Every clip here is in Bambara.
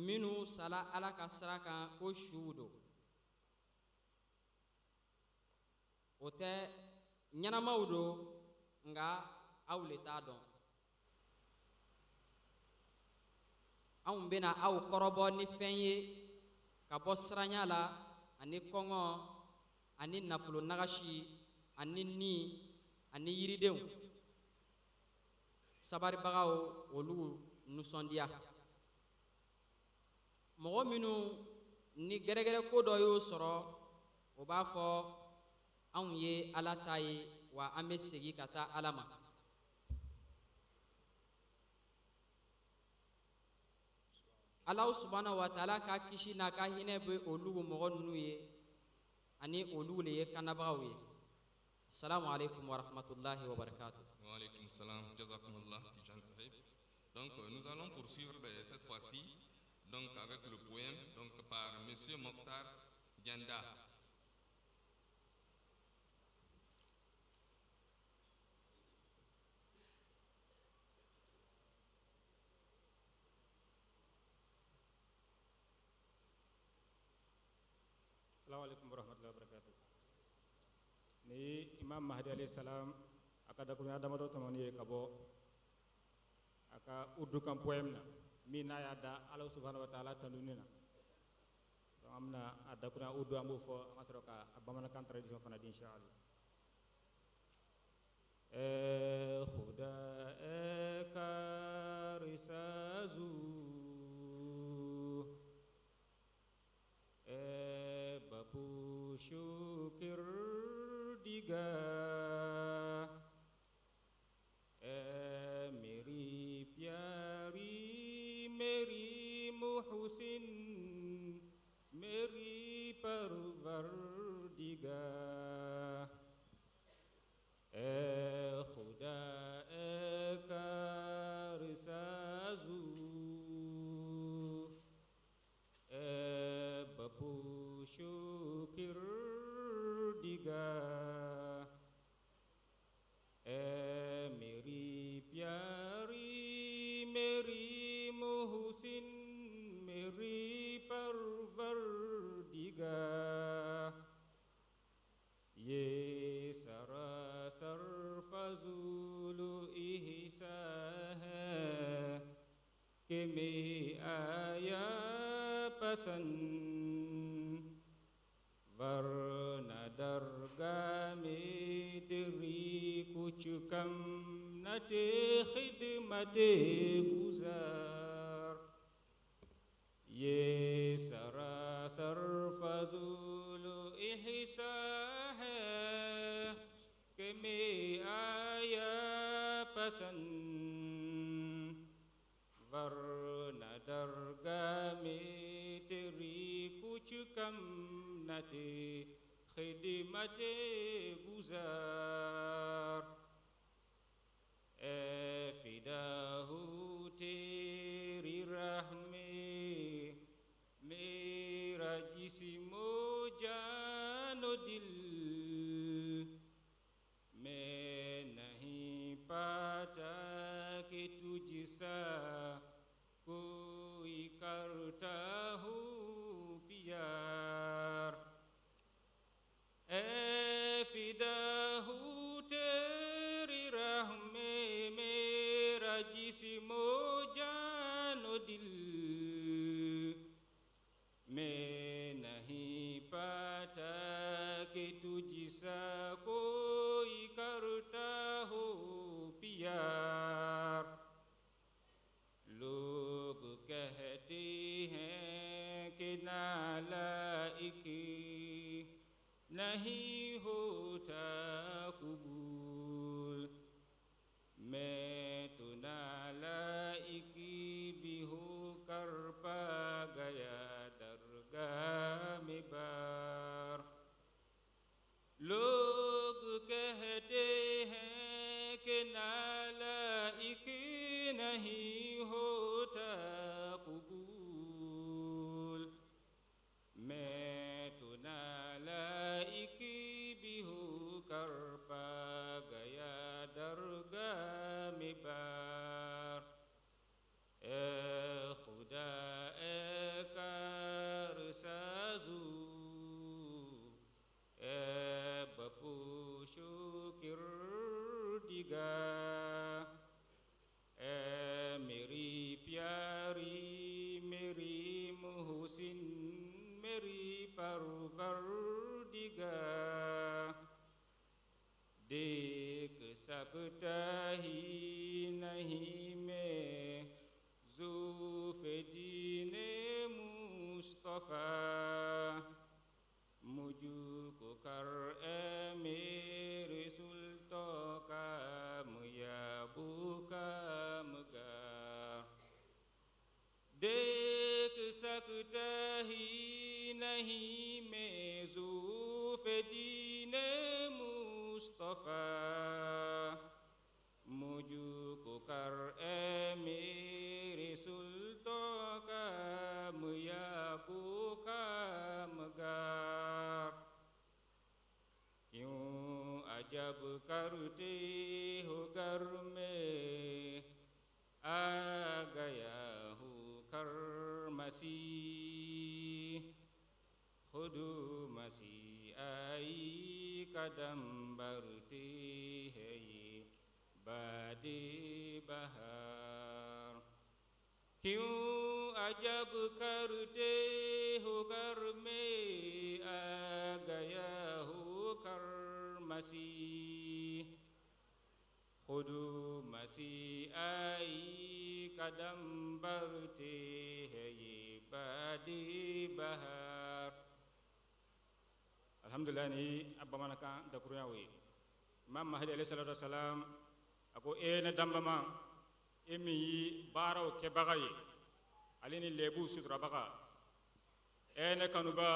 Minnu sala Ala ka sira kan ko suw don, o tɛ, ɲɛnamaw don, nka aw le t'a dɔn. Anw bɛna aw kɔrɔbɔ ni fɛn ye ka bɔ siranya la ani kɔngɔ ani nafolo nagasi ani ni ani yiridenw. Sabaribagaw, olu nisɔndiya. Mɔgɔ minnu ni gɛrɛgɛrɛ ko dɔ y'o sɔrɔ, o b'a fɔ: anw ye Ala ta ye, wa an bɛ segin ka taa Ala ma. Alahu subahana wa taala ka kisi n'a ka hinɛ bɛ olu mɔgɔ ninnu ye, ani olu le ye kanabagaw ye. Assalamu alaikum wa rahmatullahi wa barakatuh. Wa alaykum salam, jazakumullah Tijan Sahib. Donc nous allons poursuivre cette fois-ci donc avec le poème donc par monsieur Mokhtar Dianda. Salaamaaleykum wa rahmatullahi wa barakatuh. Ni Imam Mahdi alayhi salam a ka dakurunya damadɔ tɔmɔni ye ka bɔ a ka urdukan poème na min n'a y'a da Ala subhanahu wa ta'ala tanuni na. Donc an bɛna a dakurunya urdu, an b'o fɔ, an ka sɔrɔ ka a bamanankan traduction fana di, inshallah. ऐ खुदा, ऐ कारसाज़ू, ऐ बापू शुक्र दिगा, ऐ मेरी प्यारी, मेरी मुहसिन, मेरी परवरदिगा, ऐ खुदा, ऐ कारसाज़ू, ऐ बापू शुक्र दिगा, ऐ मेरी प्यारी, मेरी मुहसिन, मेरी परवरदिगा, ये सरासर फजूल इहसा है कि मैं आया पसंद, वरना दरगाह में तेरी कुछ कम न थे खिदमत गुजार। ये सरासर फजूल इहसा है कि मैं आया पसंद, वरना दरगाह में तेरी कुछ कम न थे खिदमत गुजार। ऐ फिदा हूँ तेरी राह में मेरा जिस्मो जानो दिल, मैं नहीं पाता कि तुझसा कोई करता हो प्यार। ऐ फिदा हूँ तेरी राह में मेरा जिस्मो जानो दिल, मैं नहीं पाता कि तुझसा कोई करता हो प्यार। लोग कहते हैं कि नालायक नहीं होता कबूल, मैं तो नालायक भी होकर पा गया दरगाह में बार। लोग कहते हैं कि नालायक नहीं होता कबूल, मैं तो नालायक सकता ही नहीं मैं ज़ुल्फ़ दीन मुस्तफ़ा मुझको कर ए मेरे सुल्तान कामयाबो कामगार क्यों अजब करते हो घर में आ गया हूँ कर मसीह खुद मसीह आई कदम बढ़ते है ये बादे बहार क्यों अजब करते हो घर में आ गया हूँ कर मसीह खुद मसीह आई कदम बढ़ते है ये बादे बहार. Alhamdulillah, ni a bamanankan dakurunya o ye. Imam Mahdi alayhi salatu wasalam a ko e ne danbama, e min ye baaraw kɛbaga ye ale ni lɛbuw suturabaga, e ne kanuba,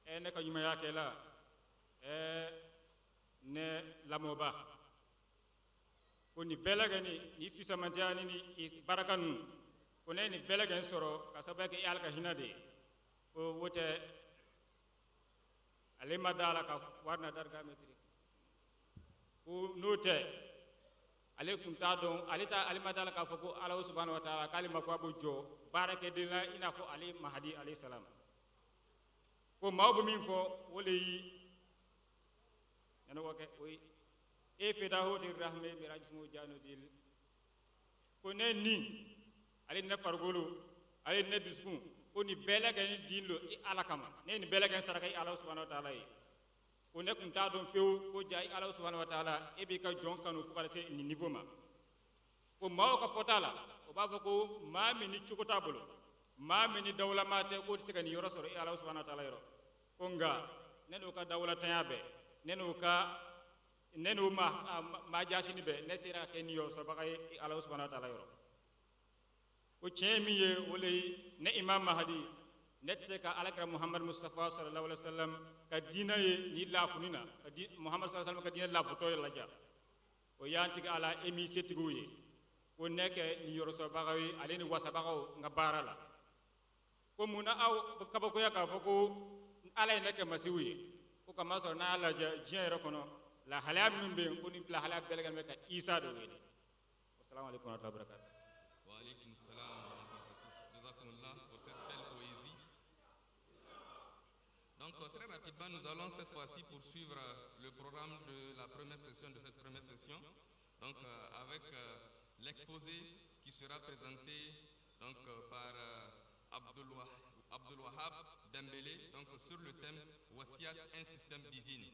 e ne ka ɲumanya kɛla, e ne lamɔba, ko nin bɛɛ lajɛlen ni fisamantiya ni baraka ninnu, ko ne ye nin bɛɛ lajɛlen sɔrɔ ka sababuya kɛ e Ala ka hinɛ de ye. Ko o tɛ ale ma da la ka wari na darika mɛtiri ko n'o tɛ ale kun t'a dɔn, ale ta ale ma da la k'a fɔ ko Ala subahana wa taala k'ale mako b'o jɔ baarakɛden la i n'a fɔ ale Mahadi alayhi salam. Ko maaw bɛ min fɔ o le yi ɲɛnabɔ kɛ o ye e feda ho te rahme mera jismu jano dil. Ko ne ni ale ne farikolo ale ne dusukun, ko nin bɛɛ lajɛlen din lo i Ala kama, ne ye nin bɛɛ lajɛlen saraka i Ala subahana wa taala ye. Ko ne kun t'a dɔn fewu ko ja i Ala subahana wa taala e b'i ka jɔn kanu fo ka se nin niveau ma. Ko maaw ka fɔta la, o b'a fɔ ko maa min ni cogo t'a bolo, maa min ni dawulama tɛ, k'o tɛ se ka nin yɔrɔ sɔrɔ i Ala subahana wa taala yɔrɔ. Ko nka ne n'o ka dawulatanya bɛɛ, ne n'o ka ne n'o ma maa jaasini bɛɛ, ne sera ka kɛ nin yɔrɔ sɔrɔbaga ye i Ala subahana wa taala yɔrɔ. Ko tiɲɛ ye min ye o le ye ne Imam Mahadi ne tɛ se ka alakira Muhamadu Mustafa sallallahu alaihi wa sallam ka diinɛ ye ni lafuni na ka di Muhamadu sallallahu alaihi wa sallam ka diinɛ lafutɔ ye laja o y'an tigi Ala e min setigiw ye, ko ne kɛ nin yɔrɔsɔrɔbagaw ye ale ni wasabagaw n ka baara la. Ko mun na aw kabakoya k'a fɔ ko Ala ye ne kɛ masiw ye? Ko kamasɔrɔ n'a y'a lajɛ diɲɛ yɛrɛ kɔnɔ lahalaya minnu bɛ yen, ko ni lahalaya bɛɛ lajɛlen bɛ ka Isa de wele. Wasalamu alaikum warahmatullahi wabarakatuh. Wa alaykum salam wa rahmatullahi. Jazakumullah pour cette belle poésie. Donc très rapidement, nous allons cette fois-ci poursuivre le programme de la première session, de cette première session, donc avec l'exposé qui sera présenté donc par Abdul Wahab Dembélé, donc sur le thème Wasiat, un système divin.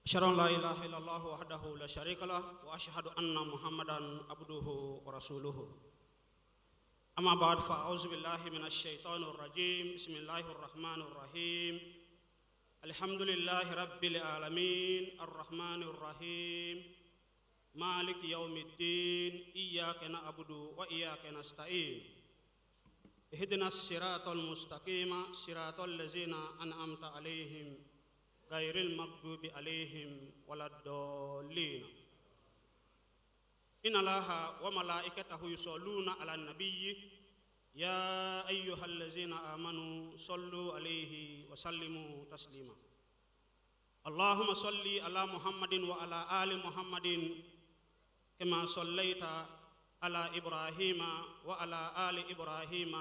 أشهد أن لا إله إلا الله وحده لا شريك له وأشهد أن محمدا عبده ورسوله. أما بعد، فأعوذ بالله من الشيطان الرجيم. بسم الله الرحمن الرحيم. الحمد لله رب العالمين الرحمن الرحيم مالك يوم الدين إياك نعبد وإياك نستعين. اهدنا الصراط المستقيم صراط الذين أنعمت عليهم غير المغضوب عليهم ولا الضالين. إن الله وملائكته يصلون على النبي يا أيها الذين آمنوا صلوا عليه وسلموا تسليما. اللهم صل على محمد وعلى آل محمد كما صليت على إبراهيم وعلى آل إبراهيم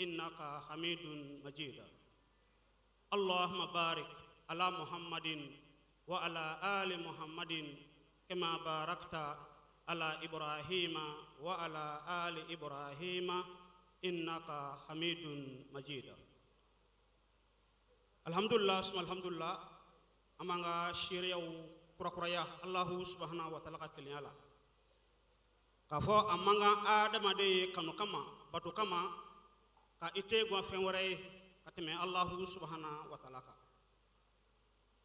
إنك حميد مجيد. اللهم بارك على محمد وعلى آل محمد كما باركت على إبراهيم وعلى آل إبراهيم إنك حميد مجيد. الحمد لله ثم الحمد لله. An b'an ka seereyaw kurakuraya Alahu subahana wa taala ka kelenya la, k'a fɔ a man kan adamaden ye kanu kama, bato kama, ka i tɛ gan fɛn wɛrɛ ye ka tɛmɛ Alahu subahana wa taala kan.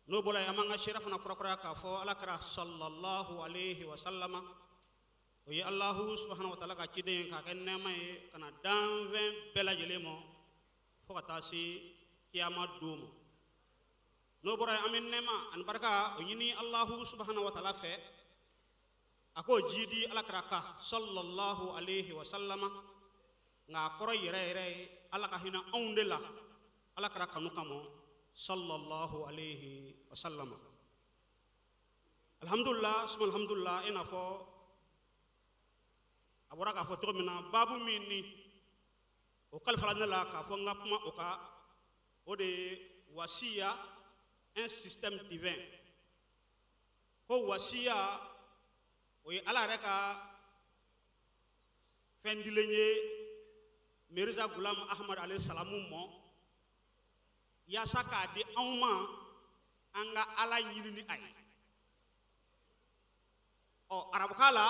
N'o bɔra yen, an b'an ka seereya fana kurakuraya k'a fɔ Ala kira sallallahu alayhi wa sallama, o ye Alahu subahana wa taala ka ciden ye, k'a kɛ nɛɛma ye ka na danfɛn bɛɛ lajɛlen ma fo ka taa se kiyama don ma. N'o bɔra yen, an bɛ nɛɛma ani barika o ɲini Alahu subahana wa taala fɛ, a k'o jidi Ala kira kan sallallahu alayhi wa sallama. Nka a kɔrɔ yɛrɛ yɛrɛ ye Ala ka hinɛ anw de la Ala kira kanu kama sallallahu alayhi wa sallama. Alhamdulillah suma alhamdulillah. I n'a fɔ a bɔra k'a fɔ cogo min na, baabu min ni o kalifala ne la k'a fɔ n ka kuma o kan, o de ye wasiya, un système divin. Ko wasiya, o ye Ala yɛrɛ ka fɛn dilen ye Mirza Gulam Ahmad alayhi salamu mɔ, yaasa k'a di anw ma an ka Ala ɲini ni a ye. Ɔ, arabukan la,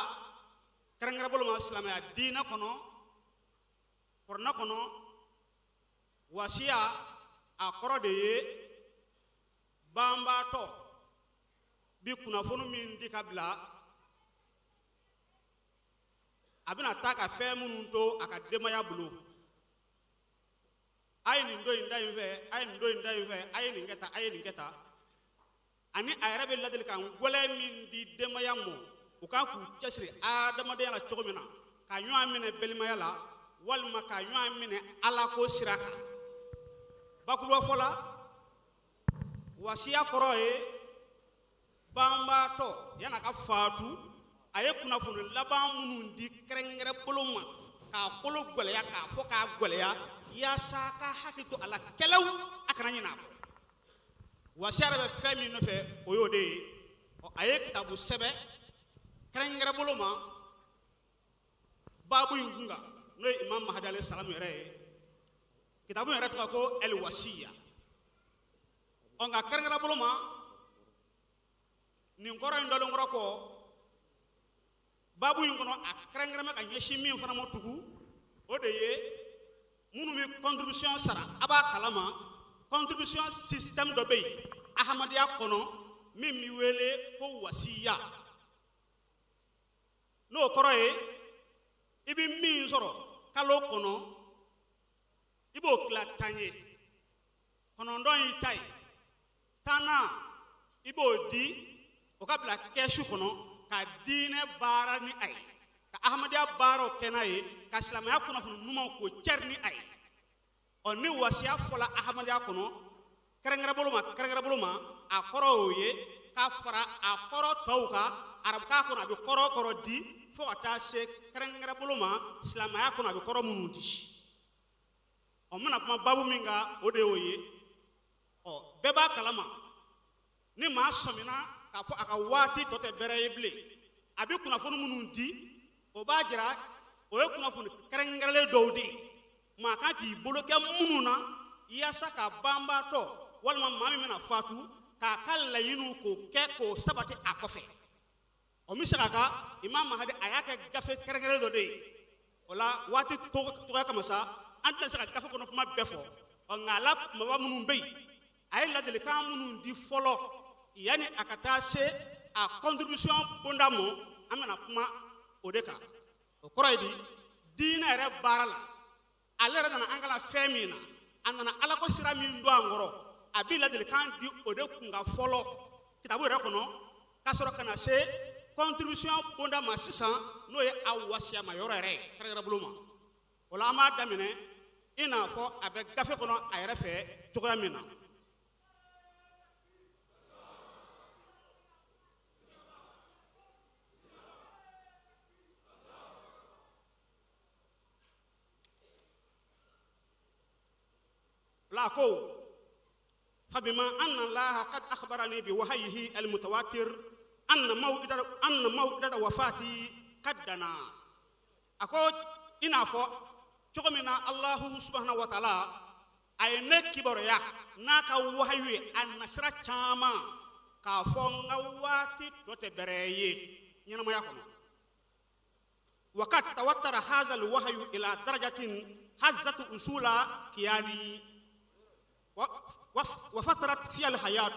kɛrɛnkɛrɛn bolo ma, silamɛya diinɛ kɔnɔ, kuranɛ kɔnɔ, wasiya a kɔrɔ de ye banbaatɔ bi kunnafoni min di ka bila, a bɛna taa ka fɛn minnu to a ka denbaya bolo. A ye nin don in da in fɛ, a ye nin don in da in fɛ, a ye nin kɛ tan, a ye nin kɛ tan. Ani a yɛrɛ bɛ ladilikan gɛlɛn min di denbaya ma, u kan k'u cɛsiri adamadenya la cogo min na, ka ɲɔgɔn minɛ balimaya la walima ka ɲɔgɔn minɛ Ala ko sira kan. Bakurubafɔ la, wasiya kɔrɔ ye banbaatɔ yan'a ka fatu, a ye kunnafoni laban minnu di kɛrɛnkɛrɛn bolo ma, k'a kolo gɛlɛya, k'a fɔ k'a gɛlɛya, yaasa ka hakili to a la kɛlɛw, a kana ɲinɛ a kɔ. Wasiya yɛrɛ bɛ fɛn min nɔfɛ, o y'o de ye. Ɔ, a ye kitabu sɛbɛn kɛrɛnkɛrɛn bolo ma baabu in kun kan, n'o ye Imam Mahdi alayhi salam yɛrɛ ye. Kitabu yɛrɛ tɔgɔ ko El Wasiya. Ɔ, nka kɛrɛnkɛrɛn bolo ma, nin kɔrɔ in dɔlen kɔrɔ kɔ, baabu in kɔnɔ, a kɛrɛnkɛrɛn bɛ ka ɲɛsin min fana ma tugu, o de ye minnu bɛ contribution sara. A b'a kalama, contribution système dɔ bɛ yen ahamadiya kɔnɔ min bɛ wele ko wasiya. N'o kɔrɔ ye, i bɛ min sɔrɔ kalo kɔnɔ, i b'o tila 10 ye, 9 y'i ta ye, 10nan i b'o di o ka bila kɛsu kɔnɔ ka diinɛ baara ni a ye, ka ahamadiya baaraw kɛ n'a ye, ka silamɛya kunnafoni ɲumanw k'o cɛri ni a ye. Ɔ, ni wasiya fɔla ahamadiya kɔnɔ kɛrɛnkɛrɛn bolo ma, kɛrɛnkɛrɛn bolo ma, a kɔrɔ y'o ye, ka fara a kɔrɔ tɔw kan. Arabukan kɔnɔ, a bɛ kɔrɔ o kɔrɔ di, fo ka taa se kɛrɛnkɛrɛn bolo ma silamɛya kɔnɔ, a bɛ kɔrɔ minnu di. Ɔ, n bɛna kuma baabu min kan, o de y'o ye. Ɔ, bɛɛ b'a kalama, ni maa sɔmina k'a fɔ a ka waati tɔ tɛ bɛrɛ ye bilen, a bɛ kunnafoni minnu di, o b'a jira o ye kunnafoni kɛrɛnkɛrɛnlen dɔw de ye, maa kan k'i bolo kɛ minnu na, yaasa ka banbaatɔ walima maa min bɛna fatu, k'a ka laɲiniw k'o kɛ, k'o sabati a kɔfɛ. O bɛ se ka kan, Imam Mahadi a y'a kɛ gafe kɛrɛnkɛrɛnlen dɔ de ye. O la, waati cogoya kama sa, an tɛna se ka gafe kɔnɔ kuma bɛɛ fɔ. Ɔ, nka a la kumaba minnu bɛ yen, a ye ladilikan minnu di fɔlɔ yanni a ka taa se a contribution bonda ma, an bɛna kuma o de kan. O kɔrɔ ye di? Diinɛ yɛrɛ baara la. Ale yɛrɛ nana an kalan fɛn min na, a nana Ala ko sira min don an kɔrɔ, a bɛ ladilikan di o de kun kan fɔlɔ kitabu yɛrɛ kɔnɔ, ka sɔrɔ ka na se contribution bonda ma sisan, n'o ye a wasiyama yɔrɔ yɛrɛ ye kɛrɛnkɛrɛn bolo ma. O la, an b'a daminɛ i n'a fɔ a bɛ gafe kɔnɔ a yɛrɛ fɛ cogoya min na. La ko فبما أن الله قد أخبرني بوحيه المتواتر أن موعد وفاتي قد دنا. A ko i n'a fɔ cogo min na Allahu subhanahu wa ta'ala a ye ne kibaruya n'a ka wahayu ye a nasira caman k'a fɔ n ka waati tɔ tɛ bɛrɛ ye ɲɛnamaya kɔnɔ. وقد توتر هذا الوحي إلى درجة هزت أصول كياني وفترت فيها الحياة.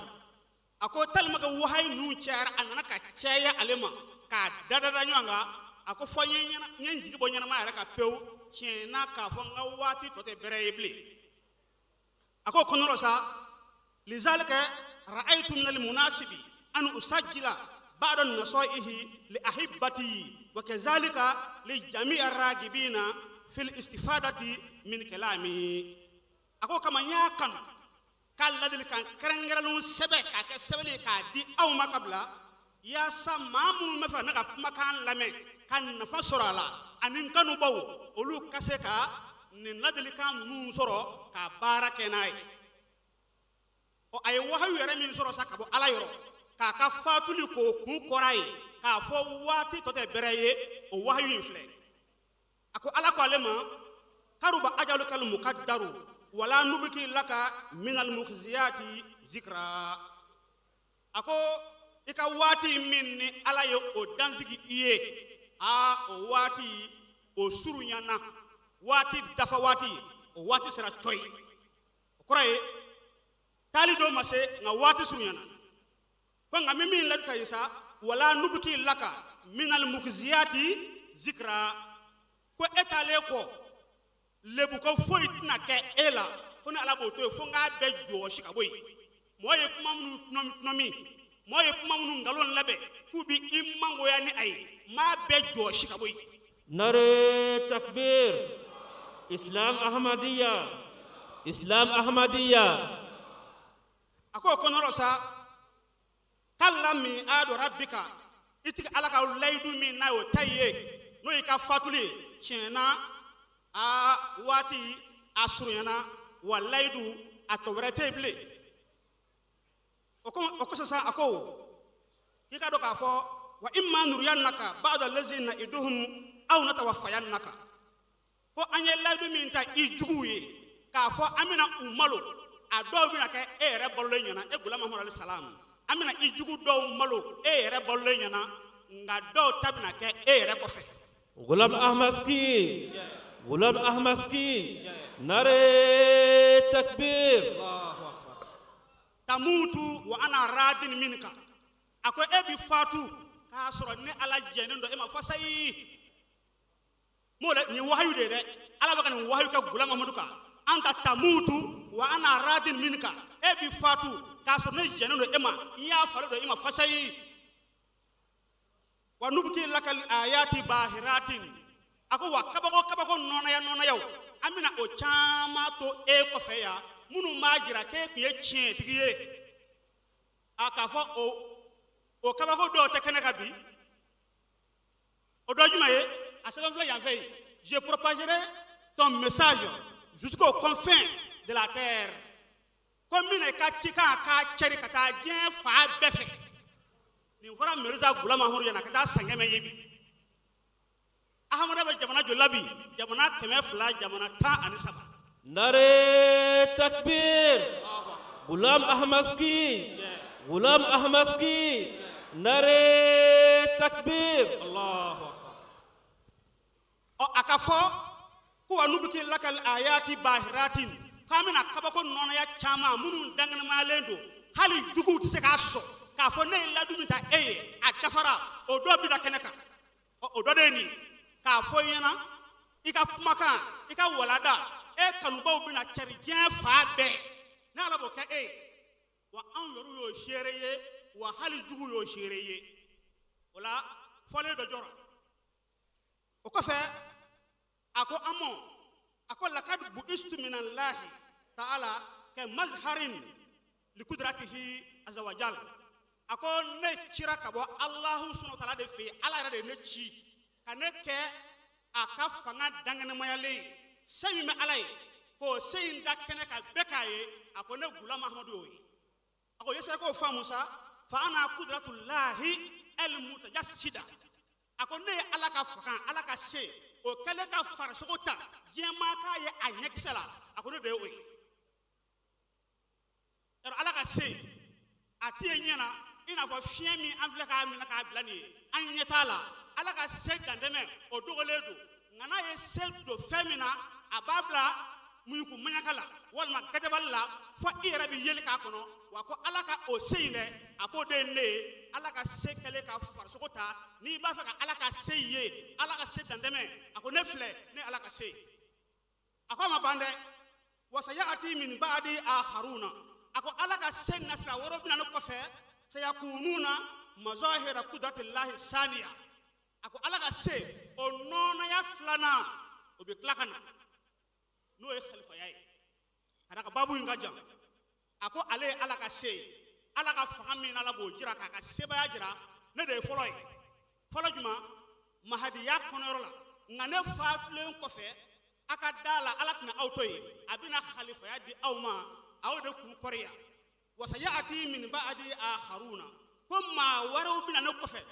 A ko tellement que wahayi ninnu cayara, a nana ka caya ale ma k'a dadada ɲɔgɔn kan. A ko fɔ n ye n ye n jigi bɔ ɲɛnamaya yɛrɛ ka pewu tiɲɛ na k'a fɔ n ka waati tɔ tɛ bɛrɛ ye bilen. A ko kɔnɔ sa لذلك رأيت من المناسب أن أسجل بعض النصائح لأحبتي وكذلك لجميع الراغبين في الاستفادة من كلامي. A ko kama n y'a kanu k'a ladilikan kɛrɛnkɛrɛnlenw sɛbɛn k'a kɛ sɛbɛnni ye k'a di aw ma ka bila, yaasa maa minnu bɛ fɛ ne ka kumakan lamɛn ka nafa sɔrɔ a la, ani n kanubaw, olu ka se ka nin ladilikan ninnu sɔrɔ ka baara kɛ n'a ye. Ɔ, a ye wahayu yɛrɛ min sɔrɔ sa ka bɔ Ala yɔrɔ k'a ka fatuli k'o kun kɔrɔ a ye k'a fɔ waati tɔ tɛ bɛrɛ ye, o wahayu in filɛ. A ko Ala ko ale ma: قرب أجلك المقدر ولا نبقي لك من المخزيات ذكرى. A ko i ka waati min ni Ala ye o dansigi i ye, aa, o waati o surunyana, waati dafa waati, o waati sera cɔyi. O kɔrɔ ye taali dɔw ma se, nka waati surunyana ko. Nka min ladi ka ye sa: ولا نبقي لك من المخزيات ذكرى. Ko e taalen kɔ, lebuko foyi tɛna kɛ e la, ko ni Ala b'o to yen fo n k'a bɛɛ jɔsi ka bɔ yen. Mɔgɔ ye kuma minnu tɔnɔmi tɔnɔmi, mɔgɔ ye kuma minnu nkalon labɛn k'u bi i mangoya ni a ye, n b'a bɛɛ jɔsi ka bɔ yen. Nare Takbir. Islam Ahmadiyya. Islam Ahmadiyya. A ko o kɔnɔrɔ sa: كل ميعاد ربك, i tigi Ala ka layidu min n'a y'o ta ye, n'o y'i ka fatuli ye, tiɲɛ na, aa, waati a surunyana wa layidu a tɔ wɛrɛ tɛ yen bilen. O ko o kosɔn sa, a ko k'i ka dɔn k'a fɔ: وإما نرينك بعض الذي نعدهم أو نتوفينك. Ko an ye layidu min ta i juguw ye k'a fɔ an bɛna u malo, a dɔw bɛna kɛ e yɛrɛ balolen ɲɛna, e Gulamu Hamadu alayhi salam, an bɛna i jugu dɔw malo e yɛrɛ balolen ɲɛna, nka dɔw ta bɛna kɛ e yɛrɛ kɔfɛ. Ghulam Ahmaski. Ghulam Ahmaski. Nare Takbir. تموت وأنا راض منك. A ko e bi fatu k'a sɔrɔ ne Ala jɛnnen don e ma fasayi. M'o dɛ, nin ye wahayu de ye dɛ. Ala bɛ ka nin wahayu kɛ Gulamu Hamadu kan. أنت تموت وأنا راض منك, e bi fatu k'a sɔrɔ ne jɛnnen don e ma, n y'a falen don e ma fasayi. ونبقي لك الآيات باهرات. A ko wa kabako kabako nɔnɔya nɔnɔyaw, an bɛna o caman to e kɔfɛ yan minnu b'a jira k'e tun ye tiɲɛtigi ye. A k'a fɔ o kabako dɔw tɛ kɛnɛ kan bi, o dɔ jumɛn ye? A sɛbɛn filɛ yan fɛ yen: je propagerai ton message jusqu'aux confins de la terre. Ko n bɛna i ka cikan k'a cɛri ka taa diɲɛ fan bɛɛ fɛ. Nin fɔra Mirza Ghulam Ahmadu ɲɛna ka taa san 100 ye. Bi Ahamada bɛ jamana joli la bi? Jamana 200, jamana 13. Nare Takbir. Ghulam Ahmaski. Ghulam Ahmaski. Nare Takbir. Allahu akbar. Ɔ, a ka fɔ ko ونبقي لك الآيات باهرات, k'an bɛna kabako nɔnɔya caman minnu danganamalen don, hali juguw tɛ se k'a sɔsɔ k'a fɔ ne ye ladu min ta e ye a dafara, o dɔ bɛ da kɛnɛ kan. Ɔ, o dɔ de ye nin ye k'a fɔ i ɲɛna. I ka kumakan, i ka walada, e kanubaw bɛna cari diɲɛ fan bɛɛ. Ne Ala b'o kɛ e ye. Wa anw yɛrɛw y'o seere ye, wa hali jugu y'o seere ye. O la fɔlen dɔ jɔra o kɔfɛ, a ko an ma, a ko lakad bu'istu minallahi ta'ala ka mazharin likudratihi azawajal. A ko ne cira ka bɔ Alahu subahana wa taala de fɛ yen. Ala yɛrɛ de ye ne ci ka ne kɛ a ka fanga dankɛnɛmayalen ye. Se min bɛ Ala ye, k'o se in da kɛnɛ kan bɛɛ k'a ye, a ko ne Gulam Ahamadu y'o ye. A ko yesa k'o faamu sa, fa ana kudratulahi el mutajassida. A ko ne ye Ala ka fanga, Ala ka se, o kɛlen ka farisogo ta diɲɛmaa k'a ye a ɲɛkisɛ la, a ko ne de ye o ye. Yarɔ Ala ka se a t'i ye ɲɛ na, i n'a fɔ fiɲɛ min an filɛ k'a minɛ k'a bila nin ye, an ɲɛ t'a la. Ala ka se dantɛmɛ o dogolen don, nka n'a ye se don fɛn min na, a b'a bila muɲuku maɲaka la walima gajabali la fo i yɛrɛ bɛ yeli k'a kɔnɔ. Wa ko Ala ka o se in dɛ, a k'o de ye ne ye. Ala ka se kɛlen ka farisogo ta, n'i b'a fɛ ka Ala ka se ye, Ala ka se dantɛmɛ, a ko ne filɛ, ne Ala ka se. A ko a ma ban dɛ, wasayati min baadi akharuna. A ko Ala ka se nasira wɛrɛ bɛ na ne kɔfɛ, sayakununa mazahira kudratillahi saniya. A ko Ala ka se o nɔnaya filanan o bɛ tila ka na, n'o ye khalifaya ye. Ka d'a kan baabu in ka jan. A ko ale ye Ala ka se ye, Ala ka fanga min Ala b'o jira k'a ka sebaaya jira, ne de ye fɔlɔ ye. Fɔlɔ jumɛn? Mahadiya kɔnɔyɔrɔ la. Nka ne fatulen kɔfɛ, a ka da la Ala tɛna aw to yen, a bɛna khalifaya di aw ma, aw de k'u kɔrɔya. Wasayati min baadi akharuna, ko maa wɛrɛw bɛna ne kɔfɛ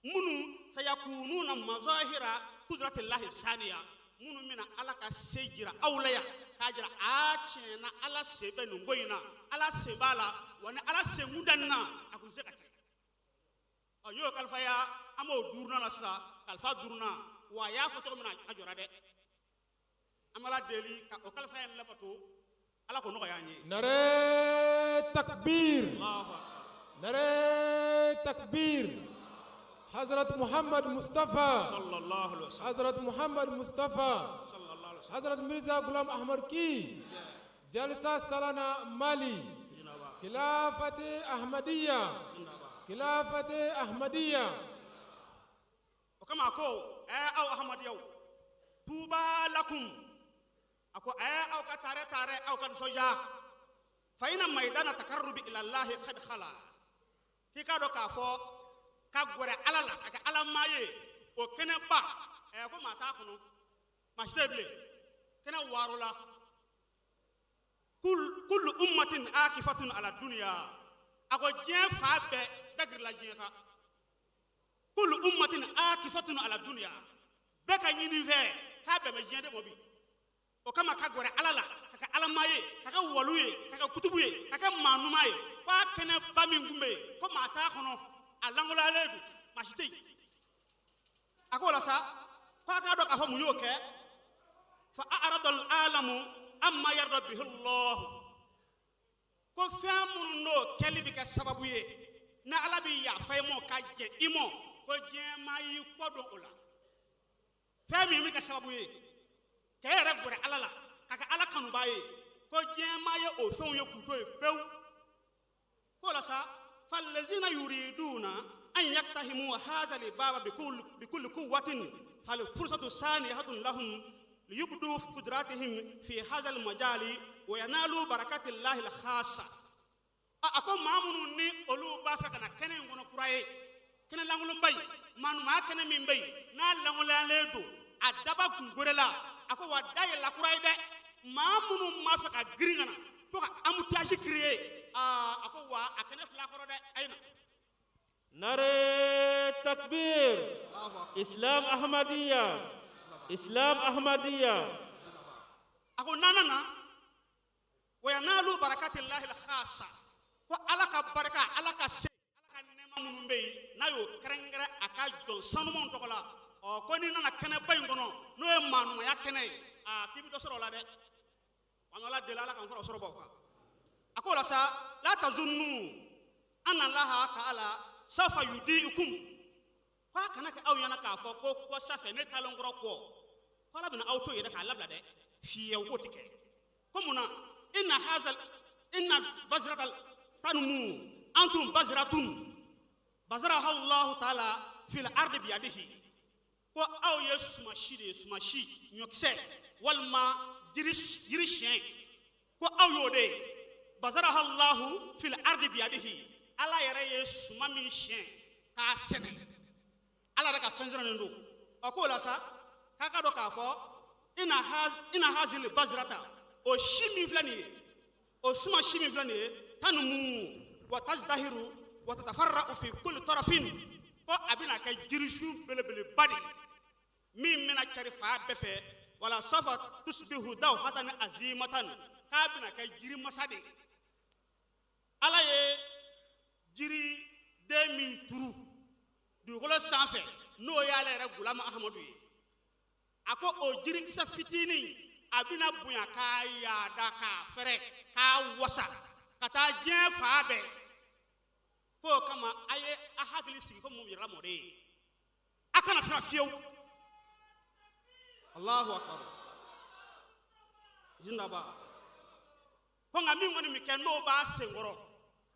minnu sayakununa mazahira kudratillahi saniya, minnu bɛna Ala ka se jira aw la yan, k'a jira a tiɲɛ na Ala se bɛ nin ko in na, Ala se b'a la, wa ni Ala se kun tɛ nin na, a kun tɛ se ka kɛ. Ɔ y'o kalifaya, an b'o duurunan la sisan, kalifa duurunan. Wa a y'a fɔ cogo min na, a jɔra dɛ. An bɛ Ala deli ka o kalifaya in labato, Ala k'o nɔgɔya an ye. Nare takbir. Allahu akbar. Nare takbir. Hazrat Muhammad Mustafa. Sallallahu alaihi wasallam. Hazrat Muhammad Mustafa. Sallallahu alaihi wasallam. Hazrat Mirza Ghulam Ahmad ki. Jalsa Salana Mali. Zindabad. Khilafati Ahmadiyya. Zindabad. Khilafati Ahmadiyya. O kama a ko aw Ahmadiyaw, tuba lakum. A ko aw ka taare taare, aw ka nisɔndiya. Fa ina maidana takarrubi ila Allahi qad khala. K'i k'a dɔn k'a fɔ ka gɛrɛ Ala la, ka kɛ Ala maa ye, o kɛnɛba, ko maa t'a kɔnɔ, maa si tɛ yen bilen, kɛnɛ waaro la. Kullu ummatin akifatun ala dunya. A ko diɲɛ fan bɛɛ, bɛɛ girila diɲɛ kan. Kullu ummatin akifatun ala dunya, bɛɛ ka ɲini fɛ k'a bɛn bɛ diɲɛ de ma bi. O kama ka gɛrɛ Ala la, ka kɛ Ala maa ye, ka kɛ walu ye, ka kɛ kutubu ye, ka kɛ maa ɲuman ye, k'a kɛnɛba min kun bɛ yen ko maa t'a kɔnɔ, a lankolonyalen don, maa si tɛ yen. A ko o la sa, k'a k'a dɔn k'a fɔ mun y'o kɛ. Fa a'rada al-alamu amma yarda bihi Allah. Ko fɛn minnu n'o kɛli bɛ kɛ sababu ye ni Ala bɛ yafa i ma ka jɛn i ma, ko diɲɛ maa y'i kɔ don o la. Fɛn min bɛ kɛ sababu ye k'e yɛrɛ gɛrɛ Ala la, ka kɛ Ala kanubaa ye, ko diɲɛ maa ye o fɛnw ye k'u to yen pewu. K'o la sa, fallazina yuriduna an yaktahimu hadha libaba bikulli quwwatin fal fursatu sanihatun lahum liyubdu qudratihim fi hadha almajali wa yanalu barakatillahi alkhassa. A ko maa minnu ni olu b'a fɛ ka na kɛnɛ in kɔnɔ kura ye, kɛnɛ lankolonba in, maa ɲuman kɛnɛ min bɛ yen n'a lankolonyalen don, a daba kun gore la, a ko wa da yɛlɛla kura ye dɛ. Maa minnu m'a fɛ ka girin ka na fo ka embouteillage créer, a ko wa a kɛnɛ fila kɔrɔ dɛ, a ye na. Nare takbir. Islam Ahmadiyya. Islam Ahmadiyya. A ko naaninan na, wa yanalu barakatillahi alkhassa. Ko Ala ka barika, Ala ka se, Ala ka nɛɛma minnu bɛ yen n'a y'o kɛrɛnkɛrɛn a ka jɔn sanumanw tɔgɔ la, ɔ ko n'i nana kɛnɛba in kɔnɔ n'o ye maaɲumanya kɛnɛ ye, k'i bɛ dɔ sɔrɔ o la dɛ. An Ala deli Ala k'an kɔrɔ sɔrɔ baw kan. A ko o la sa, la tazunnu anna Allaha ta'ala sawfa yudiikum. K'a kana kɛ aw ɲɛna k'a fɔ ko kɔsa fɛ ne taalen kɔrɔ kɔ, Ko Ala bɛna aw to yen dɛ k'a labila dɛ, fiyewu, k'o tɛ kɛ. Ko mun na? Inna hazal inna bazirata tanumu antum baziratun bazaraha Allahu taala fil ardi biyadihi. Ko aw ye sumasi de ye, sumasi ɲɔkisɛ walima jiri jiri siɲɛ, ko aw y'o de ye. Bazaraha Allahu fil ardi biyadihi, Ala yɛrɛ ye suma min siɲɛ k'a sɛnɛ, Ala yɛrɛ ka fɛn sɛnɛnen don. Ɔ, k'o la sa, k'a ka dɔn k'a fɔ ina hazili bazirata, o si min filɛ nin ye, o suma si min filɛ nin ye, tanumu wa tazdahiru wa tatafarra'u fi kulli tarafin, ko a bɛna kɛ jirisun belebeleba de ye min bɛna cari fan bɛɛ fɛ. Wala safa tusbihu dawhatan azimatan, k'a bɛna kɛ jirimasa de ye. Ala ye jiriden min turu dugukolo sanfɛ, n'o y'ale yɛrɛ Gulama Ahamadu ye, a ko o jirikisɛ fitinin, a bɛna bonya k'a yaada, k'a fɛrɛ, k'a wasa ka taa diɲɛ fan bɛɛ. K'o kama, a ye a hakili sigi ko mun yɛrɛ mɔden ye, a kana siran fiyewu. Allahu akbar, zindaba. Ko nka min kɔni bɛ kɛ, n'o b'a senkɔrɔ,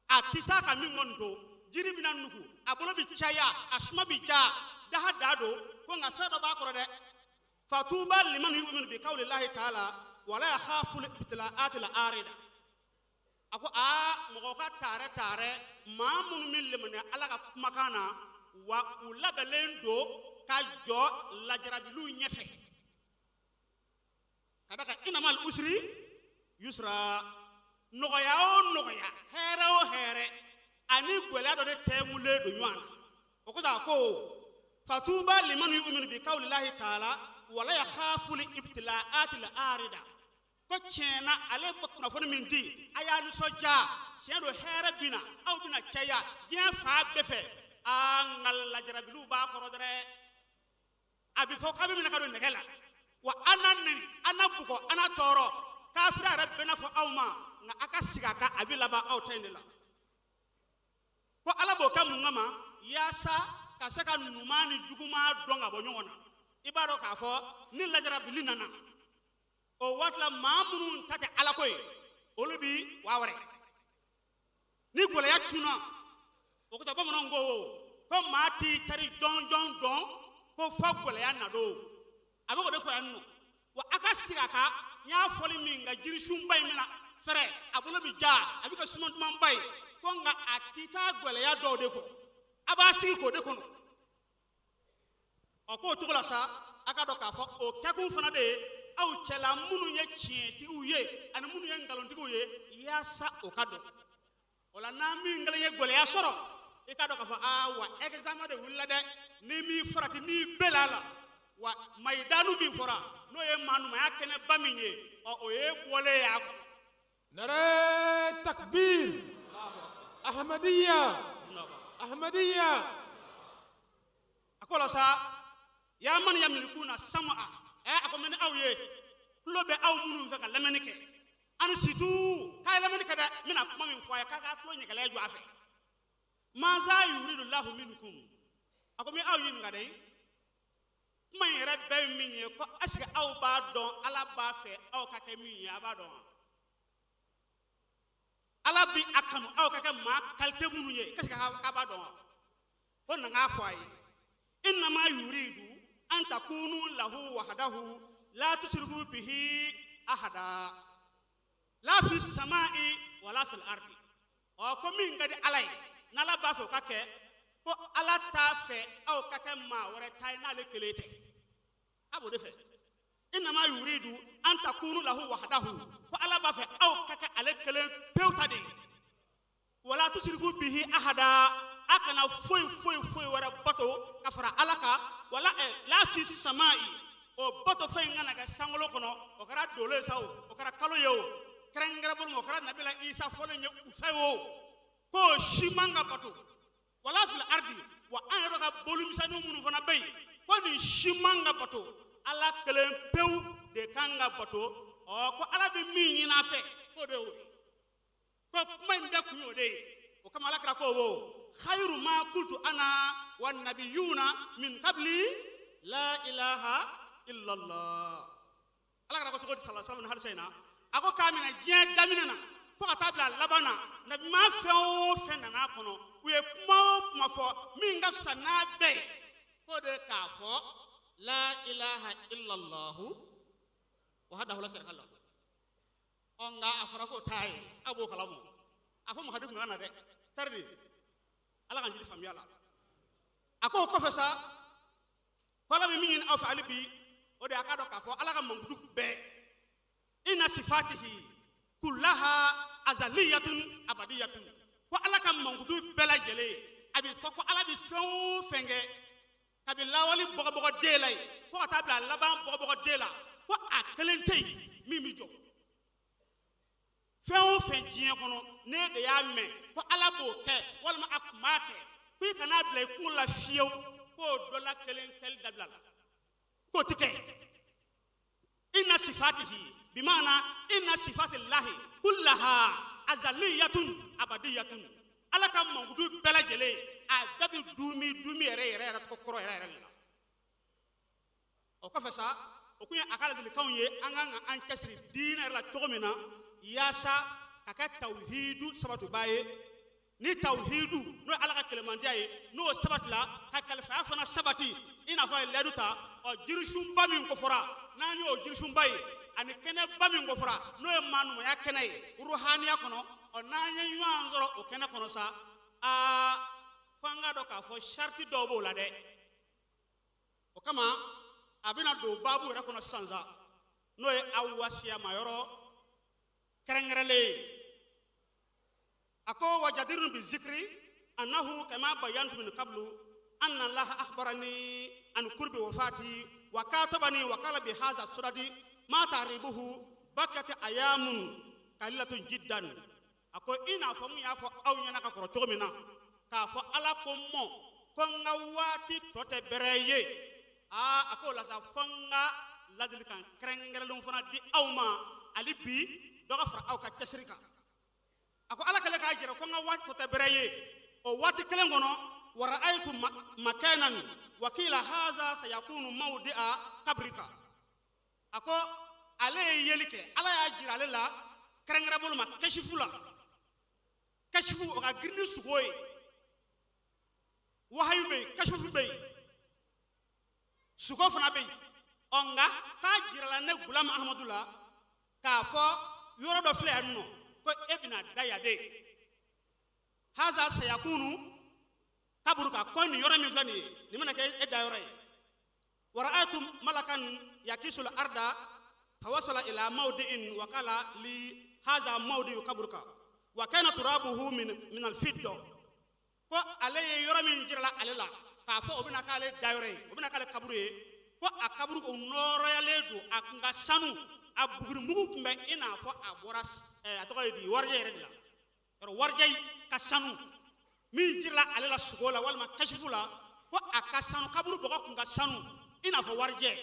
a ti taa ka min kɔni to, jiri bɛna nugu, a bolo bɛ caya, a suma bɛ ja daha da don. Ko nka fɛn dɔ b'a kɔrɔ dɛ. Fatuba liman yu'minu bi qawli llahi ta'ala wala yakhafu ibtila'ati al-arida. A ko aa, mɔgɔ ka taarɛ taarɛ, maa minnu bɛ limaniya Ala ka kumakan na, wa u labɛnlen don ka jɔ lajarabiliw ɲɛfɛ, ka da kan inna ma'al usri yusra, nɔgɔya o nɔgɔya, hɛrɛ o hɛrɛ, ani gɛlɛya dɔ de tɛnkulen don ɲɔgɔn na. O kosɔn a ko fatuba liman yu'minu bi qawli llahi ta'ala wala yakhafu ibtila'ati al-arida. Ko tiɲɛ na, ale bɛ kunnafoni min di, a y'a nisɔndiya. Tiɲɛ don, hɛrɛ bɛ na, aw bɛna caya diɲɛ fan bɛɛ fɛ. Aa, nka lajarabiliw b'a kɔrɔ dɛ. A bɛ fɔ k'a bɛ minɛ ka don nɛgɛ la wa, an na nɛni, an na bugɔ, an na tɔɔrɔ, kafiri yɛrɛ bɛ n'a fɔ aw ma. Nka a ka sigi a kan, a bɛ laban aw ta in de la. Ko Ala b'o kɛ mun kama? Yaasa ka se ka ɲuman ni juguman dɔn ka bɔ ɲɔgɔn na. I b'a dɔn k'a fɔ ni lajarabili nana, o waati la, maa minnu ta tɛ Ala ko ye, olu bi waa wɛrɛ ni gɛlɛya cunna. O kosɔn bamananw ko maa t'i tari jɔnjɔn dɔn ko fɔ gɛlɛya na don. A bɛ k'o de fɔ yan nɔ. Wa a ka sigi a kan, n y'a fɔli min nka, jirisunba in bɛna fɛrɛ, a bolo bɛ ja, a bɛ kɛ suma dumanba ye. Ko nka a ti taa gɛlɛya dɔw de kɔ, a b'a sigi k'o de kɔnɔ. Ɔ, k'o cogo la sa, a ka dɔn k'a fɔ o kɛkun fana de ye aw cɛla minnu ye tiɲɛtigiw ye ani minnu ye nkalontigiw ye, yaasa o ka dɔn. O la, n'a min kelen ye gɛlɛya sɔrɔ, i ka dɔn k'a fɔ aa, wa examen de wulila dɛ. Ni min farati, n'i bɛɛ la wa mayidanu min fɔra, n'o ye maa ɲumanya kɛnɛba min ye, ɔ, o ye bɔlen y'a kɔnɔ. Nare takbir! Ahmadiyya! Ahmadiyya! A ko la sa, ya man yamlikuna sam'a, ɛ, a ko mɛ ni aw ye tulo bɛ aw minnu fɛ ka lamɛnni kɛ, ani situ k'a ye lamɛnni kɛ dɛ, n bɛna kuma min fɔ a ye, k'a ka tulo ɲɛgɛlɛ jɔ a fɛ. Maza yuridu lahu minkum, a ko n bɛ aw ɲininka dɛ, kuma in yɛrɛ bɛɛ ye min ye, ko est ce que aw b'a dɔn Ala b'a fɛ aw ka kɛ min ye? A b'a dɔn wa? Ala bi a kanu aw ka kɛ maa qualité minnu ye, est ce que k'a b'a dɔn wa? Ko na k'a fɔ a ye, innama yuridu an takunu lahu wahdahu la tusriku bihi ahada la fi samai wala fil ardi. Ɔ, ko min ka di Ala ye, n'Ala b'a fɛ o ka kɛ, ko Ala t'a fɛ aw ka kɛ maa wɛrɛ ta ye n'ale kelen tɛ. A b'o de fɛ. Innama yuridu an takunu lahu wahdahu, ko Ala b'a fɛ aw ka kɛ ale kelen pewu ta de ye. Wala tusiriku bihi ahada, a kana foyi foyi foyi wɛrɛ bato ka fara Ala kan. Wala ɛ la fi samai, o bato fɛn in kana kɛ sankolo kɔnɔ, o kɛra dolo ye sa o, o kɛra kalo ye o, kɛrɛnkɛrɛn bolo ma, o kɛra nabila Isa fɔlen ye u fɛ o, k'o si man ka bato. Wala fil ardi, wa an yɛrɛ ka bolimisɛnnin minnu fana bɛ yen, ko nin si man ka bato, Ala kelen pewu de kan ka bato. Ɔ, ko Ala bɛ min ɲini a fɛ, k'o de y'o ye. Ko kuma in bɛɛ kun y'o de ye. O kama Ala kira ko wo khayru ma kultu ana wa nabiyuna min qabli la ilaha illallah. Ala kira ko cogo di sallallahu alaihi wasallam hadisa in na? A ko k'a minɛ diɲɛ daminɛ na fo ka taa bila a laban na, nabiɲuman fɛn o fɛn nana a kɔnɔ, u ye kuma o kuma fɔ, min ka fisa n'a bɛɛ ye, k'o de ye k'a fɔ la ilaha illallahu wahdahu la sharika lahu. Ɔ, nka a fɔra k'o t'a ye, a b'o kalama. A ko Mahadi kun ka na dɛ, tari de Ala ka jiri faamuya la. A ko o kɔfɛ sa, ko Ala bɛ min ɲini aw fɛ hali bi, o de ye a k'a dɔn k'a fɔ Ala ka mankutu bɛɛ, inna sifatihi kullaha azaliyatun abadiyatun, ko Ala ka mankutu bɛɛ lajɛlen, a bɛ fɔ ko Ala bɛ fɛn o fɛn kɛ kabi lawali bɔgɔbɔgɔ den la yen fo ka taa bila laban bɔgɔbɔgɔ den la, ko a kelen tɛ yen min bɛ jɔ. Fɛn o fɛn diɲɛ kɔnɔ, ne de y'a mɛn ko Ala b'o kɛ walima a tun b'a kɛ, ko i kan'a bila i kunkolo la fiyewu k'o dɔ la kelen kɛli dabila la, k'o tɛ kɛ. Inna sifatihi bimaana inna sifati lahi kullaha azaliyatun abadiyatun, Ala ka mankutu bɛɛ lajɛlen, a bɛɛ bɛ duumi duumi yɛrɛ yɛrɛ yɛrɛ tɔgɔ kɔrɔ yɛrɛ yɛrɛ de la. O kɔfɛ sa, o kun ye a ka ladilikanw ye an kan ka an cɛsiri diinɛ yɛrɛ la cogo min na, yaasa ka kɛ tawhidu sabatibaa ye. Ni tawhidu, n'o ye Ala ka kelenmandiya ye, n'o sabatila, ka kalifaya fana sabati, i n'a fɔ a ye layidu ta. Ɔ, jirisunba min kofɔra, n'an y'o jirisunba ye, ani kɛnɛba min kofɔra, n'o ye maaɲumanya kɛnɛ ye ruhaniya kɔnɔ, ɔ, n'an ye ɲɔgɔn sɔrɔ o kɛnɛ kɔnɔ sa, aa, fo an k'a dɔn k'a fɔ sariti dɔw b'o la dɛ. O kama a bɛna don baabu yɛrɛ kɔnɔ sisan sa, n'o ye aw wasiyama yɔrɔ kɛrɛnkɛrɛnlen ye. A ko wa jadirun bi zikiri annahu kama bayantu min qablu anna allaha akhbarani an kurbi wafati wa katabani wa qala bi hadha surati ma ta'ribuhu bakati ayamun qalilatun jiddan. A ko i n'a fɔ mun y'a fɔ aw ɲɛna ka kɔrɔ cogo min na, k'a fɔ Ala ko n mɔ ko n ka waati tɔ tɛ bɛrɛ ye. Aa, a k'o la sa, fo n ka ladilikan kɛrɛnkɛrɛnlenw fana di aw ma hali bi, dɔ ka fara aw ka cɛsiri kan. A ko Ala kɛlen k'a jira ko n ka waati tɔ tɛ bɛrɛ ye, o waati kelen kɔnɔ, wa ra'aytu makanan wa qila haza sayakunu mawdi'a kabrika. A ko ale ye yeli kɛ, Ala y'a jira ale la kɛrɛnkɛrɛn bolo ma kɛsifu la. Kɛsifu, o ka girin ni sugo ye. Wahayu bɛ yen, kɛsifu bɛ yen, sugo fana bɛ yen. Ɔ, nka k'a jirala ne Gulam Ahamadu la k'a fɔ yɔrɔ dɔ filɛ yan nɔ, ko e bɛna da yan de, haza sayakunu kaburuka, ko nin yɔrɔ min filɛ nin ye, nin bɛna kɛ e da yɔrɔ ye. Wa ra'aytu malakan yakisul arda fawasala ila mawdi'in wa qala li haza mawdi'u kaburuka wa kana turabuhu min alfidda. Ko ale ye yɔrɔ min jirala ale la k'a fɔ o bɛna k'ale dayɔrɔ ye, o bɛna k'ale kaburu ye, ko a kaburu o nɔrɔyalen don, a kun ka sanu, a bugurimugu tun bɛ i n'a fɔ a bɔra a tɔgɔ ye di, warijɛ yɛrɛ de la. Yɔrɔ warijɛ ka sanu min jirala ale la sugo la walima kasifu la, ko a ka sanu, kaburu bɔgɔ kun ka sanu i n'a fɔ warijɛ.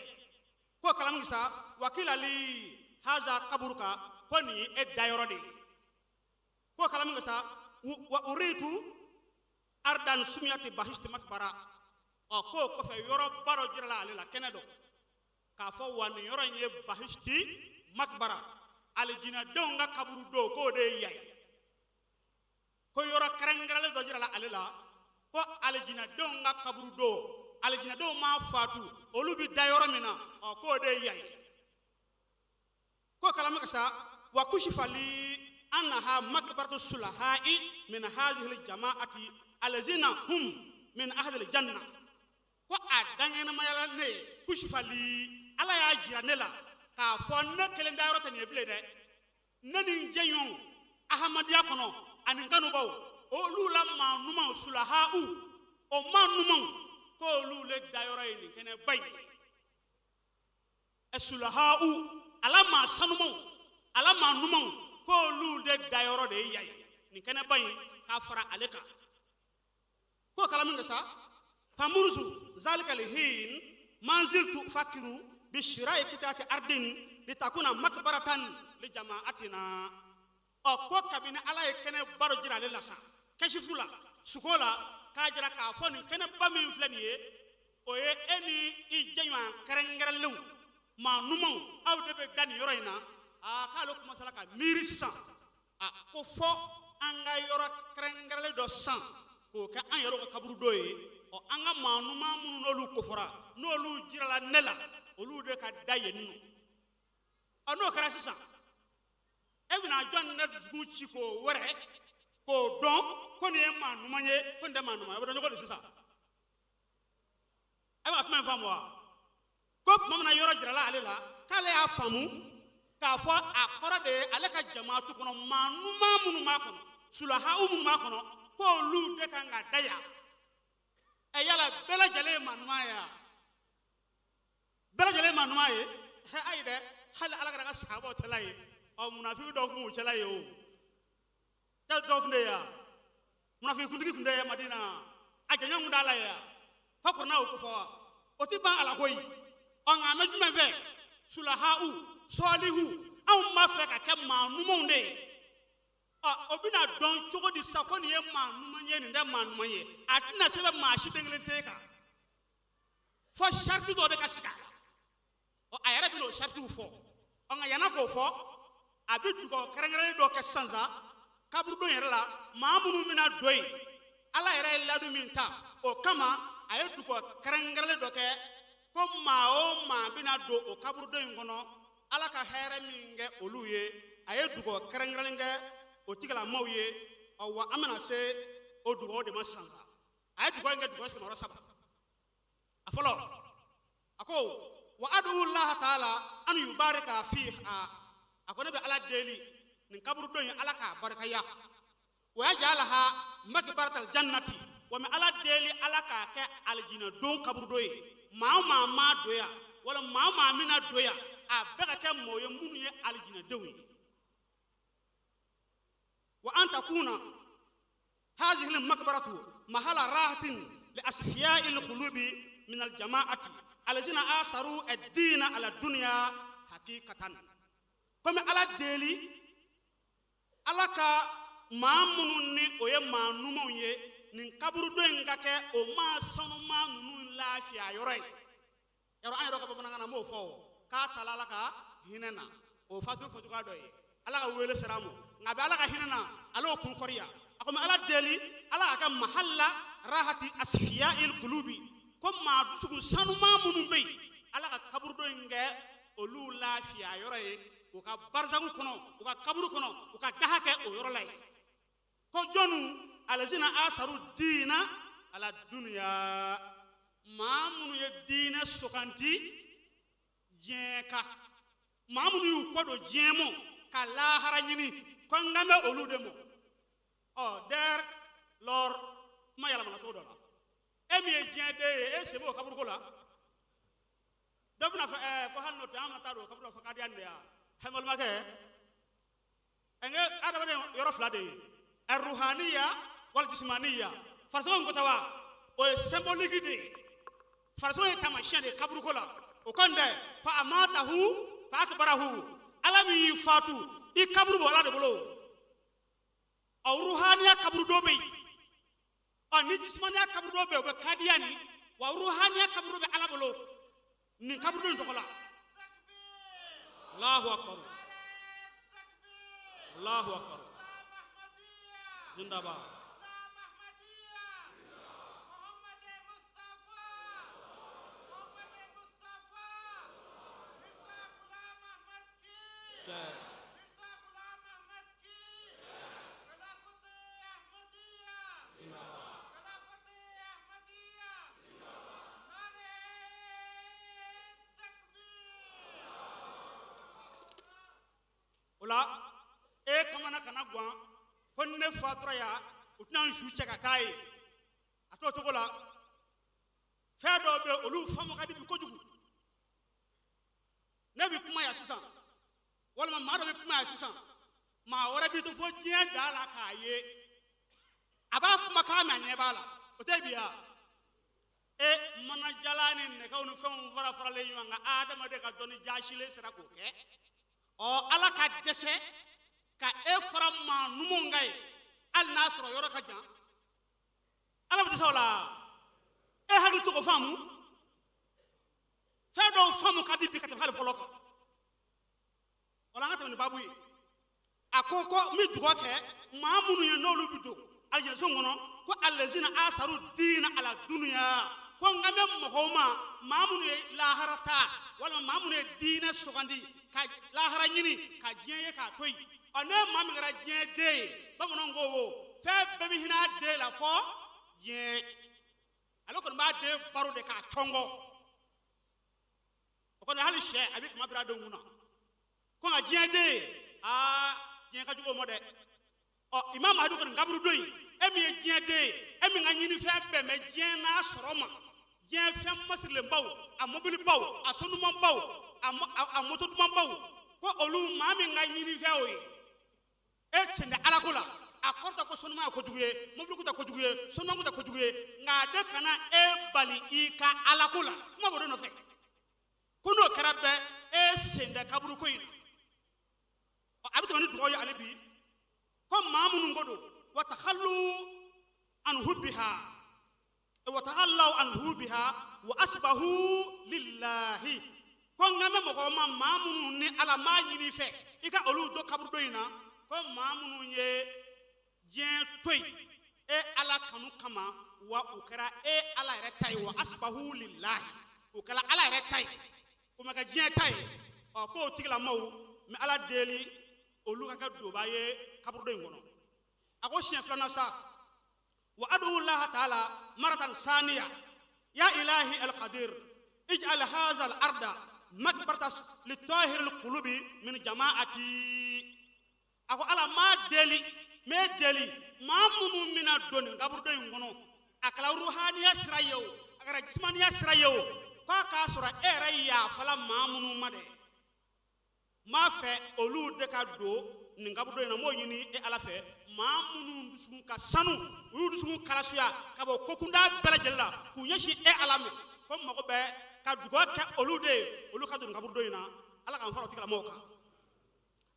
Ko kalamu sa wakila li haza kaburuka, ko nin ye e dayɔrɔ de ye. Ko kalamu sa wa uritu ardan sumiyati bahishti makbara. Ɔ, k'o kɔfɛ yɔrɔba dɔ jirala ale la, kɛnɛ dɔ, k'a fɔ wa nin yɔrɔ in ye bahishti makbara, alijinɛdenw ka kaburu don, k'o de ye yan ye. Ko yɔrɔ kɛrɛnkɛrɛnlen dɔ jirala ale la, ko alijinɛdenw ka kaburu don, alijinɛdenw maa fatu, olu bɛ da yɔrɔ min na, ɔ, k'o de ye yan ye. Ko kalamu ka sa wa kushifa li annaha makbaratu sulahai min hadhihi aljama'ati allazina hum min ahli aljanna. Ko a dankɛnɛmayala ne ye, kushifa li, Ala y'a jira ne la k'a fɔ ne kelen dayɔrɔ tɛ nin ye bilen dɛ, ne ni n jɛɲɔgɔnw ahamadiya kɔnɔ ani n kanubaw, olu la maa ɲumanw, sulahau, o maa ɲumanw, k'olu le dayɔrɔ ye nin kɛnɛba in ye. Sulahau, ala maa sanumanw, ala maa ɲumanw, k'olu de dayɔrɔ de ye yan ye, nin kɛnɛba in, k'a fara ale kan. K'o kala min kɛ sa, famurusu zalika lihin manziltu ufakiru bi shira'i kitati ardin litakuna makbaratan li jama'atina. Ɔ, ko kabini Ala ye kɛnɛba dɔ jira ale la sa kɛsifu la, sugo la, k'a jira k'a fɔ nin kɛnɛba min filɛ nin ye, o O ye e ni i jɛɲɔgɔn kɛrɛnkɛrɛnlenw, maa numanw, aw de bɛ da nin yɔrɔ in na. Aa, k'ale kumasala ka miiri sisan, a ko fɔ an ka yɔrɔ kɛrɛnkɛrɛnlen dɔ san k'o kɛ an yɛrɛw ka kaburudo ye. Ɔ, an ka maa numan minnu n'olu kofɔra, n'olu jirala ne la, olu de ka da yen nɔ. Ɔ, n'o kɛra sisan, e bɛna jɔn de dusukun ci k'o wɛrɛ k'o dɔn ko nin ye maa numan ye, ko nin tɛ maa numan ye? O bɛ dɔn cogo di sisan? E b'a kuma in faamu wa? Ko tuma min na yɔrɔ jirala ale la, k'ale y'a faamu k'a fɔ a kɔrɔ de ye ale ka jamaatu kɔnɔ maa numan minnu b'a kɔnɔ, sulahaw minnu b'a kɔnɔ, k'olu de kan ka da yan. Ɛ, yala bɛɛ lajɛlen ye maa numan ye wa? Bɛɛ lajɛlen ye maa numan ye? Ayi dɛ, hali ala kira ka sahabaw tɛla ye. Ɔ, munafiki dɔw kun b'u cɛla ye, o tɛ dɔw kun de ye wa? Munafiki kuntigi kun tɛ ye Madina, a jɔnjɔn kun t'a la ye wa? Fo kuranɛ y'o ko fɔ wa? O ti ban a la koyi. Ɔ, nka an bɛ jumɛn fɛ? Sulahaw, sɔlihu, anw b'a fɛ ka kɛ maa numanw de ye. Ɔ, o bɛna dɔn cogo di sa ko nin ye maa numan ye, nin tɛ maa numan ye? A tɛna sɛbɛn maa si den kelen tɛ kan, fo sariti dɔ de ka sigi a la. Ɔ, a yɛrɛ bɛna o saritiw fɔ. Ɔ, nka yan'a k'o fɔ, a bɛ dugawu kɛrɛnkɛrɛnnen dɔ kɛ sisan sa kaburudon yɛrɛ la, maa minnu bɛna don yen. Ala yɛrɛ ye ladu min ta o kama, a ye dugawu kɛrɛnkɛrɛnnen dɔ kɛ ko maa o maa bɛna don o kaburudon in kɔnɔ, ala ka hɛrɛ min kɛ olu ye, a ye dugawu kɛrɛnkɛrɛnnen kɛ o tigilamaaw ye. Ɔ, wa an bɛna se o dugawu de ma sisan sa. A ye dugawu in kɛ dugawu sigiyɔrɔ saba. A fɔlɔ, a ko wa adu laha taala an yubarika fiha, a ko ne bɛ ala deli nin kaburudon in, ala k'a barikaya. Wa yajalaha makbaratal jannati, wa n bɛ ala deli ala k'a kɛ alijinɛ don kaburudo ye. Maa o maa maa don yan, wala maa o maa mina don yan, a bɛɛ ka kɛ mɔɔ ye minnu ye alijinɛdenw ye. Wa an takuna hazihi lmakbaratu mahala rahatin li asfiyai lqulubi min aljamaati alazina asaru addina ala dunya hakikatan. Komi ala deli ala ka maa minnu ni o ye maa numanw ye, nin kaburudo in ka kɛ o maa sanuman ninnu lafiya yɔrɔ ye. Yɔrɔ an yɛrɛ ka bamanankan na, m'o fɔ o k'a taala ala ka hinɛ na, o fatu fɔcogoya dɔ ye. Ala ka wele sera a ma, nka a bɛ ala ka hinɛ na, ale y'o kun kɔriya. A ko ala deli ala k'a kɛ mahalla rahati asfiya'il kulubi, ko maa dusukun sanuman minnu bɛ yen, ala ka kaburudo in kɛ olu lafiya yɔrɔ ye, u ka barizaku kɔnɔ, u ka kaburu kɔnɔ, u ka daha kɛ o yɔrɔ la yen. Ko jɔnnu? Alazina asaru diina ala dunuya, maa minnu ye diinɛ sugandi diɲɛ kan, maa minnu y'u kɔ don diɲɛ mɔ ka lahara ɲini, ko n kan bɛ olu de mɔ. Ɔ, dès lors kuma yɛlɛmana cogo dɔ la. E min ye diɲɛ den ye, e sen b'o kaburuko la. Dɔ bɛna fɔ ko hali n'o tɛ, an ka taa don o kaburu la fɔ kadiya nin de ya. Hɛ, balimakɛ, ɛnkɛ adamaden yɔrɔ fila de ye, ruhaniya wali jisimaniya. Farisogo in ko tɛ wa? O ye symbolique de ye. Farisogo ye taamasiyɛn de ye kaburuko la. O kɔni tɛ fa amatahu fa akbarahu. Ala min y'i fatu, i kaburu b'o ala de bolo. Ɔ, ruhaniya kaburudo bɛ yen, ɔ ni jisimaniya kaburudo bɛ yen, o bɛ kadiya ni wa ruhaniya kaburudo bɛ ala bolo nin kaburudo in tɔgɔ la. Allahu akbar, Allahu akbar, zindaba. Jai. O la e kamana kana gan ko ne fatura yan, u tɛna n su cɛ ka taa yen. A t'o cogo la. Fɛn dɔw bɛ olu faamu ka di bi kojugu. Ne bɛ kuma yan sisan, walima maa dɔ bɛ kuma yan sisan, maa wɛrɛ b'i to fo diɲɛ da la k'a ye, a b'a kumakan mɛn, a ɲɛ b'a la. O tɛ bi yan. E manajala ni nɛgɛw ni fɛnw fara faralen ɲɔgɔn kan, adamaden ka dɔnni jaasilen sera k'o kɛ. Ɔ, ala ka dɛsɛ ka e fara maa numanw kan ye, hali n'a sɔrɔ yɔrɔ ka jan, ala bɛ dɛsɛ o la. E hakili to k'o faamu. Fɛn dɔw faamu ka di bi ka tɛmɛ hali fɔlɔ kan. Wala an ka tɛmɛ ni baabu ye. A ko ko n bɛ dugawu kɛ maa minnu ye, n'olu bɛ don alijinɛso kɔnɔ, ko alazina asaru diina ala dunuya, ko n kan bɛ mɔgɔw ma, maa minnu ye lahara ta, walima maa minnu ye diinɛ sugandi ka lahara ɲini ka diɲɛ ye k'a to yen. Ɔ, ne maa min kɛra diɲɛ den ye, bamananw ko wo, fɛn bɛɛ bɛ hinɛ a den la fɔ diɲɛ. Ale kɔni b'a den baro de k'a cɔngɔ. O kɔni, hali sɛ a bɛ kuma bila a denw kunna ko nka diɲɛ den, aa, diɲɛ ka jugu o ma dɛ. Ɔ, Imam Mahdi kɔni kaburu don in, e min ye diɲɛ den ye, e min ka ɲinifɛn bɛn bɛ diɲɛ n'a sɔrɔ ma, diɲɛ fɛn masirilenbaw, a mobilibaw, a sonumanbaw, a moto dumanbaw, ko olu maa min ka ɲinifɛn o ye, e sen tɛ alako la. A kɔrɔ tɛ ko sonuman ye kojugu ye, mobiliko tɛ kojugu ye, sonumanko tɛ kojugu ye, nka a de kana e bali i ka alako la. Kuma b'o de nɔfɛ ko n'o kɛra bɛɛ, e sen tɛ kaburuko in na. Ɔ, a bɛ tɛmɛ ni dugawu ye hali bi, ko maa minnu ko don watahallu an hubbiha watakallaw an hubbiha wa asbahu lillahi, ko n kan bɛ mɔgɔw ma, maa minnu ni Ala m'a ɲini i fɛ i ka olu don kaburudo in na, ko maa minnu ye diɲɛ to yen e Ala kanu kama, wa u kɛra e Ala yɛrɛ ta ye, wa asbahu lillahi, u kɛra Ala yɛrɛ ta ye, u ma kɛ diɲɛ ta ye. Ɔ, k'o tigilamɔgɔw, n bɛ Ala deli olu ka kɛ donba ye kaburudo in kɔnɔ. A ko siɲɛ filanan sa, wa adu laha taala maratan saniya ya ilahi alqadir ij'al hadha al-arda makbarata litahir alqulubi min jama'ati. A ko Ala m'a deli, n bɛ deli, maa minnu bɛna don nin kaburudo in kɔnɔ, a kɛra ruhaniya sira ye o, a kɛra jisimaniya sira ye o, k'a k'a sɔrɔ e yɛrɛ yafala maa minnu ma dɛ, n b'a fɛ olu de ka don nin kaburudo in na. N b'o ɲini e Ala fɛ, maa minnu dusukun ka sanu, u y'u dusukun kalasuya ka bɔ kokunda bɛɛ lajɛlen la k'u ɲɛsin e Ala ma, ko n mago bɛ ka dugawu kɛ olu de ye, olu ka don nin kaburudo in na. Ala k'an fara o tigilamɔgɔw kan.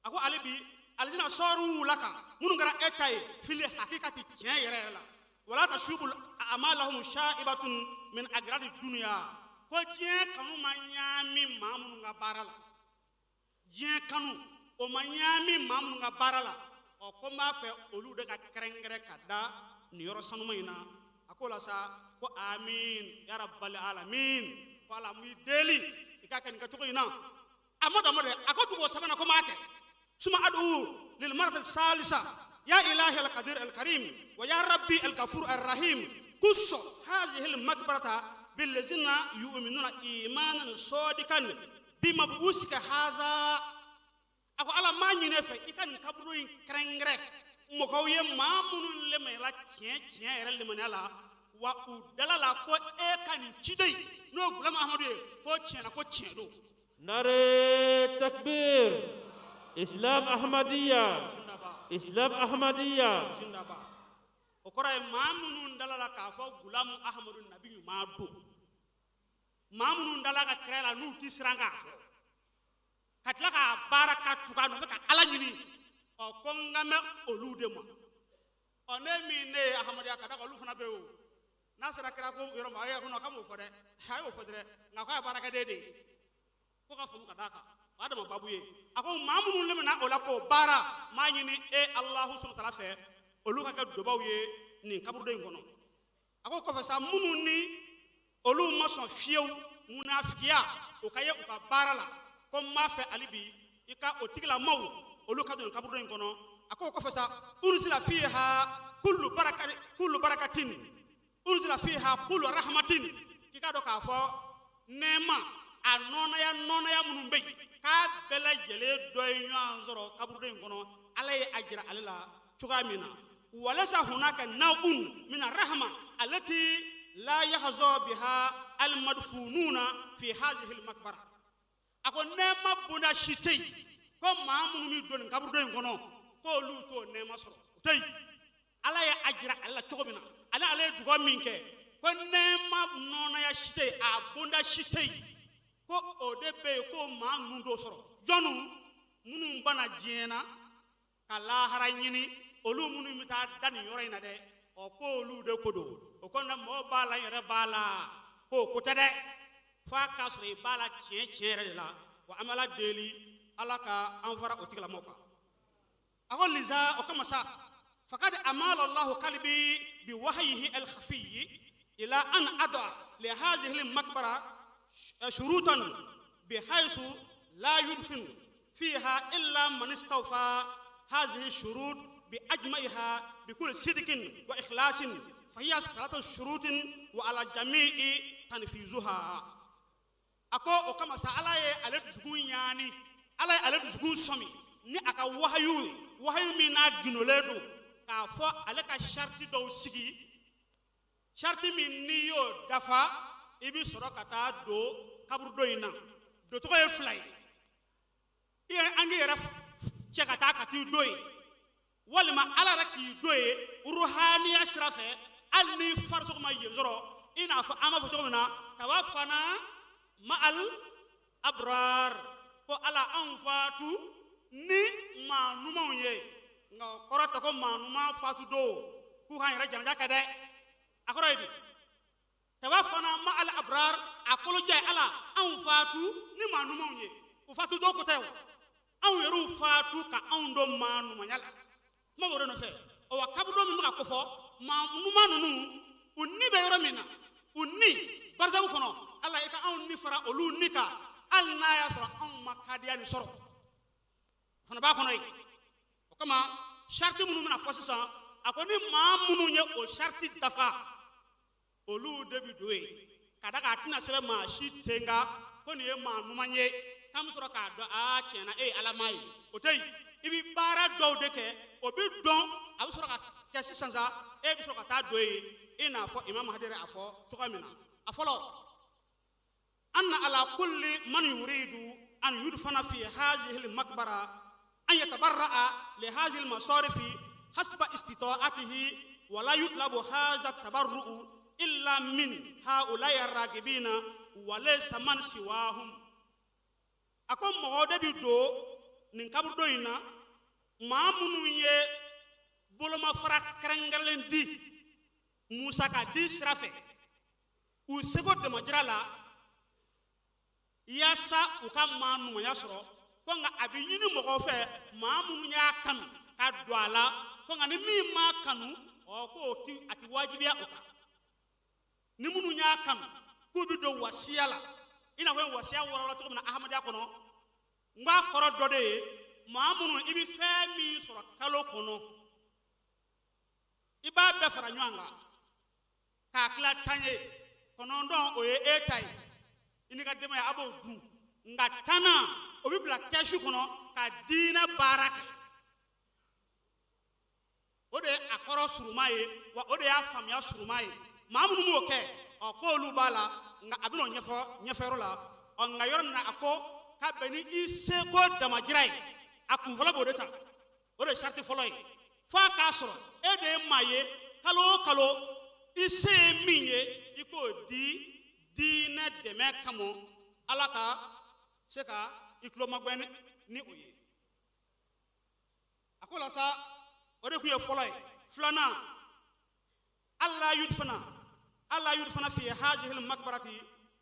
A ko ale bi alizina sɔɔru laka, minnu kɛra e ta ye fili hakikati, tiɲɛ yɛrɛ yɛrɛ la, wala tashubul amalahum sha'ibatun min agradi dunuya, ko diɲɛ kanu ma ɲaami maa minnu ka baara la, diɲɛ kanu o ma ɲaami maa minnu ka baara la, ɔ, ko n b'a fɛ olu de ka kɛrɛnkɛrɛn ka da nin yɔrɔ sanuma in na. A ko la sa ko amin ya rabbal alamin, ko Ala m'i deli i ka kɛ nin kɛcogo in na. A ma dɔn ma dɛ. A ko dugu sabanan ko m'a kɛ suma adu lil marati salisa ya ilahi alqadir alkarim wa ya rabbi alghafur arrahim kusso hadhihi almakbarata billazina yu'minuna imanan sadiqan bimabusika haza. A ko Ala m'a ɲini e fɛ i ka nin kaburu in kɛrɛnkɛrɛn mɔgɔw ye, maa minnu lemɛla tiɲɛ tiɲɛ yɛrɛ lemaniya la, wa u dala la ko e ka nin ciden in, n'o ye Gulamu Ahamadu ye, ko tiɲɛna, ko tiɲɛ don. Nare Takbir. Islam Ahmadiyya. Islam Ahmadiyya. Zindaba. O kɔrɔ ye maa minnu dala la k'a fɔ Gulamu Ahamadu nabi ɲuman don, maa minnu dala ka kira la n'u ti siran k'a fɔ, ka tila k'a baara, ka tugu a nɔfɛ, ka Ala ɲini, ɔ, ko n kan bɛ olu de ma. Ɔ, ne min ne ye ahamaduya ka da kan, olu fana bɛ yen o. N'a sera kira ko yɔrɔ ma, a ye ko k'a m'o fɔ dɛ, a y'o fɔ dɛ, nka k'a ye baarakɛden de ye, ko ka faamu ka d'a kan, o y'a dama babu ye. A ko maa minnu lemina o la k'o baara, m'a ɲini e Alahu subahana taala fɛ olu ka kɛ dobaw ye nin kaburudo in kɔnɔ. A ko kɔfɛ sa, minnu ni olu ma sɔn fiyewu munafikiya o ka ye u ka baara la, ko n b'a fɛ hali bi i ka o tigilamaw olu ka don nin kaburudo in kɔnɔ. A ko kɔfɛ sa, unzila fiha kullu baraka kullu barakatin unzila fiha kullu rahmatin, k'i k'a dɔn k'a fɔ nɛɛma a nɔnaya nɔnaya minnu bɛ yen, k'a bɛɛ lajɛlen dɔ ye ɲɔgɔn sɔrɔ kaburudo in kɔnɔ, Ala ye a jira ale la cogoya min na, walaysa hunaka naw'un min arrahma allati la yahza biha almadfununa fi hadhihi almaqbara. A ko nɛɛma bonda si tɛ yen ko maa minnu bɛ don nin kaburudo in kɔnɔ k'olu t'o nɛɛma sɔrɔ, o tɛ yen. Ala ye a jira ale la cogo min na, ale ye dugawu min kɛ, ko nɛɛma nɔnaya si tɛ yen, a bonda si tɛ yen ko o de bɛ yen ko maa ninnu t'o sɔrɔ. Jɔnnu? Minnu banna diɲɛ na ka lahara ɲini, olu minnu bɛ taa da nin yɔrɔ in na dɛ, ɔ, ko olu de ko don. O kɔni na, mɔgɔw b'a la, n yɛrɛ b'a la, k'o ko tɛ dɛ. Fo a k'a sɔrɔ i b'a la tiɲɛ tiɲɛ yɛrɛ de la. Wa an bɛ Ala deli, Ala ka an fara o tigilamɔgɔw kan. A ko liza, o kama sa, fakad amala Allahu kalbi bi wahyihi al-khafiyyi ila an ad'a li hadhihi al-maqbara shurutan bihaythu la yudfin fiha illa man istawfa hadhihi shurut bi ajma'iha bi kulli sidqin wa ikhlasin, fa hiya salatu shurutin wa ala jami'i tanfizuha. A ko o kama sa, Ala ye ale dusukun ɲaani, Ala ye ale dusukun sɔmi ni a ka wahayu ye, wahayu min n'a gundolen don k'a fɔ ale ka sariti dɔw sigi, sariti min n'i y'o dafa, i bɛ sɔrɔ ka taa don kaburudo in na. Doncogo ye fila ye: i yɛrɛ, an k'i yɛrɛ cɛ ka taa ka t'i don yen, walima Ala yɛrɛ k'i don yen ruhaniya sira fɛ, hali ni farisogo ma yen sɔrɔ. I n'a fɔ an b'a fɔ cogo min na, tawafana ma'al abrar, ko Ala anw fatu ni maa ɲumanw ye. Nka o kɔrɔ tɛ ko maa ɲuman fatu don k'u k'an yɛrɛ janaja kɛ dɛ. A kɔrɔ ye di? Tawafana ma'al abrar, a kolojɛ, Ala anw fatu ni maa ɲumanw ye. U fatu don ko tɛ o, anw yɛrɛw fatu ka anw don maa ɲumanya la. Kuma b'o de nɔfɛ. Ɔ wa, kaburudo min bɛ ka kofɔ, maa ɲuman ninnu u ni bɛ yɔrɔ min na, u ni barisaku kɔnɔ, Ala i ka anw ni fara olu ni kan, hali n'a y'a sɔrɔ anw ma kadiya nin sɔrɔ. O fana b'a kɔnɔ yen. O kama, sariti minnu bɛna fɔ sisan, a ko ni maa minnu ye o sariti dafa, olu de bɛ don yen. Ka da kan a tɛna sɛbɛn maa si ten kan ko nin ye maa ɲuman ye k'an bɛ sɔrɔ k'a dɔn, aa tiɲɛna e ye Ala maa ye. O tɛ yen. I bɛ baara dɔw de kɛ, o bɛ dɔn, a bɛ sɔrɔ ka kɛ sisan sa, e bɛ sɔrɔ ka taa don yen, i n'a fɔ Imam Mahdi yɛrɛ a fɔ cogoya min na. A fɔlɔ, anna ala kulli man yuridu an yudfana fi hadhihi al-maqbara an yatabarra'a li hadhihi al-masarifi hasba istita'atihi, wala yutlabu hadha at-tabarru'u illa min ha'ula'i ar-ragibina wa laysa man siwahum. A ko mɔgɔw de bɛ don nin kaburudo in na, maa minnu ye bolomafara kɛrɛnkɛrɛnlen di musaka di sira fɛ u seko damajira la, yaasa u ka maa ɲumanya sɔrɔ. Ko nka a bɛ ɲini mɔgɔw fɛ, maa minnu y'a kanu ka don a la. Ko nka ni min m'a kanu, ɔ ko o ti, a ti wajibiya o kan. Ni minnu y'a kanu k'u bɛ don wasiya la, i n'a fɔ wasiya wɔrɔla cogo min na ahamadiya kɔnɔ, n k'a kɔrɔ dɔ de ye, maa minnu i bɛ fɛn min sɔrɔ kalo kɔnɔ, i b'a bɛɛ fara ɲɔgɔn kan k'a tila 10 ye, 9 o ye e ta ye, i n'i ka denbaya a b'o dun, nka 10nan o bɛ bila kɛsu kɔnɔ ka diinɛ baara kɛ. O de ye a kɔrɔ suruma ye, wa o de y'a faamuya suruma ye. Maa minnu b'o kɛ, ɔ k'olu b'a la, nka a bɛn'o ɲɛfɔ ɲɛfɛyɔrɔ la. Ɔ nka yɔrɔ min na, a ko ka bɛn ni i seko damajira ye, a kunfɔlɔ b'o de ta, o de ye sariti fɔlɔ ye. Fo a k'a sɔrɔ e de ye maa ye, kalo o kalo i se ye min ye, i k'o di diinɛ dɛmɛ kama, Ala ka se ka i tulo magɛn ni o ye. A ko la sa, o de tun ye fɔlɔ ye. Filanan, alla yudfana fi hadhihi al-maqbarati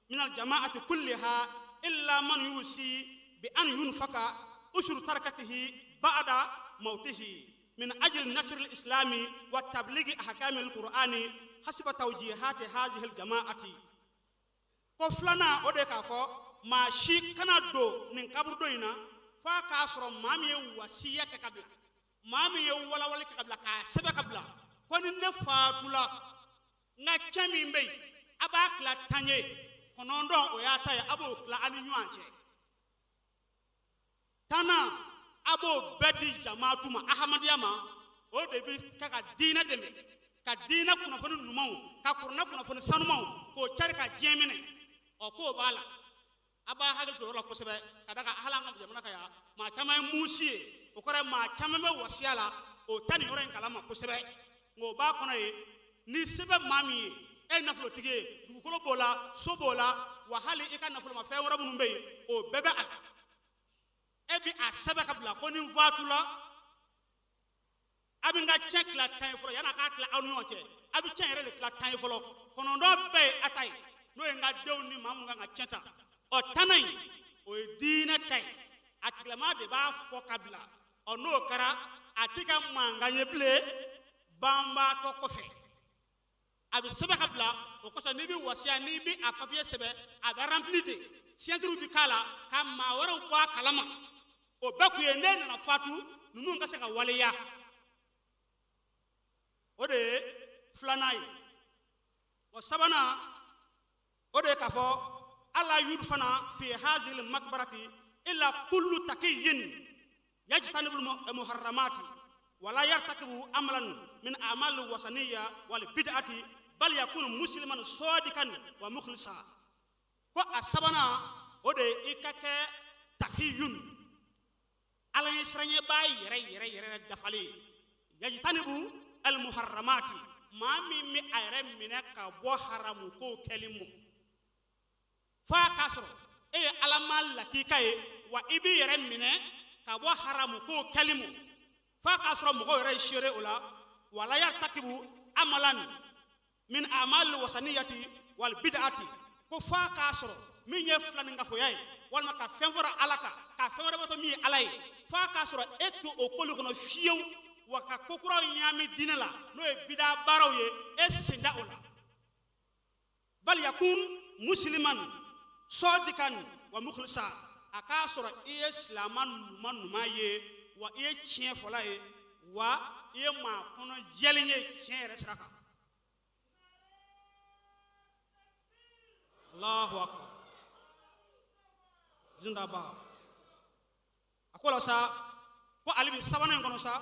min al-jama'ati kulliha illa man yusi bi an yunfaka ushur tarakatihi ba'da mautihi min ajli nasr al-islami wa tablighi ahkam al-qur'ani hasba tawjihati hadhihi al-jama'ati. Ko filanan, o de k'a fɔ maa si kana don nin kaburudo in na f'a k'a sɔrɔ maa min ye wasiya kɛ ka bila, maa min ye walawali kɛ ka bila, k'a sɛbɛn ka bila, ko ni ne fatula, n ka cɛn min bɛ yen, a b'a tila 10 ye, 9 o y'a ta ye, a b'o tila a ni ɲɔgɔn cɛ, 10nan a b'o bɛɛ di jamaatu ma, ahamadiya ma. O de bɛ kɛ ka diinɛ dɛmɛ, ka diinɛ kunnafoni ɲumanw, ka kuranɛ kunnafoni sanumanw k'o cari ka diɲɛ minɛ. Ɔ k'o b'a la, a b'a hakili to o yɔrɔ la kosɛbɛ, ka da kan hali an ka jamana kan yan, maa caman ye musi ye, o kɔrɔ ye maa caman bɛ wasiya la, o ta nin yɔrɔ in kalama kosɛbɛ. Nka o b'a kɔnɔ ye, ni se bɛ maa min ye, e ye nafolotigi ye, dugukolo b'o la, so b'o la, wa hali i ka nafolomafɛn wɛrɛ minnu bɛ yen, o bɛɛ bɛ a la, e bi a sɛbɛn ka bila ko ni n fatula, a bɛ n ka tiɲɛ tila 10 ye fɔlɔ, yanni a k'a tila aw ni ɲɔgɔn cɛ, a bɛ tiɲɛ yɛrɛ de tila 10 ye fɔlɔ, 9 bɛɛ ye a ta ye. N'o ye n ka denw ni maa minnu kan ka tiɲɛ ta. Ɔ, tannan in, o ye diinɛ ta ye. A tigilama de b'a fɔ ka bila. Ɔ, n'o kɛra, a tɛ kɛ mankan ye bilen banbaatɔ kɔfɛ. A bɛ sɛbɛn ka bila. O kosɔn, n'i bɛ wasiya, n'i bɛ a papiye sɛbɛn, a bɛ rempli de, signature bɛ k'a la ka maa wɛrɛw bɔ a kalama. O bɛɛ kun ye ne nana fatu, ninnu ka se ka waleya. O de ye filanan ye. O sabanan, o de ye k'a fɔ alla yudfana fi hazil makbarati illa kullu takiyin yajtanibul muharramati wala yartakibu amalan min amal wasaniya wal bid'ati bal yakunu musliman sadikan wa mukhlisa. Ko a sabanan, o de ye i ka kɛ takiyun, Ala ye siranɲɛbaa yɛrɛ yɛrɛ yɛrɛ dafalen ye, yajitanibu al muharramati, maa min bɛ a yɛrɛ minɛ ka bɔ haramu kow kɛli mɔ. F'a k'a sɔrɔ e ye Ala ma lakika ye, wa i b'i yɛrɛ minɛ ka bɔ haramu kow kɛli mɔ, f'a k'a sɔrɔ mɔgɔw yɛrɛ ye seere o la. Wala yartakibu amalan min amali wasaniyati wal bid'ati, ko f'a k'a sɔrɔ min ye filaninkafoya ye, walima ka fɛn fara Ala kan, ka fɛn wɛrɛ bato min ye Ala ye, f'a k'a sɔrɔ e to o kolu kɔnɔ fiyewu, wa ka ko kuraw ɲaami diinɛ la, n'o ye bida baaraw ye, e sen da o la. Bal yakun musliman sadikan wa mukhlisa, a k'a sɔrɔ i ye silama numan numan ye, wa i ye tiɲɛ fɔla ye, wa i ye maa kɔnɔ jɛlen ye tiɲɛ yɛrɛ sira kan. Allahu akbar, zindaba. A ko la sa ko ale bɛ sabanan in kɔnɔ sa,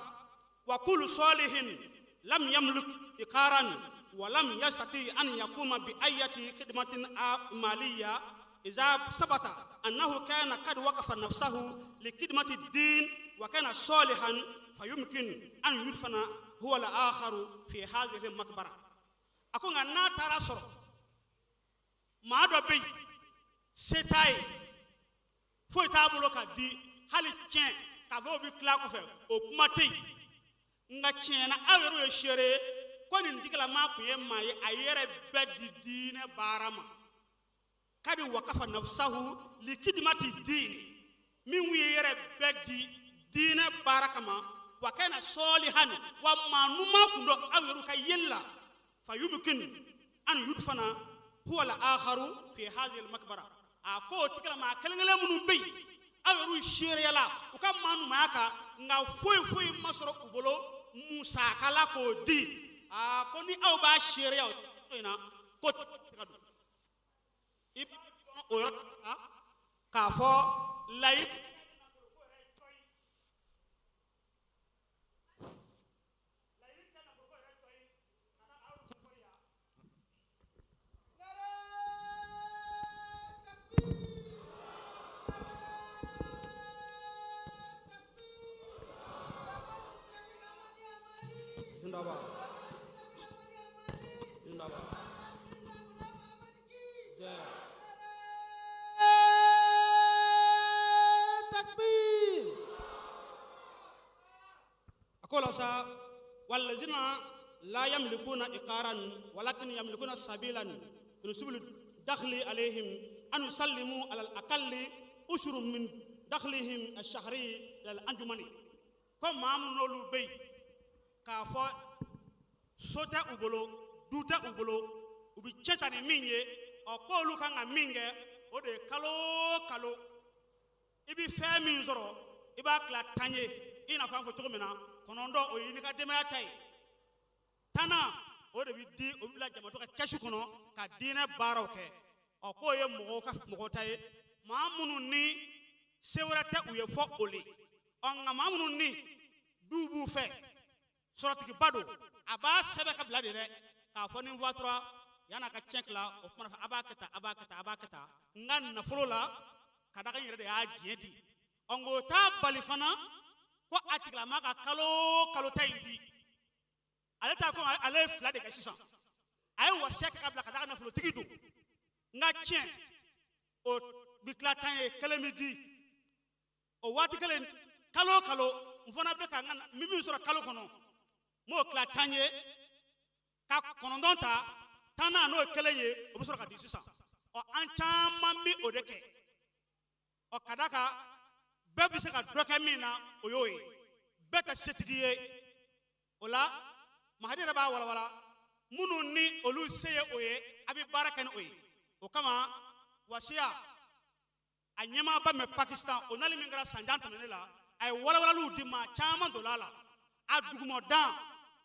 wa kullu salihin lam yamlik iqaran wa lam yastati an yakuma bi ayati khidmatin maliya iza sabata annahu kana kad waqafa nafsahu li khidmati din wa kana salihan fayumkin an yudfana huwa al-akharu fi hadhihi al-maqbara. A ko nka n'a taara sɔrɔ maa dɔ bɛ yen, se t'a ye, foyi t'a bolo ka di, hali tiɲɛ k'a fɔ o bɛ tila kɔfɛ, o kuma tɛ yen, nka tiɲɛ na aw yɛrɛ ye seere ye ko nin tigilamaa tun ye maa ye, a yɛrɛ bɛɛ di diinɛ baara ma, kadi wakafa nafsahu likidimati diini, min kun ye yɛrɛ bɛɛ di diinɛ baara kama, wa kana sɔlihan, wa maa numan kun don aw yɛrɛ ka yeli la, fa yumkin an yudfana huwa al-akharu fi hadhihi al-maqbara. A ko o tigilamaa kelen kelen minnu bɛ yen, aw yɛrɛ seereyala u ka maa numanya kan, nka foyi foyi ma sɔrɔ u bolo musaka la k'o di, a ko ni aw b'a seereya o cogo in na, ko tɛ se ka don. I b'a dɔn o yɔrɔ la k'a fɔ layi Zindaba. Zindaba. Jai. Takbir. A ko la sa, wallazina la yamlikuna iqaran walakin yamlikuna sabilan min subul dakhli alayhim an yusallimu ala al-aqalli ushurun min dakhlihim ash-shahri ila al-anjumani. Ko maa minnu n'olu bɛ yen k'a fɔ so tɛ u bolo, du tɛ u bolo, u bɛ cɛ ta ni min ye, ɔ, k'olu kan ka min kɛ, o de ye kalo o kalo i bɛ fɛn min sɔrɔ, i b'a tila 10 ye, i n'a fɔ an fɔ cogo min na, 9 o ye n'i ka denbaya ta ye, 10nan o de bɛ di, o bɛ bila jamatɔ ka kɛsu kɔnɔ ka diinɛ baaraw kɛ. Ɔ, k'o ye mɔgɔw ka mɔgɔw ta ye, maa minnu ni se wɛrɛ tɛ u ye fɔ o le. Ɔ, nka maa minnu ni du b'u fɛ, sɔrɔtigiba don, a b'a sɛbɛn ka bila de dɛ, k'a fɔ ni n fatura, yan'a ka tiɲɛ tila, o kuma a b'a kɛ tan, a b'a kɛ tan, a b'a kɛ tan n ka nafolo la, ka da kan n yɛrɛ de y'a diɲɛ di. Ɔ, nka o t'a bali fana ko a tigilama ka kalo o kalo ta in di. Ale ta ko ale ye fila de kɛ sisan, a ye wasiya kɛ ka bila ka taa nafolotigi don, n ka tiɲɛ o bi tila 10 ye, kelen bi di. O waati kelen, kalo o kalo n fana bɛ ka n ka min sɔrɔ kalo kɔnɔ, n b'o tila 10 ye, ka 9 ta, Tannan n'o ye kelen ye, o bɛ sɔrɔ ka di sisan. Ɔ, an caman bɛ o de kɛ. Ɔ, ka d'a kan bɛɛ bɛ se ka dɔ kɛ min na, o y'o ye. Bɛɛ tɛ setigi ye. O la Mahadi yɛrɛ b'a walawala, minnu ni olu se ye o ye, a bɛ baara kɛ ni o ye. O kama wasiya a ɲɛmaaba mɛ Pakistan, o nali min kɛra san jan tɛmɛnen la, a ye walawalaliw di, maa caman donna a la. A dugumɔdan,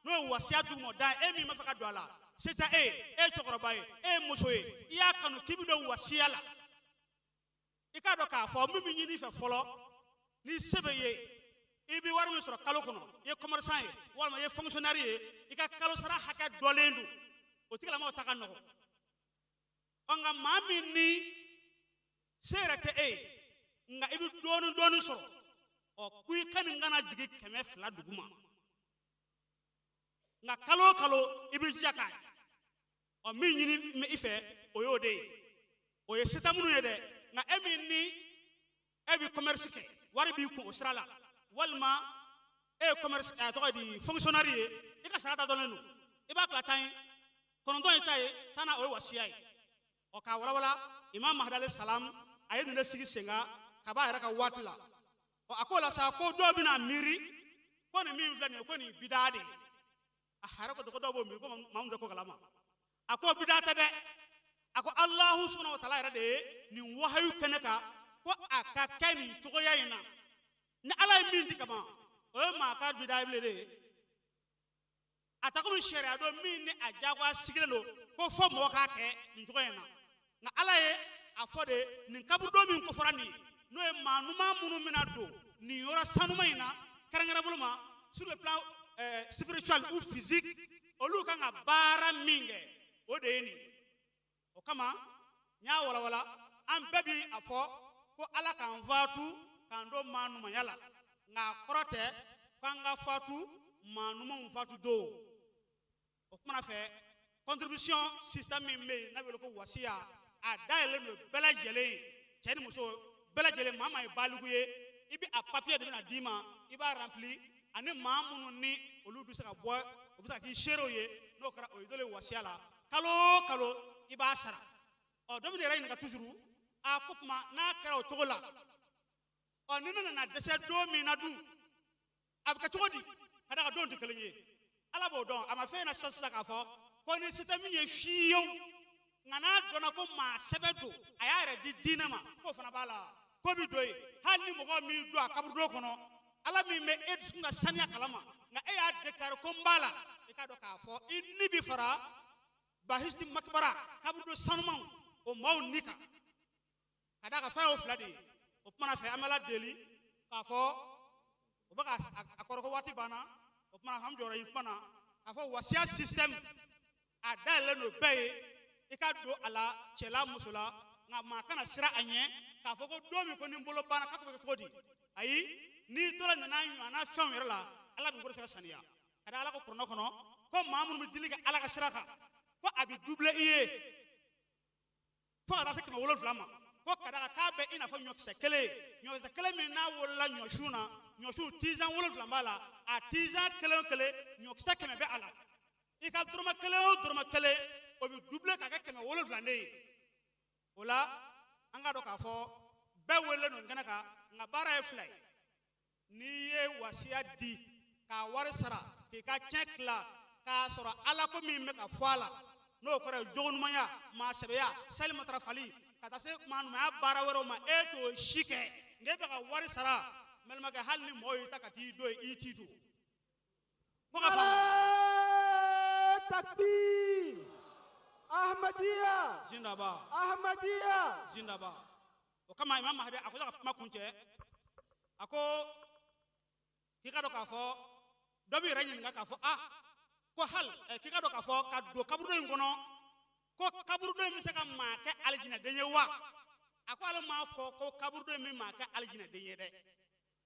n'o ye wasiya dugumɔdan, e min b'a fɛ ka don a la, se tɛ e ye, e ye cɛkɔrɔba ye, e ye muso ye, i y'a kanu k'i bɛ don wasiya la, i k'a dɔn k'a fɔ min bɛ ɲini i fɛ fɔlɔ, ni se bɛ ye, i bɛ wari min sɔrɔ kalo kɔnɔ, i ye commerçant ye walima i ye fonctionnaire ye, i ka kalo sara hakɛ dɔnlen don, o tigilamɔgɔ ta ka nɔgɔn. Ɔ, nka maa min ni se yɛrɛ tɛ e ye, nka i bɛ dɔɔnin dɔɔnin sɔrɔ, ɔ, ko i ka nin kana jigin 200 duguma, nka kalo o kalo i bɛ jija k'a di. Ɔ, min ɲini i fɛ, o y'o de ye. O ye seta minnu ye dɛ. Nka e min ni e bɛ commerce kɛ, wari b'i kun o sira la, walima e ye commerce, a tɔgɔ di, fonctionnaire ye, i ka sara da dɔnnen don, i b'a tila 10 ye, 9 ye ta ye, 10nan o ye wasiya ye. Ɔ, k'a walawala, Imam Mahdi alayhi salam, a ye nin de sigi sen kan ka b'a yɛrɛ ka waati la. Ɔ, a k'o la sa, ko dɔw bɛna miiri ko nin min filɛ nin ye, ko nin bidaa de ye. A yɛrɛ ko dɔw b'o miiri ko maa min tɛ ko kalama. A ko bidaa tɛ dɛ. A ko Alahu subahana wa taala yɛrɛ de ye nin wahayu kɛnɛ kan ko a ka kɛ nin cogoya in na. Ni Ala ye min di kaban, o ye maa ka bidaa ye bilen de ye. A ta komi sariya don min ni a diyagoya sigilen don ko fo mɔgɔ k'a kɛ nin cogoya in na. Nka Ala ye a fɔ de, nin kaburudon min kofɔra nin ye, n'o ye maa ɲuman minnu bɛna don nin yɔrɔ sanuman in na, kɛrɛnkɛrɛn bolo ma sur le plan spirituel ou physique, olu kan ka baara min kɛ, o de ye nin ye. O kama n y'a walawala, an bɛɛ bi a fɔ ko Ala k'an fatu k'an don maa ɲumanya la, nka a kɔrɔ tɛ k'an ka fatu maa ɲumanw fatu don. O kumana fɛ, contribution système min bɛ yen n'a bɛ wele ko wasiya, a dayɛlɛlen don bɛɛ lajɛlen ye, cɛ ni muso bɛɛ lajɛlen. Maa maa ye baliku ye, i bɛ a papier de bɛna d'i ma, i b'a rempli, ani maa minnu ni olu bɛ se ka bɔ, o bɛ se ka k'i seerew ye. N'o kɛra, o ye dɔ ye wasiya la, kalo o kalo i b'a sara. Ɔ, dɔ bɛ yɛrɛ ɲininka toujours, a ko tuma n'a kɛra o cogo la, ɔ, ni ne nana dɛsɛ don min na dun, a bɛ kɛ cogo di? Ka d'a kan don tɛ kelen ye, Ala b'o dɔn. A ma fɛn na sisan sisan k'a fɔ ko ni se tɛ min ye fiyewu, nka n'a dɔnna ko maa sɛbɛ don, a y'a yɛrɛ di diinɛ ma, k'o fana b'a la, ko bɛ don yen. Hali ni mɔgɔ min don a kaburudo kɔnɔ, Ala min bɛ e dusukun ka saniya kalama, nka e y'a déclaré ko n b'a la, i k'a dɔn k'a fɔ i ni bɛ fara Bahishti Makbara kaburudo sanumanw o maaw ni kan, ka d'a kan fɛn y'o fila de ye. O kumana fɛ, an bɛ Ala deli k'a fɔ o bɛ ka a kɔrɔ ko waati banna. O kumana, an jɔyɔrɔ in kuma na k'a fɔ wasiya système a dayɛlɛlen don bɛɛ ye, i ka don a la, cɛ la, muso la, nka maa kana siran a ɲɛ k'a fɔ ko don min ko ni n bolo banna k'a bɛ kɛ cogo di. Ayi, n'i dɔ la nana ɲɔgɔnna fɛnw yɛrɛ la, Ala b'i bolo se ka saniya. Ka da Ala ko kuranɛ kɔnɔ ko maa minnu bɛ dili kɛ Ala ka sira kan, ko a bɛ doubler i ye fo ka taa se 700 ma, ko ka d'a kan k'a bɛ i n'a fɔ ɲɔkisɛ kelen, ɲɔkisɛ kelen min n'a wolola ɲɔsun na, ɲɔsun tizan 7 b'a la, a tizan kelen o kelen ɲɔkisɛ 100 bɛ a la. I ka dɔrɔmɛ kelen o dɔrɔmɛ kelen, o bɛ doubler ka kɛ 700 de ye. O la an k'a dɔn k'a fɔ bɛɛ welelen don kɛnɛ kan, nka baara ye fila ye. N'i ye wasiya di k'a wari sara k'i ka tiɲɛ tila, k'a sɔrɔ Ala ko min bɛ ka fɔ a la, n'o kɔrɔ ye jogoɲumanya, maasɛbɛya, sali matarafali, ka taa se maa ɲumanya baara wɛrɛw ma, e t'o si kɛ, nka e bɛ ka wari sara. N balimakɛ, hali ni mɔgɔw y'i ta ka t'i don yen, i t'i don. Ko ka faamu. Takbir! Ahmadiyya! Zindaba! Ahmadiyya! Zindaba! O kama Imam Mahdi a ko ka kuma kuncɛ, a ko k'i ka dɔn k'a fɔ dɔ b'i yɛrɛ ɲininka k'a fɔ ah, ko hali k'i ka dɔn k'a fɔ ka don kaburudo in kɔnɔ, ko kaburudo in bɛ se ka maa kɛ alijinɛden ye wa? A ko ale m'a fɔ ko kaburudo in bɛ maa kɛ alijinɛden ye dɛ.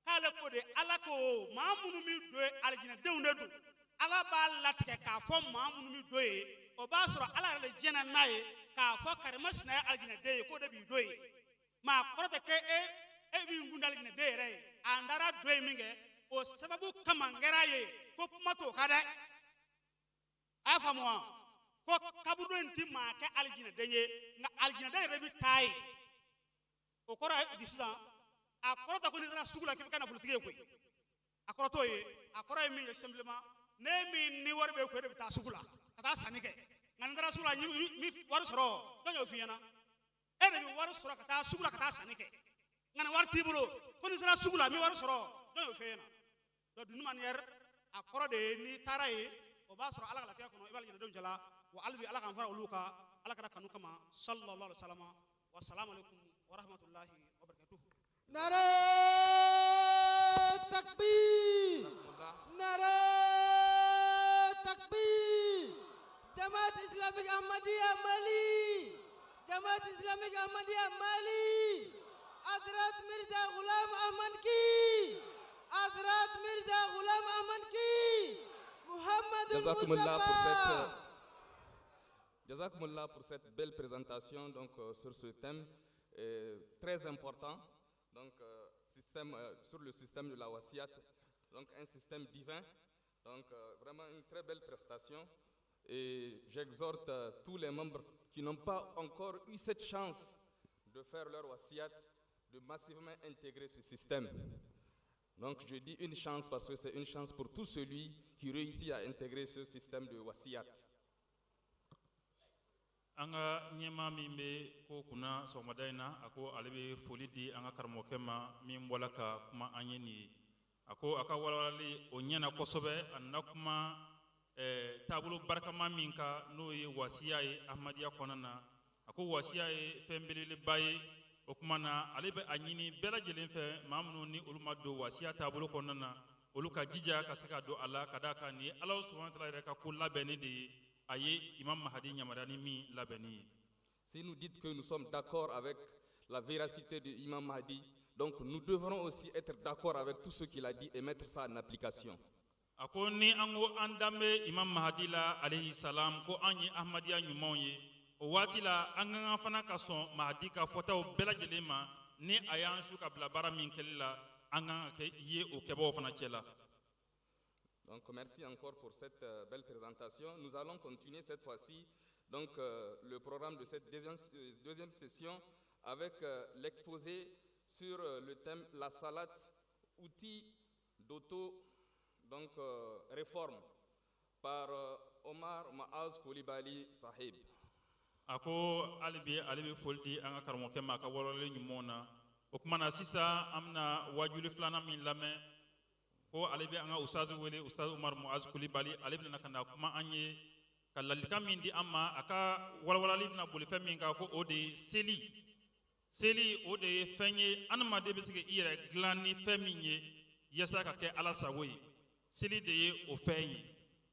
K'ale ko de, Ala ko maa minnu bɛ don yen, alijinɛdenw de don. Ala b'a latigɛ k'a fɔ maa minnu bɛ don yen, o b'a sɔrɔ Ala yɛrɛ de jɛnna n'a ye k'a fɔ karimasina ye alijinɛden ye, k'o de b'i don yen. Maa kɔrɔ tɛ k'e e b'i kun da alijinɛden yɛrɛ ye. A taara don yen min kɛ, o sababu kama n kɛra ye ko kuma t'o kan dɛ. A y'a faamu wa? Ko kaburudo in ti maa kɛ alijinɛden ye, nka alijinɛden yɛrɛ bɛ taa yen. O kɔrɔ ye di sisan? A kɔrɔ tɛ ko n'i taara sugu la k'i bɛ kɛ nafolotigi ye koyi. A kɔrɔ t'o ye. A kɔrɔ ye min ye simplement, ne min ni wari bɛ kun, e de bɛ taa sugu la ka taa sanni kɛ. Nka ni taara sugu la, ni wari sɔrɔ, jɔn y'o f'i ɲɛna? E de bɛ wari sɔrɔ ka taa sugu la ka taa sanni kɛ. Nka ni wari t'i bolo, ko n'i sera sugu la n bɛ wari sɔrɔ, jɔn y'o f'e ɲɛna? Donc d'une manière, a kɔrɔ de ye n'i taara yen, o b'a sɔrɔ Ala ka latigɛ kɔnɔ, i b'a alijinɛdenw cɛla wa. Hali bi Ala k'an fara olu kan, Ala kɛra kanu kama, sallallahu alaihi wa sallam. Wa salamu alaikum wa rahmatullahi wa barakatuhu. Nare takbir, Nare takbir. Jamaat Islamique Ahmadiyya Mali, Jamaat Islamique Ahmadiyya Mali. Hazrat Mirza Ghulam Ahmad ki, Hazrat Mirza Ghulam Ahmad ki, Muhammad Jazakumullah pour Mustafa. Cette, Jazakumullah pour cette belle présentation donc, sur ce thème très important, donc, système, sur le système de la wasiyat, donc un système divin. Donc vraiment une très belle prestation. Et j'exhorte tous les membres qui n'ont pas encore eu cette chance de faire leur wasiyat, de massivement intégrer ce système. Donc je dis une chance parce que c'est une chance pour tout celui qui réussit à intégrer ce système de wasiyat. An ka ɲɛmaa min bɛ ko kunna sɔgɔmada in na, a ko ale bɛ foli di an ka karamɔgɔkɛ ma min bɔla ka kuma an ye nin ye. A ko a ka walawalali o ɲɛna kosɛbɛ. A nana kuma taabolo barikama min kan, n'o ye wasiya ye Ahmadiyya kɔnɔna na. A ko wasiya ye fɛn belebeleba ye. O kuma na, ale bɛ a ɲini bɛɛ lajɛlen fɛ, maa minnu ni olu ma don wasiya taabolo kɔnɔna na, olu ka jija ka se ka don a la, ka d'a kan nin ye Ala subahana taala yɛrɛ ka ko labɛnnen de ye, a ye Imam Mahadi yamaruya ni min labɛnni ye. Si nous dites que nous sommes d'accord avec la véracité de Imam Mahdi, donc nous devrons aussi être d'accord avec tout ce qu'il a dit et mettre ça en application. A ko ni an ko an dan bɛ Imam Mahadi la alayhi salam, ko an ye Ahmadiyya ɲumanw ye, o waati la an ka kan fana ka sɔn Mahadi ka fɔtaw bɛɛ lajɛlen ma. Ni a y'an su ka bila baara min kɛli la, an kan ka kɛ ye o kɛbagaw fana cɛ la. Donc merci encore pour cette belle présentation. Nous allons continuer cette fois-ci donc, le programme de cette deuxième session avec l'exposé sur le thème la salat, outil d'auto donc, réforme par Omar Maaz Koulibaly Sahib. A ko hali bi ale bɛ foli di an ka karamɔgɔkɛ ma a ka walawalali ɲumanw na. O kuma na sisan, an bɛna wajuli filanan min lamɛn, ko ale bɛ an ka usazu wele, Ustaz Umar Muaz Kulibali. Ale bɛna ka na kuma an ye ka ladilikan min di an ma. A ka walawalali bɛna boli fɛn min kan, ko o de ye seli. Seli, o de ye fɛn ye adamaden bɛ se ka i yɛrɛ dilan ni fɛn min ye yaasa ka kɛ Ala sago ye. Seli de ye o fɛn ye.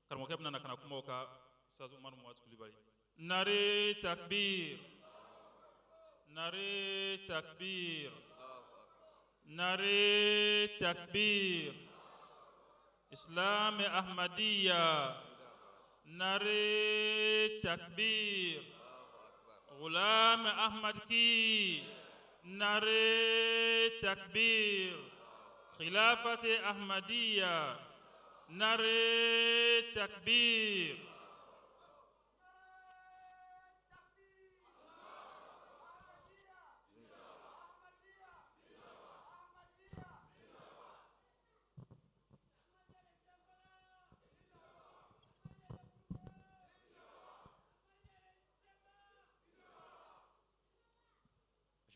Karamɔgɔkɛ bɛna na ka na kuma o kan. Ustaz Umar Muaz Kulibali. Nare takbir, nare takbir, nare takbir. Islam Ahmadiyya, nare takbir. Ghulam Ahmad ki, nare takbir. Khilafat Ahmadiyya, nare takbir.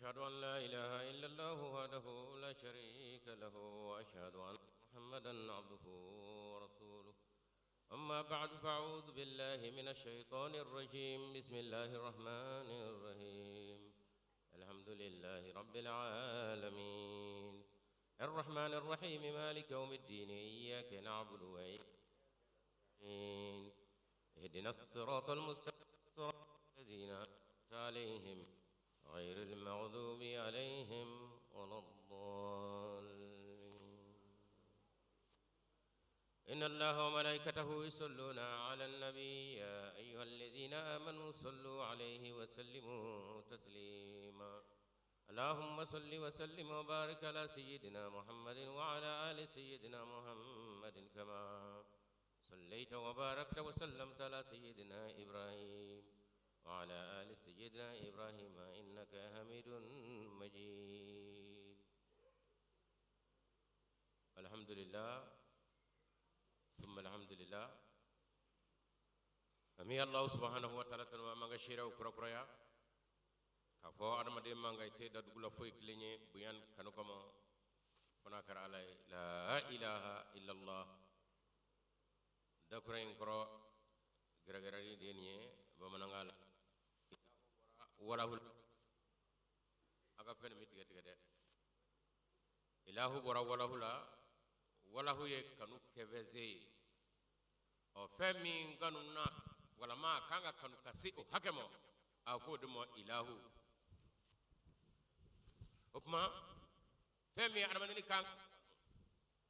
أشهد أن لا إله إلا الله وحده لا شريك له، وأشهد أن محمدا عبده ورسوله. أما بعد، فأعوذ بالله من الشيطان الرجيم. بسم الله الرحمن الرحيم. الحمد لله رب العالمين، الرحمن الرحيم، مالك يوم الدين، إياك نعبد وإياك نستعين، اهدنا الصراط المستقيم، صراط الذين أنعمت عليهم، غير المغضوب عليهم ولا الضالين. إن الله وملائكته يصلون على النبي، يا أيها الذين آمنوا صلوا عليه وسلموا تسليما. اللهم صل وسلم وبارك على سيدنا محمد وعلى آل سيدنا محمد، كما صليت وباركت وسلمت على سيدنا إبراهيم. وعلى آل سيدنا إبراهيم إنك حميد مجيد. الحمد لله ثم الحمد لله. An bɛ Allah subhanahu wa ta'ala tanu, an ka seerew kurakuraya k'a fɔ adamaden man kan i tɛ da dugu la foyi kelen ye bonya ni kanu kama fo n'a kɛra Ala ye. La ilaha illallah. Dakura in kɔrɔ gɛrɛgɛrɛli de ye nin ye bamanankan la. Walahu a ka fɛn nin bɛ tigɛ tigɛ dɛ. Ilahu bɔra walahu la. Walahu ye kanu kɛfɛse ye. Ɔ, fɛn min kanu na walama a kan ka kanu ka se o hakɛ ma, a fɔ o de ma ilahu. O tuma fɛn min ye adamadenni kan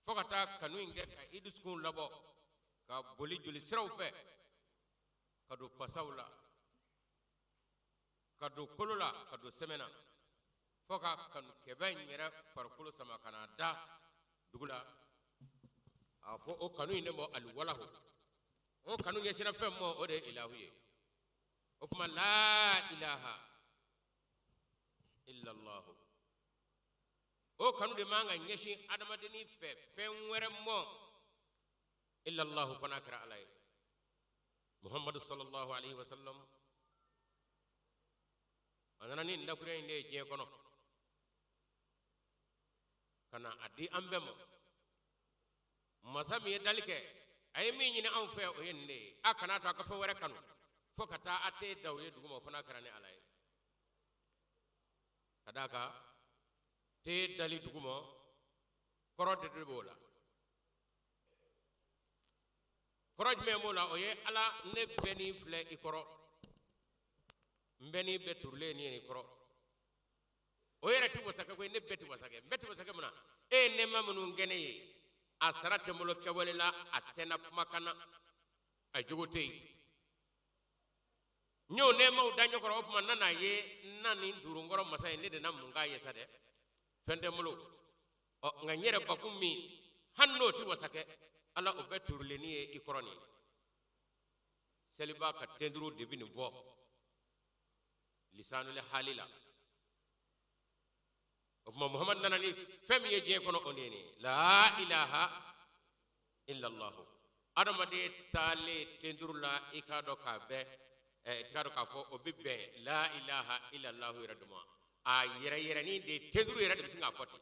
fo ka taa kanu in kɛ ka i dusukun labɔ ka boli joli siraw fɛ ka don pasaw la, ka don kolo la, ka don sɛmɛ na, fo ka kanu kɛbɛ in yɛrɛ farikolo sama ka na da dugu la, a fɔ o kanu in de ma aliwalahu. O kanu ɲɛsinna fɛn ma, o de ye ilahu ye. O tuma la ilaha illallahu, o kanu de man ka ɲɛsin adamadennin fɛ fɛn wɛrɛ mɔ illallahu fana kɛra Ala ye. Muhammadu sallallahu alaihi wasallam, a nana ni dakuruya in de ye diɲɛ kɔnɔ ka na a di an bɛɛ ma. Masa min ye dali kɛ, a ye min ɲini anw fɛ, o ye nin de ye: a kana to a ka fɛn wɛrɛ kanu fo ka taa a tɛ da o ye dugu ma, o fana kɛra ni Ala ye. Ka d'a kan te dali dugu ma, kɔrɔ de b'o la. Kɔrɔ jumɛn b'o la? O ye Ala, ne bɛɛ n'i filɛ i kɔrɔ, n bɛɛ n'i bɛɛ turulen nin ye nin kɔrɔ. O yɛrɛ tɛ wasa kɛ koyi. Ne bɛɛ tɛ wasa kɛ, n bɛɛ tɛ wasa kɛ. Mun na? E ye nɛɛma minnu kɛ ne ye, a sara tɛ n bolo kɛwale la, a tɛ n na kumakan na, a jogo tɛ yen. N y'o nɛɛmaw da ɲɔgɔn kɔrɔ. O tuma n nana ye n na nin duurunkɔrɔ masa ye, ne de na mun k'a ye sa dɛ? Fɛn tɛ n bolo. Ɔ, nka n yɛrɛ bakun min, hali n'o tɛ wasa kɛ, Ala, o bɛɛ turulenni ye i kɔrɔ nin ye. Seliba ka tenduru de bɛ nin fɔ lisanuli hali la. O tuma Muhamadu nana ni fɛn min ye diɲɛ kɔnɔ, o de ye nin ye: la ilaha illallah. Adamaden taalen tenduru la, i k'a dɔn k'a bɛn ɛ, i k'a dɔn k'a fɔ o bɛ bɛn la ilaha illallah yɛrɛ de ma. A yɛrɛ yɛrɛnin de tenduru yɛrɛ de bɛ sin k'a fɔ ten.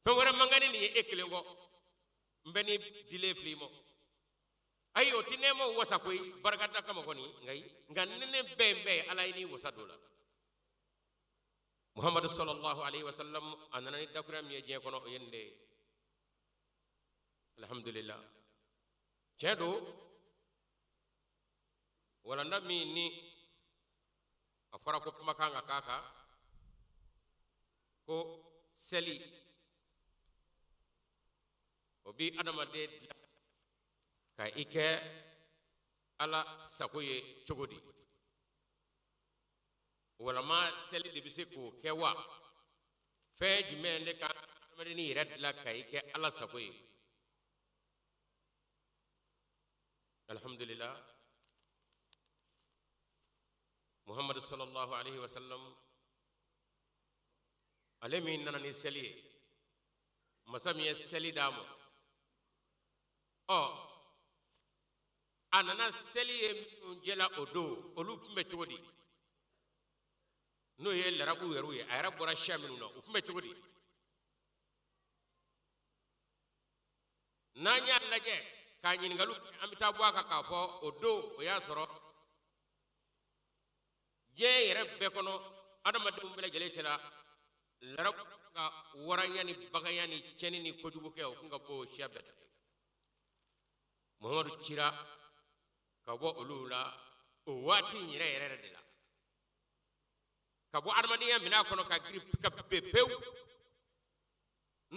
Fɛn wɛrɛ man kan ni nin ye e kelen kɔ. N bɛ ni dilen fili i ma. Ayi, o tɛ nɛɛmaw wasa koyi, barikada kama kɔni. Nka ni ne bɛɛ n bɛɛ ye Ala ye n'i wasa don la. Muhamadu sallallahu alaihi wasallam, a nana ni dakuruya min ye diɲɛ kɔnɔ, o ye nin de ye. Alhamdulillah, tiɲɛ don, walanda min ni a fɔra ko kuma kan ka k'a kan, ko seli o bi adamaden dilan ka i kɛ Ala sago ye cogo di, walama seli de bɛ se k'o kɛ wa? Fɛn jumɛn de ka adamadenni yɛrɛ dilan ka i kɛ Ala sago ye? Alhamdulillah, Muhammadu sallallahu alaihi wasallam, ale min nana ni seli ye, masa min ye seli d'a ma, ɔ, a nana seli ye minnu jɛla o don, olu tun bɛ cogo di? N'o ye larabuw yɛrɛw ye, a yɛrɛ bɔra siya minnu na, u tun bɛ cogo di? N'an y'a lajɛ k'a ɲininkaliw kɛ, an bɛ taa bɔ a kan k'a fɔ o don, o y'a sɔrɔ diɲɛ yɛrɛ bɛɛ kɔnɔ, adamadenw bɛɛ lajɛlen cɛla, larabu ka waranya ni baganya ni tiɲɛni ni kojugu kɛ, o tun ka bɔ o siya bɛɛ ta. Muhamadu cira ka bɔ olu la o waati in yɛrɛ yɛrɛ de la, ka bɔ adamadenya minɛn kɔnɔ ka giri ka ben pewu.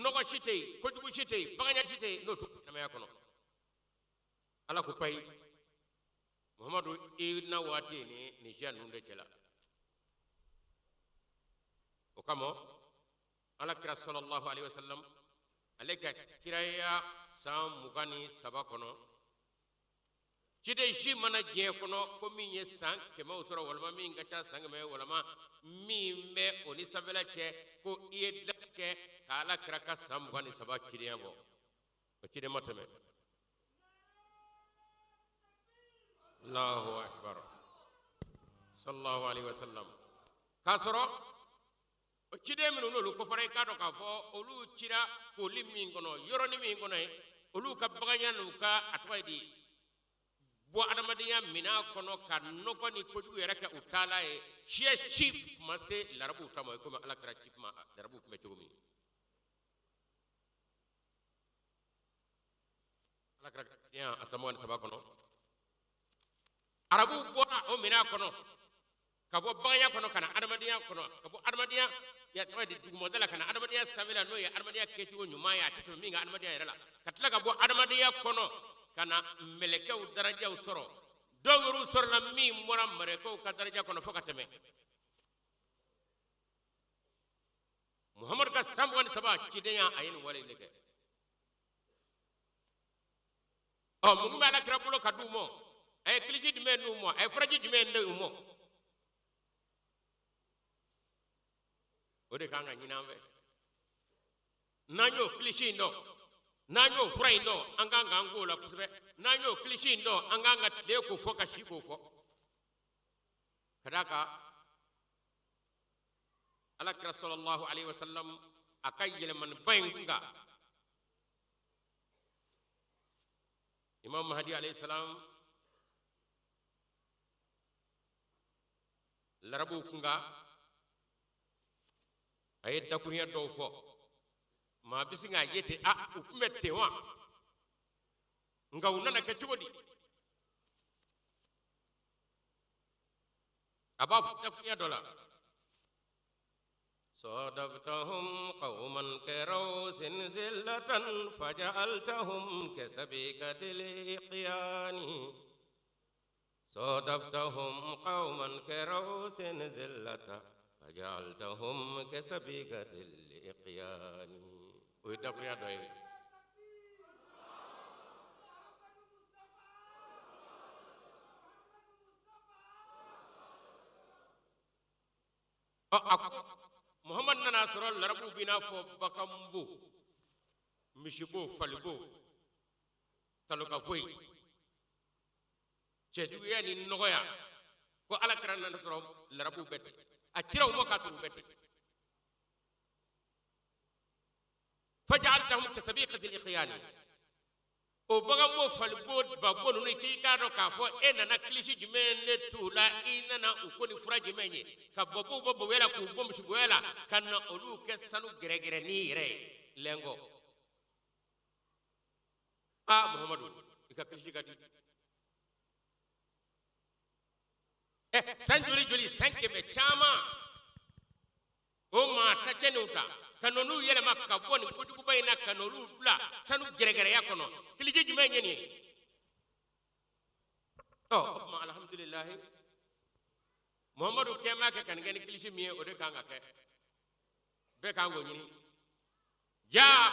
Nɔgɔ si tɛ yen, kojugu si tɛ yen, baganya si tɛ yen n'o t'u ɲɛnamaya kɔnɔ. Ala ko payi, Muhamadu, i na waati ye nin nin siya ninnu de cɛla. O kama Ala kira sallallahu alaihi wasallam, ale ka kiraya san 23 kɔnɔ, Ciden si ma na diɲɛ kɔnɔ ko min ye san kɛmɛw sɔrɔ walima min ka ca san 100 ye walima min bɛ o ni sanfɛla cɛ ko i ye dilanni kɛ ka ala kira ka san 23 cidenya bɔ, o ciden ma tɛmɛ. Allahu akbar, sallallahu alaihi wasallam. K'a sɔrɔ o ciden minnu n'olu kofɔra, i k'a dɔn k'a fɔ olu cira kooli min kɔnɔ, yɔrɔnin min kɔnɔ ye, olu ka baganya n'u ka a tɔgɔ ye di bɔ adamadenya minɛn kɔnɔ ka nɔgɔ ni kojugu yɛrɛ kɛ u taala ye, siya si tun ma se larabuw ta ma i komi ala kira ci tuma larabuw tun bɛ cogo min. Ala kira ka a san 23 kɔnɔ, arabuw bɔra o minɛn kɔnɔ ka bɔ baganya kɔnɔ ka na adamadenya kɔnɔ, ka bɔ adamadenya ya tɔgɔ di dugumada la ka na adamadenya sanfɛla, n'o ye adamadenya kɛcogo ɲuman ye, a tɛ tɛmɛ min kan adamadenya yɛrɛ la, ka tila ka bɔ adamadenya kɔnɔ ka na mɛlɛkɛw darajaw sɔrɔ. Dɔw yɛrɛw sɔrɔla min bɔra mɛlɛkɛw ka daraja kɔnɔ fo ka tɛmɛ. Muhamadu ka san 23 cidenya, a ye nin wale in de kɛ. Ɔ, mun bɛ alakira bolo ka d'u ma? A ye kilisi jumɛn d'u ma? A ye furaji jumɛn d'u ma? O de kan ka ɲini an fɛ. N'an y'o kilisi in dɔn, n'an y'o fura in dɔn, an kan k'an k'o la kosɛbɛ. N'an y'o kilisi in dɔn, an kan ka tile k'o fɔ, ka si k'o fɔ, ka d'a kan alakira sallallahu alaihi wasallam a ka yɛlɛmaniba in kun kan, Imam Mahdi alayhi salam larabuw kun kan, a ye dakuruɲɛ dɔw fɔ, maa bɛ sin k'a ye ten, a u tun bɛ ten wa? Nka u nana kɛ cogo di? A b'a fɔ dakuruɲɛ dɔ la: صادفتهم قوما كروث ذلة فجعلتهم كسبيكة الإقيان صادفتهم قوما كروث ذلة فجعلتهم كسبيكة الإقيان. ويدقوا يا دوي. Ɔ, a ko Muhamadu nana sɔrɔ larabuw b'i n'a fɔ baganbo, misibo, falibo, talokafoyi, cɛjuguya ni nɔgɔya. Ko ala kira nana sɔrɔ larabuw bɛ ten, a cira u ma k'a sɔrɔ u bɛ ten. Faja'altahum kasabiqati al-iqyani. O baganbo, falibo, babo ninnu, k'i k'a dɔn k'a fɔ e nana kilisi jumɛn de t'u la? I nana u ko ni fura jumɛn ye ka babow bɔ baboya la, k'u bɔ misiboya la, ka na olu kɛ sanu gɛrɛgɛrɛnin yɛrɛ ye lɛnkɔ? Aa Muhamadu, i ka kilisi ka di. Ɛ, san joli joli, san 100 caman, o maa ta cɛnniw ta ka n'olu yɛlɛma ka bɔ nin kojuguba in na, ka n'olu bila sanu gɛrɛgɛrɛya kɔnɔ, kilisi jumɛn ye nin ye? Ɔ, o tuma alhamdulilahi, Muhamadu kɛ maa kɛ ka nin kɛ ni kilisi min ye, o de kan ka kɛ, bɛɛ kan k'o ɲini. Jaa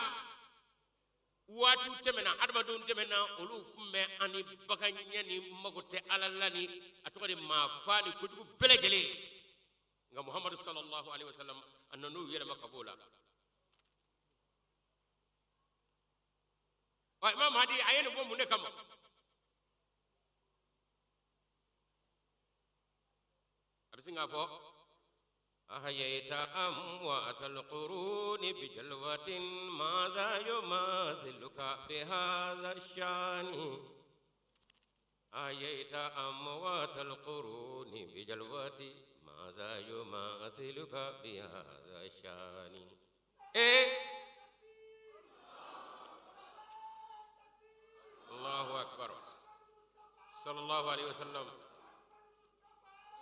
waatiw tɛmɛna, adamadenw tɛmɛna, olu tun bɛ ani bagan ɲɛ ni mago tɛ ala la ni a tɔgɔ de maa fa ni kojugu bɛɛ lajɛlen. Nka Muhamadu sallallahu alaihi wasallam, a nan'u yɛlɛma ka b'o la. Ɔ, Imam Mahdi a ye nin fɔ mun de kama? A bɛ sin k'a fɔ: أحييت أموات القرون بجلوة ماذا يماثلك بهذا الشان أحييت أموات القرون بجلوة ماذا يماثلك بهذا الشان. إيه، الله أكبر، صلى الله عليه وسلم،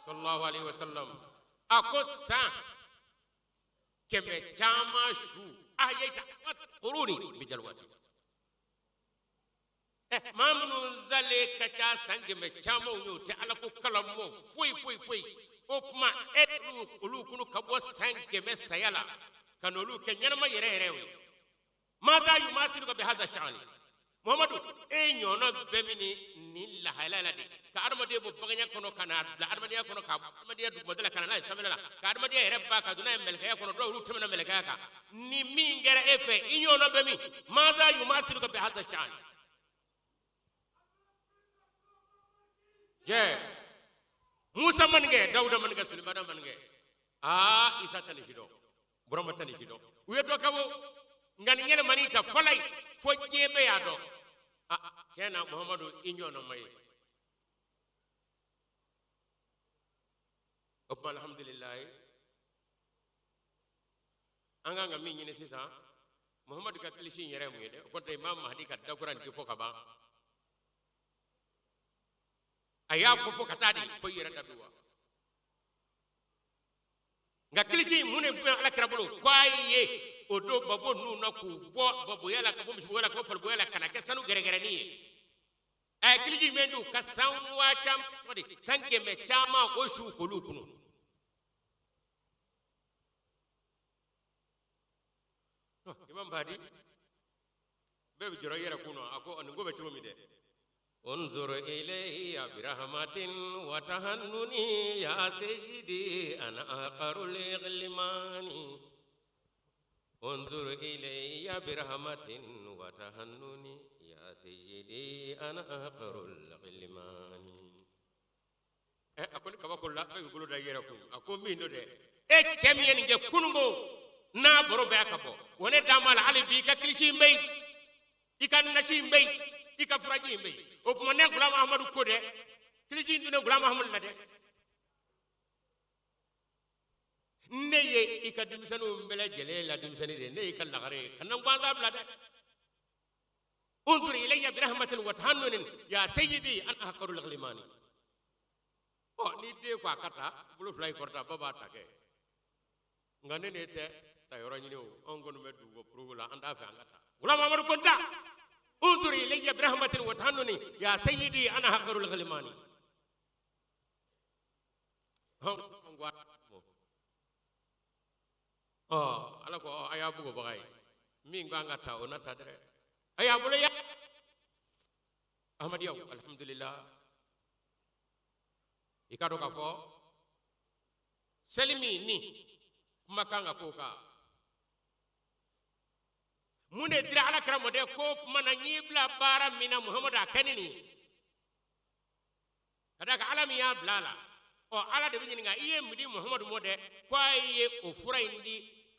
صلى الله عليه وسلم. A ko san 100 caman su, أحييت القرون بجلوة. Ɛ, maa minnu zalen ka ca san 100 camanw ye, o tɛ ala ko kalamɔ foyi foyi foyi. O tuma e olu kunu ka bɔ san 100 saya la ka n'olu kɛ ɲɛnama yɛrɛ yɛrɛ ye. ماذا يماثلك بهذا الشان. Muhamadu, e ɲɔgɔnna bɛ min ni nin lahalaya la de ka adamaden bɔ baganya kɔnɔ ka n'a bila adamadenya kɔnɔ ka adamadenya dugumada la ka na n'a ye sanfɛla la ka adamadenya yɛrɛ ban ka don n'a ye mɛlɛkɛya kɔnɔ dɔw olu tɛmɛna mɛlɛkɛya kan ni min kɛra e fɛ i ɲɔgɔnna bɛ min maza yumasiluka bi hada shani jɛ musa ma nin kɛ dawuda ma nin kɛ sulemana ma nin kɛ aa isa tɛ nin si dɔn burama tɛ nin si dɔn u ye dɔ kɛ wo nka nin yɛlɛmani ta fɔlɔ ye fo diɲɛ bɛɛ y'a dɔn a tiɲɛ na muhamadu i ɲɔgɔnna ma ye o tuma alhamdulilayi an kan ka min ɲini sisan muhamadu ka kilisi in yɛrɛ ye mun ye dɛ o kɔrɔ tɛ imam mahadi ka dakura nin tɛ fɔ ka ban a y'a fɔ fo ka taa de fo i yɛrɛ da bi wa nka kilisi mun de bɛ ala kira bolo ko a ye o don babo ninnu na k'u bɔ baboya la ka bɔ misiboya la ka bɔ faliboya la ka na kɛ sanu gɛrɛgɛrɛnin ye a ye kilisi min di u ka san waa caman de san kɛmɛ caman o siw k'olu kunu imam mahadi bɛɛ bɛ jɔrɔ i yɛrɛ kun na a ko nin ko bɛ cogo min dɛ انظر إلي برحمة وتهنني يا سيدي أنا أقر الغلمان انظر إلي برحمة وتهنني يا سيدي أنا أقر الغلمان a ko ni kabako la bɛɛ b'i bolo da i yɛrɛ kun a ko min don dɛ e cɛ min ye nin kɛ kununko n'a baro bɛɛ ka bɔ wa ne dan b'a la hali bi i ka kilisi in bɛ yen i ka nasi in bɛ yen i ka furaji in bɛ yen o tuma ne gulamu ahamadu ko dɛ kilisi in dunnen gulamu ahamadu la dɛ ne ye i ka denmisɛnninw bɛɛ lajɛlen la denmisɛnnin de ye ne y'i ka lagare ye kana n gansan bila dɛ unzur ilayya birahmatin wa tahannunin ya sayyidi an ahqarul ghilmani ɔ ni den ko a ka taa bolo fila in kɔrɔta ba b'a ta kɛ nka ne ne tɛ ta yɔrɔ ɲini o anw kɔni bɛ dugu purugu la an t'a fɛ an ka taa gulamu amadu kɔnta unzur ilayya birahmatin wa tahannuni ya sayyidi ana ahqarul ghilmani ɔ ala ko a y'a bugɔbaga ye min ko an ka taa o na taa dɛ a y'a bolo ya ahmadiyaw alhamdulillah i k'a dɔn k'a fɔ seli min ni kuma kan ka k'o kan mun de dira ala kira ma dɛ ko kuma na n y'i bila baara min na muhamadu a kɛ ni nin ye ka d'a kan ala min y'a bila a la ɔ ala de bɛ ɲininka i ye mun di muhamadu ma dɛ ko a ye o fura in di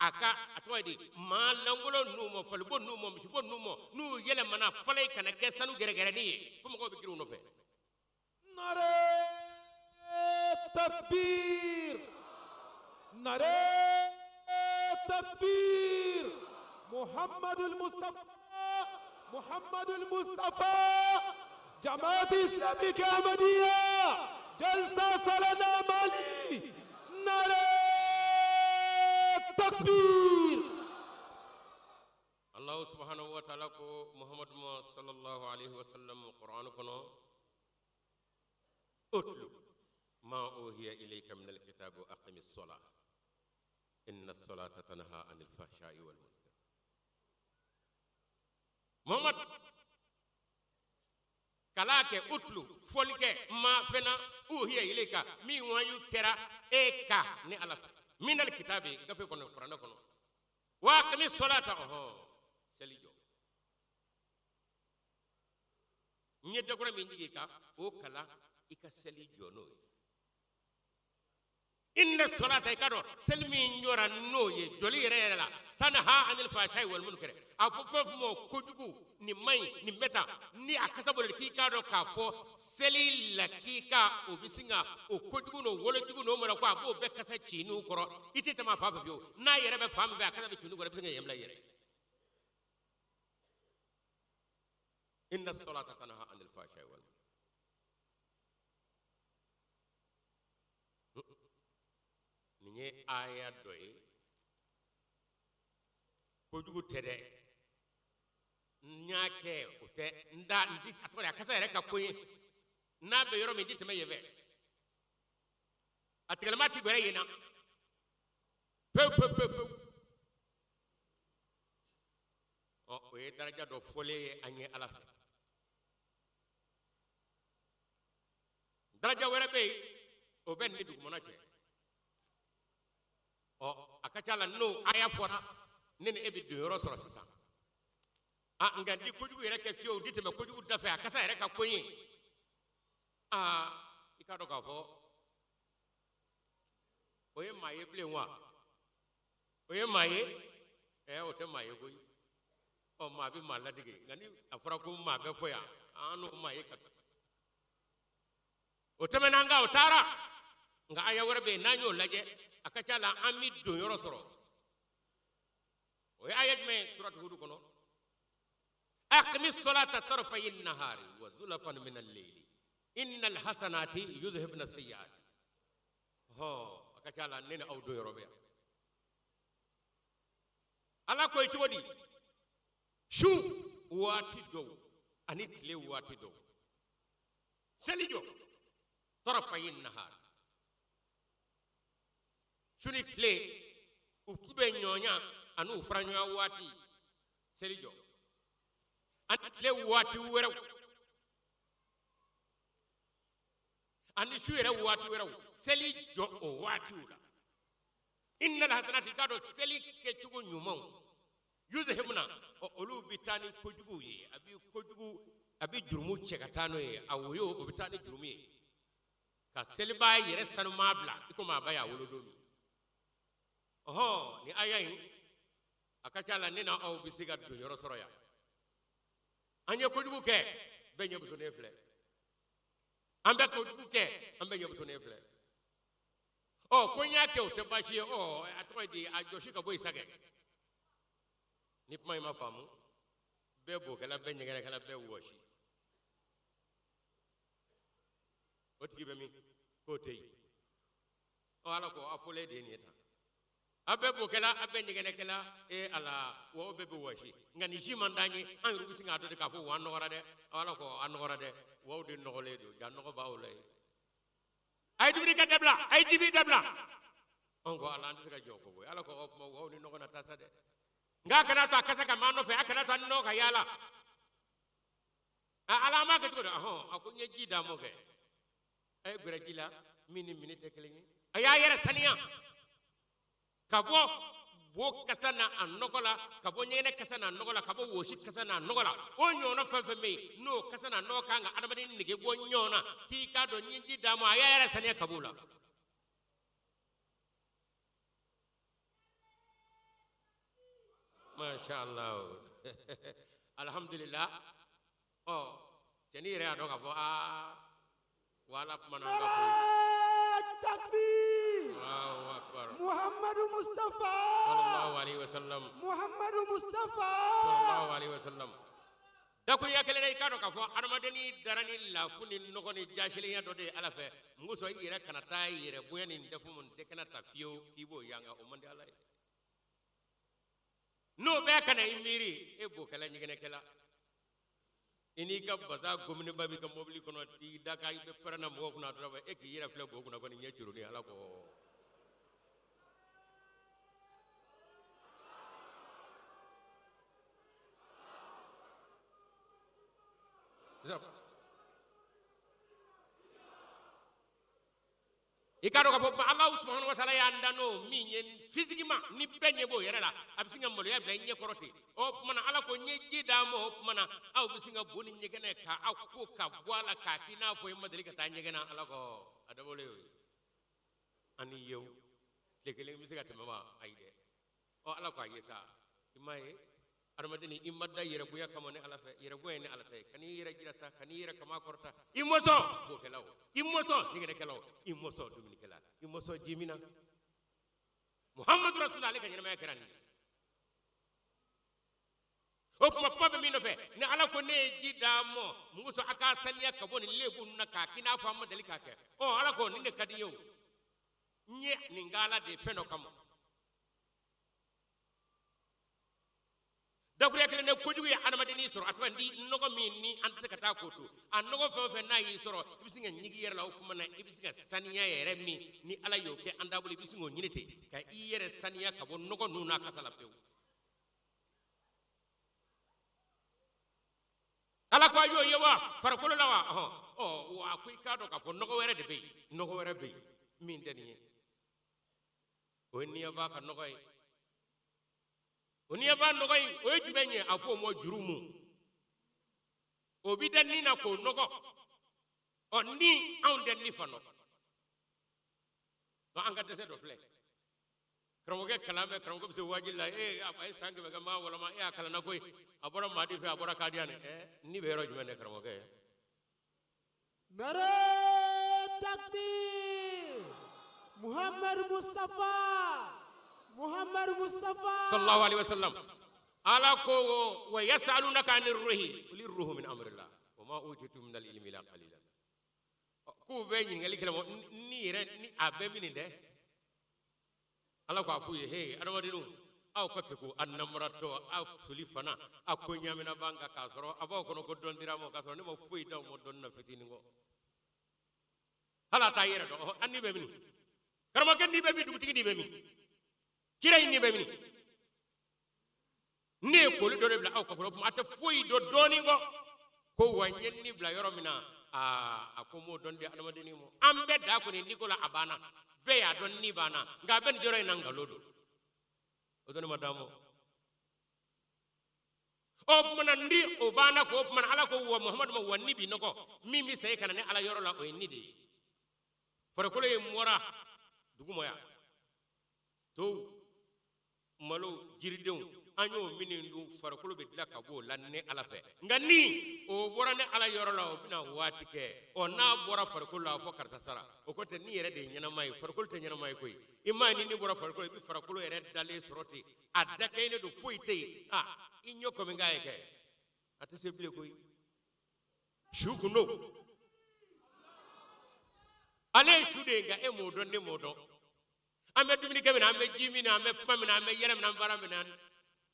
a ka a tɔgɔ ye di maa lankolon ninnu ma falibo ninnu ma misibo ninnu ma n'u yɛlɛmana falen ka na kɛ sanu gɛrɛgɛrɛnin ye fo mɔgɔw bɛ girin u nɔfɛ. Nare takbir Nare takbir Muhammadul Mustafa Muhammadul Mustafa Jamaat Islamique Ahmadiyya Jalsa Salana Mali Nare takbir Allah subhanahu wa ta'ala ko Muhammad sallallahu alaihi wa sallam Qur'an kɔnɔ utlu ma uhiya ilayka min alkitabi wa aqimi ssola inna ssolata tanha anil fahshai wal munkar Muhammad kalan kɛ utlu fɔli kɛ ma fɛn na uhiya ilayka min wayu kɛra e kan ne ala fɛ min alkitabi gafe kɔnɔ kuranɛ kɔnɔ wa aqimi ssolata ɔhɔ seli jɔ n ye dakura min jigin i kan o kalan i ka seli jɔ n'o ye inna solata i ka dɔn seli min jɔra n'o ye jɔli yɛrɛ yɛrɛ la tanha anil fahsai wal munkar a fɔ fɛn fɛn ma kojugu nin man ɲi nin bɛ tan ni a kasa bɔra k'i k'a dɔn k'a fɔ seli lakika o bɛ sin ka o kojugu n'o wolojugu n'o mara ko a b'o bɛɛ kasa ci n'u kɔrɔ i tɛ tɛmɛ a fan fɛ fiyewu n'a yɛrɛ bɛ fan min fɛ a kasa bɛ ci n'u kɔrɔ i bɛ sin ka yen bila i yɛrɛ inna salata tanha anil fahsai wal munkar nin ye aya dɔ ye kojugu tɛ dɛ n y'a kɛ o tɛ n da n ti a tɔgɔ di a kasa yɛrɛ ka ko ye n'a bɛ yɔrɔ min n ti tɛmɛ yen fɛ a tigilama ti gɛrɛ yen na pewu pewu pewu pewu ɔ o ye daraja dɔ fɔlen ye an ye ala fɛ Daraja wɛrɛ bɛ yen, o bɛ nin ni dugumana cɛ. Ɔ, a ka ca la, n'o aya fɔra, ne ni e bɛ don yɔrɔ sɔrɔ sisan. A nka n di kojugu yɛrɛ kɛ fiyewu, n di tɛmɛ kojugu da fɛ, a kasa yɛrɛ ka ko n ye. Aa, i k'a dɔn k'a fɔ o ye maa ye bilen wa? O ye maa ye? Ɛ, o tɛ maa ye koyi. Ɔ, maa bɛ maa ladege, nka ni a fɔra ko maa bɛ fɔ yan, an n'o maa ye ka o tɛmɛna an kan, o taara. Nka aya wɛrɛ bɛ yen, n'an y'o lajɛ, a ka ca la an bɛ don yɔrɔ sɔrɔ. O ye aya jumɛn ye? Suratu Hudu kɔnɔ: aqimi salata tarafayi nahari wa zulafan min al-layli innal hasanati yudhhibna sayyiati. Hɔ, a ka ca la ne ni aw don yɔrɔ bɛ yan. Ala ko ye cogo di? Su waati dɔw ani tile waati dɔw, seli jɔ. Tarafayi nahari, su ni tile u ku bɛ ɲɔgɔnya ani u fara ɲɔgɔn waati, seli jɔ, ani tile waati wɛrɛw ani su yɛrɛ waati wɛrɛw, seli jɔ o waatiw la. Innal hasanati, i k'a dɔn seli kɛcogo ɲumanw, yuzhibna, ɔ, olu bɛ taa ni kojuguw ye. A bɛ kojugu, a bɛ jurumu cɛ ka taa n'o ye. A woyo, o bɛ taa ni jurumu ye ka selibaa yɛrɛ sanuma bila i komi a ba y'a wolo don min. Ɔhɔn, ni aya in, a ka ca la ne na aw bɛ se ka don yɔrɔ sɔrɔ yan. An ye kojugu kɛ, bɛɛ ɲɛ bosonnen filɛ. An bɛ kojugu kɛ, an bɛɛ ɲɛ bosonnen filɛ. Ɔ, ko n y'a kɛ, o tɛ baasi ye. Ɔ, a tɔgɔ ye di? A jɔsi ka bɔ yen sa kɛ. Ni kuma in ma faamu, bɛɛ bokɛla, bɛɛ ɲɛgɛnɛkɛla, bɛɛ wɔsi, o tigi bɛ min k'o tɛ yen. Ɔ, Ala ko a fɔlen de ye nin ye tan: a bɛɛ bokɛla, a bɛɛ ɲɛgɛnɛkɛla. E Ala, wa o bɛɛ bɛ wɔsi, nka nin si man d'an ye. An yɛrɛ bɛ sin k'a dɔn de k'a fɔ wa an nɔgɔra dɛ. Ala ko an nɔgɔra dɛ, wa aw de nɔgɔlen don, ja nɔgɔ b'aw la yen. A ye dumuni kɛ dabila, a ye jimin dabila. Anw ko Ala, an tɛ se ka jɔ ko koyi. Ala ko o tuma aw ni nɔgɔ na taa sa dɛ, nka a kana to a kasa ka mɛn nɔfɛ, a kana to a nɔgɔ ka yaala. A Ala, an b'a kɛ cogo di? Ɔhɔn, a ko n ye ji d'a ma kɛ, a ye gɛrɛ ji la min ni minni tɛ kelen ye, a y'a yɛrɛ saniya ka bɔ bo kasa n'a a nɔgɔ la, ka bɔ ɲɛgɛnɛ kasa n'a nɔgɔ la, ka bɔ wosi kasa n'a nɔgɔ la. O ɲɔgɔnna fɛn fɛn bɛ yen, n'o kasa n'a nɔgɔ kan ka adamaden nege bɔ ɲɔgɔn na, k'i k'a dɔn n ye ji d'a ma, a y'a yɛrɛ saniya ka b'o la. Masha Allah, alhamdulillah. Ɔ, cɛnin yɛrɛ y'a dɔn k'a fɔ aa, wala kuma na an ka koyi. Takbir. Allahu akbar. Muhammadu Mustafa. Sallallahu alaihi wasallam. Muhammadu Mustafa. Sallallahu alaihi wasallam. Dakurunya kelen na, i k'a dɔn k'a fɔ adamadenni dara ni lafu ni nɔgɔ ni jasilenya dɔ de ye Ala fɛ. Mun kosɔn i yɛrɛ kana taa yɛrɛ bonya ni dɛfu mun tɛ kɛnɛ ta fiyewu k'i b'o yanga, o man di Ala ye. N'o bɛɛ kana i miiri, e bokɛla, ɲɛgɛnɛkɛla, i n'i ka basa gominiba b'i ka mobili kɔnɔ, t'i da ka i bɛ pɛrɛn na mɔgɔw kunna dɔrɔn, e k'i yɛrɛ filɛ bo kunna kɔni ɲɛ curunin. Ala ko i k'a dɔn k'a fɔ Alahu subahana wa taala y'an dan n'o min ye physiquement, ni bɛɛ ɲɛ b'o yɛrɛ la, a bɛ sin ka maloya bila i ɲɛ kɔrɔ ten. O tuma na Ala ko n ye ji d'a ma, o tuma na aw bɛ sin ka bo ni ɲɛgɛnɛ ka aw ko ka bɔ a la k'a k'i n'a fɔ i ma deli ka taa ɲɛgɛn na. Ala ko a dabɔlen y'o ye. Ani yew tile kelen bɛ se ka tɛmɛ wa? Ayi dɛ. Ɔ, Ala ko a ye sa, i m'a ye adamaden, i ma da yɛrɛbonya kama ne Ala fɛ. Yɛrɛbonya ye ne Ala ta ye. Kan'i yɛrɛ jira sa, kan'i yɛrɛ kama kɔrɔta. I mɔsɔn bokɛlaw, i mɔsɔn ɲɛgɛnɛkɛlaw, i mɔsɔn dumunikɛla, i mɔsɔn jimina. Muhammadu Rasulullah, ale ka ɲɛnamaya kɛra nin ye. O tuma kuma bɛ min nɔfɛ, ni Ala ko ne ye ji d'a ma, mun kosɔn a k'a saniya ka bɔ nin lebu ninnu na k'a k'i n'a fɔ an ma deli k'a kɛ? Ɔ, Ala ko nin de ka di n ye. O n ye nin kɛ Ala de ye fɛn dɔ kama. Dakuruya kelen ne, kojugu ye adamadennin sɔrɔ, a tɔgɔ di nɔgɔ min ni an tɛ se ka taa ko to a nɔgɔ fɛn o fɛn n'a y'i sɔrɔ, i bɛ sin ka ɲigin i yɛrɛ la. O tuma na i bɛ se ka saniya yɛrɛ min ni Ala y'o kɛ an dabolo, i bɛ sin k'o ɲini ten ka i yɛrɛ saniya ka bɔ nɔgɔ ninnu n'a kasa la pewu. Ala ko a y'o ye wa? wa farikolo la wa ɔhɔn ɔ wa a ko i k'a dɔn k'a fɔ nɔgɔ wɛrɛ de bɛ yen nɔgɔ wɛrɛ bɛ yen min tɛ nin ye o ye niyanfan ka nɔgɔ ye o niyanfan nɔgɔ in o ye jumɛn ye a fɔ o ma jurumu o bɛ da ni na k'o nɔgɔ ɔ ni anw tɛ ni fa nɔ an ka dɛsɛ dɔ filɛ karamɔgɔkɛ kalan bɛ karamɔgɔ bɛ se waajuli la ee a ye san 100 kɛ n b'a wɔlɔma e y'a kalanna koyi a bɔra madi fɛ a bɔra kadiyani ɛ ni bɛ yɔrɔ jumɛn de karamɔgɔkɛ Nare takbir Muhammad Mustafa Muhammad Mustafa sallallahu alaihi wasallam ala ko wa yasalunaka anir ruhi qul ruhu min amrillah wa ma utitu min al ilmi illa qalilan k'u bɛ ɲininkali kɛ ni yɛrɛ ni a bɛ min dɛ ala k'a f'u ye he adamadenw aw ka kɛ ko a namaratɔ aw soli fana a ko ɲamina b'an kan k'a sɔrɔ a b'aw kɔnɔ ko dɔn dira ma k'a sɔrɔ ne ma foyi d'aw ma dɔnni na fitinin kɔ hali a t'a yɛrɛ dɔn an ni bɛ min karamɔgɔkɛ ni bɛ min dugutigi ni bɛ min kira in ni bɛ min ne ye koli dɔ de bila aw ka fɔlɔ kuma a tɛ foyi dɔn dɔɔnin kɔ ko wa n ye ni bila yɔrɔ min na aa a ko n m'o dɔn di adamadennin ma an bɛɛ da kɔni ni ko la a banna bɛɛ y'a dɔn ni banna nka a bɛ nin yɔrɔ in na nkalon don o dɔnni ma d'an ma o tuma na ni o banna k'o tuma na ala ko wa muhamadu ma wa ni bi nɔgɔ min bɛ segin ka na ne ala yɔrɔ la o ye ni de ye farikolo in bɔra duguma yan tow malo jiridenw an y'o minnu dun farikolo bɛ dilan ka b'o la ne ala fɛ nka ni o bɔra ne ala yɔrɔ la o bɛna waati kɛ ɔ n'a bɔra farikolo la a fɔ karisa sara o kɔrɔ tɛ ni yɛrɛ de ye ɲɛnama ye farikolo tɛ ɲɛnama ye koyi i m'a ye ni ni bɔra farikolo i bɛ farikolo yɛrɛ dalen sɔrɔ ten a dakɛɲɛnen don foyi tɛ yen a i ɲɛ kɔmi k'a ye kɛ a tɛ se bilen koyi su kun don ale ye su de ye nka e m'o dɔn ne m'o dɔn an bɛ dumuni kɛ min na an bɛ ji min na an bɛ kuma min na an bɛ yɛlɛ min na an baara min na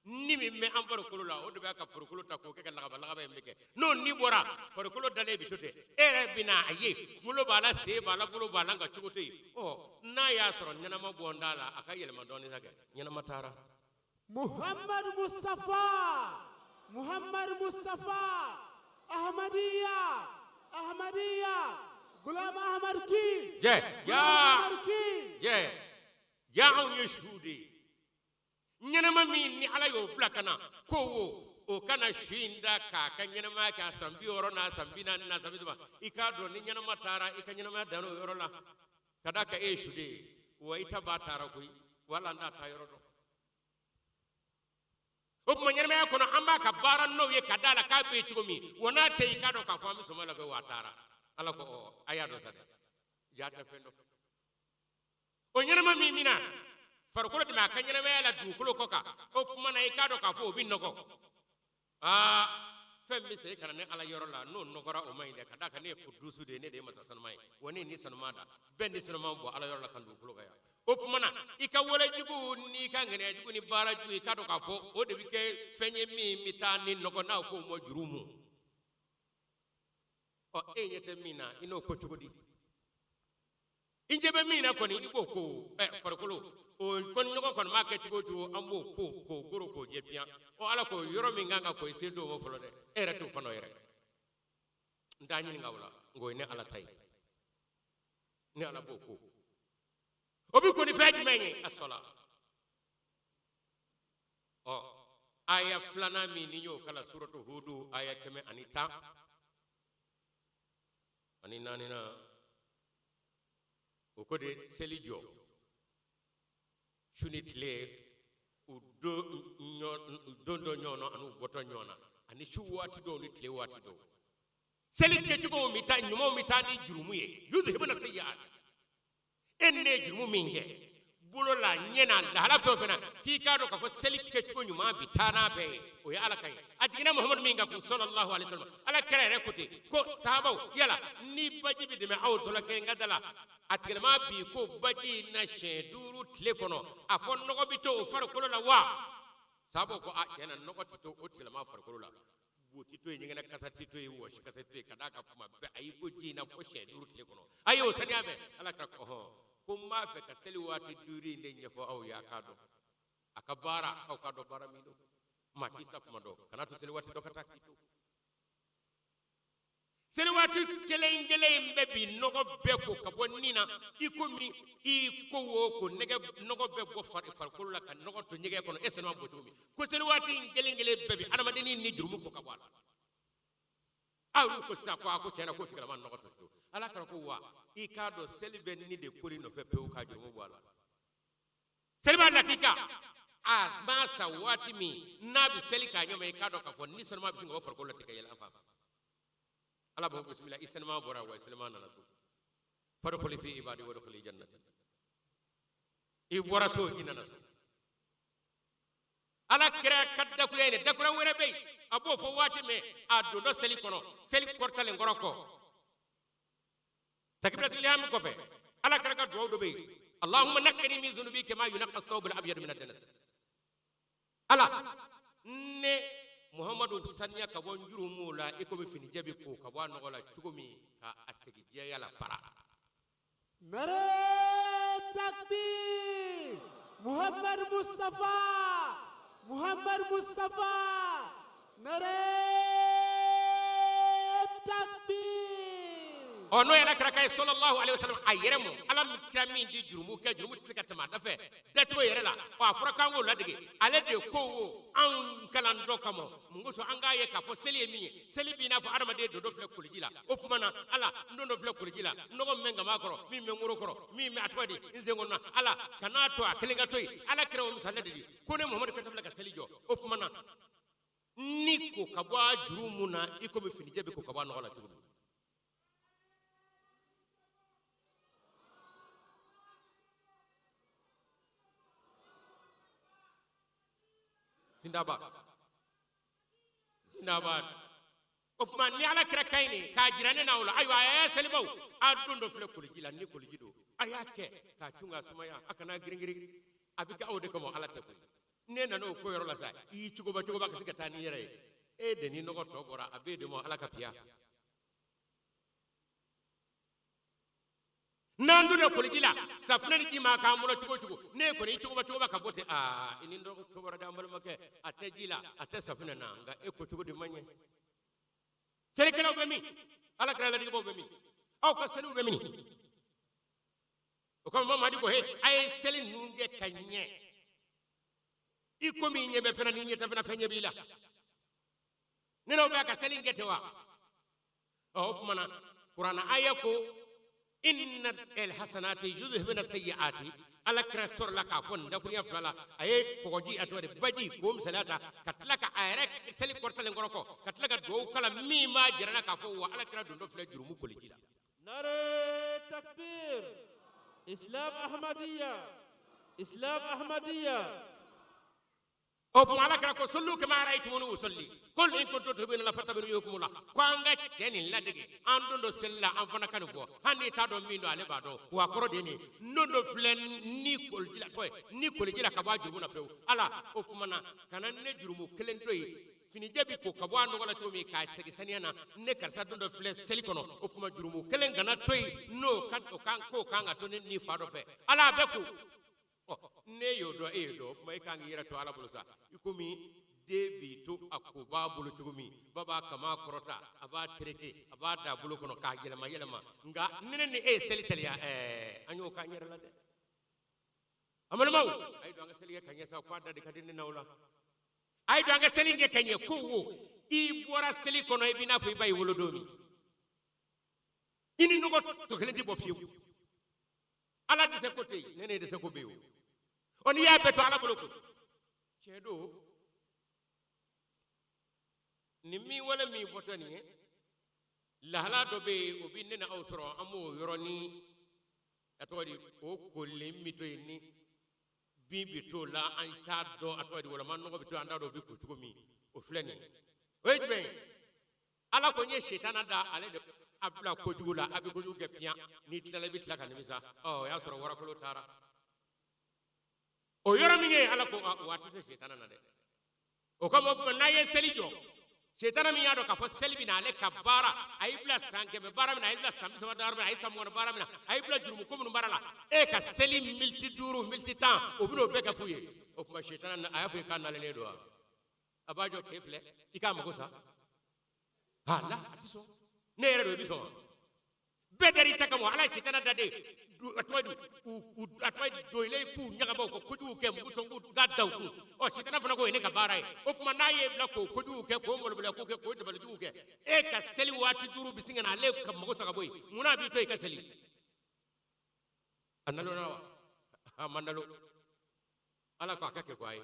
ni min bɛ an farikolo la o de b'a ka farikolo ta k'o kɛ ka lagaba lagaba in bɛ kɛ n'o ni bɔra farikolo dalen bɛ to ten e yɛrɛ bɛna a ye kunkolo b'a la sen b'a la bolo b'a la nka cogo tɛ yen ɔ n'a y'a sɔrɔ ɲɛnama bɔ n da la a ka yɛlɛma dɔɔnin sa kɛ ɲɛnama taara. Muhammad Mustafa Muhammad Mustafa Ahmadiyya Ahmadiyya Gulam Ahmad ki jɛ Gulam Ahmad ki jɛ ja anw ye su de ye ɲɛnama min ni ala y'o bila ka na ko wo o kana su in da k'a ka ɲɛnamaya kɛ a san 60 n'a san 40 n'a san 30 i k'a dɔn ni ɲɛnama taara i ka ɲɛnamaya dan o yɔrɔ la ka d'a kan e ye su de ye wa i ta ba taara koyi wala n t'a taa yɔrɔ dɔn o tuma ɲɛnamaya kɔnɔ an b'a ka baara n'o ye ka d'a la k'a bɛ yen cogo min wa n'a tɛ yen i k'a dɔn k'a fɔ an bɛ sɔmi la ko wa a taara ala ko ɔ a y'a dɔn sa dɛ ja tɛ fɛn dɔn o ɲɛnama min bɛna farikolo dɛmɛ a ka ɲɛnamaya la dugukolo kɔ kan o tuma na i k'a dɔn k'a fɔ o bɛ nɔgɔ aa fɛn bɛ segin ka na ne ala yɔrɔ la n'o nɔgɔra o man ɲi dɛ ka d'a kan ne ye kudusu de ye ne de ye masa sanuma ye wa ne ye ni sanuma da bɛɛ ni sanuma bɔ ala yɔrɔ la ka dugukolo kan yan o tuma na i ka wale jugu n'i ka ŋaniya jugu ni baara jugu i k'a dɔn k'a fɔ o de bɛ kɛ fɛn ye min bɛ taa ni nɔgɔ n'a fɔ o ma jurumu ɔ e ɲɛ tɛ min na i n'o ko cogo di i ɲɛ bɛ min na kɔni i b'o ko ɛ farikolo o kɔni ɲɔgɔn kɔni m'a kɛ cogo o cogo an b'o ko k'o goro k'o jɛ piyan ɔ ala ko yɔrɔ min kan ka ko i sen t'o ma fɔlɔ dɛ e yɛrɛ t'o fana yɛrɛ n t'a ɲininka o la nka o ye ne ala ta ye ne ala b'o ko o bɛ ko ni fɛn jumɛn ye a sɔla ɔ aya filanan min ni y'o kalan suratu hudu aya 114 na o ko de seli jɔ su ni tile u don dɔ ɲɔgɔn na ani u bɔtɔ ɲɔgɔn na ani su waati dɔw ni tile waati dɔw seli kɛcogow bɛ taa ɲumanw bɛ taa ni jurumu ye yudhibuna sayyi'at e ni ne ye jurumu min kɛ bolo la ɲɛ na lahala fɛn o fɛn na k'i k'a dɔn k'a fɔ seli kɛcogo ɲuman bi taa n'a bɛɛ ye o ye ala kan ye a jiginna muhamadu min kan kun sallallahu alaihi wasallam ala kira yɛrɛ ko ten ko sahabaw yala ni baji bɛ dɛmɛ aw dɔ la kelen ka da la a tigilama bi ko baji na siɲɛ 5 tile kɔnɔ a fɔ nɔgɔ bɛ to o farikolo la wa sahabaw ko a tiɲɛ na nɔgɔ tɛ to o tigilama farikolo la bo tɛ to yen ɲɛgɛnɛ kasa tɛ to yen wɔsi kasa tɛ to yen ka d'a kan kuma bɛɛ a y'i ko ji in na fo siɲɛ 5 tile kɔnɔ a y'o saniya bɛɛ ala kira ko ɔhɔn ko n b'a fɛ ka seli waati 5 in de ɲɛfɔ aw ye a k'a dɔn a ka baara aw k'a dɔn baara min don maa t'i sa kuma dɔn kana to seli waati dɔ ka taa k'i to Seli waati kelen kelen in bɛɛ bi nɔgɔ bɛɛ ko ka bɔ ni na, i komi i ko wo ko nɛgɛ nɔgɔ bɛɛ bɔ farikolo la ka nɔgɔ to ɲɛgɛn kɔnɔ, e sɛnɛ bɔ cogo min ko seli waati in kelen kelen bɛɛ bi adamadennin ni jurumu ko ka bɔ a la. Aw ko sisan ko a ko tiɲɛna k'o tigilama nɔgɔ to fiyewu. Ala kɛra ko wa i k'a dɔn seli bɛ ni de kori nɔfɛ pewu ka jurumu bɔ a la. Seli b'a lakika a ma sa waati min n'a bɛ seli k'a ɲɔmɛ, i k'a dɔn k'a fɔ ni sanuma bɛ sin ka bɔ farikolo la ten ka yɛlɛ an fan fɛ. Ala b'o bisimila, i sanuma bɔra wa i sanuma nana to fadkhuli fi ibadi wadkhuli jannati. I bɔra so, i nana so. Ala kira ka dakuruya ye dakuruya wɛrɛ bɛ yen, a b'o fɔ waati min a dontɔ seli kɔnɔ, seli kɔrɔtalen kɔrɔ kɔ takbiratul ihram kɔfɛ, ala kira ka dugawu dɔ bɛ yen: Allahumma naqqini min zunubi kama yunaqqa thawbul abyad min ad-danas. Ala, ne Muhammadu saniya ka bɔ n jurumuw la i komi finijɛ bɛ ko ka bɔ a nɔgɔ la cogo min, ka a segin jɛya la para. Nare takbir! Muhammad Mustafa! Muhammad Mustafa! Nare takbir! Ɔ, n'o ye ala kira ka ye sallallahu alaihi wasallam a yɛrɛ mɔ ala min kira min di jurumu kɛ, jurumu tɛ se ka tɛmɛ a dafɛ dacogo yɛrɛ la. Ɔ, a fɔra k'an k'o ladege, ale de ko wo anw kalan dɔ kama mun kosɔn an k'a ye k'a fɔ seli ye min ye. Seli b'i n'a fɔ adamaden dontɔ filɛ koliji la. O tuma na ala, n dontɔ filɛ koliji la, nɔgɔ min bɛ n kaman kɔrɔ, min bɛ n woro kɔrɔ, min bɛ a tɔgɔ di n sen kɔnɔ, ala kan'a to a kelen ka to yen. Ala kira o misali de di ko ne Muhamadu kɛtɔ filɛ ka seli jɔ, o tuma na ni ko ka bɔ a juru mun na i komi finijɛ bɛ ko ka bɔ a nɔgɔ la cogo min. Zindabad, zindabad. O tuma ni ala kira ka ɲi nin k'a jira ne n'aw la, ayiwa a y'a selibaw a don dɔ filɛ koliji la, ni koliji don a y'a kɛ k'a cun k'a sumaya, a kana girin girin, a bɛ kɛ aw de kama, ala tɛ koyi. Ne nana o ko yɔrɔ la sa, i y'i cogoba cogoba ka se ka taa n'i yɛrɛ ye, e de ni nɔgɔ tɔ bɔra a b'e de ma, ala ka piya. N'an donna koliji la, safunɛ ni ji ma k'an bolo cogo cogo, ne kɔni i cogoba cogoba ka bɔ ten, aa i ni nɔgɔ tɔ bɔra dɛ, an balimakɛ, a tɛ ji la, a tɛ safunɛ na, nka e ko cogo de man ɲɛ. Selikɛlaw bɛ min? Ala kira ladigibaw bɛ min? Aw ka seliw bɛ min? O kama Mamadi ko he, a ye seli ninnu kɛ ka ɲɛ i komi i ɲɛ bɛ fɛn na, n'i ɲɛ tɛ fɛn na, fɛn ɲɛ b'i la. Ne n'aw bɛ ka seli in kɛ ten wa? Ɔ, o tuma na kuranna aya ko inna alhasanati yudhhibna sayyiati. Ala kira sɔrɔla k'a fɔ nin dakurunya fila la, a ye kɔgɔji, a tɔgɔ di baji, k'o misaliya ta ka tila ka a yɛrɛ seli kɔrɔtalen kɔrɔ kɔ ka tila ka dugawu kalan min b'a jira n na k'a fɔ wa ala kira dontɔ filɛ jurumu koliji la. Nare takbir! Islam Ahmadiyya! Islam Ahmadiyya! O tuma ala kira ko sallu kama ra'aytumuni usalli qul in kuntum tuhibbuna la fattabi'uni yuhibbukumullah. Ko an ka cɛ nin ladege, an don dɔ seli la, an fana ka nin fɔ, hali n'i t'a dɔn min don, ale b'a dɔn. Wa kɔrɔ de ye nin ye, n don dɔ filɛ ni koliji la, tɔgɔ ye ni koliji la ka bɔ a jurumu na pewu. Ala, o tuma na kana ne jurumu kelen to yen, finijɛ bi ko ka bɔ a nɔgɔ la cogo min k'a segin saniya na, ne karisa don dɔ filɛ seli kɔnɔ, o tuma jurumu kelen kana to yen, n'o ka o kan k'o kan ka to ne ni fa dɔ fɛ. Ala a bɛɛ ko ɔ ne y'o dɔn, e y'o dɔn, o tuma e kan k'i yɛrɛ to ala bolo sa, i komi den b'i to a ko b'a bolo cogo min, ba b'a kama kɔrɔta, a b'a tereke, a b'a da bolo kɔnɔ k'a yɛlɛma yɛlɛma. Nka ni ne ni e ye seli teliya, ɛɛ an y'o k'an yɛrɛ la dɛ. An balimaw, a ye don an ka seli kɛ ka ɲɛ sa, k'a da de ka di ne n'aw la. A ye don an ka seli kɛ ka ɲɛ. Ko wo i bɔra seli kɔnɔ, i b'i n'a fɔ i ba y'i wolo don min, i ni nɔgɔ tɔ kelen tɛ bɔ fiyewu. Ala dɛsɛ ko tɛ yen, ne ne dɛsɛ ko bɛ yen o. Ɔ, n'i y'a bɛɛ to ala bolo ko tiɲɛ don, nin min wale min fɔtɔ nin ye, lahala dɔ bɛ yen, o bɛ ne ni aw sɔrɔ, an b'o yɔrɔnin a tɔgɔ di o kolen min to yen, ni bin bɛ t'o la, an t'a dɔn a tɔgɔ di, walama nɔgɔ bɛ to, an t'a dɔn o bɛ ko cogo min. O filɛ nin ye, o ye jumɛn ye? Ala ko n ye setana da, ale de a bila kojugu la, a bɛ kojugu kɛ piyan, n'i tilala i bɛ tila ka nimisa. Ɔ, o y'a sɔrɔ warakolo taara o yɔrɔ min ye, ala ko wa a tɛ se setana na dɛ. O kama o tuma n'a ye seli jɔ, setana min y'a dɔn k'a fɔ seli bɛ na ale ka baara, a y'i bila san 100 baara min na, a y'i bila san 30 baara min na, a ye san 20 baara min na, a y'i bila jurumu ko minnu baara la, e ka seli militi 5, militi 10, o bɛn'o bɛɛ kɛ fu ye. O tuma setana a y'a fɔ i k'a nalenen don wa? A b'a jɔ k'e filɛ, i k'a mago sa. Hala a tɛ sɔn. Ne yɛrɛ don, i bɛ sɔn wa? Bɛɛ dar'i ta kama. Ala ye sitana da de, a tɔgɔ di, u a tɔgɔ di, donile k'u ɲagabaw ka kojugu kɛ, mugu sɔn k'u ka da u kun. Ɔ, sitana fana ko o ye ne ka baara ye. O tuma n'a ye bila k'o kojugu kɛ, k'o malobaliya ko kɛ, k'o dabalijugu kɛ, e ka seli waati duuru bɛ sin ka na ale ka mago sa ka bɔ yen. Munna a b'i to i ka seli? A nalona wa? A ma nalo. Ala ko a ka kɛ ko a ye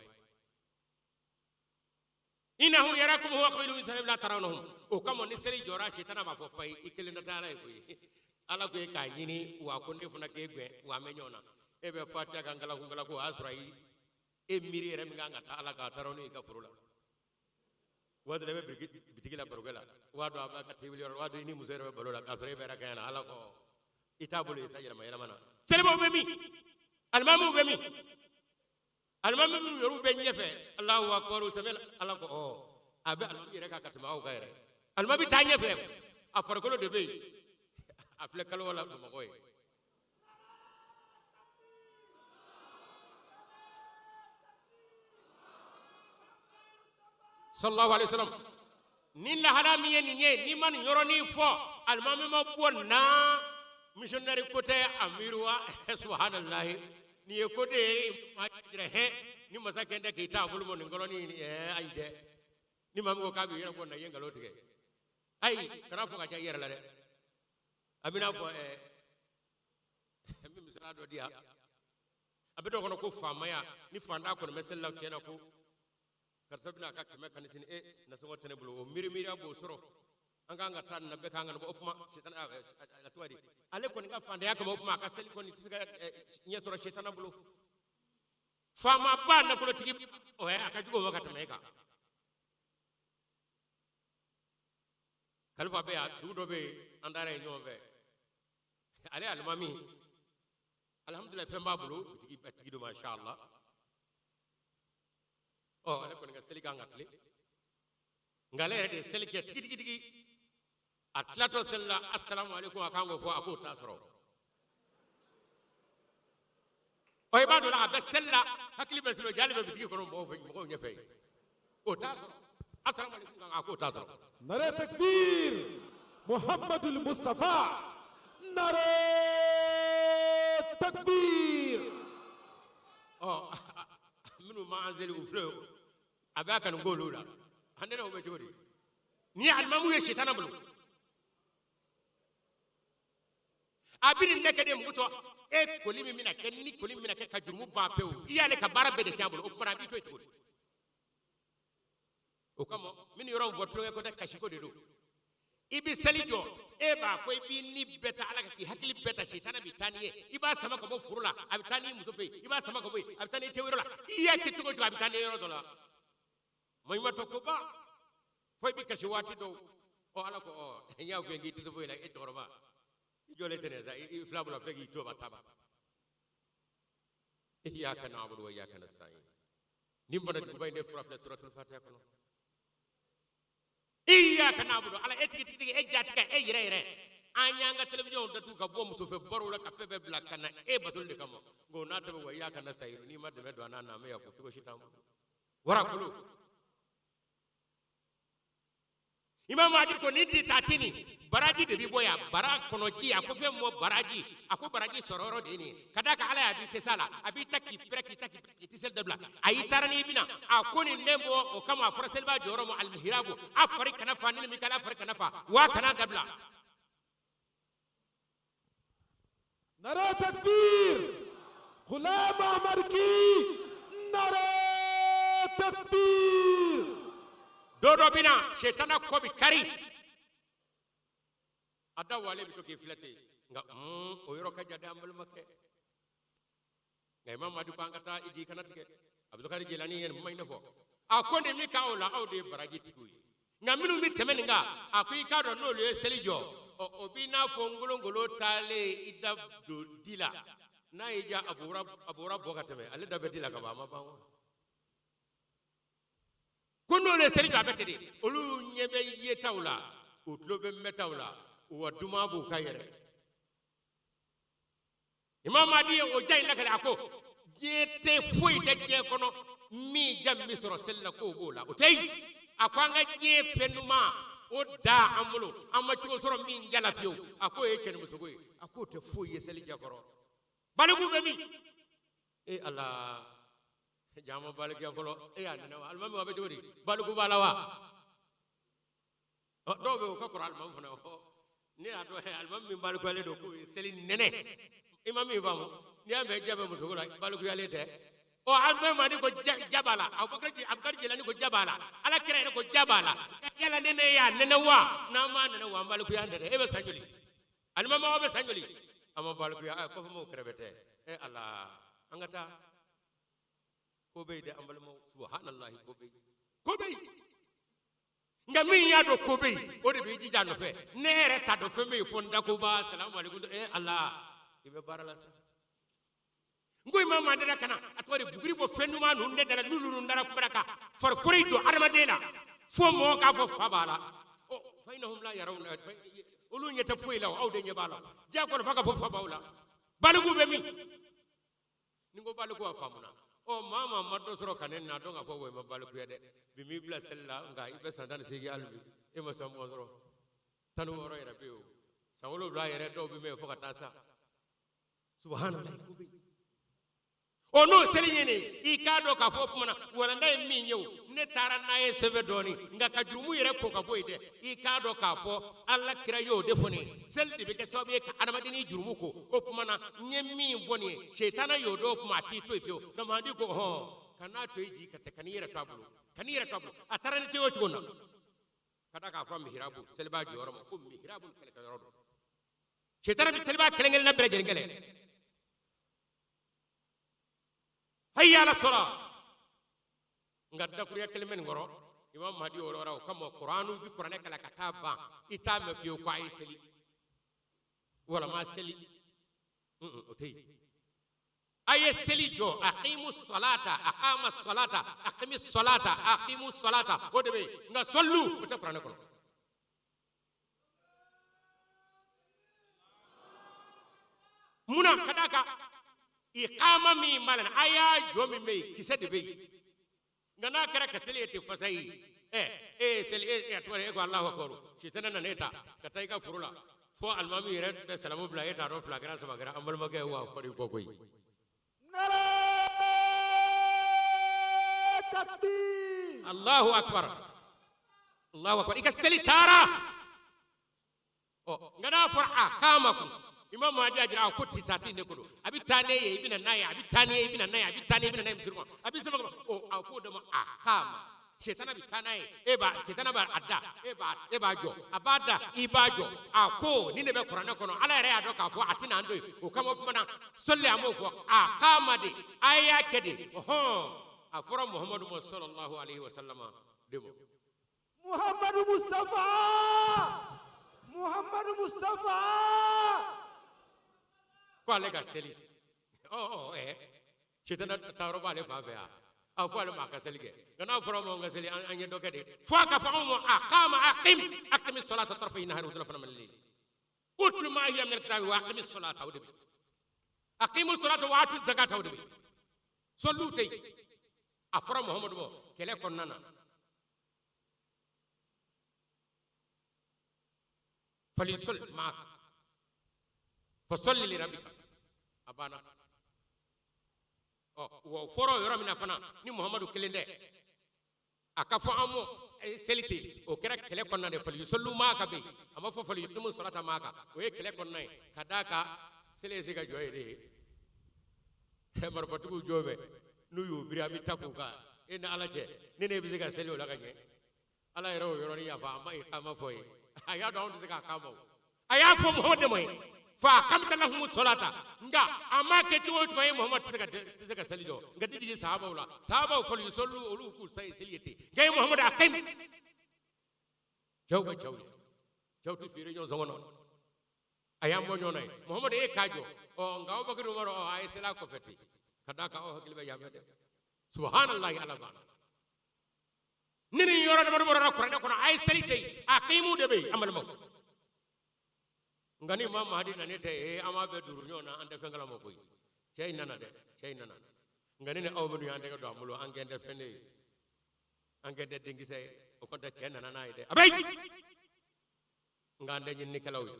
innahu yarakum huwa qabiluhu min haythu la tarawnahum. O kama ni seli jɔra, sitana b'a fɔ payi, i kelen tɛ ala ye koyi. Ala ko e k'a ɲini wa ko ne fana k'e gɛn wa an bɛ ɲɔgɔn na. E bɛ fatiya kan galaku galaku, o y'a sɔrɔ i e miiri yɛrɛ min kan ka taa ala k'a taara n'o i ka foro la, waati dɔ i bɛ bitigi la barokɛ la, waati dɔ a b'a ka tebili yɔrɔ, waati dɔ i ni muso yɛrɛ bɛ baro la k'a sɔrɔ e bɛ kɛɲɛ na. Ala ko i t'a bolo i sa yɛlɛma yɛlɛma na. Selibaw bɛ min? Alimamiw bɛ min? Alimami minnu yɛrɛw bɛ ɲɛfɛ, Alahu akubaru sɛbɛ. Ala ko ɔ a bɛ alimami yɛrɛ kan ka tɛmɛ aw kan yɛrɛ. Alimami t'a ɲɛfɛ, a farikolo de bɛ yen, a filɛ kalo la Bamakɔ ye. Sallallahu alaihi wasallam, ni lahala min ye nin ye, n'i ma nin yɔrɔnin fɔ, alimami ma bɔ na missionnaire ko tɛ, amiru wa subhanallahi, nin ye ko de ye maa jira hɛn ni masakɛ tɛ k'i t'a bolo mɔ nin kɔrɔnin. Ayi dɛ, ni maa min ko k'a b'i yɛrɛ bɔ na, i ye nkalon tigɛ. Ayi, kana fɔ ka diya i yɛrɛ la dɛ. A bɛna fɔ n bɛ misaliya dɔ di yan. A bɛ dɔ kɔnɔ ko faamaya ni faantan kɔni bɛ seli la tiɲɛ na, ko karisa bɛna a ka kɛmɛ kani sini, e nasɔngɔ tɛ ne bolo, o miiri miiriya b'o sɔrɔ. An kan ka taa nin na, bɛɛ kan ka nin bɔ. O kuma sitana a tɔgɔ di, ale kɔni ka faantanya kama, o kuma a ka seli kɔni tɛ se ka ɲɛ sɔrɔ sitana bolo. Faamaba nafolotigi, a ka jugu o ma ka tɛmɛ e kan. Kalifa bɛ yan, dugu dɔ bɛ yen, an taara yen ɲɔgɔn fɛ. Ale alimami, alihamudulilayi, fɛn b'a bolo, bitigi tigi don, masha Allah. Ɔ, ale kɔni ka seli kan ka tilen, nka ale yɛrɛ de ye seli kɛ tigitigi. A tilatɔ seli la, asalamu aleykum, a kan k'o fɔ, a k'o t'a sɔrɔ. Ɔ, i b'a dɔn a bɛ seli la, hakili bɛ seli, jali bɛ bitigi kɔnɔ, mɔgɔw fɛ, mɔgɔw ɲɛfɛ yen, o t'a sɔrɔ. Asalamu aleykum, a k'o t'a sɔrɔ. Nare takbir, Muhammadul Mustafa, nare takbir. Ɔ, minnu ma an seli, u filɛ, a b'a kanu k'olu la, an ne o bɛ cogo di? Ni ye alimamu ye sitana bolo, a bɛ nin nɛgɛ de mugu tɔ e koli min bɛna kɛ, ni koli min bɛna kɛ ka jurumu ban pewu, i y'ale ka baara bɛɛ de tiɲɛ a bolo. O tuma a b'i to yen cogo di? O kama min yɔrɔ fɔ, tulonkɛ ko tɛ, kasiko de don. I bɛ seli jɔ, e b'a fɔ i b'i ni bɛɛ ta ala kan, k'i hakili bɛɛ ta, sitana bɛ taa n'i ye. I b'a sama ka bɔ foro la, a bɛ taa n'i muso fɛ yen, i b'a sama ka bɔ yen, a bɛ taa n'i teriyɔrɔ la. I y'a kɛ cogo o cogo, a bɛ taa n'i yɔrɔ dɔ la, maɲumatɔ koba, fo i bɛ kasi waati dɔw. Ɔ, ala ko ɔ n y'a fɔ k'i tɛ se foyi la, e cɛkɔrɔba i jɔlen tɛ sa, i fila bolo filɛ k'i to ba taaba. Iyyaka na'budu wa iyyaka nasta'in. Nin bana juguba in de fura filɛ suratul fatiha kɔnɔ. Iyyaka na'budu, ala e tigi tigi, e jatigɛ, e yɛrɛ yɛrɛ. An y'an ka télévision datugu ka bɔ musofɛ barow la, ka fɛn bɛɛ bila ka na e batoli de kama. Nka o n'a ta bɛɛ, wa iyyaka nasta'in, n'i ma dɛmɛ don an na, an bɛ yan ko cogo si t'an bolo. Warakolo Imam Mahdi ko nin di ta tini baraji de bi bɔ yan, bara kɔnɔ ji, a fɔ fɛn mɔ baraji, a ko baraji sɔrɔ yɔrɔ de ye nin ye. Ka d'a kan ala y'a b'i tɛ s'a la, a b'i ta k'i pɛrɛ, k'i ta k'i pɛrɛ, k'i tɛ seli dabila, a y'i taara n'i bɛna a ko nin den bɔ. O kama a fɔra seliba jɔyɔrɔ ma alimihirabu, a fari kana fa ni nin bɛ kɛ, a fari kana fa wa kana dabila. Nare takbir, Ghulam Ahmad ki, nare takbir. Dɔ dɔ bɛ na, setana kɔ bɛ kari, a da walen bɛ to k'i filɛ ten. Nka o yɔrɔ ka jan dɛ, an balimakɛ. Nka Imam Mahdi ko an ka taa i jigi kana tigɛ. Abdulkadir Jelani ye nin kuma in de fɔ. A ko nin min k'aw la, aw de ye baraji tigiw ye. Nka minnu bɛ tɛmɛ nin kan, a ko i k'a dɔn n'olu ye seli jɔ, ɔ, o b'i n'a fɔ ngolongolo taalen i da don di la, n'a y'i ja, a bɔra bɔ ka tɛmɛ, ale da bɛ di la ka ban, a ma ban wa? Ko n'olu ye seli jɔ, a bɛ ten de. Olu ɲɛ bɛ yetaw la, u tulo bɛ mɛtaw la, wa duman b'u kan yɛrɛ. Imam Mahdi ye o ja in lakale. A ko diɲɛ tɛ foyi tɛ diɲɛ kɔnɔ min ja min bɛ sɔrɔ seli la k'o b'o la, o tɛ yen. A ko an ka diɲɛ fɛn duman O da an bolo, an ma cogo sɔrɔ min jala fiyewu. A k'o ye cɛnimusoko ye, a k'o tɛ foyi ye seli jakɔrɔ. Baliku bɛ min? E Ala, jama balikuya fɔlɔ, e y'a nɛnɛ wa? Alimami, a bɛ cogo di? Baliku b'a la wa? Dɔw bɛ yen, o ka kɔrɔ alimami fana. Ne y'a dɔn alimami min balikuyalen don k'o ye seli nɛnɛ. I ma min faamu, n'i y'a mɛn ja bɛ musoko la, balikuyalen tɛ. Ɔ, an bɛɛ mandi ko ja b'a la, Abubakar Jelani ko ja b'a la, Ala kira yɛrɛ ko ja b'a la. Yala ne y'a nɛnɛ wa? N'an m'a nɛnɛ wa, an balikuya tɛ dɛ. E bɛ san joli? Alimami, aw bɛ san joli? An ma balikuya. Ɛ, kɔfɛ mɔgɔw kɛrɛfɛ tɛ. Ɛ Ala, an ka taa. Ko bɛ yen dɛ, an balimaw, subahanallahi, ko bɛ yen, ko bɛ yen. Nka min y'a dɔn ko bɛ yen, o de b'i jija a nɔfɛ. Ne yɛrɛ t'a dɔn fɛn bɛ yen fo n dakoba salamu aleykum. Ɛ Ala, i bɛ baara la sa. N ko imam Mahdi ka na a tɔgɔ de buguri bɔ fɛn duman ninnu de da la, n'olu dara kubara ka farifori don adamaden la fo mɔgɔ k'a fɔ fa b'a la. Ɔ, fa innahum la yarawna, olu ɲɛ tɛ foyi la, aw de ɲɛ b'a la. Diɲɛ kɔnɔ, f'a ka fɔ fa b'aw la. Baliku bɛ min? Ni ko baliku, a faamuna. Ɔ, maa maa ma dɔ sɔrɔ ka ne na dɔn k'a fɔ wa i ma balikuya dɛ. Bi m'i bila seli la, nka i bɛ san 18, hali bi e ma san 20 sɔrɔ, 16 yɛrɛ bɛ yen o, san 7 yɛrɛ dɔw bɛ mɛn fo ka taa sa. Subahanallahi, ko bɛ yen. Ɔ, n'o seli ye nin, i k'a dɔn k'a fɔ o tuma na walanda ye min ye, o ne taara n'a ye sɛbɛ dɔɔni, nka ka jurumu yɛrɛ ko ka bɔ yen dɛ. I k'a dɔn k'a fɔ Ala kira y'o de fɔ nin ye, seli de bɛ kɛ sababu ye ka adamadennin jurumu ko. O tuma na n ye min fɔ nin ye, sitana y'o dɔn, o tuma a t'i to yen fiyewu. Nka Mahadi ko hɔn, kan'a to i jigi ka tɛ, kan'i yɛrɛ to a bolo, kan'i yɛrɛ to a bolo. A taara ni cogo o cogo na ka da k'a fɔ mihirabu seliba jɔyɔrɔ ma ko mihirabu kɛlɛkɛyɔrɔ don. Sitana bɛ seliba kelen kelenna bɛɛ lajɛlen kɛlɛ. Hayya ala sɔla. Nka dakuruya kelen bɛ nin kɔrɔ, Imam Mahdi o yɔrɔ o kama kuranu bi kuranɛ kalan ka taa ban, i t'a mɛn fiyewu ko a ye seli wala ma seli. O tɛ yen. A ye seli jɔ, aqimu salata, aqama salata, aqimi salata, aqimu salata, o de bɛ yen. Nka sɔlu, o tɛ kuranɛ kɔnɔ. Munna? Ka d'a kan iqama min b'a la, a y'a jɔ min bɛ yen, kisɛ de bɛ yen. Nka n'a kɛra ka seli ye ten fasa ye, ɛ e ye seli, e a tɔgɔ de e ko Alahu akibaru, sitanɛ nana e ta ka taa i ka foro la fo alimami yɛrɛ bɛ salamu bila, e t'a dɔn fila kɛra, saba kɛra. An balimakɛ, wa fɔra i kɔ koyi. Allahu akbar, Allahu akbar, i ka seli taara. Ɔ, nka n'a fɔra a kama kun, imam Mahdi y'a jira a ko ti taa ti ne ko don, a bɛ taa ne ye, i bɛ na n'a ye, a bɛ taa ne ye, i bɛ na n'a ye, a bɛ taa ne ye, i bɛ na n'a ye misiri kɔnɔ, a bɛ sama ka bɔ. Ɔ, a fɔ o de ma a kama. Setana bɛ taa n'a ye, e b'a, setana b'a a da, e b'a jɔ, a b'a da, i b'a jɔ. A ko ni ne bɛ kuranɛ kɔnɔ, Ala yɛrɛ y'a dɔn k'a fɔ a tɛna an to yen. O kama, o tuma na sɔli, an b'o fɔ a kama de, a y'a kɛ de. Ɔhɔn, a fɔra Muhamadu ma sallallahu alaihi wa sallama de ma. Muhammadu Mustafa, Muhammadu Mustafa. Ko ale ka seli. Ɔ ɔ, ɛ, sitana taayɔrɔ b'ale fan fɛ yan. A fɔ ale ma a ka seli kɛ, nka n'a fɔra ma ka seli, an ye dɔ kɛ de fo a ka fɔ anw ma aqama, aqim, aqimi salata tarafay nahari wa zulafan min al-layl utlu ma hiya min al-kitabi wa aqimi salata. O de bɛ aqimu salata wa atu zakata, o de bɛ sɔliw tɛ yen. A fɔra Muhamadu ma kɛlɛ kɔnɔna na, falisɔli maaka fasolli li rabbika, a banna. Ɔ, wa o fɔra o yɔrɔ min na fana, ni Muhamadu kelen tɛ, a ka fɔ an ma seli ten, o kɛra kɛlɛ kɔnɔna de. Fali yusallu maaka bɛ yen, a ma fɔ fali yuqimu salata maaka. O ye kɛlɛ kɔnɔna ye, ka d'a kan seli ye se ka jɔ yen de ye. Marifatigiw jɔ bɛ, n'u y'u biri, an bɛ ta k'u kan. E ni Ala cɛ, ne bɛ se ka seli o la ka ɲɛ? Ala yɛrɛ o yɔrɔnin yafa a ma, iqama fɔ ye. A y'a dɔn anw tɛ se k'a kama o, a y'a fɔ Muhamadu de ma ye fa aqamta lahumu salata. Nka a ma kɛ cogo o cogo ye, Muhamadu tɛ se ka seli jɔ. Nka di jigin sahabaw la, sahabaw fali yusallu, olu k'u sa ye seli ye ten. Nka ye Muhamadu aqim, cɛw bɛ cɛw ye, cɛw tɛ feere ɲɔgɔn sɔngɔ na, a y'an bɔ ɲɔgɔn na ye. Muhamadu, e k'a jɔ. Ɔ, nka Abubakar, Umaru, ɔ, a ye seli a kɔfɛ ten, ka d'a kan aw hakili bɛ yan fɛ dɛ. Subhanallahi, Ala banna. Ni nin yɔrɔ damadɔ bɔra kuranɛ kɔnɔ, a ye seli tɛ yen, aqimu de bɛ yen, an balimaw. Nka ni Imam Mahdi nana tɛ, ee, an b'a bɛɛ duuru ɲɔgɔn na, an tɛ fɛn kalama koyi. Cɛ in nana dɛ, cɛ in nana. Nka ni aw minnu y'an tɛgɛ don an bolo, an kɛn tɛ fɛn de ye, an kɛn tɛ denkisɛ ye. O kɔni tɛ, cɛ nana n'a ye dɛ, a bɛ yen. Nka an tɛ ɲininikɛlaw ye,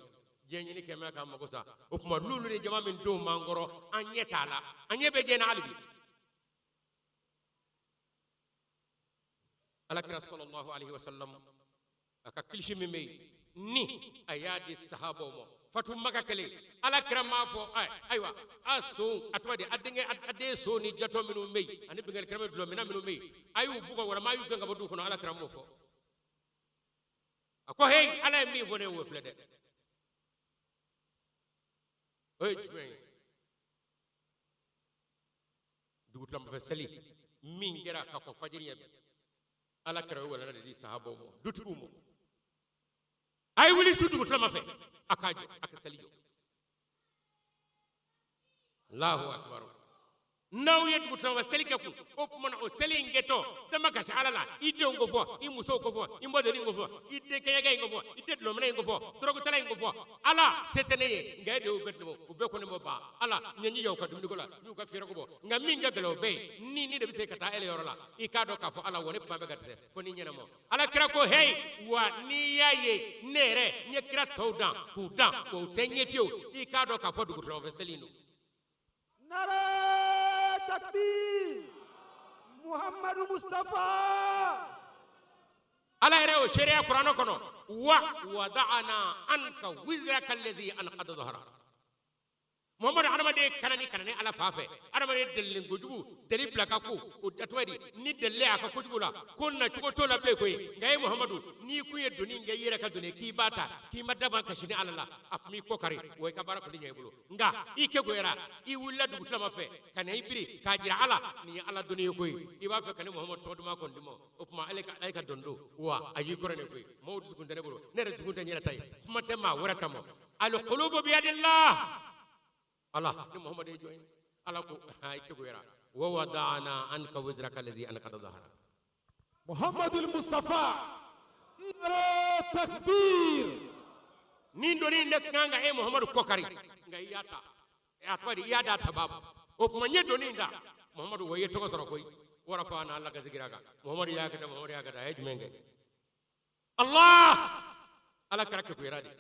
diɲɛ ɲini kɛmɛ k'an mago sa. O tuma lulu ni jama min don m'an kɔrɔ, an ɲɛ t'a la, an ɲɛ bɛ diɲɛ na hali bi. Alakira sallallahu alaihi wasallam a ka kilisi min bɛ yen ni a y'a di sahabaw ma fatu maka kɛlen, alakira m'a fɔ ayiwa a son a tɔgɔ di a denkɛ a den son ni jatɔ minnu bɛ yen ani binkannikɛla minnu dɔlɔminna minnu bɛ yen, a y'u bugɔ walima a y'u gɛn ka bɔ du kɔnɔ. Alakira m'o fɔ. A ko heyi, ala ye min fɔ ne ye o filɛ dɛ. O ye jumɛn ye? Dugutilamafɛ seli min kɛra ka kɔn fajiri ɲɛ bi, ala kira ye walanda de di sahabaw ma, dutigiw ma. A ye wuli su dugutilama fɛ, a k'a jɔ, a ka seli jɔ. Allahu akbar. N'aw ye dugutilama seli kɛ kun, o tuma na o seli in kɛtɔ dama kasi ala la, i denw ko fɔ, i musow ko fɔ, i mɔdennin ko fɔ, i den kɛɲɛkɛ in ko fɔ, i den dulɔminna in ko fɔ, dɔrɔgutala in ko fɔ. Ala se tɛ ne ye, nka e de y'u bɛɛ di ne ma, u bɛɛ ko ne ma ban. Ala n ye n jija u ka dumuniko la, n y'u ka fiyɛrɛko bɔ, nka min ka gɛlɛn o bɛɛ ye, ni de bɛ se ka taa ele yɔrɔ la. I k'a dɔn k'a fɔ ala wa ne kuma bɛ ka dɛsɛ fo n'i ɲɛnama. Ala kira ko heyi, wa n'i y'a ye ne yɛrɛ n ye kira tɔw dan k'u dan wa u tɛ ɲɛ fiyewu, i k'a dɔn k'a fɔ dugutilama fɛ seli in don. Nare takbir Muhammadu Mustafa. Ala yɛrɛ y'o seereya kuranɛ kɔnɔ, wa wada'ana anka wizraka allazi anqada dhahrak. Muhammadu, adamaden kanani kana ni ala fa fɛ, adamaden delilen kojugu deli bila ka ko o tɔgɔ di ni delilen a ka kojugu la ko na cogo t'o la bilen koyi. Nka e Muhammadu, n'i kun ye doni kɛ i yɛrɛ ka doni k'i b'a ta k'i ma daba kasi ni ala la, a tun b'i kɔ kari wa i ka baara tun tɛ ɲɛ i bolo. Nka i kegoyara, i wulila dugutilama fɛ ka na i biri k'a jira ala nin ye ala doni ye koyi. I b'a fɛ ka ne Muhammadu tɔgɔ duman kɔni di ma, o tuma ale ka doni don wa a y'i kɔrɔ ne koyi. Maaw dusukun tɛ ne bolo, ne yɛrɛ dusukun tɛ n yɛrɛ ta ye, kuma tɛ maa wɛrɛ ta ma. Alqulubu biyadillah. Ala ni Muhammadu ye jɔn ye? Ala ko i kegoyara, wa wada'ana anka wizraka allazi anqada dhahrak. Muhammadul Mustafa. Nare takbir. Nin doni in de kan ka e Muhammadu kɔ kari, nka i y'a ta, a tɔgɔ di i y'a d'a tababu. O tuma n ye doni in ta Muhammadu, wa i ye tɔgɔ sɔrɔ koyi. Warafa'ana laka zikraka. Muhammadu y'a kɛ tan, Muhammadu y'a kɛ tan, a ye jumɛn kɛ? Allah, ala kira kegoyara de,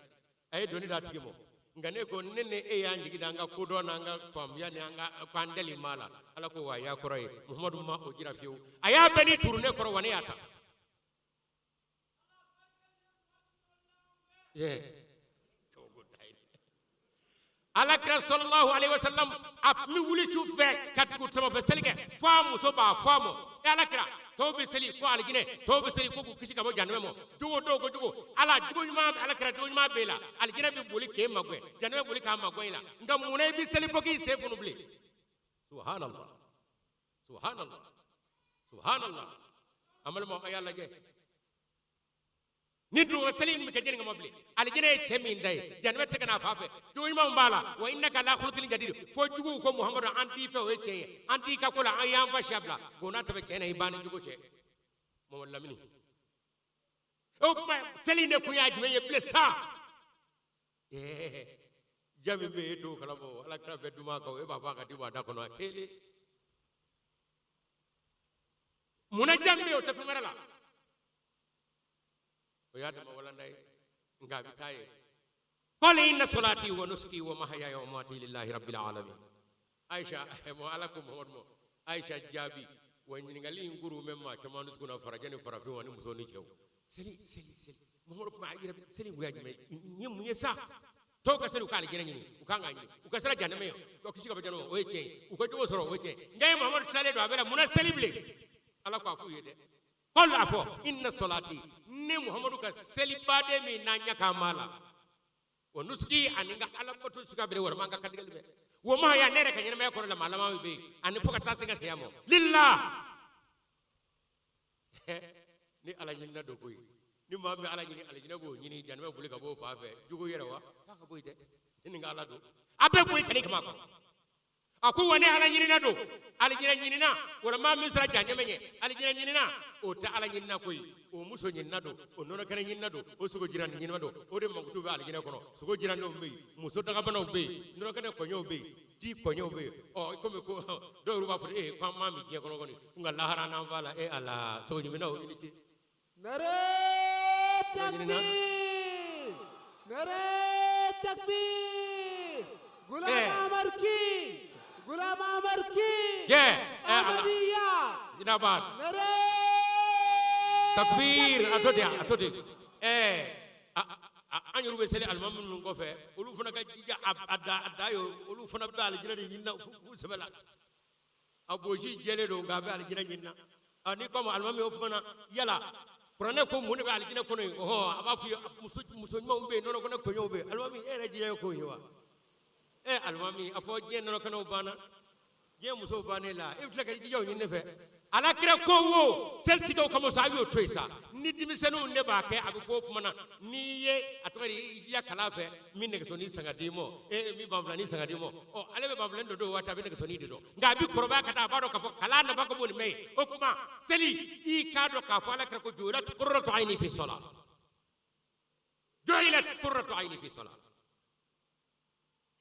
a ye doni d'a tigi ma. Nka ne ko ne ni e y'an jigi da an ka kodɔn n'an ka faamuya ni an ka k'an dali maa la. Ala ko wa a y'a kɔrɔ ye, Muhammadu ma o jira fiyewu, a y'a bɛɛ ni turu ne kɔrɔ wa ne y'a ta. Ala kira sallallahu alaihi wasallam a tun bɛ wuli su fɛ ka dugutilama fɛ seli kɛ fo a muso b'a fɔ a ma, e ala kira, tɔw bɛ seli ko alijinɛ, tɔw bɛ seli ko k'u kisi ka bɔ jahanama ma, jogo dɔw ko jogo ala jogo ɲuman, ala kira jogo ɲuman b'e la, alijinɛ bɛ boli k'e magɛn, jahanama bɛ boli k'a magɛn i la, nka mun na i bɛ seli fo k'i sen funu bilen? Subhanallah, subhanallah, subhanallah. An balimaw, a y'a lajɛ ni dugu seli in bɛ kɛ jɛni kama bilen. Alijinɛ ye cɛ min ta ye, jahanama tɛ se ka n'a fan fɛ, jogo ɲumanw b'a la. Wa innaka ala khuluqin jadid. Fo juguw ko Muhamadu, an t'i fɛ, o ye tiɲɛ ye, an t'i ka ko la, an y'an fa siya bila ko n'a tɛmɛ tiɲɛ na i b'an ni jogo cɛ. Mamadu Lamini, o tuma seli in de kun y'a jumɛn ye bilen sa? Ja min bɛ yen, e t'o kalama o. Ala kira bɛ duman kan, e b'a fɔ a ka di bɔ a da kɔnɔ a kelen. Munna ja min bɛ yen, o tɛ fɛn wɛrɛ la, o y'a dama walanda ye, nka a bɛ taa ye. Qul inna salati wa nusuki wa mahayaya wa mamati lillahi rabbil alamin. Aisha mo, ala ko Muhammadu ma, Aisha jaabi wa ɲininkali in kuru bɛ maa caman dusukun na, farajɛ ni farafin ani muso ni cɛw. Seli, seli, seli, Muhammadu kuma a yɛrɛ seli kun ye jumɛn ye? Mun ye sa? Tɔw ka seli u ka alijinɛ ɲini, u kan k'a ɲini, u ka siran jahanama ɲɛ, u ka kisi ka bɔ jahanama ma, o ye tiɲɛ ye, u ka jogo sɔrɔ, o ye tiɲɛ ye. Nka e Muhammadu tilalen don a bɛɛ la, mun na seli bilen? Ala ko a f'u ye dɛ, qul a fɔ, inna salati, ne Muhammadu ka selibaden min n'a ɲɛ k'a ma la, wa nusuki, ani n ka ala bato suguya bɛɛ, walima n ka kantigɛli bɛɛ, wa mahaya, ne yɛrɛ ka ɲɛnamaya kɔnɔ la, maa laban min bɛ yen ani fo ka taa se n ka saya ma, lillah. Ni ala ɲinina don koyi, ni maa min ala ɲini, alijinɛ b'o ɲini, jahanama boli ka b'o fan fɛ. Jogo yɛrɛ wa k'a ka bɔ yen dɛ, ni nin ka ala don a bɛɛ bɔ yen kani kama kɔrɔ. A ko wa ne ala ɲinina don, alijinɛ ɲinina, wala maa min sera jahanama ɲɛ, alijinɛ ɲinina, o tɛ ala ɲinina koyi, o muso ɲinina don, o nɔnɔ kɛnɛ ɲinina don, o sogo jirani ɲinina don. O de mankutu bɛ alijinɛ kɔnɔ. Sogo jiranenw bɛ yen, muso dagabanaw bɛ yen, nɔnɔ kɛnɛ kɔɲɔw bɛ yen, di kɔɲɔw bɛ yen. Ɔ komi ko dɔw yɛrɛ b'a fɔ ee ko an m'a min diɲɛ kɔnɔ kɔni, nka lahara n'an fa la. E ala, sogo ɲiminaw i ni ce. Nare takbir. Nare takbir Gulam Eh. Ahmad ki Gulam Ahmad ki Jɛ Ahmadiyya Zindabad. Nare Takbir, a to ten, a to ten. An yɛrɛ bɛ seli alimami minnu kɔfɛ, olu fana ka jija a da a da ye, olu fana bɛ alijinɛ de ɲini na k'u sɛbɛ la. A gosi jɛlen don, nka a bɛ alijinɛ ɲini na. A n'i ko a ma alimami, o tuma na yala kuranɛ ko mun de bɛ alijinɛ kɔnɔ yen? Ɔhɔn, a b'a f'i ye muso ɲumanw bɛ yen, nɔnɔ kɛnɛ koɲɛw bɛ yen. Alimami, e yɛrɛ jija ye k'o ye wa? Alimami, a fɔ diɲɛ nɔnɔ kɛnɛw banna, diɲɛ musow bannen la, e bɛ tila ka jija o ɲini ne fɛ. Ala kira ko wo selitigɛw kama sa, a y'o to yen sa. Ni denmisɛnninw de b'a kɛ, a bɛ fɔ o tuma na n'i ye a tɔgɔ di, i jija kalan fɛ, min nɛgɛsɔnin san ka d'i ma, min banfulani san ka d'i ma. Ɔ, ale bɛ banfulani don o waati, a bɛ nɛgɛsɔnin de dɔn, nka a bɛ kɔrɔbaya ka taa, a b'a dɔn k'a fɔ kalan nafa ka bon nin bɛɛ ye. O tuma seli, i k'a dɔn k'a fɔ ala kira ko ju'ilat qurratu ayni fi salat, ju'ilat qurratu ayni fi salat.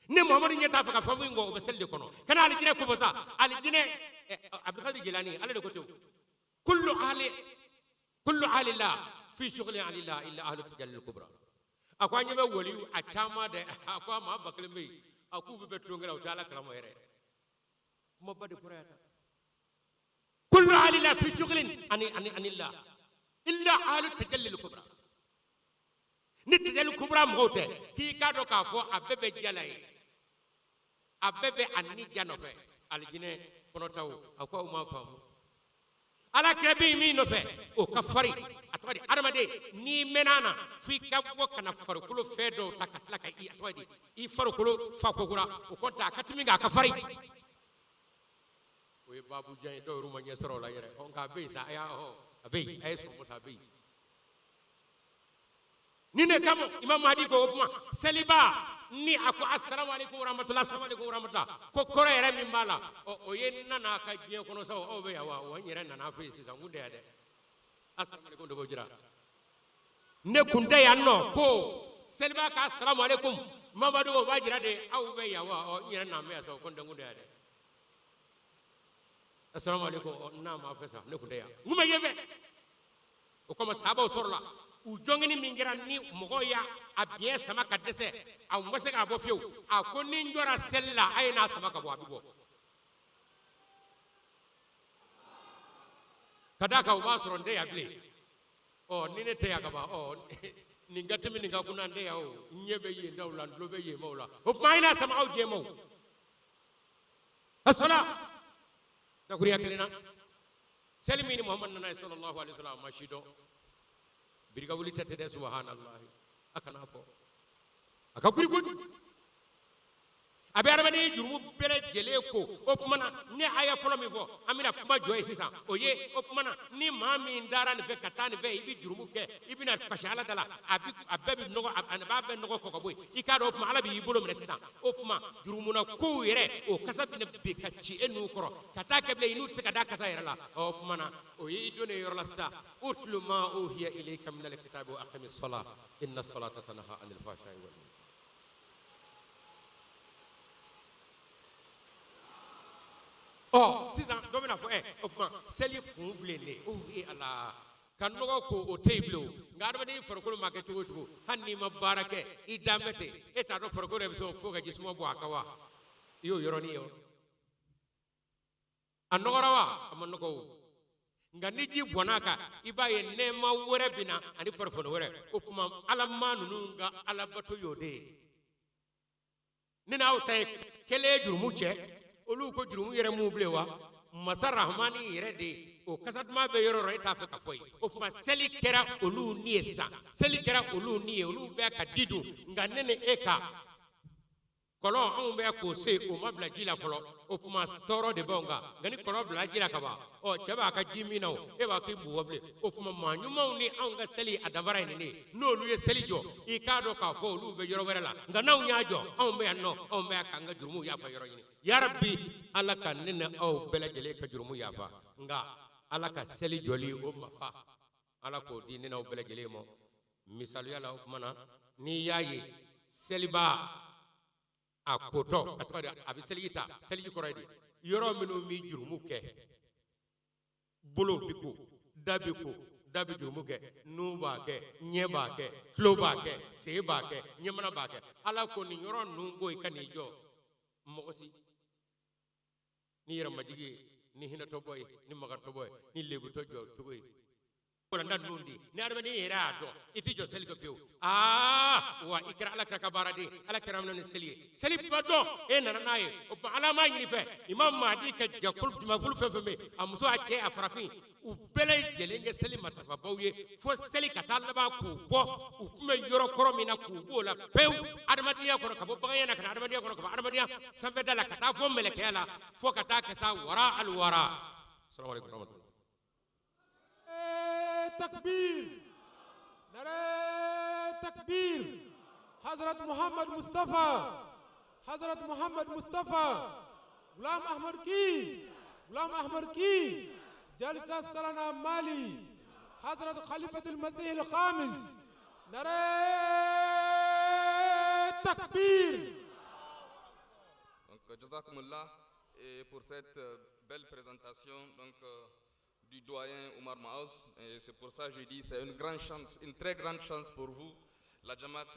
Ne Muhamadu ɲɛ t'a fɛ ka fɛn foyi kɔ, o bɛ seli de kɔnɔ. Kana alijinɛ ko fɔ sa, alijinɛ, Abdulkadir Jilani ale de ko ten, kullu ahli la fi shughli anillah illa ahlu tajalli kubra. A ko an ɲɛ bɛ waliw a caman dɛ, a ko a maa 1000 bɛ yen, a k'u bɛ tulonkɛ la, u tɛ Ala kalama yɛrɛ. Kumaba de kɔrɔ yan tan. Kullu ahli la fi shughli anillah illa ahlu tajalli kubra. Ni tajalli kubra mɔgɔw tɛ, k'i k'a dɔn k'a fɔ a bɛɛ bɛ jala ye, a bɛɛ bɛ a ni ja nɔfɛ alijinɛ kɔnɔtaw. A ko aw m'a faamu, ala kira bɛ min nɔfɛ o ka farin. A tɔgɔ di, adamaden n'i mɛnna na, f'i ka bɔ ka na farikolo fɛn dɔw ta ka tila ka i, a tɔgɔ di, i farikolo fa kokura, o kɔ ta a ka timi a ka farin. O ye baabu jan ye, dɔw yɛrɛ ma ɲɛ sɔrɔ o la yɛrɛ. Ɔ, nka a bɛ yen sa, a y'a ɔ a bɛ yen, a ye sɔn sa, a bɛ yen. Ni ne kama Imam Mahdi ko o kuma seliba ni a ko assalamu alaikum warahmatullahi, assalamu alaikum warahmatullahi, ko kɔrɔ yɛrɛ min b'a la, ɔ, o ye n nana ka diɲɛ kɔnɔ sa, aw bɛ yan wa? Wa n yɛrɛ nana fɛ yen sisan, n kun tɛ yan dɛ. Assalamu alaikum de b'o jira, ne kun tɛ yan nɔ. Ko seliba ka assalamu alaikum, Mamadu, o b'a jira de aw bɛ yan wa? Ɔ, n yɛrɛ nana bɛ yan sa, ko n tɛ, n kun tɛ yan dɛ. Assalamu alaikum, ɔ, n n'a ma fɛ sa, ne kun tɛ yan, n kun bɛ yen fɛ. O kama sahabaw sɔrɔla u jɔngini min kɛra ni mɔgɔw y'a a biɲɛ sama ka dɛsɛ, a ma se k'a bɔ fiyewu. A ko ni n jɔra seli la, a ye n'a sama ka bɔ, a bɛ bɔ. Ka d'a kan o b'a sɔrɔ n tɛ yan bilen. Ɔ, ni ne tɛ yan ka ban, ɔ, nin ka tɛmɛ nin ka kunna, n tɛ yan o, n ɲɛ bɛ yen taw la, n tulo bɛ yen maaw la. O tuma a ye n'a sama aw jɛmaw. Asala dakuriya kelen na, seli min ni Muhamadu nana ye sallallahu alaihi wasallam, a ma si dɔn birika wuli tɛ tɛ dɛ. Subhanallahi, a kana fɔ a ka kuri kojugu, a bɛ adamaden jurumu bɛɛ lajɛlen ko. O tuma na ne aya fɔlɔ min fɔ, an bɛna kuma jɔ ye sisan, o ye o tuma na ni maa min taara nin fɛ ka taa nin fɛ, i bɛ jurumu kɛ, i bɛna kasi Ala da la, a bɛ a bɛɛ bɛ nɔgɔ, a b'a bɛɛ nɔgɔ kɔ ka bɔ yen. I k'a dɔn o tuma Ala b'i bolo minɛ sisan. O tuma jurumuna kow yɛrɛ, o kasa bɛna bin ka ci e n'u kɔrɔ ka taa kɛ bilen, i n'u tɛ se ka da kasa yɛrɛ la. Ɔ, o tuma na o ye i donnen yɔrɔ la sisan, utlu ma uhiya ilayka minal kitabi wa aqimi sala inna salata tanha anil fahsha'i wal munkar. Ɔ, sisan dɔ bɛna fɔ, o tuma seli kun bilen de o ye ala ka nɔgɔ ko o tɛ yen bilen o. Nka adamaden farikolo ma kɛ cogo o cogo, hali n'i ma baara kɛ, i dan bɛ ten, e t'a dɔn farikolo yɛrɛ bɛ se fo ka ji suma bɔ a kan wa? I y'o yɔrɔnin ye wa? A nɔgɔra wa? A ma nɔgɔ o. Nka ni ji bɔnna a kan, i b'a ye nɛɛma wɛrɛ bɛ na ani farifoni wɛrɛ. O tuma ala maa ninnu ka alabato y'o de ye. Ne n'aw ta ye kelen ye jurumu cɛ, olu ko jurumu yɛrɛ m'u bilen wa? Masa Rahamani yɛrɛ de, o kasa duman bɛ yɔrɔ o yɔrɔ, e t'a fɛ ka fɔ ye. O tuma seli kɛra olu ni ye sisan, seli kɛra olu ni ye, olu bɛ ka di dun. Nka ne ni e ka kɔlɔn, anw bɛ k'o se, o ma bila ji la fɔlɔ. O tuma tɔɔrɔ de b'anw kan. Nka ni kɔlɔn bila ji la ka ban, ɔ, cɛ b'a ka ji min na, o e b'a k'i bugɔ bilen. O tuma maa ɲumanw ni anw ka seli a danfara ye nin de ye. N'olu ye seli jɔ, i k'a dɔn k'a fɔ olu bɛ yɔrɔ wɛrɛ la. Nka n'anw y'a jɔ, anw bɛ yan nɔ, anw bɛ yan k'an ka jurumuw yafa yɔrɔ ɲini. Yarabi, Ala ka ne ni aw bɛɛ lajɛlen ka jurumu yafa. Nka Ala ka seli jɔli o mafa, Ala k'o di ne n'aw bɛɛ lajɛlen ma. Misaliya la, o tuma na n'i y'a ye seliba a kotɔ, a tɔgɔ di, a bɛ seliji ta. Seliji kɔrɔ ye di? Yɔrɔ minnu bɛ jurumu kɛ, bolo bi ko, da bi ko, Da bɛ jurumu kɛ, nun b'a kɛ, ɲɛ b'a kɛ, tulo b'a kɛ, sen b'a kɛ, ɲɛmana b'a kɛ. Ala ko nin yɔrɔ ninnu bɔ i ka n'i jɔ mɔgɔ si ni yɛrɛmajigi ye, ni hinɛtɔbɔ ye, ni makaritɔbɔ ye, ni lebutɔ jɔ cogo ye. Walanda ninnu di ni adamaden yɛrɛ y'a dɔn i t'i jɔ seli kan fiyewu. Aa, wa i kɛra Ala kira ka baaraden, Ala kira minɛ ni seli ye, seli ba dɔn e nana n'a ye. O tuma Ala m'a ɲini fɛ Imam Mahdi ka jɛkulu, jamakulu fɛn fɛn bɛ yen, a muso, a cɛ, a farafin, u bɛɛ lajɛlen kɛ seli matarafabaw ye fo seli ka taa laban k'u bɔ u tun bɛ yɔrɔ kɔrɔ min na, k'u b'o la pewu adamadenya kɔnɔ, ka bɔ baganya na ka na adamadenya kɔnɔ, ka bɔ adamadenya sanfɛda la ka taa fo mɛlɛkɛya la, fo ka taa kɛ sa wara alwara. Salamu aleykum warahmatullahi. Takbir, Nare Takbir, Hazrat Muhammad Mustafa, Hazrat Muhammad Mustafa, Ghulam Ahmad ki, Ghulam Ahmad ki, Jalsa Salana Mali, Hazrat Khalifat al-Masih al-Khamis, Nare Takbir. Donc, Jazakumullah et pour cette belle présentation donc, du doyen Omar Maos. Et c'est pour ça que je dis c'est une grande chance, une très grande chance pour vous, la Jamaat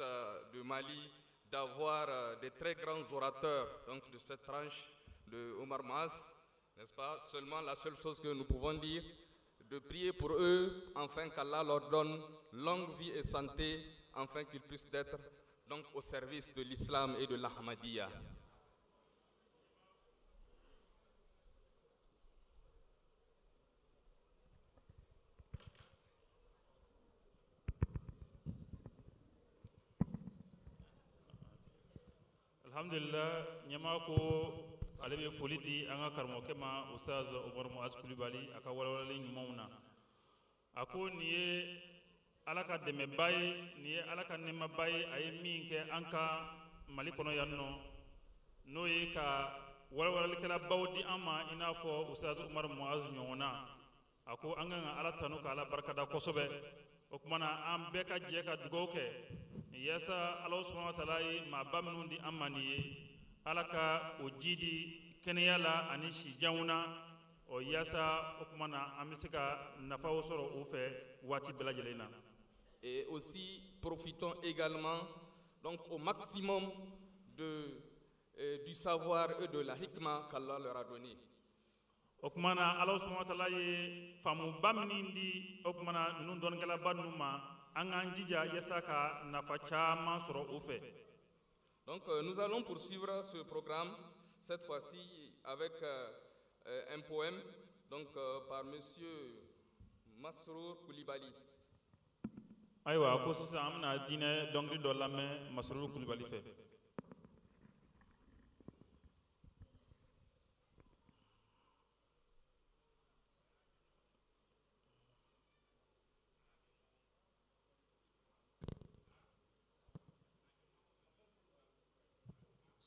de Mali, d'avoir des très grands orateurs donc, de cette tranche de Omar Maas, n'est-ce pas? Seulement la seule chose que nous pouvons dire, de prier pour eux, afin qu'Allah leur donne longue vie et santé, afin qu'ils puissent être donc au service de l'islam et de l'Ahmadiyya. Alhamdulillah, ɲɛmaa ko ale bɛ foli di an ka karamɔgɔkɛ ma, Ustaz Omar Muaz Kulibali, a ka walawalali ɲumanw na. A ko nin ye Ala ka dɛmɛba ye, nin ye Ala ka nɛɛmaba ye a ye min kɛ an ka Mali kɔnɔ yan nɔ, n'o ye ka walawalalikɛlabaw di an ma i n'a fɔ Ustaz Omar Muaz ɲɔgɔnna. A ko an kan ka Ala tanu ka Ala barikada kosɛbɛ. O tuma na an bɛɛ ka jɛ ka dugawu kɛ yaasa Ala subahana wa taala ye maaba minnu di an ma nin ye, Ala ka o ji di kɛnɛya la ani sijanw na, ɔ yaasa o tuma na an bɛ se ka nafaw sɔrɔ o fɛ waati bɛɛ lajɛlen na. Et aussi, profitons également donc, au maximum du savoir et de la hikmah qu'Allah leur a donné. O tuma na Ala subahana wa taala ye faamuba min di o tuma na ninnu dɔnnikɛlaba ninnu ma, an k'an jija yaasa ka nafa caman sɔrɔ o fɛ. Donc nous allons poursuivre ce programme, cette fois-ci avec un poème donc, par Monsieur Masrour Koulibaly. Ayiwa, ko sisan an bɛna diinɛ dɔnkili dɔ lamɛn Masuru Kulibali fɛ.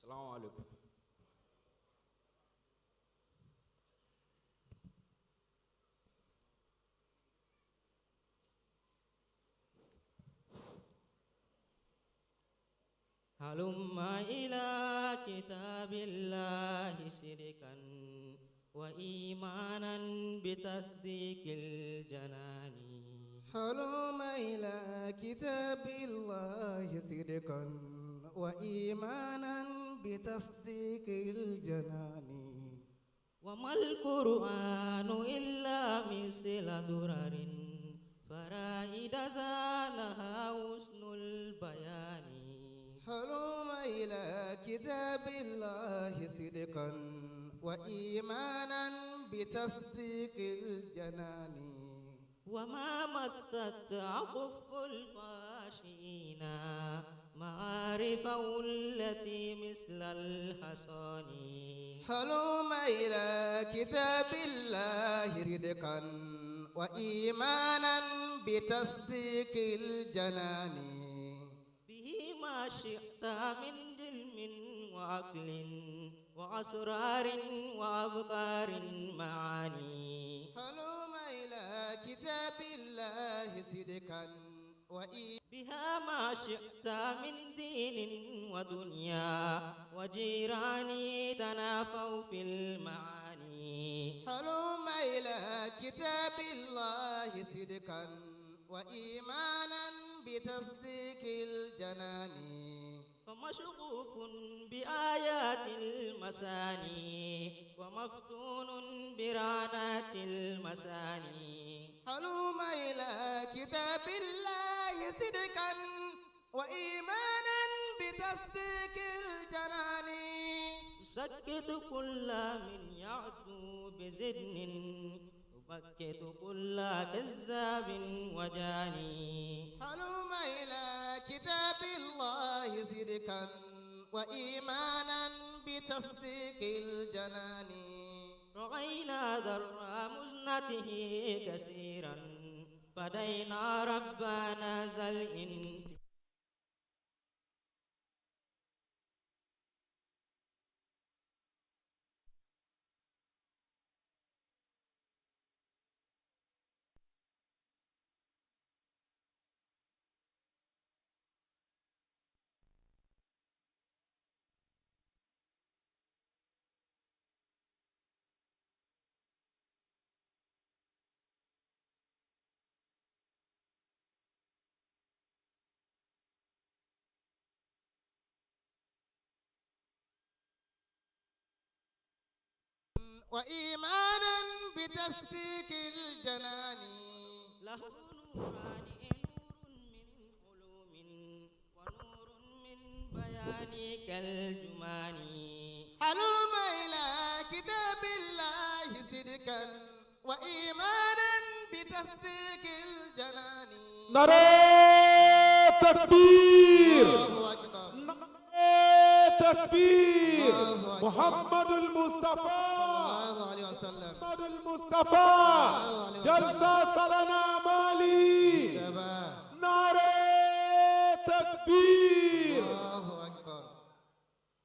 السلام عليكم. هلم إلى كتاب الله صدقا وإيمانا بتصديق الجنان. هلم إلى كتاب الله صدقا وإيمانا بتصديق الجنان. وما القرآن إلا مثل درر فرائد زانها حسن البيان. هلم إلى كتاب الله صدقا وإيمانا بتصديق الجنان. وما مست أكف الخاشعين معارفه التي مثل الحصان. هلم إلى كتاب الله صدقا وإيمانا بتصديق الجنان. به ما شئت من علم وعقل وأسرار وأفكار معاني. هلم إلى كتاب الله صدقا بها ما شئت من دين ودنيا وجيراني تنافوا في المعاني. هلم إلى كتاب الله صدقا وإيمانا بتصديق الجنان. فمشغوف بآيات المثاني ومفتون برعنات المثاني. هلم إلى كتاب الله صدقا وإيمانا بتصديق الجنان. يسكت كل من يعدو بزدن يبكت كل كذاب وجاني. هلم إلى كتاب الله صدقا وإيمانا بتصديق الجنان. رأينا در مزنته كثيرا فدينا ربنا ذا الانتقام. وإيمانا بتصديق الجنان. له نوران، نور من علوم ونور من بيان كالجمان. هلم إلى كتاب الله صدقا وإيمانا بتصديق الجنان. نرى تكبير، تكبير، محمد المصطفى، محمد المصطفى، جلسة سلنا مالي، نعرة تكبير.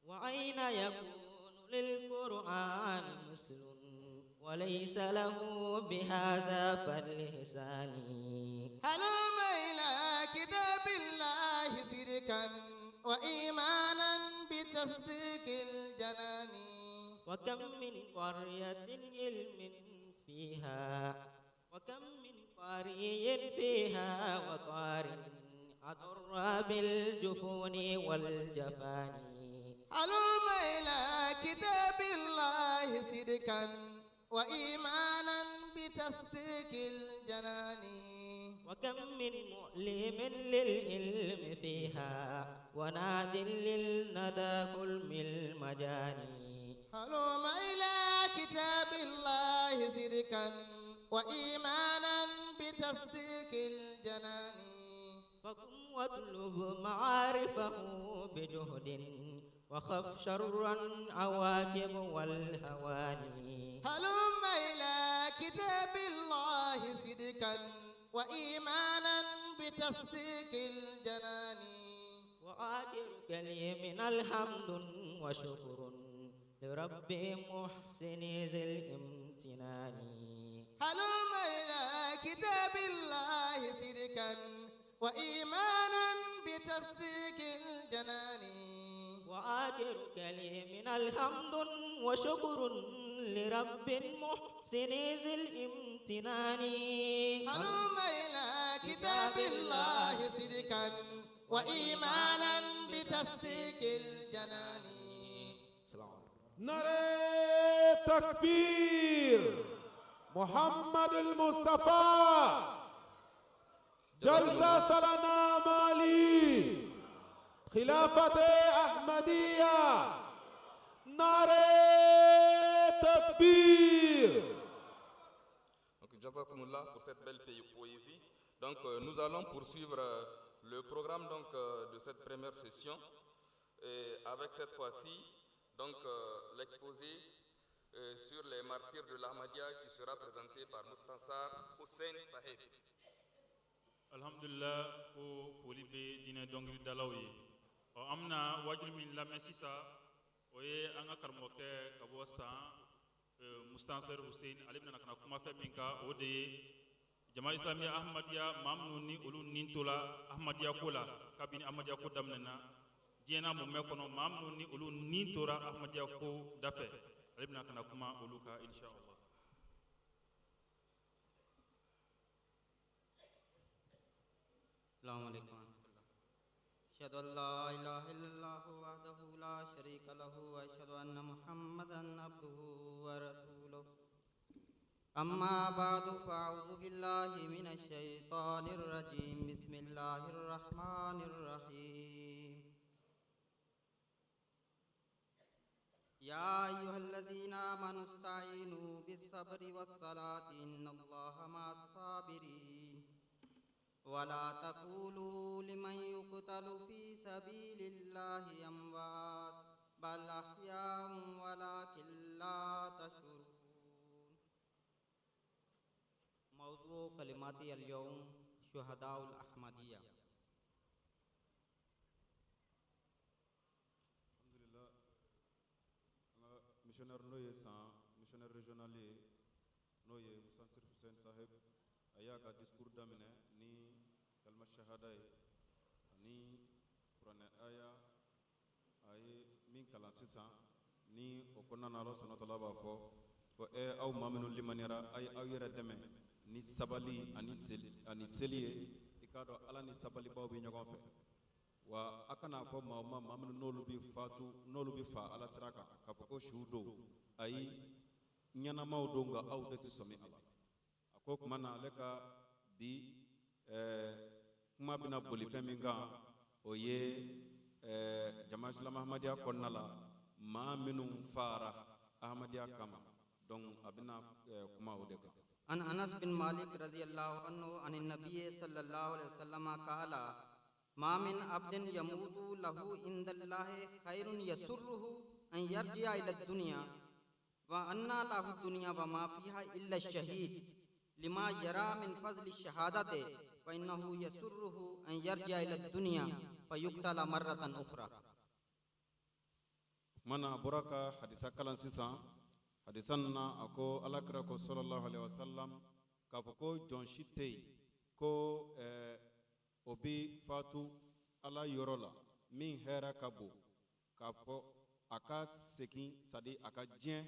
وأين يكون للقرآن مثل وليس له بهذا فاللسان. هلم إلى كتاب الله صدقا وإيمانا بتصديق الجنان. وكم من قرية علم فيها وكم من قارئ فيها وقارئ أضر بالجفون والجفان. هلم إلى كتاب الله صدقا وإيمانا بتصديق الجنان. وكم من مؤلم للعلم فيها وناد للندى كلم المجاني. هلم إلى كتاب الله صدقا وإيمانا بتصديق الجنان. فقم واطلب معارفه بجهد وخف شر العواقب والهوان. هلم إلى كتاب الله صدقا وإيمانا بتصديق الجنان. وآخر كلمنا الحمد وشكر لرب محسن ذي الامتنان. هلم إلى كتاب الله صدقا وإيمانا بتصديق الجنان. وآخر كلمنا الحمد وشكر لرب محسن ذي الامتنان. هلم إلى كتاب الله صدقا وإيمانا بتصديق الجنان. نعرة تكبير، محمد المصطفى، جلسة سلنا مالي، خلافة أحمدية، نعرة تكبير. Donc, Jazakumullah pour cette belle poésie. Donc, nous allons poursuivre le programme donc, de cette première session et avec cette fois-ci donc l'exposé sur les martyrs de l'Ahmadiyya qui sera présenté par Mustansar Hussein Sahib. Alhamdulillah, ko foli bɛ diinɛ dɔnkilidalaw ye. Ɔ, an bɛna wajuli min lamɛn sisan, o ye an ka karamɔgɔkɛ ka bɔ San, Mustansar Hussein. Ale bɛna ka na kuma fɛn min kan, o de ye jama islamiya Ahmadiyya, maa minnu ni olu nin tola Ahmadiyya ko la kabini Ahmadiyya ko daminɛna diɲɛ n'a mumɛ kɔnɔ, maa minnu ni olu nin tora Ahmadiyya ko dafɛ. Ale bɛna ka na kuma olu kan inshallah. السلام عليكم ورحمة الله. أشهد أن لا إله إلا الله وحده لا شريك له وأشهد أن محمدا عبده ورسوله. أما بعد فأعوذ بالله من الشيطان الرجيم. بسم الله الرحمن الرحيم. يا أيها الذين آمنوا استعينوا بالصبر والصلاة إن الله مع الصابرين. ولا تقولوا لمن يقتل في سبيل الله أموات بل أحياء ولكن لا تشعرون. موضوع كلماتي اليوم شهداء الأحمدية. Alhamdulillah, an ka missionnaire n'o ye san missionnaire régional ye, n'o ye Musansir Hussein Saheb, a y'a ka discours daminɛ ni kalima shahada ye ani kuranɛ aya a ye min kalan sisan. Ni o kɔnɔna na, Ala subhanahu wa ta'ala b'a fɔ ko ɛ aw maa minnu limaniyara, a ye aw yɛrɛ dɛmɛ ni sabali ani seli ye. I k'a dɔn Ala ni sabalibaw bɛ ɲɔgɔn fɛ. Wa a kana fɔ maa ma, maa minnu n'olu bɛ fatu, n'olu bɛ fa Ala sira kan, k'a fɔ ko su don. Ayi, ɲɛnamaw don, nka aw de tɛ sɔmi a la. A ko tuma na, ale ka bi kuma bɛna boli fɛn min kan, o ye jama silamɛ Ahmadiyya kɔnɔna la, maa minnu fara Ahmadiyya kama. Donc a bɛna kuma o de kan. عن أنس بن مالك رضي الله عنه عن النبي صلى الله عليه وسلم قال: ما من عبد يموت له عند الله خير يسره أن يرجع إلى الدنيا وأن له الدنيا وما فيها إلا الشهيد لما يرى من فضل الشهادة فإنه يسره أن يرجع إلى الدنيا فيقتل مرة أخرى. Mana a bɔra ka hadisa kalan sisan. Hadisa nin na, a ko Ala kira ko sallallahu alaihi wasallam k'a fɔ ko jɔn si tɛ yen ko o bɛ fatu Ala yɔrɔ la min hɛrɛ ka bon k'a fɔ a ka segin, c'est à dire a ka diɲɛ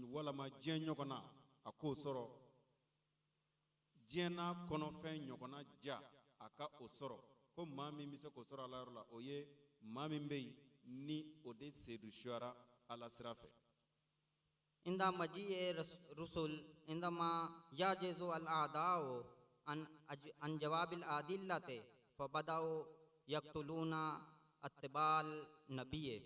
walama diɲɛ ɲɔgɔnna a k'o sɔrɔ, diɲɛ n'a kɔnɔfɛn ɲɔgɔnna ja a ka o sɔrɔ, ko maa min bɛ se k'o sɔrɔ Ala yɔrɔ la, o ye maa min bɛ yen ni o de seyidu suyara Ala sira fɛ. عند مجيء الرسل عندما يعجز الأعداء عن جواب الأدلة فبدأوا يقتلون أتباع النبي.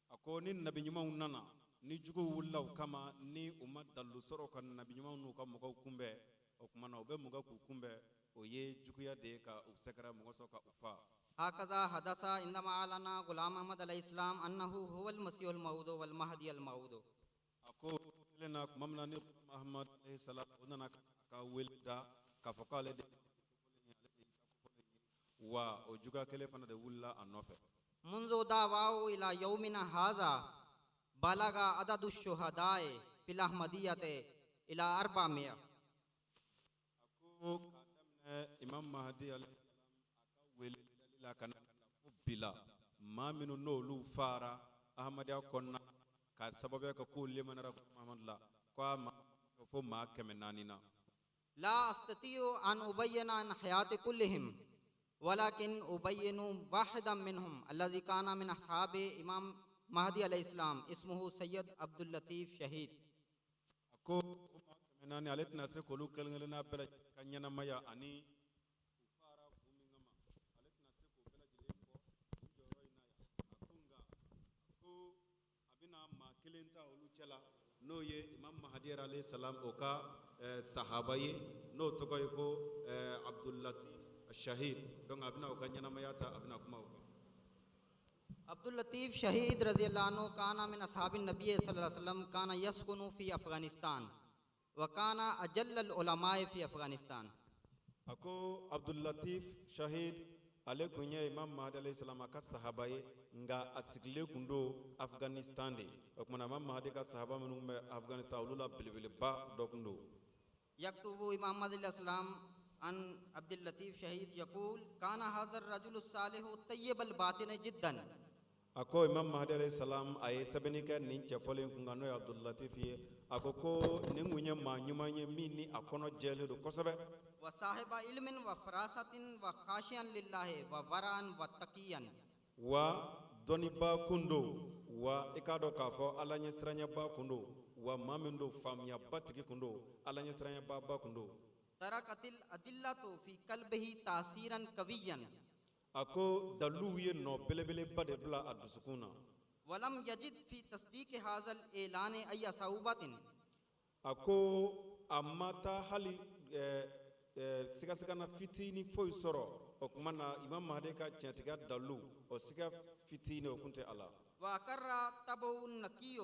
A ko ni nabi ɲumanw nana, ni juguw wulila u kama, ni u ma dalilu sɔrɔ ka nabi ɲumanw n'u ka mɔgɔw kunbɛn, o tuma na u bɛ mun kɛ k'u kunbɛn? O ye juguya de ye ka u sɛgɛrɛ, mɔgɔ sɔrɔ ka u fa. هكذا حدث عندما أعلن غلام أحمد عليه السلام أنه هو المسيح الموعود والمهدي الموعود. A ko kelen na, tuma min na ni Ahmad alayhi salam o nana ka wele da k'a fɔ k'ale de ye, wa o juguya kelen fana de wulila a nɔfɛ. منذ دعواه إلى يومنا هذا بلغ عدد الشهداء في الأحمدية إلى 400. Ko k'a daminɛ Imam Mahdi alayhi salam a ka wele dali la ka na fo bi la, maa minnu n'olu fara Ahmadiyya kɔnɔna ka sababuya kɛ k'u limaniyara Muhamadu la, ko a ma fo maa 400 na. لا أستطيع أن أبين عن حياة كلهم ولكن أبين واحدا منهم الذي كان من أصحاب إمام مهدي عليه السلام، اسمه سيد عبد اللطيف شهيد. A ko o maa 400, ale tɛna se k'olu kelen kelenna bɛɛ lajɛlen ka ɲɛnamaya ani u fara kun min kama, ale tɛna se k'o bɛɛ lajɛlen fɔ nin jɔyɔrɔ in na yan. A ko nka, a ko a bɛna maa kelen ta olu cɛ la, n'o ye Imam Mahdi yɛrɛ alayhi salam o ka sahaba ye, n'o tɔgɔ ye ko Abdulatif Shahid. Donc a bɛna o ka ɲɛnamaya ta, a bɛna kuma o kan. عبد اللطيف شهيد رضي الله عنه كان من أصحاب النبي صلى الله عليه وسلم، كان يسكن في أفغانستان وكان أجل العلماء في أفغانستان. A ko Abdulatif Shahid, ale kun ye Imam Mahdi alayhi salam a ka sahaba ye, nka a sigilen kun don Afghanistan de. O kumana, Imam Mahdi ka sahaba minnu bɛ Afghanistan, olu la belebeleba dɔ kun don. يكتب إمام مهدي عليه السلام عن عبد اللطيف شهيد، يقول: كان هذا الرجل الصالح الطيب الباطن جدا. A ko Imam Mahdi alayhi salam, a ye sɛbɛnni kɛ nin cɛfɔlen kun kan, n'o ye Abdulatif ye. A ko ko nin kun ye maa ɲuman ye min ni a kɔnɔ jɛlen don kosɛbɛ. وصاحب علم وفراسة وخاشعا لله وورعا وتقيا. Wa dɔnnibaa kun don, wa i k'a dɔn k'a fɔ Ala ɲɛsiranyɛba kun don, wa maa min don, faamuyaba tigi kun don, Ala ɲɛsiranyɛba kun don. تركت الأدلة في قلبه تأثيرا قويا. A ko daliluw ye nɔ belebeleba de bila a dusukun na. ولم يجد في تصديق هذا الإعلان أي صعوبة. A ko a ma taa hali sigasigana fitini foyi sɔrɔ. O tuma na, Imam Mahdi ka tiɲɛtigiya dalilu, o siga fitini, o kun tɛ a la. وأقر طبعه النقي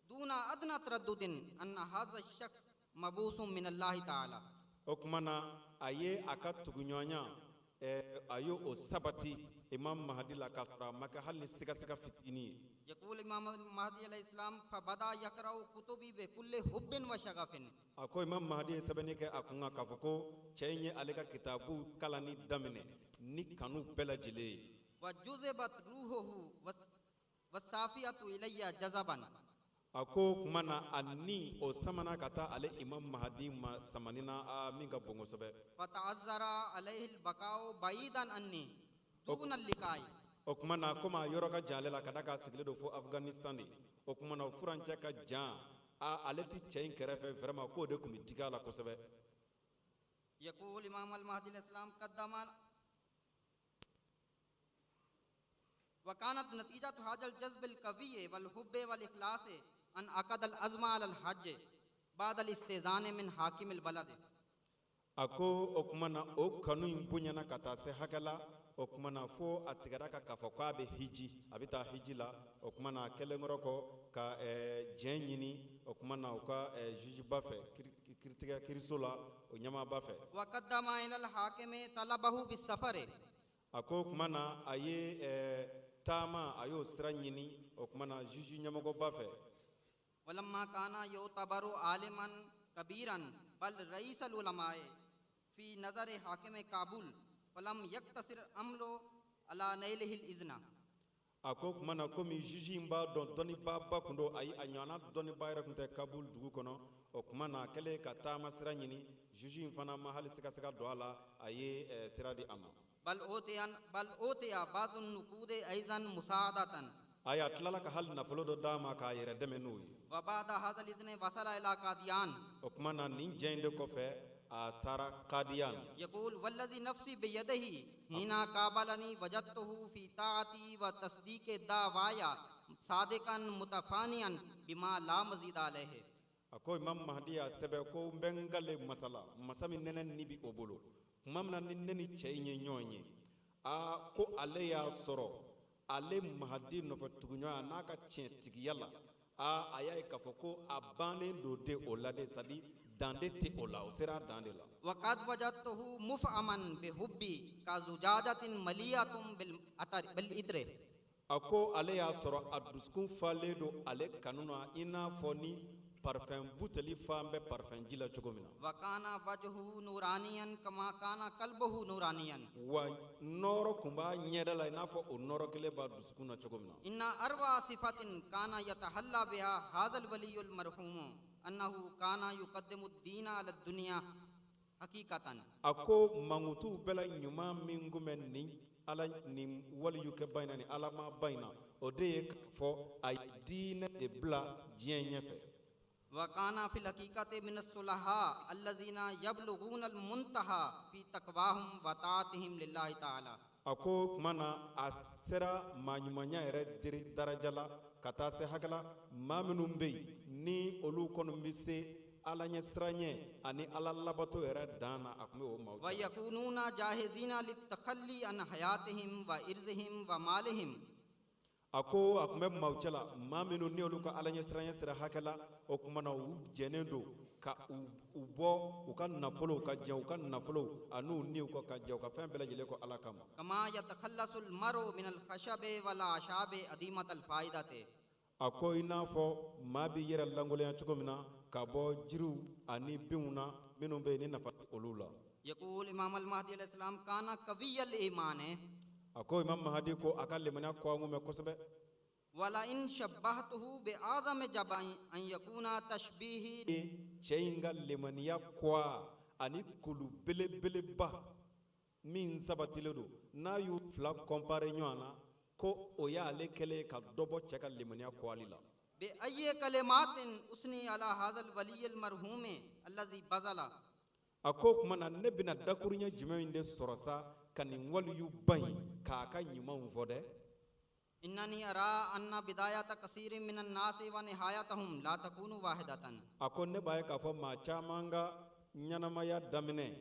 دون أدنى تردد أن هذا الشخص مبعوث من الله تعالى. O tuma na, a ye a ka tuguɲɔgɔnya, a ye o sabati Imam Mahdi la, k'a sɔrɔ a ma kɛ hali ni sigasiga fitini ye. يقول إمام المهدي عليه السلام: فبدأ يقرأ كتبي بكل حب وشغف. A ko Imam Mahdi ye sɛbɛnni kɛ a kun kan k'a fɔ ko cɛ in ye ale ka kitabu kalanni daminɛ ni kanu bɛɛ lajɛlen ye. وجذبت روحه والصافية إلي جذبا. A ko tuma na, a ni o samana ka taa ale Imam Mahdi ma samani na a min ka bon kosɛbɛ. فتعذر عليه البقاء بعيدا عني دون اللقاء. O tuma na, komi a yɔrɔ ka jan ale la, ka da k'a sigilen don fo Afganistan de, o tuma na, o furancɛ ka jan, a ale ti cɛ in kɛrɛfɛ vraiment, k'o de tun bɛ digi a la kosɛbɛ. يقول إمام المهدي عليه السلام: قدم وكانت نتيجة هذا الجذب القوي والحب والإخلاص أن عقد العزم على الحج بعد الاستئذان من حاكم البلد. A ko o tuma na, o kanu in bonyana ka taa se hakɛ la, o tuma na, fo a tigɛra ka k'a fɔ k'a bɛ hiji, a bɛ taa hiji la. O tuma na, a kɛlen kɔrɔ kɔ ka diɲɛ ɲini, o tuma na, u ka juge ba fɛ, kiiritigɛ kiiriso la, o ɲɛmaaba fɛ. وقدم إلى الحاكم طلبه بالسفر. A ko o tuma na, a ye taama, a y'o sira ɲini, o tuma na, juge ɲɛmɔgɔba fɛ. ولما كان يعتبر عالما كبيرا بل رئيس العلماء في نظر حاكم كابول، فلم يقتصر أمره على نيله الإذن. A ko tuma na, komi juge in b'a dɔn, dɔnnibaaba kun don, ayi, a ɲɔgɔnna dɔnniba yɛrɛ tun tɛ Kabul dugu kɔnɔ. O tuma na, a kɛlen ka taama sira ɲini, juge in fana ma hali sigasiga don a la, a ye sira di a ma. بل أوتي بعض النقود أيضا مساعدة. Ayi, a tilala ka hali nafolo dɔ d'a ma k'a yɛrɛ dɛmɛ n'o ye. وبعد هذا الإذن وصل إلى قاديان. O tuma na, nin jɛ in de kɔfɛ, a taara Kadiyan. يقول: والذي نفسي بيده، حين قابلني وجدته في طاعتي وتصديق دعواي صادقا متفانيا بما لا مزيد عليه. A ko Imam Mahdi y'a sɛbɛn ko n bɛ n gale masa la, masa min nɛnɛ ni bi o bolo, tuma min na ni ne ni cɛ in ye ɲɔgɔn ye, aa, ko ale y'a sɔrɔ ale Mahadi nɔfɛ tuguɲɔgɔn n'a ka tiɲɛtigiya la, aa, a y'a ye k'a fɔ ko a bannen don de o la de, c'est à dire dan de tɛ o la, o sera a dan de la. وقد وجدته مفعما بحبي كزجاجة مليئة بالعطر. A ko ale y'a sɔrɔ a dusukun falen don ale kanu na, i n'a fɔ ni parfum buteli fan bɛ parfum ji la cogo min na. وكان وجهه نورانيا كما كان قلبه نورانيا. Wa nɔɔrɔ kun b'a ɲɛda la, i n'a fɔ o nɔɔrɔ kelen b'a dusukun na cogo min na. إن أروع صفة كان يتحلى بها هذا الولي المرحوم أنه كان يقدم الدين على الدنيا حقيقة. A ko mankutuw bɛɛ la ɲuman min kun bɛ nin Ala nin waliyukɛba in na, nin Alamaba in na, o de ye k'a fɔ a ye diinɛ de bila diɲɛ ɲɛfɛ. وكان في الحقيقة من الصلحاء الذين يبلغون المنتهى في تقواهم وطاعتهم لله تعالى. A ko tuma na, a sera maa ɲumanya yɛrɛ diri daraja la ka taa se hakɛ la, maa minnu bɛ yen ni olu kɔni bɛ se Ala ɲɛ siranɲɛ ani Ala labato yɛrɛ dan na, a tun bɛ o maaw cɛ. ويكونون جاهزين للتخلي عن حياتهم وإرزهم ومالهم. A ko a tun bɛ maaw cɛ la, maa minnu ni olu ka Ala ɲɛ siranɲɛ sera hakɛ la, o tuma na, u jɛnnen don ka u bɔ u ka nafolo, ka jɛn u ka nafolo an'u niw kɔ, ka jɛ u ka fɛn bɛɛ lajɛlen kɔ Ala kama. كما يتخلص المرء من الخشب والأعشاب عديمة الفائدة. A ko i n'a fɔ maa b'i yɛrɛ lankolonya cogo min na ka bɔ jiriw ani binw na minnu bɛ yen ni nafa tɛ olu la. يقول إمام المهدي عليه السلام: كان قوي الإيمان. A A ko Imam Mahadi ko a ka limaniya ko an mɛn kosɛbɛ. ولئن شبهته بأعظم جبل أن يكون تشبيهي Cɛ in ka limaniya kɔa ani kulu belebeleba min sabatilen don, n'a y'u fila comparer ɲɔgɔn na, ko o y'ale kɛlen ka dɔ bɔ cɛ ka limaniya kɔali la. بأي كلمات أثني على هذا الولي المرحوم الذي بذل A ko o tuma na, ne bɛna dakuruɲɛ jumɛn de sɔrɔ sa ka nin waliyuba in k'a ka ɲumanw fɔ dɛ? إنني أرى أن بداية كثير من الناس ونهايتهم لا تكون واحدة. A ko ne b'a ye k'a fɔ maa caman ka ɲɛnamaya daminɛ,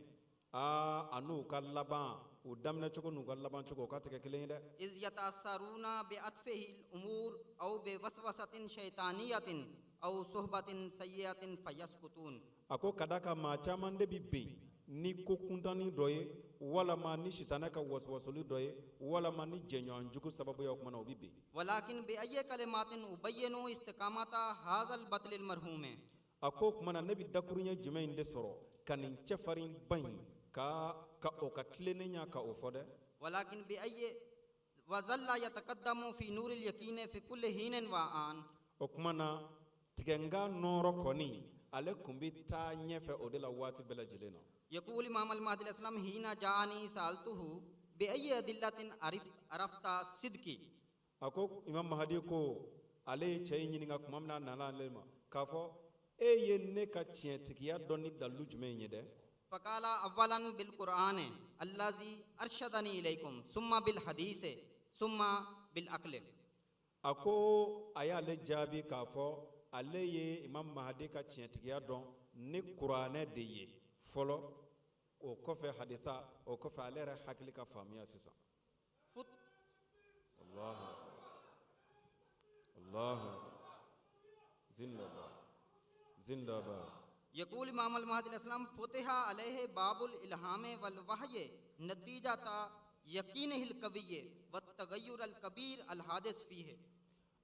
aa, a n'u ka laban, u daminɛ cogo n'u ka laban cogo, o ka tigɛ kelen ye dɛ. إذ يتأثرون بأتفه الأمور أو بوسوسة شيطانية أو صحبة سيئة فيسقطون. A ko ka da kan, maa caman de bi ben ni ko kuntanni dɔ ye, walama ni sitanɛ ka wasuwasuli dɔ ye, walama ni jɛɲɔgɔn jugu sababu ye, o kumana o bi ben. ولكن بأي كلمات أبين استقامة هذا البطل المرحوم؟ A ko o kumana, ne bi dakuruɲɛ jumɛn in de sɔrɔ ka nin cɛfarinba in ka o ka tilennenya ka o fɔ dɛ? ولكن بأي وظل يتقدم في نور اليقين في كل حين وآن. O kuma na, tigɛnkan nɔrɔ kɔni, ale kun bɛ taa ɲɛfɛ o de la waati bɛɛ lajɛlen na. يقول إمام المهدي عليه السلام حين جاءني سألته بأي أدلة عرفت صدقي؟ A ko Imam Mahadi ko ale ye cɛ in ɲininka tuma min na a nana ale ma k'a fɔ: e ye ne ka tiɲɛtigiya dɔn ni dalilu jumɛn ye dɛ? فقال أولا بالقرآن الذي أرشدني إليكم، ثم بالحديث، ثم بالعقل. A ko a y'ale jaabi k'a fɔ ale ye Imam Mahadi ka tiɲɛtigiya dɔn ni kuranɛ de ye fɔlɔ, o kɔfɛ hadisa, o kɔfɛ ale yɛrɛ hakili ka faamuya sisan. Allahu akbar, Allahu akbar, zindabad, zindabad. يقول إمام المهدي عليه السلام فتح عليه باب الإلهام والوحي نتيجة يقينه القوي والتغير الكبير الحادث فيه.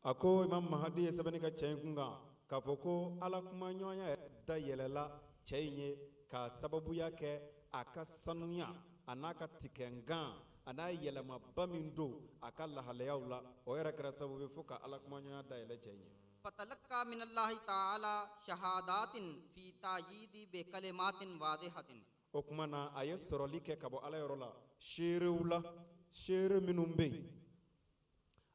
A ko Imam Mahadi ye sɛbɛnni kɛ cɛ in kun kan k'a fɔ ko Ala kuma ɲɔgɔnya yɛrɛ da yɛlɛla cɛ in ye k'a sababuya kɛ a ka sanuya, a n'a ka tigɛnkan, a n'a yɛlɛmaba min don a ka lahalayaw la, o yɛrɛ kɛra sababu ye fo ka Ala kuma ɲɔgɔnya da yɛlɛ cɛ in ye. فتلقى من الله تعالى شهادات في تأييد بكلمات واضحة. O kuma na, a ye sɔrɔli kɛ ka bɔ Ala yɔrɔ la seerew la, seere minnu bɛ yen,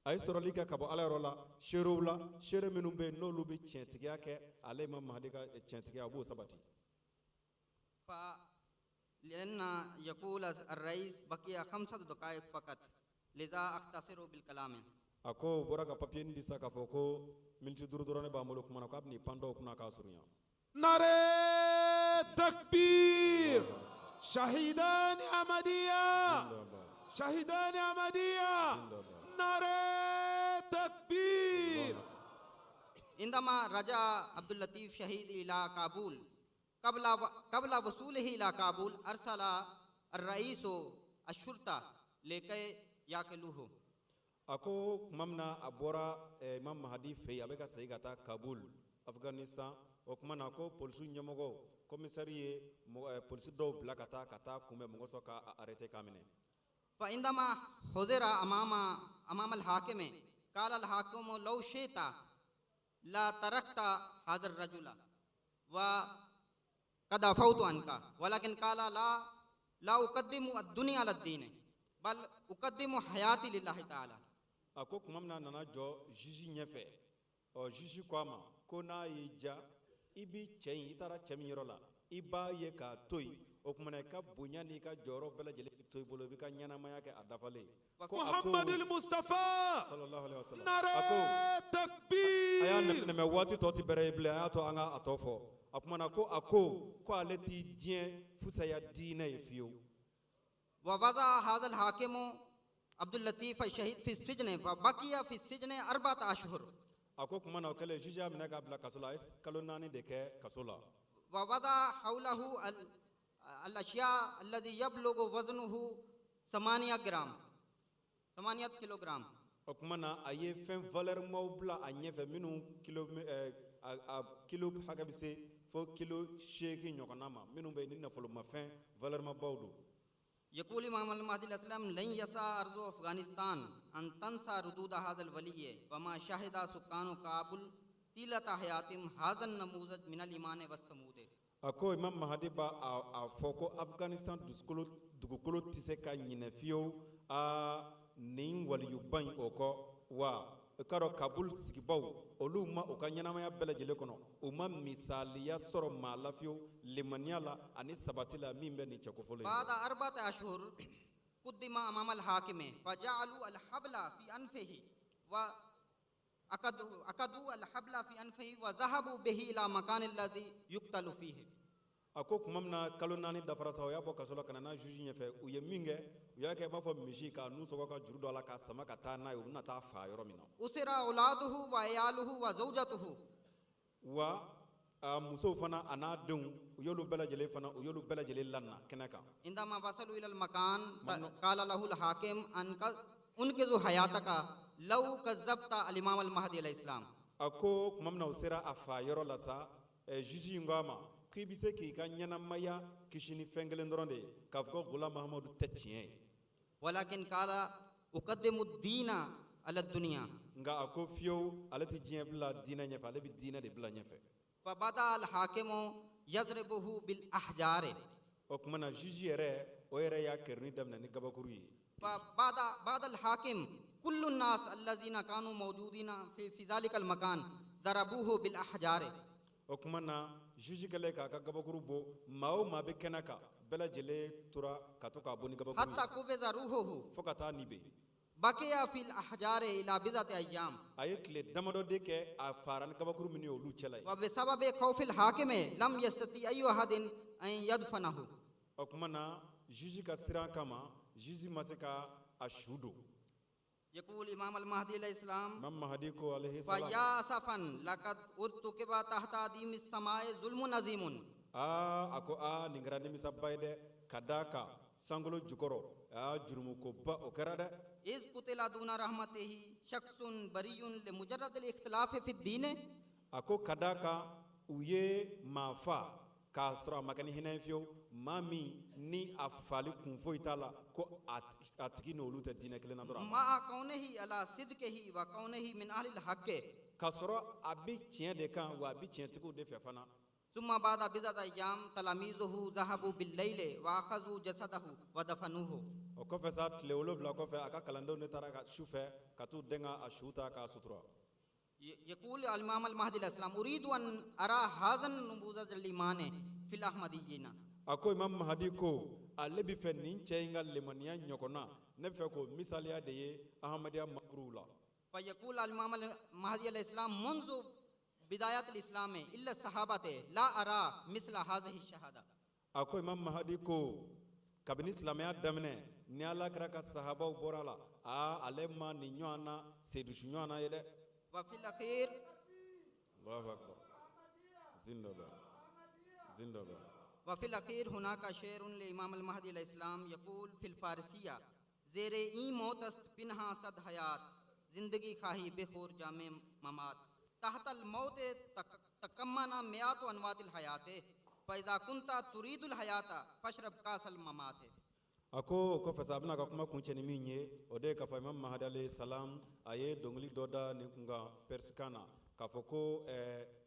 a ye sɔrɔli kɛ ka bɔ Ala yɔrɔ la seerew la, seere minnu bɛ yen n'olu bɛ tiɲɛtigiya kɛ ale ma Mahadi ka tiɲɛtigiya, a b'o sabati. لأن يقول الرئيس بقي 5 دقائق فقط، لذا أختصر بالكلام. A ko u bɔra ka papiye di sa k'a fɔ ko miniti 5 dɔrɔn ne b'an bolo kuma na, k'a bɛn'i pan dɔw kunna k'a surunya. نعرہ تکبیر، شہیدان احمدیہ، شہیدان احمدیہ، نعرہ تکبیر۔ عندما رجع عبد اللطيف شهيد إلى كابول، قبل وصوله إلى كابول أرسل الرئيس الشرطة لكي يعقلوه. A ko tuma min na a bɔra Imam Mahadi fɛ yen, a bɛ ka segin ka taa Kabul, Afghanistan, o tuma na ko polisiw ɲɛmɔgɔ, commissaire ye polisi dɔw bila ka taa kunbɛn mɔgɔ sɔrɔ k'a arrêté, k'a minɛ. فعندما حضر أمام الحاكم قال الحاكم لو شئت لا تركت هذا الرجل وقد عفوت عنك، ولكن قال لا، لا أقدم الدنيا على الدين، بل أقدم حياتي لله تعالى. A ko tuma min na a nana jɔ juge ɲɛfɛ, ɔ, juge ko a ma ko n'a y'i diya, i bi cɛ in, i taara cɛ min yɔrɔ la, i b'a ye k'a to yen, o tuma na i ka bonya n'i ka jɔyɔrɔ bɛɛ lajɛlen bɛ to i bolo, i b'i ka ɲɛnamaya kɛ a dafalen. Ko a ko محمد المصطفى. Sallallahu alaihi wasallam. نعرہ A ko a y'a تکبیر۔ nɛmɛ, waati tɔ ti bɛrɛ ye bilen, a y'a to an ka a tɔ fɔ. A kumana ko a ko ale ti diɲɛ fusaya diinɛ ye fiyewu. ووضع هذا الحاكم عبد اللطيف الشهيد في السجن وبقي في السجن 4 أشهر. A ko tuma na o kɛlen, juge y'a minɛ k'a bila kaso la, a ye kalo 4 de kɛ kaso la. ووضع حوله الأشياء الذي يبلغ وزنه 8 جرام، 8 كيلوغرام. O tuma na a ye fɛn valeur maw bila a ɲɛfɛ minnu kilo a kilo hakɛ bɛ se fo kilo 8 ɲɔgɔnna ma, minnu bɛ yen ni nafolomafɛn valeur mabaw don. يقول إمام المهدي عليه السلام لن يسع أرض أفغانستان أن تنسى ردود هذا الولي وما شهد سكان كابل طيلة حياتهم هذا النموذج من الإيمان والصمود. A ko Imam Mahadi b'a a fɔ ko Afghanistan dusukolo dugukolo tɛ se ka ɲinɛ fiyewu a nin waliyuba in o kɔ. Wa i k'a dɔn, Kabul sigibaw, olu ma u ka ɲɛnamaya bɛɛ lajɛlen kɔnɔ, u ma misaliya sɔrɔ maa la fiyewu limaniya la ani sabati la min bɛ nin cɛ kofɔlen in. بعد 4 أشهر قدم أمام الحاكم فجعلوا الحبل في أنفه وعقدوا عقدوا الحبل في أنفه وذهبوا به إلى مكان الذي يقتل فيه. A ko tuma min na kalo 4 dafara sa, o y'a bɔ kaso la ka na n'a juge ɲɛfɛ. U ye min kɛ, u y'a kɛ i b'a fɔ misi, k'a nun sɔgɔ ka juru don a la k'a sama ka taa n'a ye, u bɛna taa faa yɔrɔ min na. أسر أولاده وعياله وزوجته. Wa a musow fana a n'a denw, u y'olu bɛɛ lajɛlen fana, u y'olu bɛɛ lajɛlen lana kɛnɛ kan. عندما وصلوا إلى المكان قال له الحاكم أنقذ حياتك لو كذبت الإمام المهدي عليه السلام. A ko tuma min na u sera a fa yɔrɔ la sa, juge in ko a ma k'i bɛ se k'i ka ɲɛnamaya kisi ni fɛn kelen dɔrɔn de ye, k'a fɔ ko Gulam Mahamadu tɛ tiɲɛ ye. ولكن قال أقدم الدين على الدنيا. Nka a ko fiyewu, ale tɛ diɲɛ bila diinɛ ɲɛfɛ, ale bɛ diinɛ de bila ɲɛfɛ. فبدأ الحاكم يضربه بالأحجار. O tuma na juge yɛrɛ, o yɛrɛ y'a kɛrɛni daminɛ ni gabakuru ye. فبعد بعد الحاكم كل الناس الذين كانوا موجودين في ذلك المكان ضربوه بالأحجار. O tuma na juge kɛlen k'a ka gabakuru bɔ, maa o maa bɛ kɛnɛ kan, bɛɛ lajɛlen tora ka to k'a bɔ ni gabakuru حتى ye قبض روحه. fo ka taa nin bɛn. بقي في الأحجار إلى بضعة أيام. A ye tile damadɔ de kɛ a fara ni gabakuru minnu ye olu cɛla ye. وبسبب خوف الحاكم لم يستطيع أي أحد أن يدفنه. O tuma na juge ka siran kama, juge ma se ka a su don. يقول إمام المهدي عليه السلام Imam Mahdi ko alayhi salam فيا أسفا لقد ارتكب تحت أديم السماء ظلم عظيم. Aa, a ko aa, nin kɛra nimisaba ye dɛ, ka d'a kan sankolo jukɔrɔ, aa, jurumukoba o kɛra dɛ. إذ قتل دون رحمته شخص بريء لمجرد الاختلاف في الدين. A ko ka d'a kan u ye maa fa k'a sɔrɔ a ma kɛ ni hinɛ ye fiyewu, maa min ni a fali kun foyi t'a la ko a tigi n'olu tɛ diinɛ kelen na dɔrɔn a ma. مع كونه على صدقه وكونه من أهل الحق. K'a sɔrɔ a bɛ tiɲɛ de kan, wa a bɛ tiɲɛtigiw de fɛ fana. ثم بعد بضعة أيام تلاميذه ذهبوا بالليل وأخذوا جسده ودفنوه. O kɔfɛ sa, tile 7 kɔfɛ, a ka kalandenw de taara ka su fɛ ka t'u den ka a su ta k'a sutura. يقول الإمام المهدي عليه السلام أريد أن أرى هذا النموذج الإيمان في الأحمديين. A ko Imam Mahdi ko ale bɛ fɛ nin cɛ in ka lemaniya ɲɔgɔnna, ne bɛ fɛ k'o misaliya de ye Ahmadiyya maburuw la. فيقول الإمام المهدي عليه السلام منذ بداية الإسلام إلا الصحابة لا أرى مثل هذه الشهادة. A ko Imam Mahdi ko kabini silamɛya daminɛ, ni Ala kɛra ka sahabaw bɔra la, aa, ale ma nin ɲɔgɔn na sedusu ɲɔgɔn na ye dɛ. وفي الأخير Allahu akbar, zindaba zindaba. وفي الأخير هناك شعر لإمام المهدي عليه السلام يقول في الفارسية زیر این موت است پنهان صد حیات زندگی خواهی بخور جام ممات تحت الموت تكمن مئات أنواع الحياة فإذا كنت تريد الحياة فاشرب كاس الممات. A ko o kɔfɛ sa, a bɛna ka kuma kuncɛ ni min ye, o de ye k'a fɔ Imam Mahdi alayhi salam a ye dɔnkili dɔ da nin kun kan persikan na k'a fɔ ko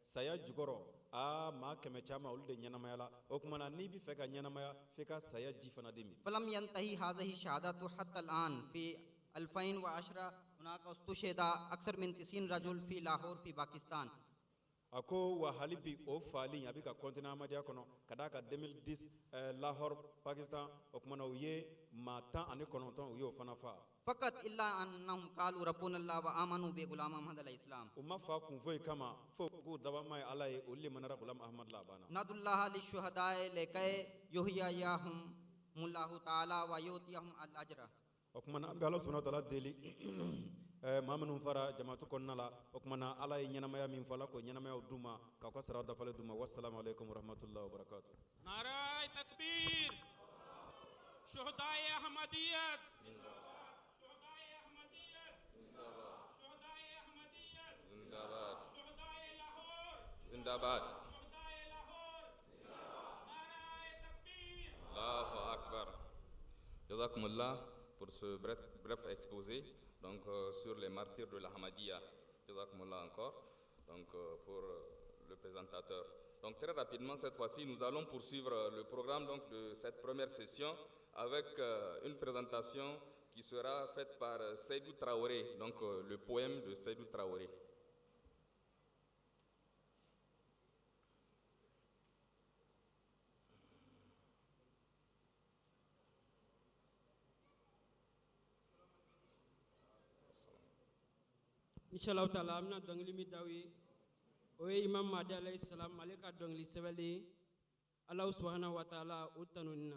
saya jukɔrɔ, aa, maa 100 caman olu de ɲɛnamaya la. O tuma na n'i bɛ fɛ ka ɲɛnamaya, f'i ka saya ji fana de min. فلم ينتهي هذه الشهادة حتى الآن. في 2010 هناك استشهد أكثر من 90 رجل في لاهور في باكستان. A ko wa hali bi o faali a bɛ ka continuer Ahmadiyya kɔnɔ, ka d'a kan 2010 Lahore Pakistan, o tuma na u ye maa 19, u y'o fana fa. فقط إلا أنهم قالوا ربنا الله وآمنوا بغلام أحمد عليه السلام. U ma fa kun foyi kama fo k'u dabama ye Ala ye, olu limanara Gulam Ahmad la, a banna. ندعو الله للشهداء لكي يحييهم الله تعالى ويؤتيهم الأجر. O tuma na an bɛ Ala subahana wa taala deli, maa minnu fara jamaatu kɔnɔna la, o tuma na Ala ye ɲɛnamaya min fɔ, Ala k'o ɲɛnamayaw d'u ma, k'aw ka saraw dafalen d'u ma. Wasalamu aleykum warahmatullahi wabarakatuh. नारा तकबीर, शुहदाए अहमदियत, शुहदाए अहमदियत, शुहदाए अहमदियत, जिंदाबाद, शुहदाए लाहौर, जिंदाबाद, शुहदाए लाहौर, नारा तकबीर। अल्लाह Akbar. Jazakumullah pour ce bref, bref exposé donc, sur les martyrs de l'Ahmadiyya. Jazakumullah encore donc, pour le présentateur. Donc très rapidement, cette fois-ci, nous allons poursuivre le programme donc, de cette première session avec une présentation qui sera faite par Seydou Traoré, donc le poème de Seydou Traoré. Inshallah taala, an bɛna dɔnkili min d'aw ye, o ye Imam Mahdi alayhi salam ale ka dɔnkili sɛbɛnlen ye Alahu subahana wa taala o tanuni na.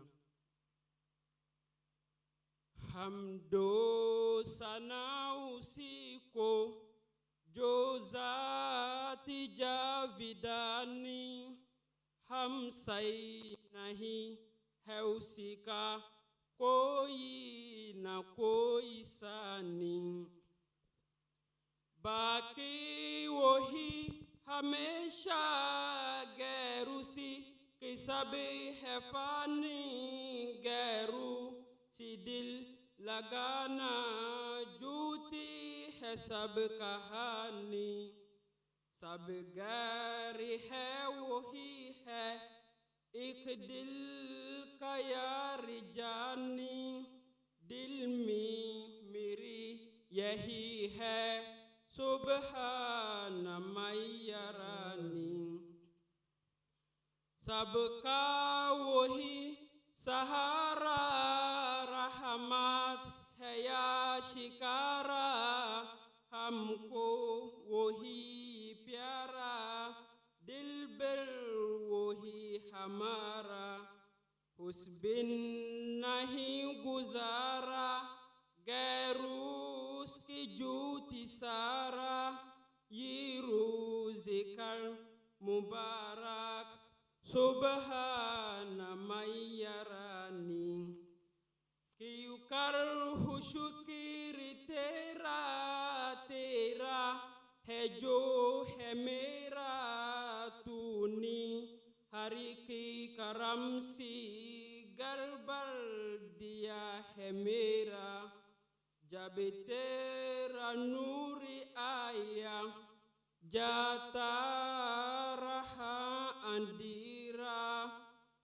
Hamdo sana उसी को जो जाति जाविदानी, हम सही नहीं है उसी का कोई न कोई सानी। बाकी वही हमेशा, गैर उसी की सब है फानी। गैरू सी दिल लगाना झूठी है सब कहानी। सब गैर है वही है एक दिल का यार जानी। दिल में मेरी यही है सुबहान मैयरानी। सबका वही सहारा रहमत है या शिकारा, हमको वही प्यारा दिल बिल वही हमारा। उस बिन नहीं गुजारा गैर उसकी जूती सारा। ये रोज़ कर मुबारक सुबहान मैयरानी। क्यों कर शुक्र तेरा, तेरा है जो है मेरा। तूने हर की करम से गड़बड़ दिया है मेरा। जब तेरा नूर आया जाता रहा अंधेरा।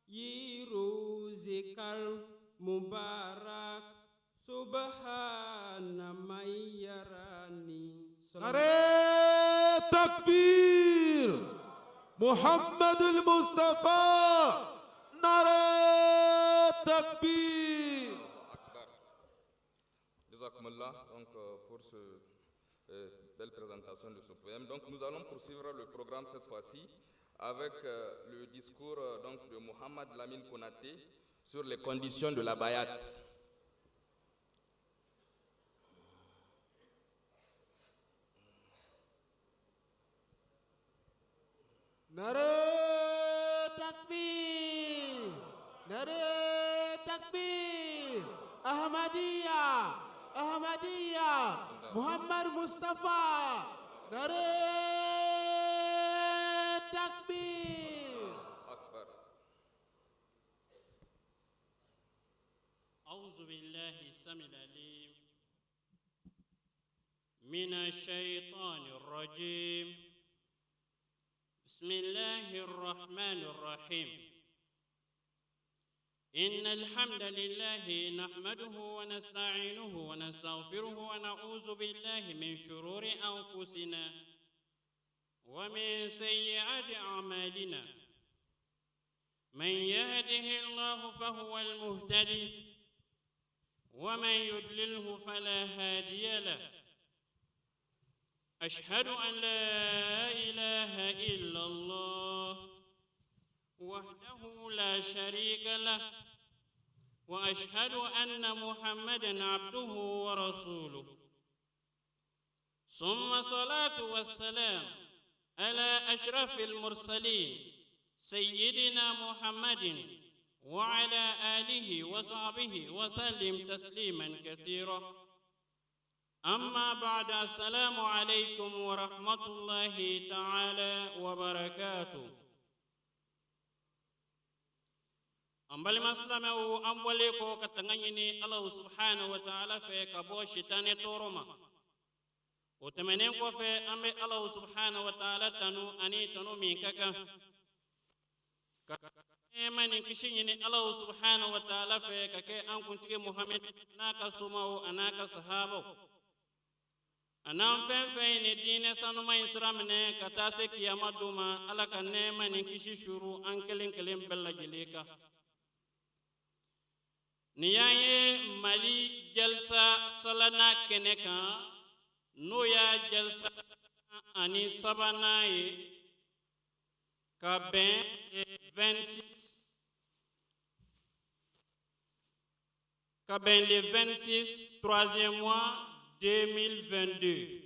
ये रोज़ कर मुबारक सुबहान मैयरानी। नारे तकबीर, मोहम्मद मुस्तफ़ा, नारे तकबीर। أكبر. Jazakumullah donc pour ce belle présentation de ce poème. Donc nous allons poursuivre le programme cette fois-ci avec le discours donc de Mohamed Lamine Konaté sur les conditions de la bayat. नारे तकबीर, नारे तकबीर, अहमदिया, अहमदिया, मोहम्मद मुस्तफ़ा, नारे तकबीर। أكبر. أعوذ بالله السميع العليم من الشيطان الرجيم. بسم الله الرحمن الرحيم. إن الحمد لله نحمده ونستعينه ونستغفره ونعوذ بالله من شرور أنفسنا ومن سيئات أعمالنا. من يهده الله فهو المهتدي ومن يضلله فلا هادي له. أشهد أن لا إله إلا الله وحده لا شريك له وأشهد أن محمدا عبده ورسوله. ثم الصلاة والسلام على أشرف المرسلين سيدنا محمد وعلى آله وصحبه وسلم تسليما كثيرا. أما بعد، السلام عليكم ورحمة الله تعالى وبركاته. An balima silamɛw, an bɔlen kɔ ka tanga ɲini Alahu subhanahu wa ta'ala fɛ ka bɔ sitanɛ tɔɔrɔ ma, o tɛmɛnen kɔfɛ, an bɛ Alahu subhanahu wa ta'ala tanu ani tanu min ka kan, ka nɛɛma ni kisi ɲini Alahu subhanahu wa ta'ala fɛ ka kɛ an kuntigi Muhamɛd n'a ka somaw an'a ka sahabaw an'an fɛn fɛn ye nin diinɛ sanuma in sira minɛ ka taa se kiyama don ma. Ala ka nɛɛma ni kisi suuru an kelen kelen bɛɛ lajɛlen kan. Nin y'an ye Mali jalisa salana kɛnɛ kan, n'o y'a jalisa 13nan ye, ka bɛn 26, ka bɛn le 26 troisième mois 2022.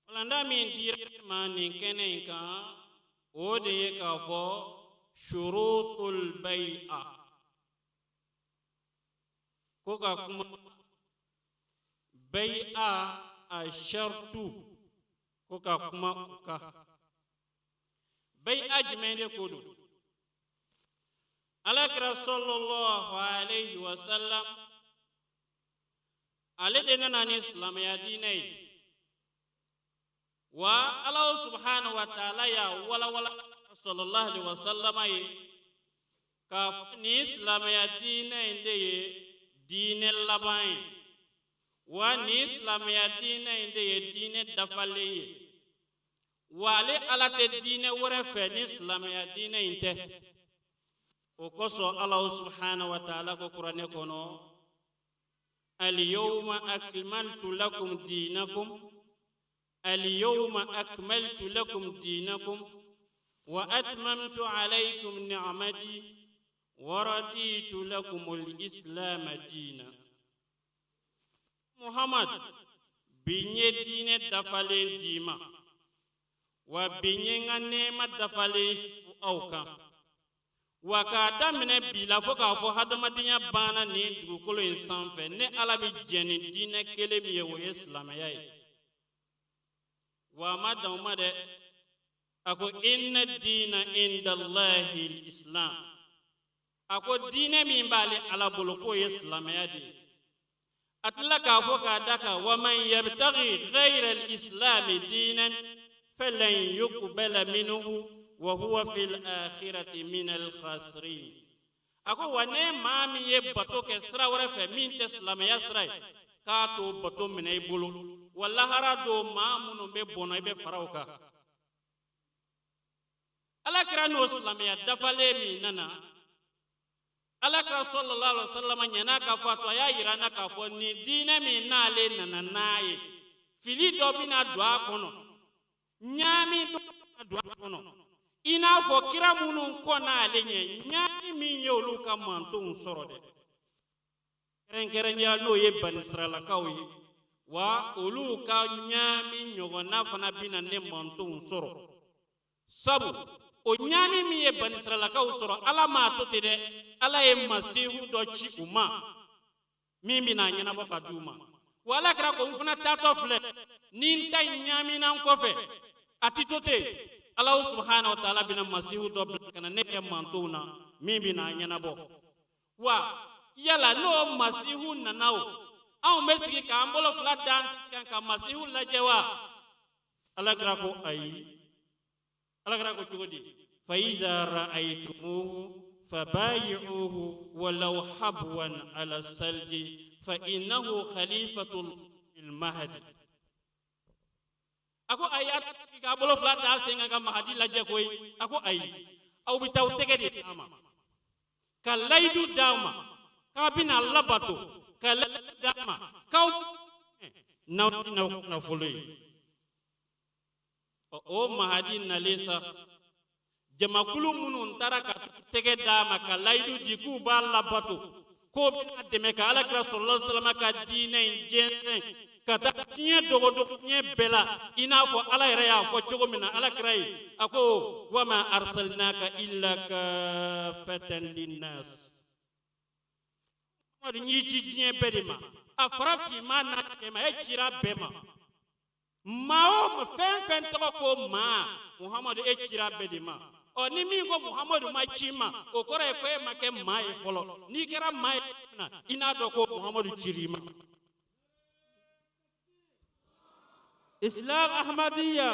Walanda min dira ma nin kɛnɛ in kan, o de ye k'a fɔ shurutul bay'a, ko ka kuma bay'a a shartu, ko ka kuma o kan. Bay'a jumɛn de ko don? Alakira sallallahu alayhi wa sallam, ale de nana ni silamɛya diinɛ ye. Wa Ala subhanahu wa ta'ala y'a walawala sallallahu alayhi wa sallama ye k'a fɔ nin silamɛya diinɛ in de ye diinɛ laban ye, wa nin silamɛya diinɛ in de ye diinɛ dafalen ye, wa ale Ala tɛ diinɛ wɛrɛ fɛ ni silamɛya diinɛ in tɛ. O kosɔn Ala subhanahu wa ta'ala ko kuranɛ kɔnɔ: alyawma akmaltu lakum dinakum, alyawma akmaltu lakum dinakum wa atmamtu alaykum ni'mati wa raditu lakum al-islam dina. Muhammad, bi n ye diinɛ dafalen d'i ma, wa bi n ye n ka nɛɛma dafalen aw kan, wa k'a daminɛ bi la fo k'a fɔ hadamadenya banna nin dugukolo in sanfɛ, ne Ala bɛ jɛn ni diinɛ kelen min ye, o ye silamɛya ye. Wa a ma dan o ma dɛ, a ko inna diina indallahi islam. A ko diinɛ min b'ale Ala bolo, k'o ye silamɛya de ye. A tilala k'a fɔ k'a da kan: wa man yabtaghi ghayra al-islami diinan falan yuqbala minhu wa huwa fil akhirati min al-khasirin. A ko wa ne maa min ye bato kɛ sira wɛrɛ fɛ min tɛ silamɛya sira ye, k'a t'o bato minɛ i bolo, wa lahara don, maa minnu bɛ bɔnɔ, i bɛ fara o kan. Ala kira n'o silamɛya dafalen min nana, Ala kira sallallahu alaihi wasallam ɲan'a ka fatu, a y'a yira an na k'a fɔ nin diinɛ min n'ale nana n'a ye, fili dɔ bɛna don a kɔnɔ, ɲaami dɔ bɛna don a kɔnɔ, i n'a fɔ kira minnu kɔnna ale ɲɛ, ɲaami min ye olu ka mantonw sɔrɔ dɛ, kɛrɛnkɛrɛnnenya n'o ye banisiralakaw ye, wa olu ka ɲaami ɲɔgɔnna fana bɛna ne mantonw sɔrɔ. Sabu o ɲaami min ye banisiralakaw sɔrɔ, Ala m'a to ten dɛ, Ala ye masihu dɔ ci u ma min bɛna a ɲɛnabɔ ka di u ma. Wa Ala kira ko n fana taatɔ filɛ ni n ta in ɲaamina n kɔfɛ, a ti to ten, Alahu subahana wa taala bɛna masihu dɔ bila ka na ne kɛ mantonw na min bɛna a ɲɛnabɔ. Wa yala n'o masihu nana, o anw bɛ sigi k'an bolo fila da an sen kan ka masihu lajɛ wa? Ala kira ko ayi. Ala kira ko cogo di? Faiza ra'aytumuhu fabayi'uhu walau habwan ala salji fa innahu khalifatul mahdi. A ko ayi, a k'a bolo fila da sen kan ka mahadi lajɛ koyi. A ko ayi, aw bɛ taa aw tɛgɛ de d'a ma, ka layidu d'a ma k'a bɛna labato, ka layidu d'a ma k'aw n'aw n'aw ka nafolo ye. Ɔ, o mahadi nalen sa, jamakulu minnu taara ka tɛgɛ d'a ma ka layidu di k'u b'a labato, k'o bɛna dɛmɛ ka Alakira sallallahu alaihi wasallam ka diinɛ in jɛnsɛn ka taa diɲɛ dogodogo diɲɛ bɛɛ la, i n'a fɔ Ala yɛrɛ y'a fɔ cogo min na Alakira ye, a ko wama arsalnaka illa kafatan linnas. Muhamadu, n y'i ci diɲɛ bɛɛ de ma, a fara finman n'a jɛman, e cira bɛɛ ma. Maa o maa, fɛn fɛn tɔgɔ ko maa, Muhamadu, e cira bɛɛ de ma. Ɔ, ni min ko Muhamadu ma ci ma, o kɔrɔ ye ko e ma kɛ maa ye fɔlɔ. N'i kɛra maa ye na, i n'a dɔn ko Muhamadu cir'i ma. Islam Ahmadiyya,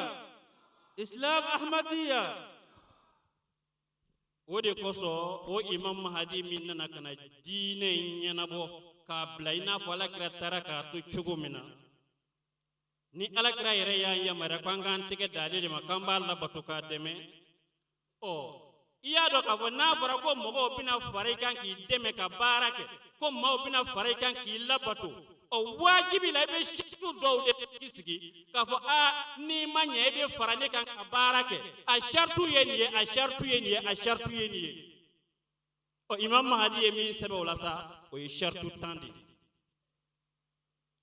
Islam Ahmadiyya. O de kosɔn, o Imam Mahadi min nana ka na diinɛ in ɲɛnabɔ k'a bila i n'a fɔ Alakira taara k'a to cogo min na, ni Alakira yɛrɛ y'an yamaruya ko an k'an tɛgɛ d'ale de ma, k'an b'a labato k'a dɛmɛ. Ɔ, i y'a dɔn k'a fɔ n'a fɔra ko mɔgɔw bɛna fara i kan k'i dɛmɛ ka baara kɛ, ko maaw bɛna fara i kan k'i labato, ɔ, wajibi la i bɛ saratu dɔw de sigi k'a fɔ: aa, n'i ma ɲɛ i bɛ fara ne kan ka baara kɛ, a saratu ye nin ye, a saratu ye nin ye, a saratu ye nin ye. Ɔ, Imam Mahadi ye min sɛbɛn o la sa, o ye saratu 10 de ye.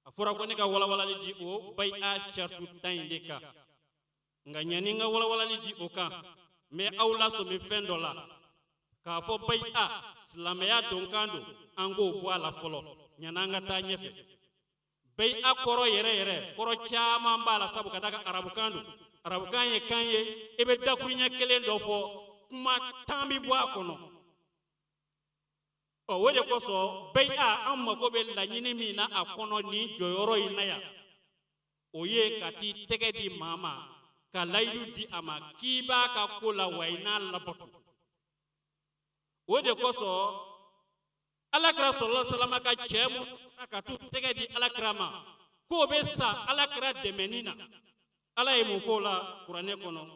A fɔra ko ne ka walawalali di o bayi'a saratu 10 in de kan. Nka ɲani n ka walawalali di o kan, n bɛ aw lasɔmi fɛn dɔ la k'a fɔ bayi'a silamɛya donkan don. An k'o bɔ a la fɔlɔ ɲani an ka taa ɲɛfɛ. Bayi'a kɔrɔ yɛrɛ yɛrɛ, kɔrɔ caman b'a la, sabu ka d'a kan arabukan don. Arabukan ye kan ye, i bɛ dakuruɲɛ kelen dɔ fɔ, kuma 10 bɛ bɔ a kɔnɔ. Ɔ, o de kosɔn bayi'a, an mago bɛ laɲini min na a kɔnɔ nin jɔyɔrɔ in na yan, o ye ka t'i tɛgɛ di maa ma, ka layidu di a ma k'i b'a ka ko la wa i n'a labato. O de kosɔn Alakira sɔlɔlɔ salama ka cɛ mun ka t'u tɛgɛ di Alakira ma k'o bɛ sa Alakira dɛmɛni na, Ala ye mun fɔ o la Kuranɛ kɔnɔ?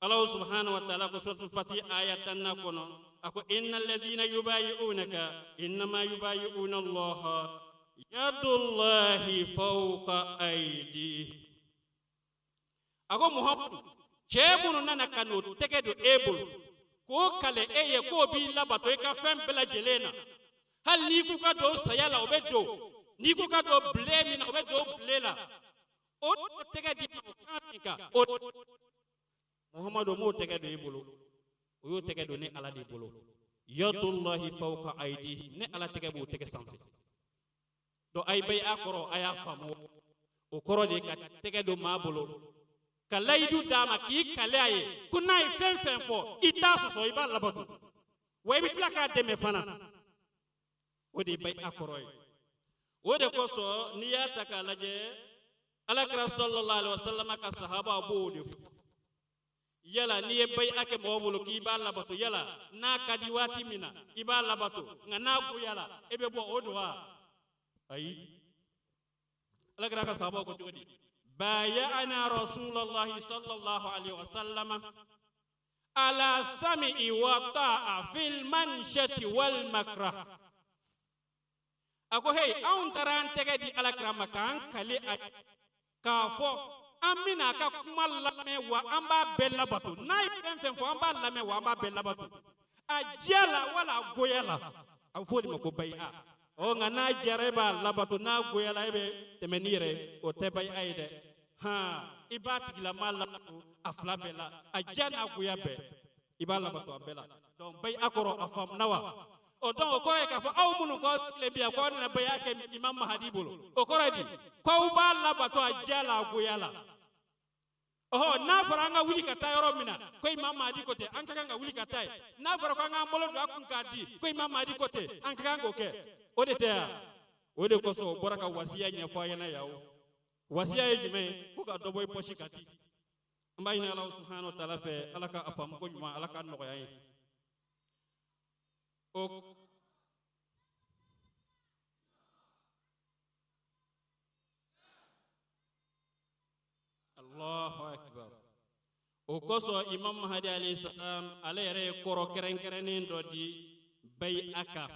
Ala subhanahu wa ta'ala ko suratul Fati aya 10nan kɔnɔ, a ko: inna alladhina yubayi'unaka innama yubayi'una Allaha yadullahi fawqa aydihim. A ko Muhamadu, cɛ minnu nana ka n'o tɛgɛ don e bolo k'o kale e ye k'o b'i labato i ka fɛn bɛɛ lajɛlen na, hali n'i k'u ka don saya la, o bɛ don, n'i k'u ka don bilen min na, o bɛ don bilen la, o tɛgɛ di ma o kan min kan, o Muhamadu m'o tɛgɛ don i bolo, o y'o tɛgɛ don ne Ala de bolo. Yadullahi fawqa aydihim, ne Ala tɛgɛ b'o tɛgɛ sanfɛ. Donc a ye bayi'a kɔrɔ, a y'a faamu, o kɔrɔ de ye ka tɛgɛ don maa bolo, ka layidu d'a ma, k'i kale a ye ko n'a ye fɛn fɛn fɔ, i t'a sɔsɔ, i b'a labato, wa i bɛ tila k'a dɛmɛ fana. O de ye bayi'a kɔrɔ ye. O de kosɔn, n'i y'a ta k'a lajɛ, Alakira sallallahu alaihi wasallam ka sahaba b'o de fɔ. Yala n'i ye bayi'a kɛ mɔgɔ bolo k'i b'a labato, yala n'a ka di waati min na i b'a labato, nka n'a goyala e bɛ bɔ, o don wa? Ayi. Alakira ka sahabaw ko cogo di? Bayana rasulallahi sallallahu alaihi wasallam ala sami'i wa ta'a fil manshati wal makrah. A ko hey, anw taara an tɛgɛ di Alakira ma k'an kale a k'a fɔ an bɛna a ka kuma lamɛn wa an b'a bɛɛ labato. N'a ye fɛn fɛn fɔ, an b'a lamɛn wa an b'a bɛɛ labato, a diya la wala a goya la. A bɛ fɔ o de ma ko bayi'a. Ɔ, nka n'a diyara e b'a labato, n'a goyala e bɛ tɛmɛ n'i yɛrɛ ye, o tɛ bayi'a ye dɛ. Han, i b'a tigilama labato a fila bɛɛ la, a diya n'a goya bɛɛ, i b'a labato a bɛɛ la. Donc bayi'a kɔrɔ, a faamuna wa? Ɔ, donc o kɔrɔ ye k'a fɔ aw minnu k'aw sigilen bi yan k'aw nana bayi'a kɛ Imam Mahadi bolo, o kɔrɔ ye di? K'aw b'a labato a diya la, a goya la. Ɔhɔ, n'a fɔra an ka wuli ka taa yɔrɔ min na ko Imam Mahadi ko ten, an ka kan ka wuli ka taa yen. N'a fɔra ko an k'an bolo don a kun k'a di ko Imam Mahadi ko ten, an ka kan k'o kɛ. O de tɛ yan? O de kosɔn o bɔra ka wasiya ɲɛfɔ a ɲɛna yan. O wasiya ye jumɛn ye? Ko ka dɔ bɔ i pɔsi ka di. An b'a ɲini Ala subhanahu wa taala fɛ, Ala ka a faamu ko ɲuman, Ala k'a nɔgɔya an ye. O Allahu akbar. O kosɔn Imam Mahadi alayhi salam, ale yɛrɛ ye kɔrɔ kɛrɛnkɛrɛnnen dɔ di bayi'a kan.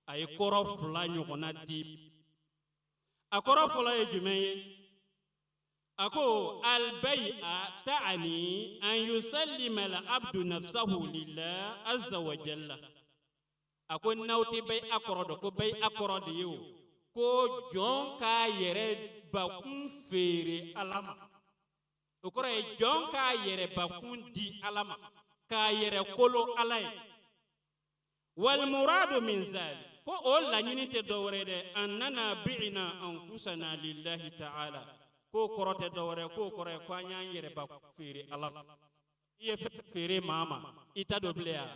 A ye kɔrɔ fila ɲɔgɔnna di. A kɔrɔ fɔlɔ ye jumɛn ye? A ko albayi'a ta'ani an yusallima al-abdu nafsahu lillah azza wa jalla. A ko n'aw tɛ bayi'a kɔrɔ dɔn, ko bayi'a kɔrɔ de ye o ko jɔn k'a yɛrɛ bakun feere Ala ma. O kɔrɔ ye jɔn k'a yɛrɛ bakun di Ala ma, k'a yɛrɛ kolo Ala ye. Walmuradu min zalik, ko o laɲini tɛ dɔwɛrɛ dɛ, annana bi'ina anfusana lillahi ta'ala. K'o kɔrɔ tɛ dɔwɛrɛ, k'o kɔrɔ ye ko an y'an yɛrɛ bakun feere Ala ma. I ye fɛn feere maa ma, i ta don bilen ya?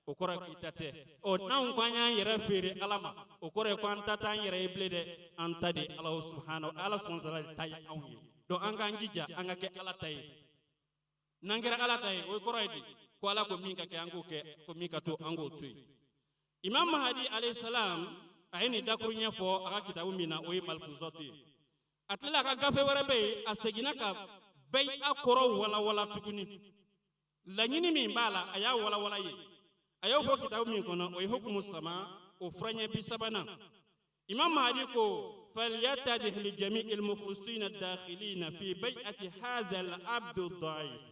O kɔrɔ k'i ta tɛ. Ɔ, n'anw ko an y'an yɛrɛ feere Ala ma, o kɔrɔ ye ko an ta t'an yɛrɛ ye bilen dɛ, an ta de Ala subahana, Ala subahana taala de ta ye anw ye. Donc an k'an jija an ka kɛ Ala ta ye. N'an kɛra Ala ta ye, o kɔrɔ ye di? Ko Ala ko min ka kɛ, an k'o kɛ, ko min ka to, an k'o to yen. Imam Mahadi alayhi salam, a ye nin dakuruɲɛ fɔ a ka kitabu min na, o ye Malfuzatu ye. A tilala, a ka gafe wɛrɛ bɛ yen, a seginna ka bɛyi a kɔrɔ walawala tuguni, laɲini min b'a la, a y'a walawala ye. A y'o fɔ kitabu min kɔnɔ, o ye Hukumu Sama, o furaɲɛ 30nan. Imam Mahadi ko: falyatadih li jami'il mukhlisina dakhilina fi bay'ati hadha al-abdu da'if.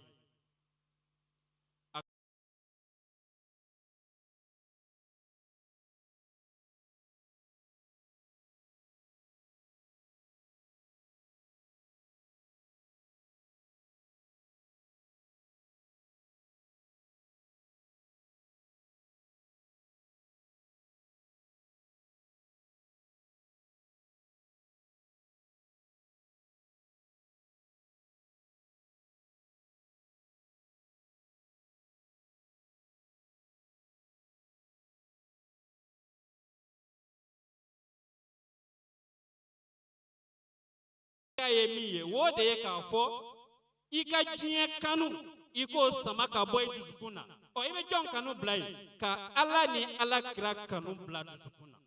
Ye min ye, o de ye k'a fɔ i ka diɲɛ kanu, i k'o sama ka bɔ i dusukun na. Ɔ, i bɛ jɔn kanu bila yen? Ka Ala ni Ala kira kanu bila dusukun na.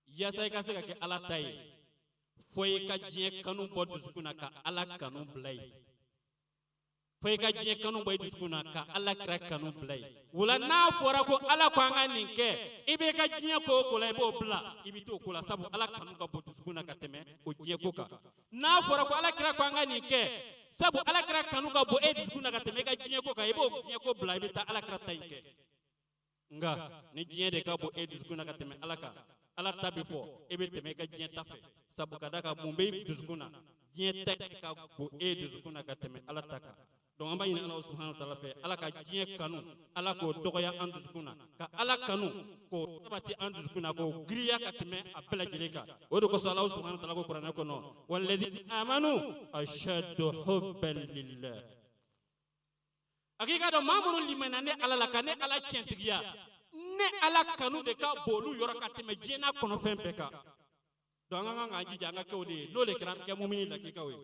Yaasa i ka se ka kɛ Ala ta ye, fo i ka diɲɛ kanu bɔ dusukun na ka Ala kanu bila yen, fo i ka diɲɛ kanu bɔ i dusukun na ka Ala kira kanu bila yen. Wula n'a fɔra ko Ala ko an ka nin kɛ, i b'i ka diɲɛ ko o ko la, i b'o bila, i bɛ t'o ko la, sabu Ala kanu ka bon dusukun na ka tɛmɛ o diɲɛ ko kan. N'a fɔra ko Ala kira ko an ka nin kɛ, sabu Ala kira kanu ka bon e dusukun na ka tɛmɛ i ka diɲɛ ko kan, i b'o diɲɛ ko bila, i bɛ taa Ala kira ta in kɛ. Nka ni diɲɛ de ka bon e dusukun na ka tɛmɛ Ala kan, Ala ta bɛ fɔ, e bɛ tɛmɛ i ka diɲɛ ta fɛ, sabu ka da kan mun bɛ i dusukun na? Diɲɛ ta ka bon e dusukun na ka tɛmɛ Ala ta kan. Donc an b'a ɲini Ala subahana wa taala fɛ, Ala ka diɲɛ kanu, Ala k'o dɔgɔya an dusukun na, ka Ala kanu k'o sabati an dusukun na, k'o giriya ka tɛmɛ a bɛɛ lajɛlen kan. O de kosɔn Ala subahana wa taala ko kuranɛ kɔnɔ: walladhina amanu ashaddu hubban lillah. A k'i k'a dɔn, maa minnu limaniya ne Ala la, ka ne Ala tiɲɛtigiya, ne Ala kanu de ka bon olu yɔrɔ ka tɛmɛ diɲɛ n'a kɔnɔfɛn bɛɛ kan. Donc an ka kan k'an jija an ka kɛ o de ye. N'o de kɛra, an bɛ kɛ mumini lakikaw ye.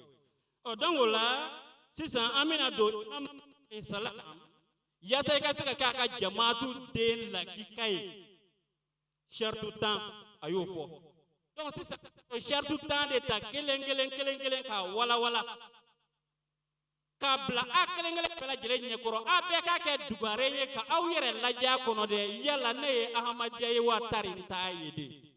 Ɔ, donc o la sisan, an bɛna don imam salam, yaasa i ka se ka kɛ a ka jamaatu den lakika ye, saritu 10, a y'o fɔ. Donc sisan, o saritu 10 de ta kelen kelen kelen kelen k'a walawala k'a bila a kelen kelen bɛɛ lajɛlen ɲɛkɔrɔ. A bɛɛ k'a kɛ dugare ye ka aw yɛrɛ lajɛ a kɔnɔ dɛ. Yala ne ye Ahamadiya ye wa tari n t'a ye de?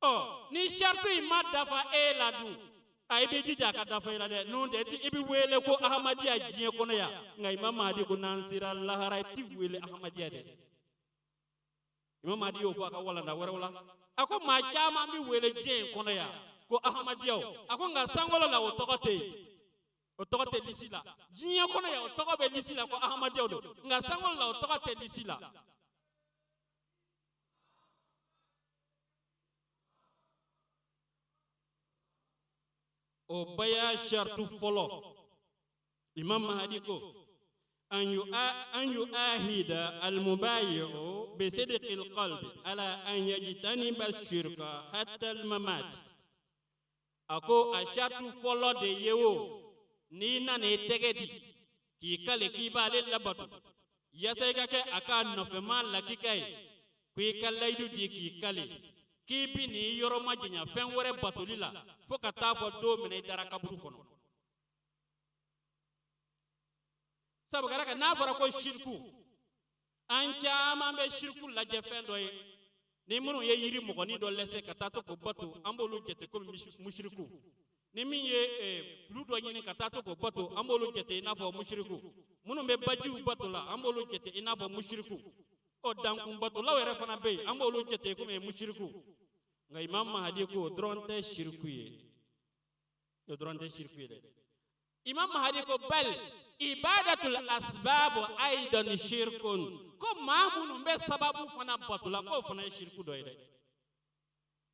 Ɔ, ni saritu in ma dafa e la dun, a i b'i jija a ka dafa i la dɛ. N'o tɛ, i bɛ wele ko Ahamadiya diɲɛ kɔnɔ yan, nka Imam Mahadi ko n'an sera lahara, i ti wele Ahamadiya dɛ. Imam Mahadi y'o fɔ a ka walanda wɛrɛw la. A ko maa caman bɛ wele diɲɛ in kɔnɔ yan ko Ahmadiyaw. A ko nka sankolo la, o tɔgɔ tɛ yen, o tɔgɔ tɛ lisi la. Diɲɛ kɔnɔ yan, o tɔgɔ bɛ lisi la ko Ahmadiyaw don, nka sankolo la, o tɔgɔ tɛ lisi la. O baya saritu fɔlɔ, Imam Mahadi ko an yu'ahida almubayi'u bisidqi alqalbi ala an yajtaniba shirka hatta almamat. A ko a saritu fɔlɔ de ye o, n'i nana i tɛgɛ di k'i kale k'i b'ale labato, yaasa i ka kɛ a ka nɔfɛma lakika ye, ko i ka layidu di k'i kale k'i bi n'i yɔrɔ majanya fɛn wɛrɛ batoli la fo ka taa fɔ don min na i dara kaburu kɔnɔ. Sabu ka kan, n'a fɔra ko siriku, an caman bɛ siriku lajɛ fɛn dɔ ye. Ni minnu ye yiri mɔgɔnin dɔ lɛsɛ ka taa to k'o bato, an b'olu jate komi musiriku. Ni min ye kulu dɔ ɲini ka taa to k'o bato, an b'olu jate i n'a fɔ musiriku. Minnu bɛ bajiw bato la, an b'olu jate i n'a fɔ musiriku. Ɔ, dankun batolaw yɛrɛ fana bɛ yen, an b'olu jate komi musiriku. Nka Imam Mahadi ko o dɔrɔn tɛ siriku ye, o dɔrɔn tɛ siriku ye dɛ. Imam Mahadi ko bal ibadatul asbab aidan shirkun. Ko maa minnu bɛ sababu fana bato la, k'o fana ye shirku dɔ ye dɛ.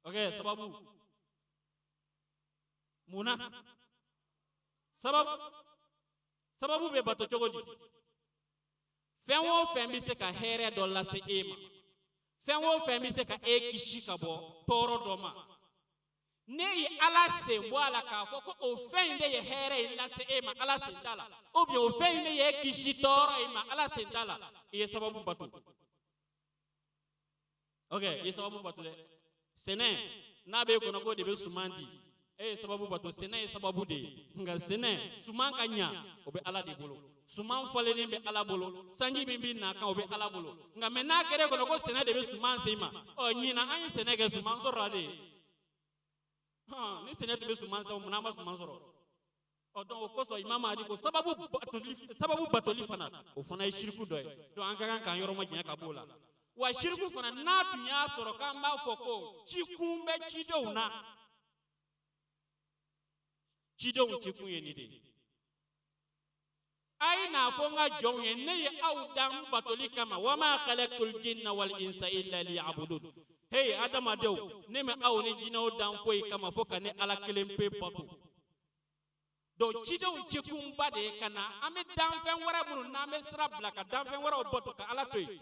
Ok, sababu mun na sababu sababu bɛ bato cogo di? Fɛn o fɛn bɛ se ka hɛrɛ dɔ lase e ma, fɛn o fɛn bɛ se ka e kisi ka bɔ tɔɔrɔ dɔ ma, ne ye Ala sen bɔ a la k'a fɔ ko o fɛn in de ye hɛrɛ in lase e ma, Ala sen t'a la, ou bien o fɛn in de ye kisi tɔɔrɔ in ma, Ala sen t'a la, i ye sababu bato. Ok, i ye sababu bato dɛ. Sɛnɛ n'a b'e kɔnɔ k'o de bɛ suman di, e ye sababu bato. Sɛnɛ ye sababu de ye, nka sɛnɛ suman ka ɲa, o bɛ Ala de bolo. Suman falennen bɛ Ala bolo, sanji min bɛ na kan, o bɛ Ala bolo. Nka mɛ n'a kɛra e kɔnɔ ko sɛnɛ de bɛ suman se i ma, ɔ ɲinan an ye sɛnɛ kɛ, suman sɔrɔla de. Hɔn, ni sɛnɛ tun bɛ suman se, mun na an ma suman sɔrɔ? Ɔ donc o kosɔn Imam Mahdi ko sababu batoli fana, o fana ye siriku dɔ ye. Donc an ka kan k'an yɔrɔ majanya ka b'o la. Wa siriku fana, n'a tun y'a sɔrɔ k'an b'a fɔ ko cikun bɛ cidenw na, cidenw cikun ye nin de ye: a ye n'a fɔ n ka jɔnw ye, ne ye aw dan n batoli kama. Wama khalaqtul jinna wal insa illa liya'budun. Hey adamadenw, ne ma aw ni jinɛw dan foyi kama fo ka ne Ala kelen pe bato. Donc cidenw cikunba de ye ka na an bɛ danfɛn wɛrɛ minnu n'an bɛ sira bila ka danfɛn wɛrɛw bato ka Ala to yen,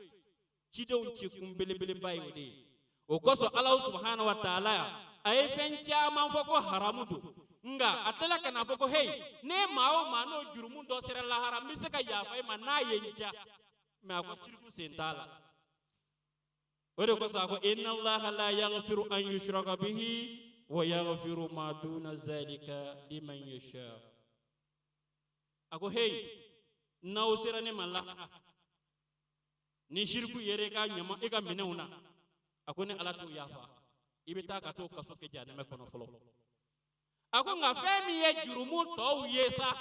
cidenw cikun belebeleba ye o de ye. O kosɔn Ala subahana wa taala a ye fɛn caman fɔ ko haramu don, nka a tilala ka na fɔ ko heyi, ne maa o maa n'o jurumu dɔ sera lahara, n bɛ se ka yafa i ma n'a ye n diya. Mɛ a ko siriku sen t'a la. O de kosɔn a ko inna Allaha la yaghfiru an yushraka bihi wa yaghfiru ma duna zalika liman yasha. A ko heyi, n'aw sera ne ma lahara ni siriku yɛrɛ ka ɲama i ka minɛnw na, a ko ne Ala t'o yafa, i bɛ taa ka t'o kaso kɛ jahanamɛ kɔnɔ fɔlɔ. A ko nka fɛn min ye jurumu tɔw ye sa,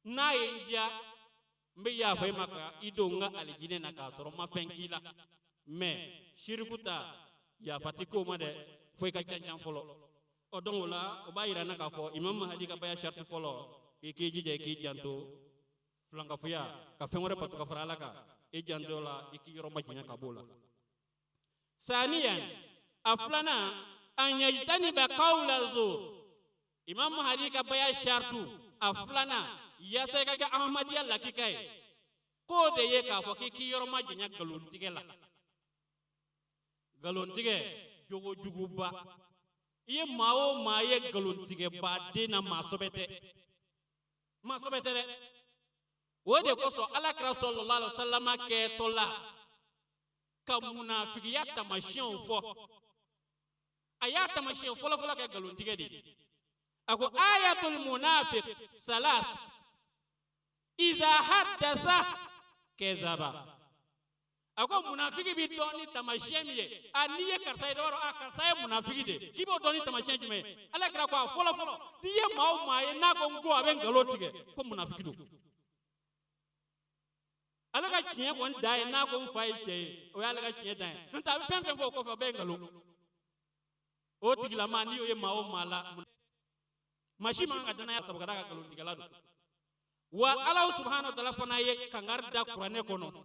n'a ye n diya, n bɛ yafa i ma ka i don n ka alijinɛ na k'a sɔrɔ n ma fɛn k'i la. Mɛ siriku ta, yafa tɛ k'o ma dɛ, fo i ka cancan fɔlɔ. Ɔ donc o la, o b'a yira n na k'a fɔ Imam Mahdi ka baya sariti fɔlɔ, i k'i jija, i k'i janto filankafoya, ka fɛn wɛrɛ bato ka fara Ala kan, i janto la, i k'i yɔrɔ majanya ka b'o la. Saniyan, a filanan, an yajtaniba qawla zur. Imam Mahdi ka baya sartu a filanan, yaasa i ka kɛ Ahmadiyya lakika ye, k'o de ye k'a fɔ k'i k'i yɔrɔ majanya nkalontigɛ la. Nkalontigɛ jogo juguba. I ye maa o maa ye nkalontigɛba den na, maa sɔbɛ tɛ, maa sɔbɛ tɛ dɛ. O de kosɔn Ala kira sallallahu alaihi wasallam kɛtɔ la ka munafigiya taamasiyɛnw fɔ, a y'a taamasiyɛn fɔlɔfɔlɔ kɛ nkalontigɛ de ye. A ko ayatul munafiq salas iza haddasa kezaba. A ko munafiki bɛ dɔn ni taamasiyɛn min ye, a n'i ye karisa ye dɔrɔn, a karisa ye munafiki de ye, k'i b'o dɔn ni taamasiyɛn jumɛn ye? Ala kira ko a fɔlɔ fɔlɔ, n'i ye maa o maa ye n'a ko n ko a bɛ nkalon tigɛ, ko munafiki don. Ale ka tiɲɛ kɔni dan ye n'a ko n fa ye cɛ ye, o y'ale ka tiɲɛ dan ye. N'o tɛ a bɛ fɛn fɛn fɔ o kɔfɛ, o bɛɛ ye nkalon. O tigilama, n'i y'o ye maa o maa la, maa si man ka danaya, sabu ka d'a kan nkalontigɛla don. Wa Ala subahana wa taala fana ye kangari da kuranɛ kɔnɔ.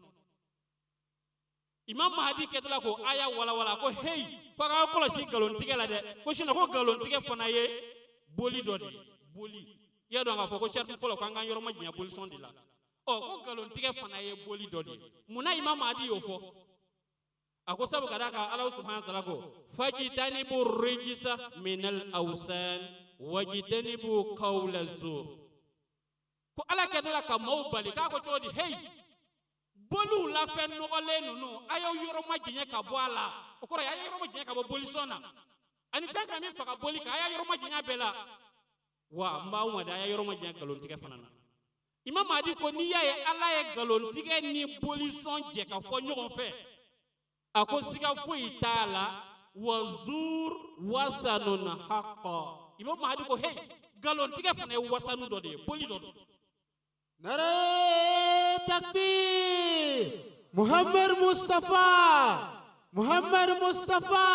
Imam Mahdi kɛtɔla ko aya walawala ko heyi, ko a k'aw kɔlɔsi nkalontigɛ la dɛ, ko sinon ko nkalontigɛ fana ye boli dɔ de ye. Boli, i y'a dɔn k'a fɔ ko sariti fɔlɔ ko an k'an yɔrɔ majanya bolisɔn de la. Ɔ ko nkalontigɛ fana ye boli dɔ de ye. Munna Imam Mahdi y'o fɔ? A ko sabu ka d'a kan Ala subahana wa taala ko fajitanibu rijisa minal awsan wajitanibu qawla zur. Ko Ala kɛtɔla ka maaw bali k'a ko cogo di? Heyi, boliw la fɛn nɔgɔlen ninnu, a y'aw yɔrɔ majanya ka bɔ a la. O kɔrɔ ye a y'aw yɔrɔ majanya ka bɔ bolisɔn na, ani fɛn fɛn min faga boli kan, a y'a yɔrɔ majanya bɛɛ la. Wa n b'aw ma dɛ, a y'a yɔrɔ majanya nkalontigɛ fana na. Imam Mahdi ko n'i y'a ye Ala ye nkalontigɛ ni bolisɔn jɛ ka fɔ ɲɔgɔn fɛ, a ko siga foyi t'a la, wa zur wasanun haqa. Imam Mahdi ko hey, nkalontigɛ fana ye wasanu dɔ de ye, boli dɔ don. Nare takbir! Muhammad Mustafa! Muhammad Mustafa!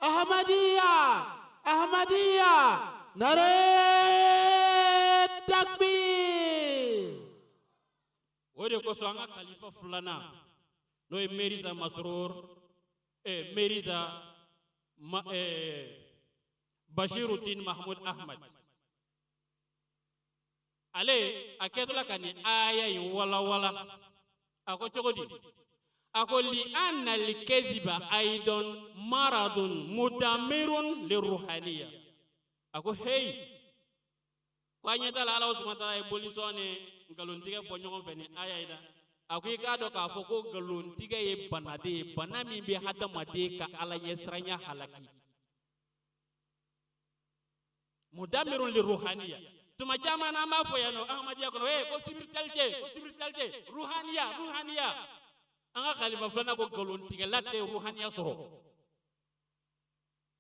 Ahmadiyya! Ahmadiyya! Nare takbir! O de kosɔn an ka kalifa filanan, n'o ye Mirza Masroor, Mirza Ma, Bashiruddin Mahmud Ahmad, ale a kɛtɔla ka nin aya in walawala, a ko cogo di? A ko li anna alkaziba aidan maradun mudamirun liruhaniya. A ko heyi, ko an ɲɛ t'a la, Ala subahana wa taala ye bolisɔn ni nkalontigɛ fɔ ɲɔgɔn fɛ nin aya in na. A ko i k'a dɔn k'a fɔ ko nkalontigɛ ye bana de ye, bana min bɛ hadamaden ka Ala ɲɛsiranya halaki. Mudamirun liruhaniya. Tuma caman n'an b'a fɔ yan nɔ Ahmadiyya kɔnɔ, ee ko spiritualité, ko spiritualité, ruhaniya, ruhaniya. An ka khalifa filanan ko nkalontigɛla tɛ ruhaniya sɔrɔ,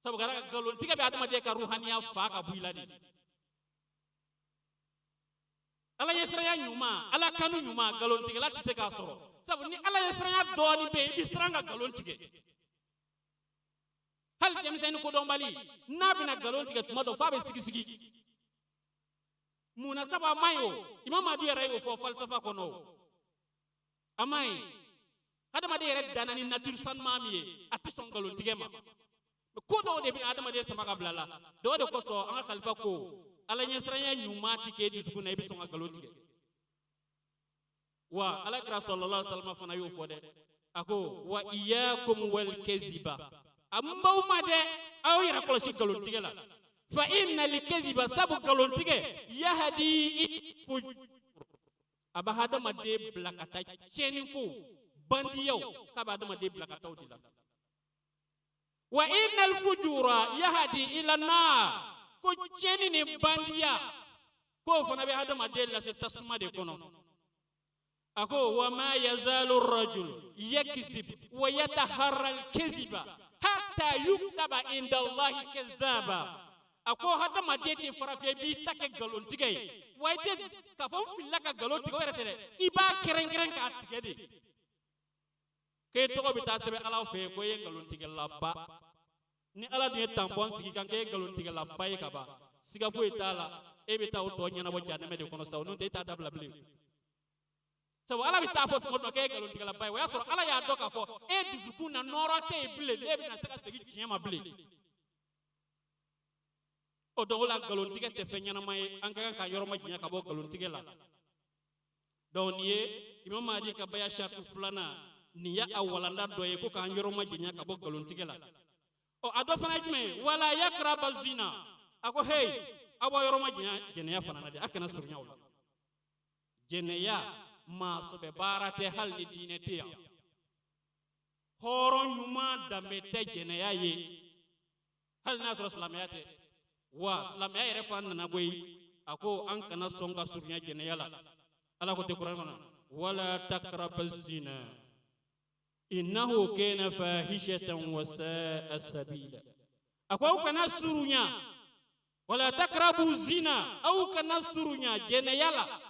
sabu ka d'a kan nkalontigɛ bɛ adamaden ka ruhaniya fa ka bɔ i la de. Ala ɲɛsiranya ɲuman, Ala kanu ɲuman, nkalontigɛla tɛ se k'a sɔrɔ, sabu ni Ala ɲɛsiranya dɔɔnin bɛ yen, i bɛ siran ka nkalon tigɛ. Hali denmisɛnnin kodɔnbali n'a bɛna nkalon tigɛ tuma dɔ, f'a bɛ sigisigi. Mun na? Sabu a man ɲi. O Imam Mahdi yɛrɛ y'o fɔ falisafa kɔnɔ, o a man ɲi. Hadamaden yɛrɛ danna ni nature sanuman min ye, a tɛ sɔn nkalon tigɛ ma. Ko dɔw de bɛ adamaden sama ka bila la dɔw de kosɔn. An ka khalifa ko Ala ɲɛsiranya ɲuman ti k'e dusukun na, i bɛ sɔn ka nkalon tigɛ. Wa Ala kira sallallahu alaihi wasallam fana y'o fɔ dɛ. A ko wa iyakum wal kaziba, a n b'aw ma dɛ, aw yɛrɛ kɔlɔsi nkalon tigɛ la. Fa inna al kaziba, sabu nkalon tigɛ, yahadi fujur, a bɛ hadamaden bila ka taa tiɲɛni ko bandiyaw, k'a bɛ hadamaden bila ka taa o de la. Wa innal fujura yahadi ila naar, ko tiɲɛni ni bandiya, k'o fana bɛ hadamaden lase tasuma de kɔnɔ. A ko wa ma yazalu rajul yakzib wa yataharra alkaziba hatta yuktaba inda Allahi kazaba. A ko hadamaden tɛ farafiya, i b'i ta kɛ nkalontigɛ ye, wa i tɛ k'a fɔ n filila ka nkalon tigɛ, o yɛrɛ tɛ dɛ, i b'a kɛrɛnkɛrɛn k'a tigɛ de, k'e tɔgɔ bɛ taa sɛbɛn Ala fɛ yen ko e ye nkalontigɛlaba. Ni Ala dun ye tanpɔn sigi kan k'e ye nkalontigɛlaba ye ka ban, siga foyi t'a la, e bɛ taa o tɔ ɲɛnabɔ jahanamɛ de kɔnɔ sa, n'o tɛ e t'a dabila bilen. Sabu Ala bɛ taa fɔ tuma dɔ k'e ye nkalontigɛlaba ye, o y'a sɔrɔ Ala y'a dɔn k'a fɔ e dusukun na nɔɔrɔ tɛ yen bilen, n'e bɛna se ka segin tiɲɛ ma bilen. O donc o la nkalontigɛ tɛ fɛn ɲɛnama ye, an ka kan ka yɔrɔ majanya ka bɔ nkalontigɛ la. Donc nin ye Imam Mahdi ka baya sartu filanan, nin ye a walanda dɔ ye ko k'an yɔrɔ majanya ka bɔ nkalontigɛ la. Ɔ a dɔ fana ye jumɛn ye? Wala yakraba zina. A ko hey, aw b'a yɔrɔ majanya jɛnɛya fana na dɛ, a kana surunya o la. Jɛnɛya maa sɔbɛ baara tɛ, hali ni diinɛ tɛ yan. Hɔrɔn ɲuman danbe tɛ jɛnɛya ye, hali n'a sɔrɔ silamɛya tɛ. Wa silamɛya yɛrɛ fana nana koyi, a ko an kana sɔn ka surunya jɛnɛya la. Ala ko tɛ kuranɛ kɔnɔ, wala takraba zina innahu kana fahishatan wa sa'a sabila. A ko aw kana surunya, wala takrabu zina, aw kana surunya jɛnɛya la,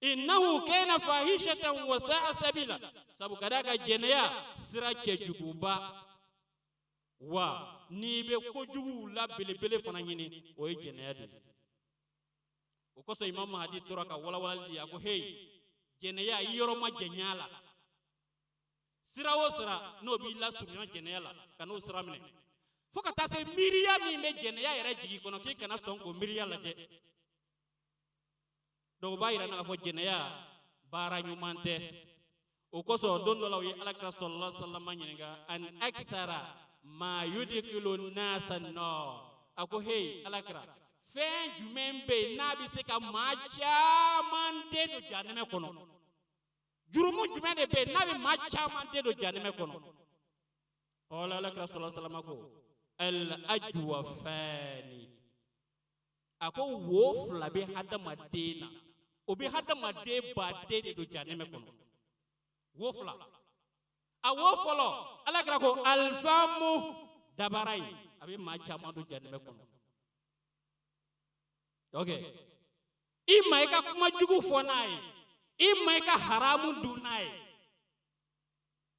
innahu kana fahishatan wa sa'a sabila. Sabu ka d'a kan jɛnɛya sira cɛjuguba, wa n'i bɛ kojuguw la belebele fana ɲini, o ye jɛnɛya de ye. O kosɔn Imam Mahdi tora ka walawalali di, a ko heyi, jɛnɛya i yɔrɔ majanya a la, sira o sira n'o b'i lasurunya jɛnɛya la, ka n'o sira minɛ, fo ka taa se miiriya min bɛ jɛnɛya yɛrɛ jigi kɔnɔ, k'i kana sɔn k'o miiriya lajɛ. Donc o b'a yira k'a fɔ jɛnɛya baara ɲuman tɛ. O kosɔn don dɔ la, u ye Alakira sallallahu alaihi wasallam ɲininka, an aksara ma yudkilu nasa nar. A ko hey Alakira, fɛn jumɛn bɛ yen n'a bɛ se ka maa caman den don jahanɛmɛ kɔnɔ? Jurumu jumɛn de bɛ yen n'a bɛ maa caman den don jahanɛmɛ kɔnɔ? Qala, Alakira sallallahu alaihi wasallam ko al ajwafani. A ko wo fila bɛ hadamaden na, o bɛ hadamaden baden de don jahanɛmɛ kɔnɔ. Wo fila, a wo fɔlɔ, Alakira ko alifamu, dabara in, a bɛ maa caman don jahanɛmɛ kɔnɔ. Ok, i ma i ka kuma jugu fɔ n'a ye, i ma i ka haramu dun n'a ye,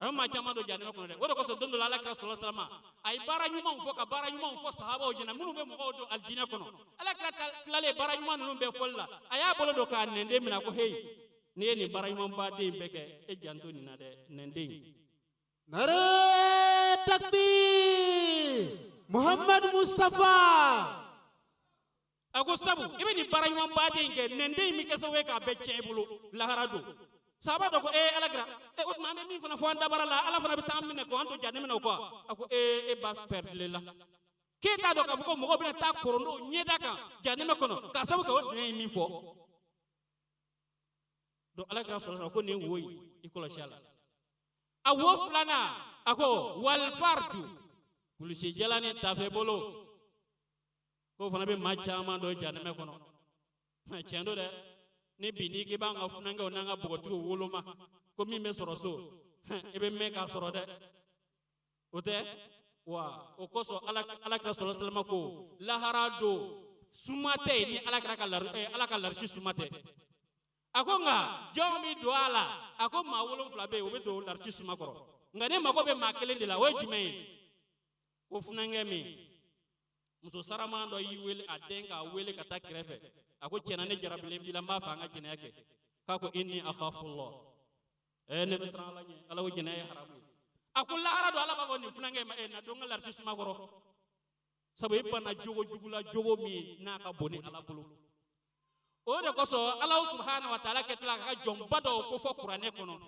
a bɛ maa caman don jahanɛmɛ kɔnɔ dɛ. O de kosɔn don dɔ la, Ala kira sallallahu alaihi wasallam a ye baara ɲumanw fɔ, ka baara ɲumanw fɔ sahabaw ɲɛna minnu bɛ mɔgɔw don alijinɛ kɔnɔ. Ala kira tilalen baara ɲuman ninnu bɛɛ fɔli la, a y'a bolo don k'a nɛnden minɛ, a ko heyi, n'i ye nin baara ɲuman baden bɛɛ kɛ, e janto nin na dɛ, nɛnden. Nare takbir. Muhammad Mustafa. A ko sabu i bɛ nin baara ɲuman baden in kɛ, nɛnden in bɛ kɛ sababu ye k'a bɛɛ tiɲɛ i bolo lahara don. Sahaba dɔ ko ee ala kira, e o tuma an bɛ min fana fɔ an dabara la, ala fana bɛ taa an minɛ k'an to jahanama na o kɔ. A ko ee, e ba pɛrɛdilen la, k'e t'a dɔn k'a fɔ ko mɔgɔw bɛna taa korondo ɲɛda kan jahanama kɔnɔ k'a sababu kɛ o nɛn ye min fɔ. Donc ala kira sɔrɔ ko nin wo in, i kɔlɔsi a la. A wo filanan, a ko walifarju, kulusi jala ni tafe bolo, k'o fana bɛ maa caman don jahanama kɔnɔ. Tiɲɛ don dɛ, ni bi n'i k'i b'an ka funankɛw n'an ka npogotigiw woloma ko min bɛ sɔrɔ so, i bɛ mɛn k'a sɔrɔ dɛ, o tɛ wa. O kosɔn ala kira sɔrɔ silama ko lahara don suma tɛ yen ni ala kira ka lari, ala ka larisi suma tɛ. A ko nka jɔn bɛ don a la? A ko maa 7 bɛ yen, o bɛ don larisi suma kɔrɔ, nka ne mako bɛ maa kelen de la, o ye jumɛn ye? Ko funankɛ min muso saraman dɔ y'i wele, a den k'a wele ka taa kɛrɛfɛ, a ko tiɲɛna ne jarabilen b'i la, n b'a fɛ an ka jɛnɛya kɛ. K'a ko inni akhafullah, ne bɛ siran ala ɲɛ, ala ko jɛnɛya ye haramu ye. A ko lahara don ala b'a fɔ nin funankɛ ma, na don n ka larisi suma kɔrɔ, sabu i banna jogo jugu la, jogo min n'a ka bon ni ala bolo. O de kosɔn ala subhanahu wa taala kɛtɔla ka jɔnba dɔw ko fɔ kuranɛ kɔnɔ,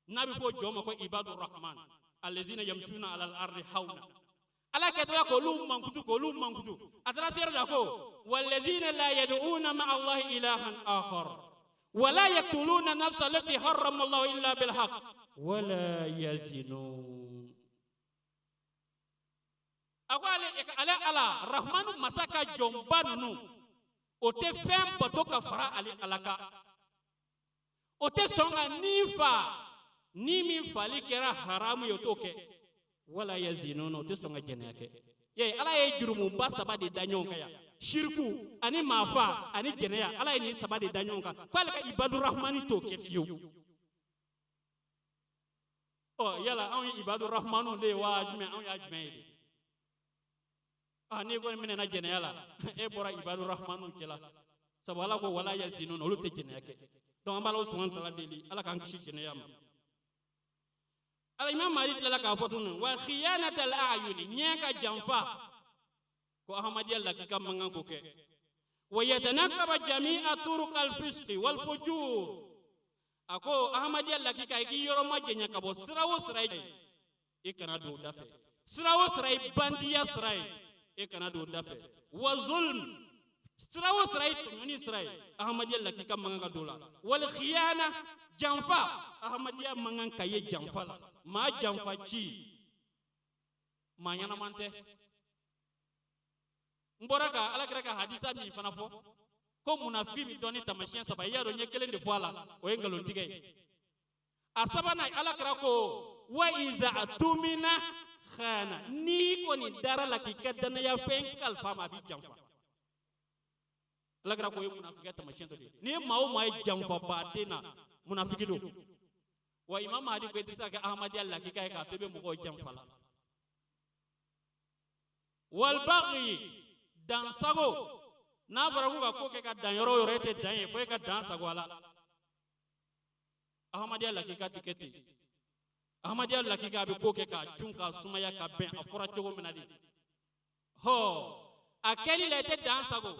n'a bɛ fɔ jɔn ma ko ibadu rahman allazina yamshuna ala al-ardi hawna. Ala kɛtɔla k'olu mankutu, k'olu mankutu, a taara se yɔrɔ la ko walazina la yad'una ma'a allahi ilahan akhar wala yaqtuluna nafsa allati harrama allahu illa bilhaq wala yazinun. A ko ale ala rahmanu masa ka jɔnba ninnu, o tɛ fɛn bato ka fara ale ala kan, o tɛ sɔn ka ni fa, ni min fali kɛra haramu ye, o t'o kɛ. Wala yazinun, o tɛ sɔn ka jɛnɛya kɛ. Ye ala ye jurumuba saba de da ɲɔgɔn kan yan, shiriku ani maafa ani jɛnɛya, ala ye nin saba de da ɲɔgɔn kan, k'ale ka ibadu rahmani t'o kɛ fiyewu. Ɔ yala anw ye ibadu rahmanu de ye wa jumɛn, anw y'a jumɛn ye de? N'i kɔni minɛna jɛnɛya la, e bɔra ibadu rahmanu cɛla, sabu ala ko wala yazinun, olu tɛ jɛnɛya kɛ. Donc an b'ala subhanahu wa taala deli, ala k'an kisi jɛnɛya ma. Ala imam Mahdi tilala k'a fɔ tuguni wa khiyanatal a'yuni, ɲɛ ka janfa, ko ahmadiyya lakika man kan k'o kɛ. Wa yatanakaba jami'a turuqal fisqi wal fujur, a ko ahmadiyya lakika i k'i yɔrɔ majanya ka bɔ sira o sira ye, i kana don o da fɛ. Sira o sira ye bandiya sira ye, i kana don o da fɛ. Wa zulm, sira o sira ye tɔɲɔni sira ye, ahmadiyya lakika man kan ka don o la. Wal khiyana, janfa, ahmadiyya man kan ka ye janfa la. Maa janfa ci, maa ɲɛnaman tɛ. N bɔra ka ala kira ka hadisa min fana fɔ ko munafiki bɛ dɔn ni taamasiyɛn saba, i y'a dɔn n ye kelen de fɔ a la, o ye nkalontigɛ ye. A sabanan, ala kira ko wa iza atumina khana, n'i kɔni dara la k'i ka danaya fɛn kalifa ma, a b'i janfa. Ala kira ko o ye munafikiya taamasiyɛn dɔ de ye. N'i ye maa o maa ye janfabaden na, munafiki don. Wa imam Mahdi ko i tɛ se ka kɛ ahmadiyya lakika ye k'a to i bɛ mɔgɔw janfa la. Wal baghi, dansago, n'a fɔra k'u ka ko kɛ ka dan yɔrɔ o yɔrɔ, e tɛ dan ye, fo e ka dan sago a la. Ahmadiyya lakika tɛ kɛ ten. Ahmadiyya lakika a bɛ ko kɛ k'a cun k'a sumaya ka bɛn a fɔra cogo min na de. Hɔ, a kɛli la i tɛ dan sago,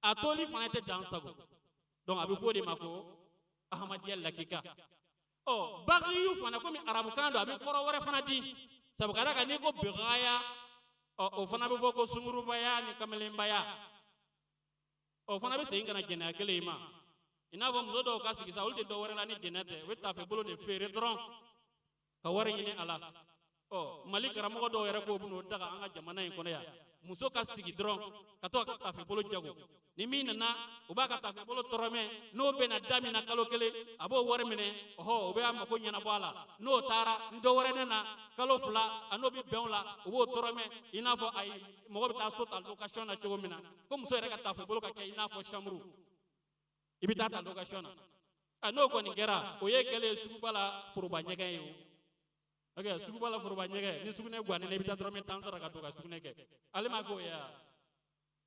a toli fana i tɛ dan sago. Donc a bɛ fɔ o de ma ko ahmadiyya lakika. Ɔ bagiyu fana, komi arabukan don, a bɛ kɔrɔ wɛrɛ fana di. Sabu ka d'a kan n'i ko bigaya, ɔ o fana bɛ fɔ ko sungurubaya ni kamalenbaya. O fana bɛ segin ka na jɛnɛya kelen in ma. I n'a fɔ muso dɔw ka sigi sa, olu tɛ dɔ wɛrɛ la ni jɛnɛ tɛ, u bɛ tafe bolo de feere dɔrɔn ka wari ɲini a la. Ɔ Mali karamɔgɔ dɔw yɛrɛ k'o bɛn'o daga an ka jamana in kɔnɔ yan, muso ka sigi dɔrɔn ka to ka tafe bolo jago, ni min nana u b'a ka tafe bolo tɔrɔmɛ, n'o bɛnna da min na kalo kelen, a b'o wari minɛ, ɔhɔ o bɛ a mako ɲɛnabɔ a la. N'o taara ni dɔ wɛrɛ nana kalo 2, a n'o bɛ bɛn o la, u b'o tɔrɔmɛ. I n'a fɔ ayi, mɔgɔ bɛ taa so ta location na cogo min na, ko muso yɛrɛ ka tafe bolo ka kɛ i n'a fɔ chambre, i bɛ taa ta location na. N'o kɔni kɛra, o ye kɛlen ye suguba la foroba ɲɛgɛn ye o. Ok, suguba la foroba ɲɛgɛn, ni sugunɛ guwanen i bɛ taa dɔrɔmɛ 10 sara ka don ka sugunɛ kɛ. Ale ma k'o ye wa?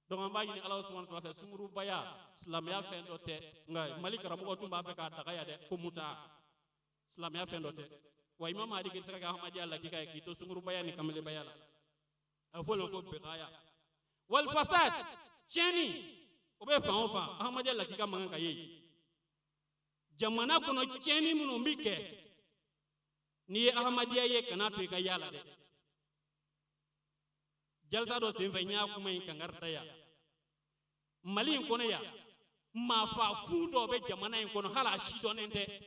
Donc an b'a ɲini Ala subahana wa taala fɛ, sungurubaya silamɛya fɛn dɔ tɛ, nka Mali karamɔgɔw tun b'a fɛ k'a daga yan dɛ, ko muta silamɛya fɛn dɔ tɛ. Wa imam Mahdi k'i tɛ se ka kɛ ahmadiyya lakika ye k'i to sungurubaya ni kamelebaya la. A bɛ fɔ o de ma ko bigaya wal fasad, tiɲɛni. O bɛ fan o fan, Ahmadiyya lakika man kan ka ye yen. Jamana kɔnɔ tiɲɛni minnu bɛ kɛ, n'i ye Ahmadiyya ye, kana to i ka y'a la dɛ. Jalisa dɔ senfɛ, n y'a kuma in kankari da yan Mali in kɔnɔ yan. Maafa fu dɔ bɛ jamana in kɔnɔ, hali a si dɔnnen tɛ.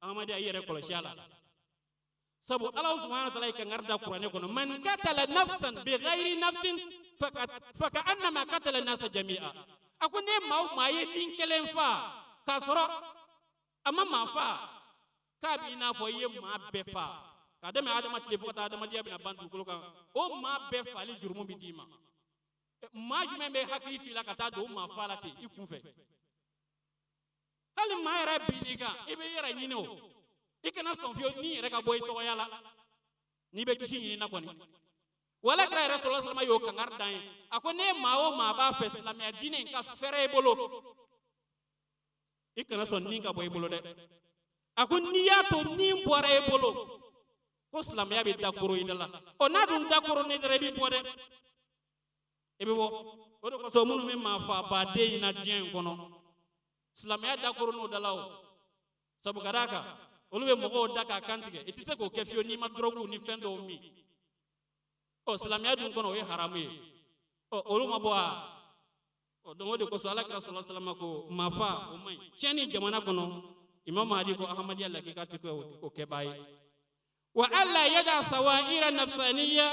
Ahmadiyya, i yɛrɛ kɔlɔsi a la, sabu Ala subahana wa taala ye kankari da Kuranɛ kɔnɔ: man katala nafsan bi ghayri nafsin faka annama katala nasa jami'a. A ko ne maa o maa ye ni kelen fa k'a sɔrɔ a ma maa fa, k'a b'i n'a fɔ i ye maa bɛɛ fa, k'a daminɛ Adama tile fo ka taa adamadenya bɛna ban dugukolo kan, o maa bɛɛ fali jurumu bɛ d'i ma. Maa jumɛn bɛ hakili to i la ka taa don o maa fa la ten i kunfɛ? Hali maa yɛrɛ binn'i kan, i bɛ i yɛrɛ ɲini o, i kana sɔn fiyewu ni yɛrɛ ka bɔ i tɔgɔya la n'i bɛ kisi ɲini na kɔni. Wala kira yɛrɛ sɔlɔ salama y'o kankari d'an ye. A ko ne maa o maa b'a fɛ silamɛya diinɛ in ka fɛrɛ i bolo, i kana sɔn ni ka bɔ i bolo dɛ. A ko n'i y'a to ni bɔra i bolo, ko silamɛya bɛ dakoro i da la. Ɔ, n'a dun dakoro n'i da la, i bɛ bɔ dɛ, i bɛ bɔ. O de kosɔn minnu bɛ maa fa baden in na diɲɛ in kɔnɔ, silamɛya dakoro n'o da la o, sabu ka d'a kan olu bɛ mɔgɔw da k'a kan tigɛ. I tɛ se k'o kɛ fiyewu n'i ma dɔrɔguw ni fɛn dɔw min. Ɔ, silamɛya dun kɔnɔ, o ye haramu ye. Ɔ, olu ma bɔ a. Ɔ, donc o de kosɔn Ala kira sɔlɔ salama ko maafa o man ɲi, tiɲɛni jamana kɔnɔ. Imam Mahdi ko Ahmadiyya lakika tɛ kɛ o kɛbaa ye. Wa alla yada sawaira nafsaniya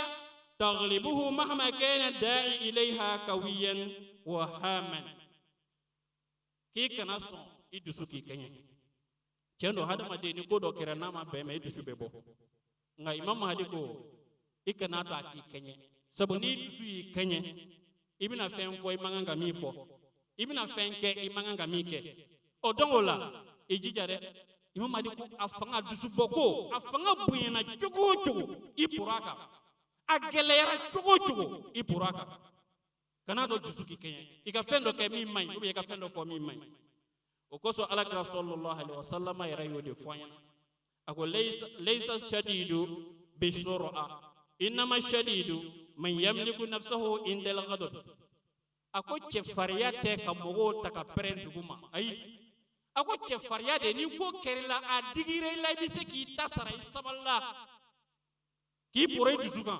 taglibuhu mahma kana da'i ilayha kawiyan wa haman. K'i kana sɔn i dusu k'i kɛɲɛ. Tiɲɛ don, hadamaden, ni ko dɔ kɛra n'a ma bɛn ma, i dusu bɛ bɔ. Nka Imam Mahdi ko i kana to a k'i kɛɲɛ, sabu n'i dusu y'i kɛɲɛ, i bɛna fɛn fɔ i man kan ka min fɔ, i bɛna fɛn kɛ i man kan ka min kɛ. Ɔ, donc o la i jija dɛ. Imam Mahdi ko a fanga dusubɔ ko a fanga bonyana cogo o cogo, i bɔrɔ a kan. A gɛlɛyara cogo o cogo, i bɔrɔ a kan. Kana to dusu k'i kɛɲɛ, i ka fɛn dɔ kɛ min man ɲi, ou bien i ka fɛn dɔ fɔ min man ɲi. O kosɔn Ala kira sallallahu alaihi wasallam yɛrɛ y'o de fɔ an ɲɛna. A ko laysa shadidu bisur'a innama shadidu man yamliku nafsahu inda al-ghadab. A ko cɛfarinya tɛ ka mɔgɔw ta ka pɛrɛn dugu ma, ayi. A ko cɛfarinya de ni ko kɛr'i la, a digira i la, i bɛ se k'i ta sara, i sabalila k'i bɔrɔ i dusu kan,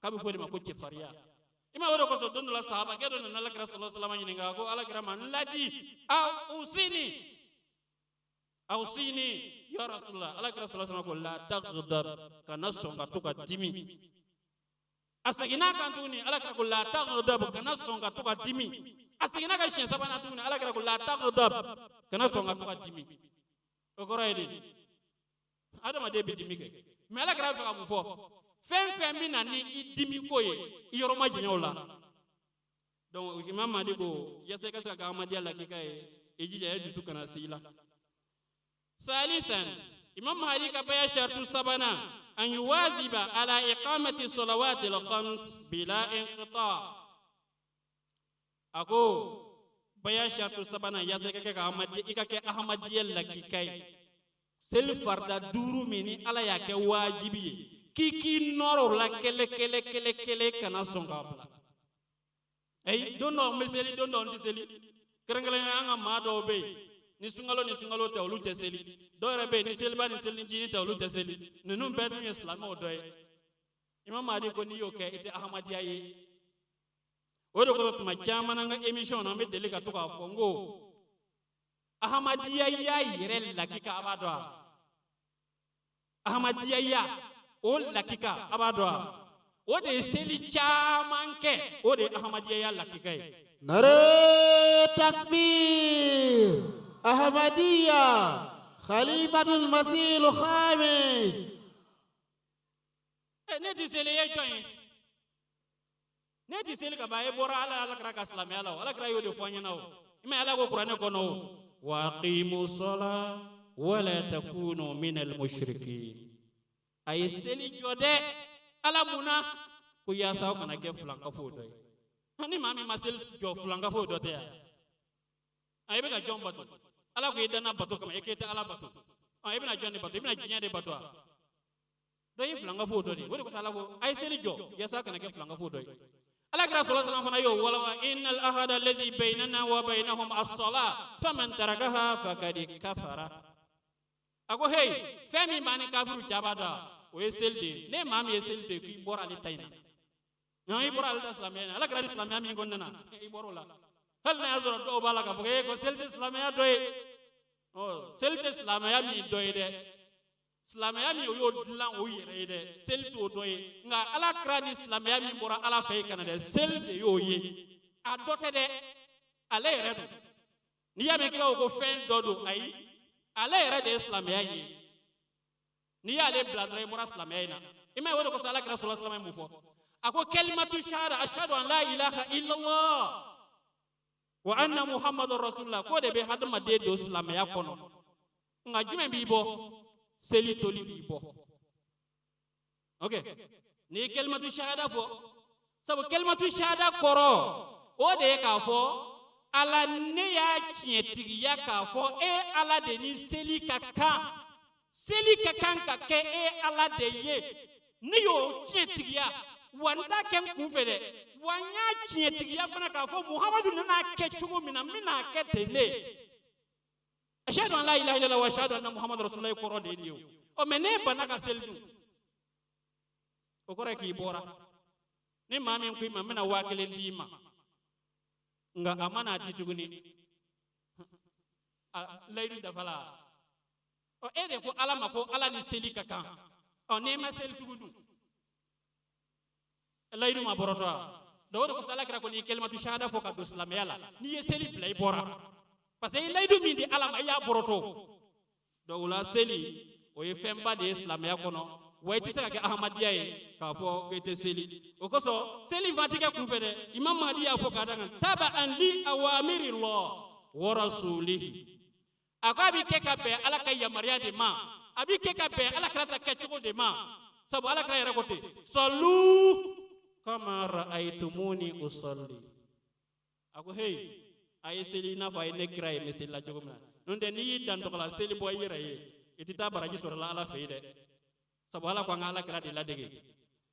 k'a bɛ fɔ o de ma ko cɛfarinya. I ma, o de kosɔn don dɔ la, sahabakɛ dɔ nana Alakira sɔlɔ salama ɲininka. A ko Alakira ma, n ladi, a usini awsini ya Rasulullah. Alakira sɔlɔ salama ko la tagdab, kana sɔn ka to ka dimi. A seginna kan tuguni, Alakira ko la tagdab, kana sɔn ka to ka dimi. A seginna ka siɲɛ sabanan tuguni, Alakira ko la tagdab, kana sɔn ka to ka dimi. O kɔrɔ ye di? Adamaden bɛ dimi kɛ, mɛ Alakira bɛ fɛ ka mun fɔ? Fɛn fɛn bɛ na ni i dimi ko ye, i yɔrɔ ma janya o la. Donc Imam Mahdi ko yasa i ka se ka kɛ Ahmadiyya lakika ye, i jija i dusu kana se i la. Salisan, Imam Mahdi ka baya shartu sabanan, an yuwaziba ala iqamati salawati al-khams bila inqita. A ko baya shartu sabanan, yasa i ka kɛ ka Ahmadi, i ka kɛ Ahmadiyya lakika ye, seli farida duuru min ni Ala y'a kɛ wajibi ye k'i k'i nɔrɔ o la kɛlɛ kɛlɛ kɛlɛ kɛlɛ, kana sɔn k'a bila. Ayi, don dɔw n bɛ seli, don dɔw n tɛ seli. Kɛrɛnkɛrɛnnenya, an ka maa dɔw bɛ yen, ni sunkalo ni sunkalo tɛ, olu tɛ seli. Dɔw yɛrɛ bɛ yen, ni seliba ni selincinin tɛ, olu tɛ seli. Ninnu bɛɛ dun ye silamɛw dɔ ye. Imam Mahdi ko n'i y'o kɛ, i tɛ Ahmadiyya ye. O de kosɔn tuma caman, an ka émission na, an bɛ deli ka to k'a fɔ n ko Ahmadiyya y'a yɛrɛ lakika, a b'a dɔn a Ahmadiyya ya o lakika, a b'a dɔn a o de ye seli caman kɛ, o de ye Ahmadiyya ya lakika ye. Nare takbir! Ahmadiyya Khalifatul Masih Khamis. Ɛ, ne ti seli, ye jɔn ye? Ne ti seli ka ban, e bɔra Ala, Ala kira ka silamɛya la o. Ala kira y'o de fɔ an ɲɛna o. I ma ye, Ala ko Kuranɛ kɔnɔ o: wa aqimu sɔla wala takunu minal mushrikin. A ye seli jɔ dɛ. Ala mun na? Ko yaasa aw kana kɛ filankafow dɔ ye. Ni maa min ma seli jɔ, filankafow dɔ tɛ yan a? I bɛ ka jɔn bato? Ala ko i danna bato kama, i k'e tɛ Ala bato, i bɛna jɔn de bato? I bɛna diɲɛ de bato a? Dɔ ye filankafo dɔ de ye. O de kosɔn Ala ko a ye seli jɔ yaasa a kana kɛ filankafo dɔ ye. Ala kira sɔlɔ salam fana y'o walawala innal ahada allazi bainana wa bainahum as-salah faman tarakaha fakad kafara. A ko hey, fɛn min b'an ni kafiriw cɛ a b'a dɔn o ye seli de ye. Ne maa min ye seli to yen k'i bɔra ale ta in na. I bɔra ale ta silamɛya in na. Ala kira ni silamɛya min kɔnɔna na, i bɔra o la. Hali n'a y'a sɔrɔ dɔw b'a la k'a fɔ e ko seli tɛ silamɛya dɔ ye. Ɔ seli tɛ silamɛya min dɔ ye dɛ. Silamɛya min o y'o dilan o yɛrɛ ye dɛ, seli t'o dɔ ye. Nka ala kira ni silamɛya min bɔra ala fɛ yen ka na dɛ, seli de y'o ye. A dɔ tɛ dɛ, ale yɛrɛ don. N'i y'a mɛn k'i b'a fɔ ko fɛn dɔ don, ayi, ale yɛrɛ de ye silamɛya in ye. N'i y'ale bila dɔrɔn i bɔra silamɛya in na. I m'a ye o de kosɔn ala kira sɔlɔ salama ye mun fɔ? A ko kalimatu shahada ashhadu an la ilaha illallah wa anna muhammadu rasulullah, k'o de bɛ hadamaden don silamɛya kɔnɔ. Nka jumɛn b'i bɔ? Seli toli b'i bɔ. Ok, n'i ye kalimatu shahada fɔ, sabu kalimatu shahada kɔrɔ o de ye k'a fɔ ala ne y'a tiɲɛtigiya k'a fɔ e ala de ni seli ka kan, seli ka kan ka kɛ e ala de ye. Ne y'o tiɲɛtigiya, wa n t'a kɛ n kun fɛ dɛ, wa n y'a tiɲɛtigiya fana k'a fɔ muhamadu nan'a kɛ cogo min na, n bɛn'a kɛ ten de. Ashhadu an la ilaha illallah wa ashhadu anna muhammadu rasulullah kɔrɔ de ye nin ye o. Ɔ mɛ n'e banna ka seli dun, o kɔrɔ ye k'i bɔra. Ni maa min ko i ma n bɛna 1000 d'i ma, nka a ma n'a di tuguni, layidu dafala. Ɔ e de ko ala ma ko ala ni seli ka kan, ɔ n'i ma seli tugun dun, layidu ma bɔrɔtɔ wa? Donc o de kosɔn ala kira ko n'i ye kalimatu shahada fɔ ka don silamɛya la, n'i ye seli bila i bɔra, parce que i ye layidu min di ala ma i y'a bɔrɔtɔ. Donc o la seli o ye fɛnba de ye silamɛya kɔnɔ, wa i tɛ se ka kɛ ahamadiya ye k'a fɔ ko i tɛ seli. O kosɔn seli fa tɛ kɛ kunfɛ dɛ. Imam Mahdi y'a fɔ k'a da kan taba'an li awamirillah wa rasulihi. A ko a bɛ kɛ ka bɛn ala ka yamaruya de ma, a bɛ kɛ ka bɛn ala kira ta kɛcogo de ma, sabu ala kira yɛrɛ ko ten sallu kama ra'aytumuni usalli. A ko hey, a ye seli i n'a fɔ a ye ne kira ye n bɛ seli la cogo min na. N'o tɛ n'i y'i dan tɔgɔ la seli bɔ i yɛrɛ ye, i tɛ taa baraji sɔrɔ la ala fɛ yen dɛ, sabu ala ko an ka ala kira de ladege.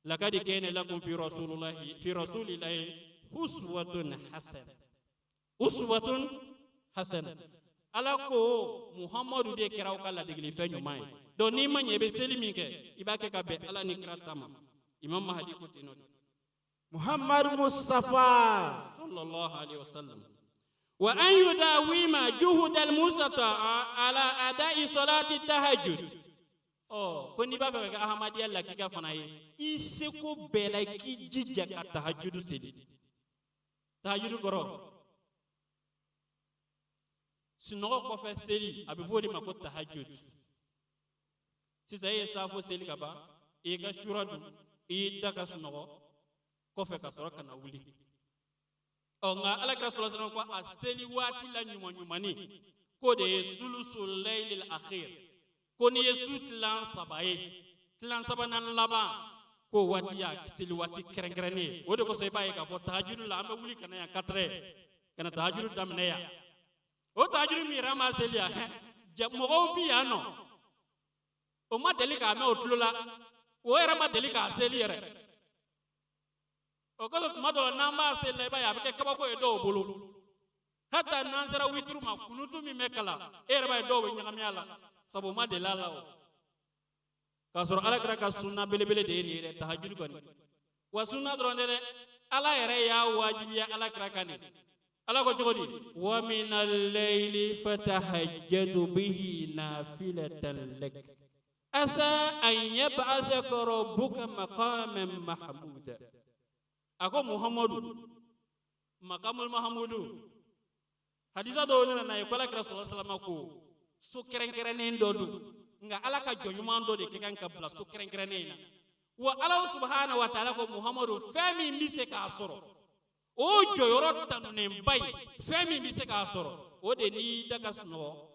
Lakadi kana lakum fi rasulillahi fi rasulillahi uswatun hasana, uswatun hasana. Ala ko muhamadu de kɛra aw ka ladegeli fɛn ɲuman ye. Donc n'i ma ɲɛ i bɛ seli min kɛ, i b'a kɛ ka bɛn ala ni kira ta ma. Imam Mahdi ko ten nɔ de. Muhammad Mustafa sallallahu alaihi wasallam. Wa an yudawima juhudal mustata'a ala ada'i salati tahajjud. Ɔ ko n'i b'a fɛ ka kɛ ahamadiya lakika fana ye, i seko bɛɛ la i k'i jija ka tahajudu seli. Tahajudu kɔrɔ sunɔgɔ kɔfɛ seli, a bɛ fɔ o de ma ko tahajud. Sisan e ye saafo seli ka ban, i y'i ka sura dun, i y'i da ka sunɔgɔ kɔfɛ ka sɔrɔ ka na wuli. Ɔ nka ala kira sɔlɔ sallam ko a seli waati la ɲuman ɲumanni k'o de ye sulusul laylil akhir, ko n'i ye su tilan saba ye, tilan sabanan laban, k'o waati y'a seli waati kɛrɛnkɛrɛnnen ye. O de kosɔn i b'a ye k'a fɔ tahajudu la an bɛ wuli ka na yan 4 heures ka na tahajudu daminɛ yan. O tahajudu min yɛrɛ an b'a seli yan, mɔgɔw bi yan nɔ o ma deli k'a mɛn o tulo la, o yɛrɛ ma deli k'a seli yɛrɛ. O kosɔn tuma dɔ la n'an b'a seli la, i b'a ye a bɛ kɛ kabako ye dɔw bolo. Hata n'an sera wituru ma, kunutu min bɛ kalan, e yɛrɛ b'a ye dɔw bɛ ɲagami a la, sabu o ma deli a la. O k'a sɔrɔ ala kira ka sunna belebele de ye nin ye dɛ, tahajudu kɔni. Wa sunna dɔrɔn tɛ dɛ, ala yɛrɛ y'a wajibiya ala kira kan de. Ala ko cogo di? Wa minal layli fatahajjadu bihi nafilatan lak asa an yab'asaka rabbuka maqaman mahmuda. A ko muhammadu makamul mahamudu, hadisa dɔw nana n'a ye ko ala kira sɔlɔ salama ko so kɛrɛnkɛrɛnnen dɔ don, nka ala ka jɔn ɲuman dɔ de ka kan ka bila so kɛrɛnkɛrɛnnen in na. Wa ala subahana wa taala ko muhammadu fɛn min bɛ se k'a sɔrɔ o jɔyɔrɔ tanunenba in, fɛn min bɛ se k'a sɔrɔ o de n'i da ka sunɔgɔ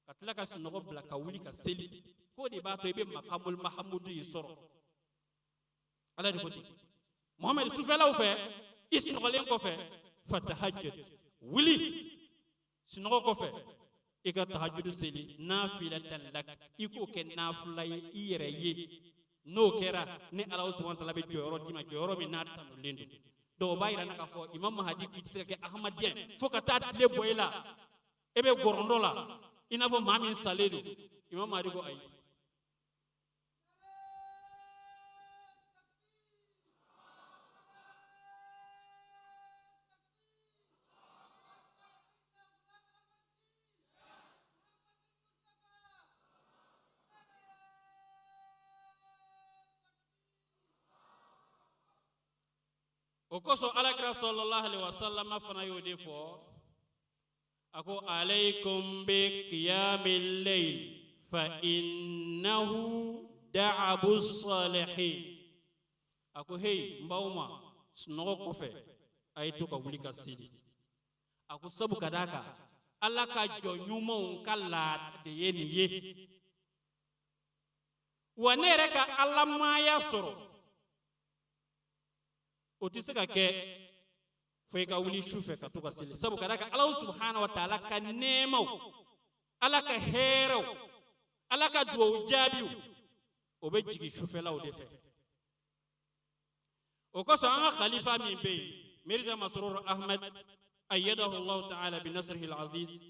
ka tila ka sunɔgɔ bila ka wuli ka seli, k'o de b'a to i bɛ makamul mahamudu in sɔrɔ. Ala de ko ten, muhamadu sufɛlaw fɛ i sunɔgɔlen kɔfɛ fatahajjad, wuli sunɔgɔ kɔfɛ i ka tahajudu seli nafilatan lak, i k'o kɛ nafila ye i yɛrɛ ye. N'o kɛra, ne Ala subahana taala bɛ jɔyɔrɔ d'i ma, jɔyɔrɔ min n'a tanulen don. Donc o b'a yira n na k'a fɔ Imam Mahadi k'i tɛ se ka kɛ ahmadiyɛ fo ka taa tile bɔ i la, e bɛ gɔrɔndɔ la i n'a fɔ maa min salen don. Imam Mahadi ko ayi. O kosɔn Alakira sallallahu alaihi wasallam fana y'o de fɔ, a ko alaykum bi qiyamil layl fa innahu da'abu salihin. A ko hey, n b'aw ma sunɔgɔ kɔfɛ, a ye to ka wuli ka seli. A ko sabu ka d'a kan, Ala ka jɔn ɲumanw ka laada de ye nin ye. Wa ne yɛrɛ ka alamaya sɔrɔ, o tɛ se ka kɛ fo i ka wuli su fɛ ka to ka seli, sabu ka d'a kan Ala subahana wa taala ka nɛɛmaw, Ala ka hɛrɛw, Ala ka duwawu jaabiw, o bɛ jigin sufɛlaw de fɛ. O kosɔn an ka khalifa min bɛ yen, Mirza Masrur Ahmed ayyadahu Allah ta'ala bi nasrihi al-aziz,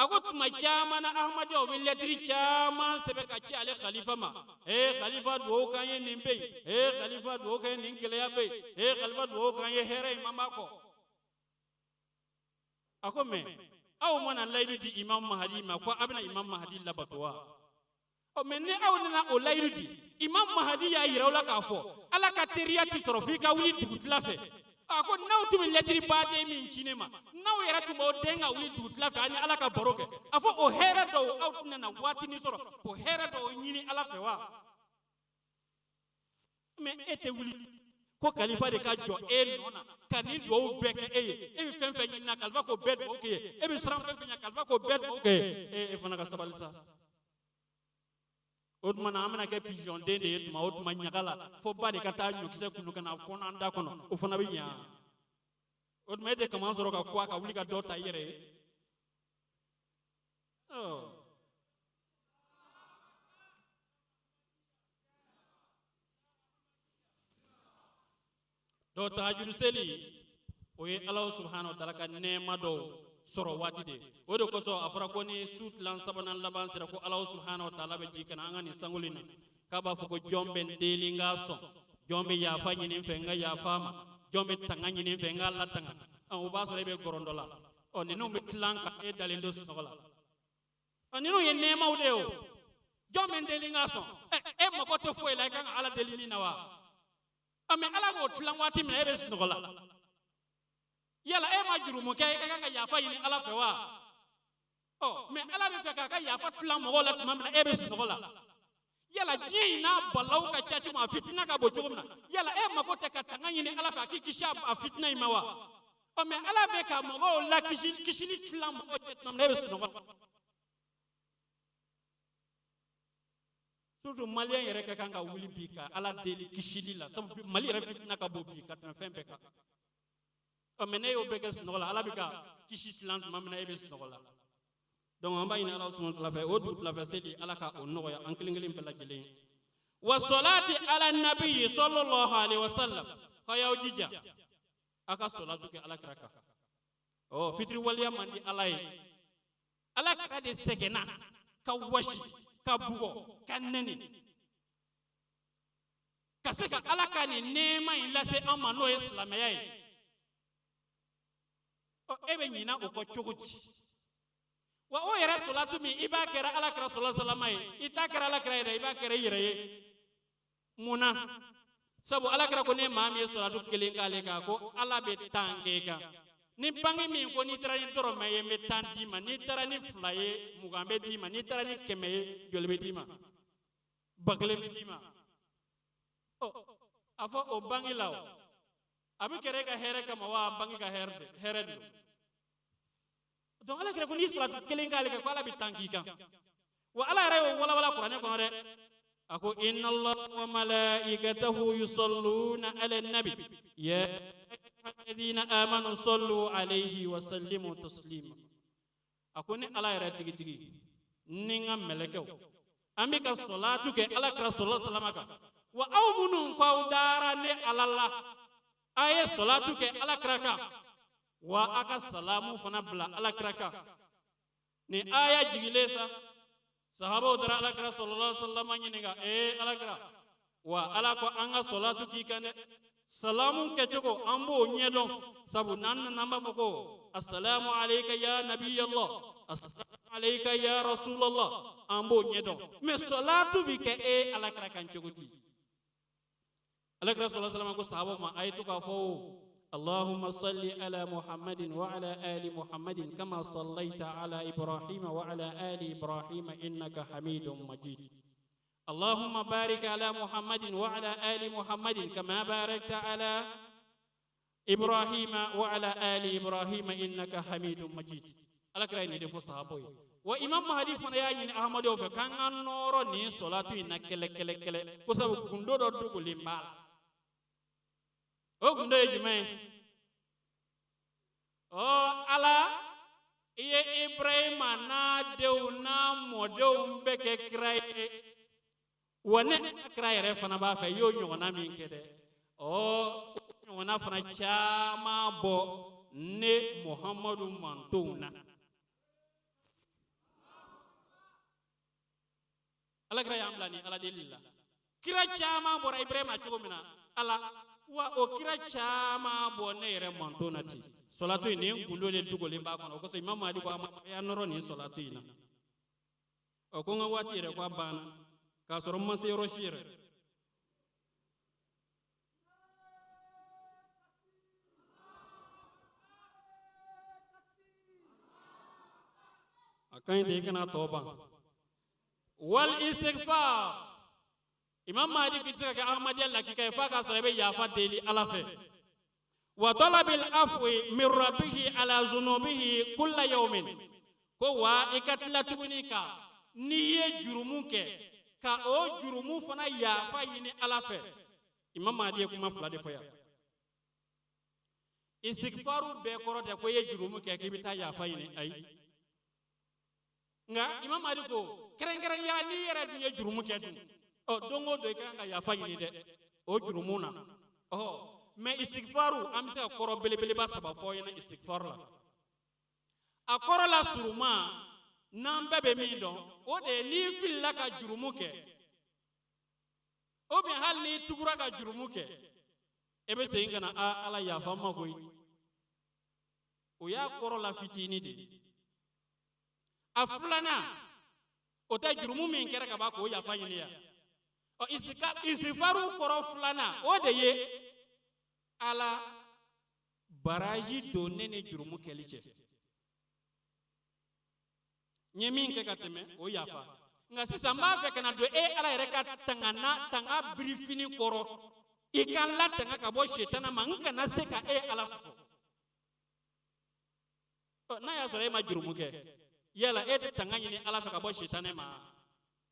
a ko tuma caman na ahmadiyyaw bɛ lɛtiri caman sɛbɛn ka ci ale khalifa ma: ee khalifa, duwawu k'an ye, nin bɛ yen; ee khalifa, duwawu k'an ye, nin gɛlɛya bɛ yen; ee khalifa, duwawu k'an ye, hɛrɛ in man b'a kɔ. A ko mɛ aw mana layidu di Imam Mahadi ma ko a bɛna Imam Mahadi labato wa? Ɔ mɛ ni aw nana o layidu di, Imam Mahadi y'a yira aw la k'a fɔ Ala ka teriya tɛ sɔrɔ f'i ka wuli dugutila fɛ. A ko n'aw tun bɛ lɛtiri baden min ci ne ma, n'aw yɛrɛ tun b'aw den ka wuli dugutila fɛ, aw ni Ala ka baro kɛ, a fɔ o hɛrɛ dɔw, aw tɛna na waatinin sɔrɔ k'o hɛrɛ dɔw ɲini Ala fɛ wa? Mɛ e tɛ wuli ko kalifa de ka jɔ e nɔ na ka nin duwawu bɛɛ kɛ e ye. E bɛ fɛn fɛn ɲini na, kalifa k'o bɛɛ duwawu kɛ ye. E bɛ siran fɛn fɛn ɲɛ, kalifa k'o bɛɛ duwawu kɛ ye. E fana ka sabali sa. O tuma na an bɛna kɛ pigeon den de ye tuma o tuma ɲaga la, fo ba de ka taa ɲɔkisɛ kunu ka na fɔnɔ an da kɔnɔ, o fana bɛ ɲa. O tuma e tɛ kaman sɔrɔ ka kuwa ka wuli ka dɔ ta i yɛrɛ ye. Ɔ donc tahajuru seli, o ye Ala subahana wa taala ka nɛɛma dɔw sɔrɔ waati de. O de kosɔn a fɔra ko ni su tilan sabanan laban sera, ko Ala subahana wa taala bɛ jigin ka na an ka nin sankolo in na, k'a b'a fɔ ko jɔn bɛ n deli n k'a sɔn, jɔn bɛ yafa ɲini n fɛ n ka yafa a ma, jɔn bɛ tanga ɲini n fɛ n k'a latanga. O b'a sɔrɔ e bɛ gɔrɔndɔ la. Ɔ ninnu bɛ tilan ka e dalen to sunɔgɔ la. Ɔ ninnu ye nɛɛmaw de ye. O jɔn bɛ n deli n k'a sɔn, ɛ e mago tɛ foyi la i kan ka Ala deli min na wa? Ɔ mɛ Ala b'o tilan waati min na, e bɛ sunɔgɔ la. Yala e ma jurumu kɛ, e ka kan ka yafa ɲini Ala fɛ wa? Ɔ mɛ Ala bɛ fɛ k'a ka yafa tilan mɔgɔw la tuma min na, e bɛ sunɔgɔ la. Yala diɲɛ in n'a balawu ka ca cogo min, a fitina ka bon cogo min na, yala e mako tɛ ka tanga ɲini Ala fɛ a k'i kisi a fitina in ma wa? Ɔ mɛ Ala bɛ ka mɔgɔw la kisili tilan mɔgɔw cɛ tuma min na, e bɛ sunɔgɔ la. Surtout maliyɛn yɛrɛ ka kan ka wuli bi ka Ala deli kisili la, sabu Mali yɛrɛ fitina ka bon bi ka tɛmɛ fɛn bɛɛ kan. Ɔ mɛ ne y'o bɛɛ kɛ sunɔgɔ la, Ala bɛ ka kisi tilan tuma min na, e bɛ sunɔgɔ la. Donc an b'a ɲini Ala subahana taala fɛ, o dugutilafɛ seli, Ala ka o nɔgɔya an kelen kelen bɛɛ lajɛlen. Wa salati ala nabiyyi sallallahu alaihi wasallam, k'a y'aw jija a ka salatu kɛ Ala kira kan. Ɔ fitiri waleya man di Ala ye. Ala kira de sɛgɛnna ka wasi ka bugɔ ka nɛni ka se ka Ala ka nin nɛɛma in lase an ma, n'o ye silamɛya ye. Ɔ e bɛ ɲina o kɔ cogo di? Wa o yɛrɛ salatu min i b'a kɛra Ala kira sɔlɔ salama ye, i t'a kɛra Ala kira yɛrɛ, i b'a kɛra i yɛrɛ ye. Mun na? Sabu Ala kira ko ne maa min ye salatu kelen k'ale kan, ko Ala bɛ 10 k'e kan. Ni banki min ko n'i taara ni dɔrɔmɛ ye, n bɛ 10 d'i ma, n'i taara ni 2 ye, 20 bɛ d'i ma, n'i taara ni 100 ye, joli bɛ d'i ma? 1000 bɛ d'i ma. Ɔ a fɔ o banki la, o a bɛ kɛra e ka hɛrɛ kama wa banki ka hɛrɛ de don. Donc Ala kira ko n'i salatu kelen k'ale kan, ko Ala bɛ 10 k'i kan. Wa Ala yɛrɛ y'o walawala kuranɛ kɔnɔ dɛ. A ko inna Allah wa malaikatahu yusalluna ala nabi ya ayyuhalladhina amanu sallu alayhi wa sallimu taslima. A ko ni Ala yɛrɛ tigitigi ni n ka mɛlɛkɛw, An bɛ ka sɔlatu kɛ ala kira sɔlɔ salama kan. Wa aw minnu ko aw dara ne ala la, a ye sɔlatu kɛ ala kira kan, wa a ka salamu fana bila ala kira kan. Ni aya jigilen sa, sahabaw taara ala kira sɔlɔlɔ salama ɲininka: ee ala kira, wa ala ko an ka sɔlatu k'i kan dɛ, salamu kɛcogo an b'o ɲɛdɔn, sabu n'an nana an b'a fɔ ko asalamu alayka ya nabiyallah, asalamu alayka ya rasulallah, an b'o ɲɛdɔn, mɛ sɔlatu bi kɛ e ala kira kan cogo di? Ala kira sɔlɔ salama ko sahabaw ma, a ye to k'a fɔ o: اللهم صل على محمد وعلى آل محمد كما صليت على إبراهيم وعلى آل إبراهيم إنك حميد مجيد. اللهم بارك على محمد وعلى آل محمد كما باركت على إبراهيم وعلى آل إبراهيم إنك حميد مجيد. Ala kira ye nin de fɔ sahabaw ye. Wa Imam Mahdi fana y'a ɲini Ahmadu fɛ k'an ka nɔrɔ nin sɔlatu in na kɛlɛ kɛlɛ kɛlɛ ko sabu gundo dɔ dogolen b'a la. O gundo ye jumɛn ye? Ɔ ala, i ye Ibrahima n'a denw n'a mɔdenw bɛɛ kɛ kira ye, wa ne kira yɛrɛ fana b'a fɛ i y'o ɲɔgɔnna min kɛ dɛ, ɔ o ɲɔgɔnna fana caman bɔ ne Muhamadu mantonw na. Ala kira y'an bila ni ala deli la. Kira caman bɔra Ibrahima cogo min na, ala wa o kira caman bɔ ne yɛrɛ manton na ten. Sɔlatu in, nin gundo de dogolen b'a kɔnɔ. O kosɔn Imam Mahdi ko a ma, a y'a nɔrɔ nin sɔlatu in na. Ɔ ko n ka waati yɛrɛ ko a banna k'a sɔrɔ n ma se yɔrɔ si yɛrɛ. A ka ɲi ten, i kana tɔ ban. Wal istighfar, Imam Mahdi k'i tɛ se ka kɛ Ahmadiyya lakika ye f'a k'a sɔrɔ i bɛ yafa deli Ala fɛ. Wa talabil afwi min rabbihi ala zunubihi kulla yawmin, ko wa i ka tila tuguni ka n'i ye jurumu kɛ ka o jurumu fana yafa ɲini Ala fɛ. Imam Mahdi ye kuma fila de fɔ yan. Istighfaru bɛɛ kɔrɔ tɛ ko i ye jurumu kɛ k'i bɛ taa yafa ɲini, ayi. Nka Imam Mahdi ko kɛrɛnkɛrɛnya n'i yɛrɛ dun ye jurumu kɛ dun, ɔ don o don i ka kan ka yafa ɲini dɛ o jurumu na. Ɔ mɛ istighfaru, an bɛ se ka kɔrɔ belebeleba saba fɔ ɲɛna istighfaru la. A kɔrɔ la surunman n'an bɛɛ bɛ min dɔn, o de ye n'i filila ka jurumu kɛ, ou bien hali n'i tugura ka jurumu kɛ, e bɛ segin ka na a Ala yafa n ma koyi. O y'a kɔrɔ la fitinin de ye. A filanan, o tɛ jurumu min kɛra ka ban k'o yafa ɲini yan. Ɔ istighfaru kɔrɔ filanan, o de ye Ala baraji don ne ni jurumu kɛli cɛ. N ye min kɛ ka tɛmɛ, o yafa. Nka sisan n b'a fɛ ka na don e Ala yɛrɛ ka tanga na, tanga birifini kɔrɔ, i ka n latanga ka bɔ setana ma, n kana se ka e Ala sɔsɔ. N'a y'a sɔrɔ e ma jurumu kɛ, yala e tɛ tanga ɲini Ala fɛ ka bɔ setanɛ ma,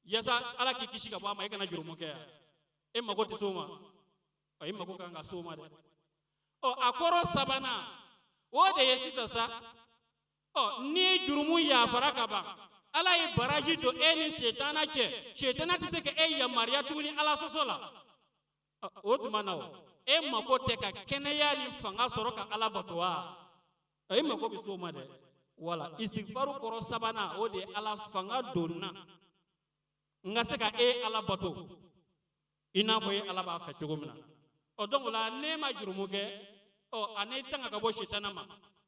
yaasa Ala k'i kisi ka bɔ a ma, e kana jurumu kɛ yan? E mago tɛ s'o ma? Ɔ, e mago kan ka s'o ma dɛ. Ɔ a kɔrɔ sabanan, o de ye sisan sa, ɔ ni jurumu yafara ka ban, Ala ye baraji don e ni setana cɛ, setana tɛ se ka e yamaruya tuguni Ala sɔsɔ la. O tuma na, o e mako tɛ ka kɛnɛya ni fanga sɔrɔ ka Ala bato wa? E mako bɛ s'o ma dɛ. Wala istighfaru kɔrɔ sabanan, o de ye Ala fanga don n na, n ka se ka e Ala bato i n'a fɔ e Ala b'a fɛ cogo min na. Ɔ donc la n'e ma jurumu kɛ, ɔ a n'i tanga ka bɔ setana ma,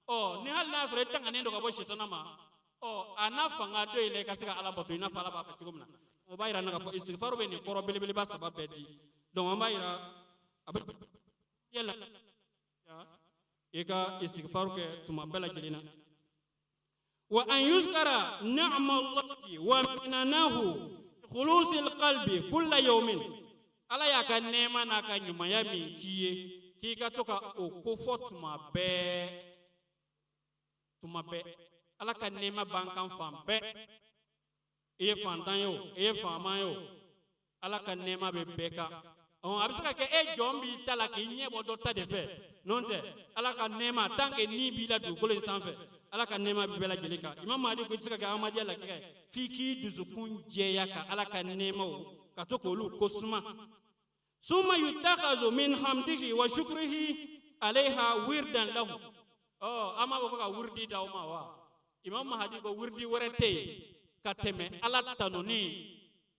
ɔ ni hali n'a sɔrɔ e tanganen don ka bɔ setana ma, ɔ a n'a fanga don i la i ka se ka Ala bato i n'a fɔ Ala b'a fɛ cogo min na. O b'a yira n na k'a fɔ istighfaru bɛ nin kɔrɔ belebeleba saba bɛɛ di. Donc an b'a yira a bɛ yala i ka istighfaru kɛ tuma bɛɛ lajɛlen na. Wa an yuzkara ni'ma Allahi wa minanahu khulusil qalbi kulla yawmin, Ala y'a ka nɛɛma n'a ka ɲumanya min k'i ye, k'i ka to ka o kofɔ tuma bɛɛ, tuma bɛɛ. Ala ka nɛɛma b'an kan fan bɛɛ. I ye fantan ye o, i ye faama ye o, Ala ka nɛɛma bɛ bɛɛ kan. A bɛ se ka kɛ e jɔn b'i ta la k'i ɲɛ bɔ dɔ ta de fɛ, n'o tɛ Ala ka nɛɛma tant que ni b'i la dugukolo in sanfɛ, Ala ka nɛɛma bɛ bɛɛ lajɛlen kan. Imam Mahdi ko i tɛ se ka kɛ Ahmadiyya lakika ye f'i k'i dusukun jɛya ka Ala ka nɛɛmaw ka to k'olu ko suma. Summa yutakhazu min hamdihi wa shukrihi alayha wirdan lahu. Ɔ, an b'a fɔ ko ka wirdi d'aw ma wa? Imam Mahdi ko wirdi wɛrɛ tɛ yen ka tɛmɛ Ala tanuni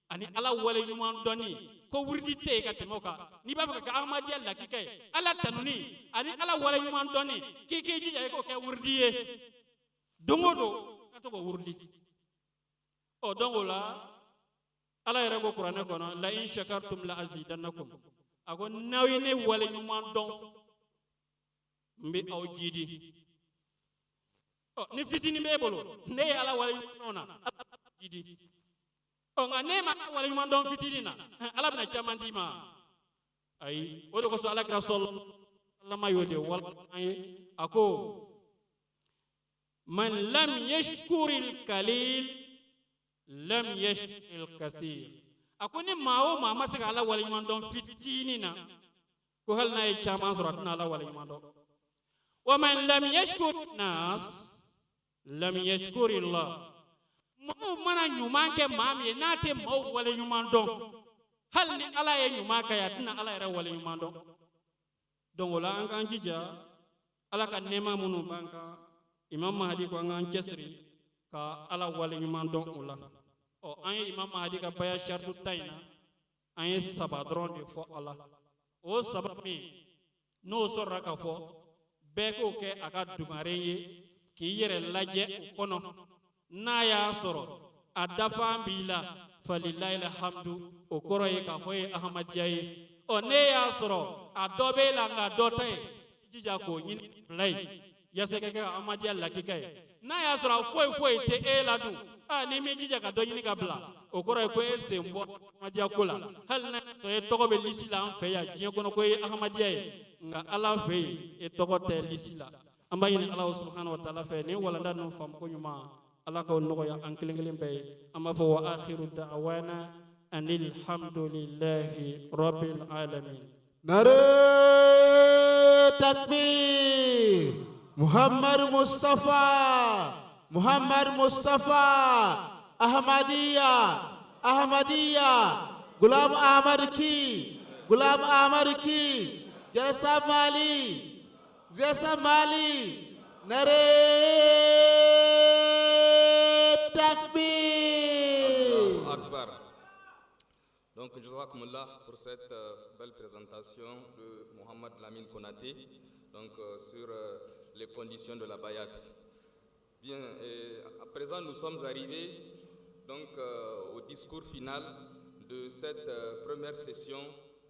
ani Ala waleɲuman dɔnni, ko wirdi tɛ yen ka tɛmɛ o kan. N'i b'a fɛ ka kɛ Ahmadiyya lakika ye, Ala tanuni ani Ala waleɲuman dɔnni, k'i k'i jija i k'o kɛ wirdi ye don o don, ka to k'o wirdi. Ɔ, donc o la Ala yɛrɛ ko kuranɛ kɔnɔ: la in shakartum la azidannakum. A ko n'aw ye ne waleɲuman dɔn, n bɛ aw jidi. Ɔ, ni fitinin b'e bolo, ne ye Ala waleɲuman dɔn na, Ala b'a jidi. Ɔ, nka n'e ma Ala waleɲuman dɔn fitinin na, Ala bɛna caman d'i ma? Ayi. O de kosɔn Ala kira sɔlama y'o de wala an ye. A ko: man lam yashkuril kalil lam yashkuril kathir. A ko ni maa o maa ma se ka Ala waleɲuman dɔn fitinin na, ko hali n'a ye caman sɔrɔ, a tɛna Ala waleɲuman dɔn. Wa man lam yashkur nas lam yashkurillah. Maaw mana ɲuman kɛ maa min ye, n'a tɛ maaw waleɲuman dɔn, hali ni Ala ye ɲuman kɛ ye, a tɛna Ala yɛrɛ waleɲuman dɔn. Donc o la an k'an jija Ala ka nɛɛma minnu b'an kan, Imam Mahdi ko an k'an cɛsiri ka Ala waleɲuman dɔn o la. Ɔ, an ye Imam Mahdi ka baya saritu 10 in na, an ye saba dɔrɔn de fɔ a la. O saba min n'o sɔrɔla ka fɔ, bɛɛ k'o kɛ a ka dugaren ye k'i yɛrɛ lajɛ o kɔnɔ. N'a y'a sɔrɔ a dafan b'i la, falilahi alhamdu, o kɔrɔ ye k'a fɔ e ye Ahmadiyya ye. Ɔ, n'e y'a sɔrɔ a dɔ b'e la nka dɔ tɛ yen, i jija k'o ɲini bila yen yaasa i ka kɛ Ahmadiyya lakika ye. N'a y'a sɔrɔ a foyi foyi tɛ e la dun, aa, n'i m'i jija ka dɔ ɲini ka bila, o kɔrɔ ye ko e sen bɔ Ahmadiyya ko la. Hali n'a y'a sɔrɔ e tɔgɔ bɛ lisi la an fɛ yan diɲɛ kɔnɔ ko e ye Ahmadiyya ye, nka Ala fɛ yen e tɔgɔ tɛ lisi la. An b'a ɲini Ala subahana wa taala fɛ, nin walanda ninnu faamuko ɲuman, Ala k'o nɔgɔya an kelen kelen bɛɛ ye. An b'a fɔ: wa akhiru da'wana anil hamdulillahi rabbil alamin. Nare takbir! Muhammad Mustafa! Muhammad Mustafa! Ahmadiyya! Ahmadiyya! Gulam Ahmad ki! Gulam Ahmad ki! Jalsa Mali! Jalsa Mali! Nare takbir! Allahu Akbar. Donc, Jazakumullah pour cette belle présentation de Mohamed Lamine Konaté, donc, sur les conditions de la Bayat. Bien, et à présent, nous sommes arrivés donc, au discours final de cette première session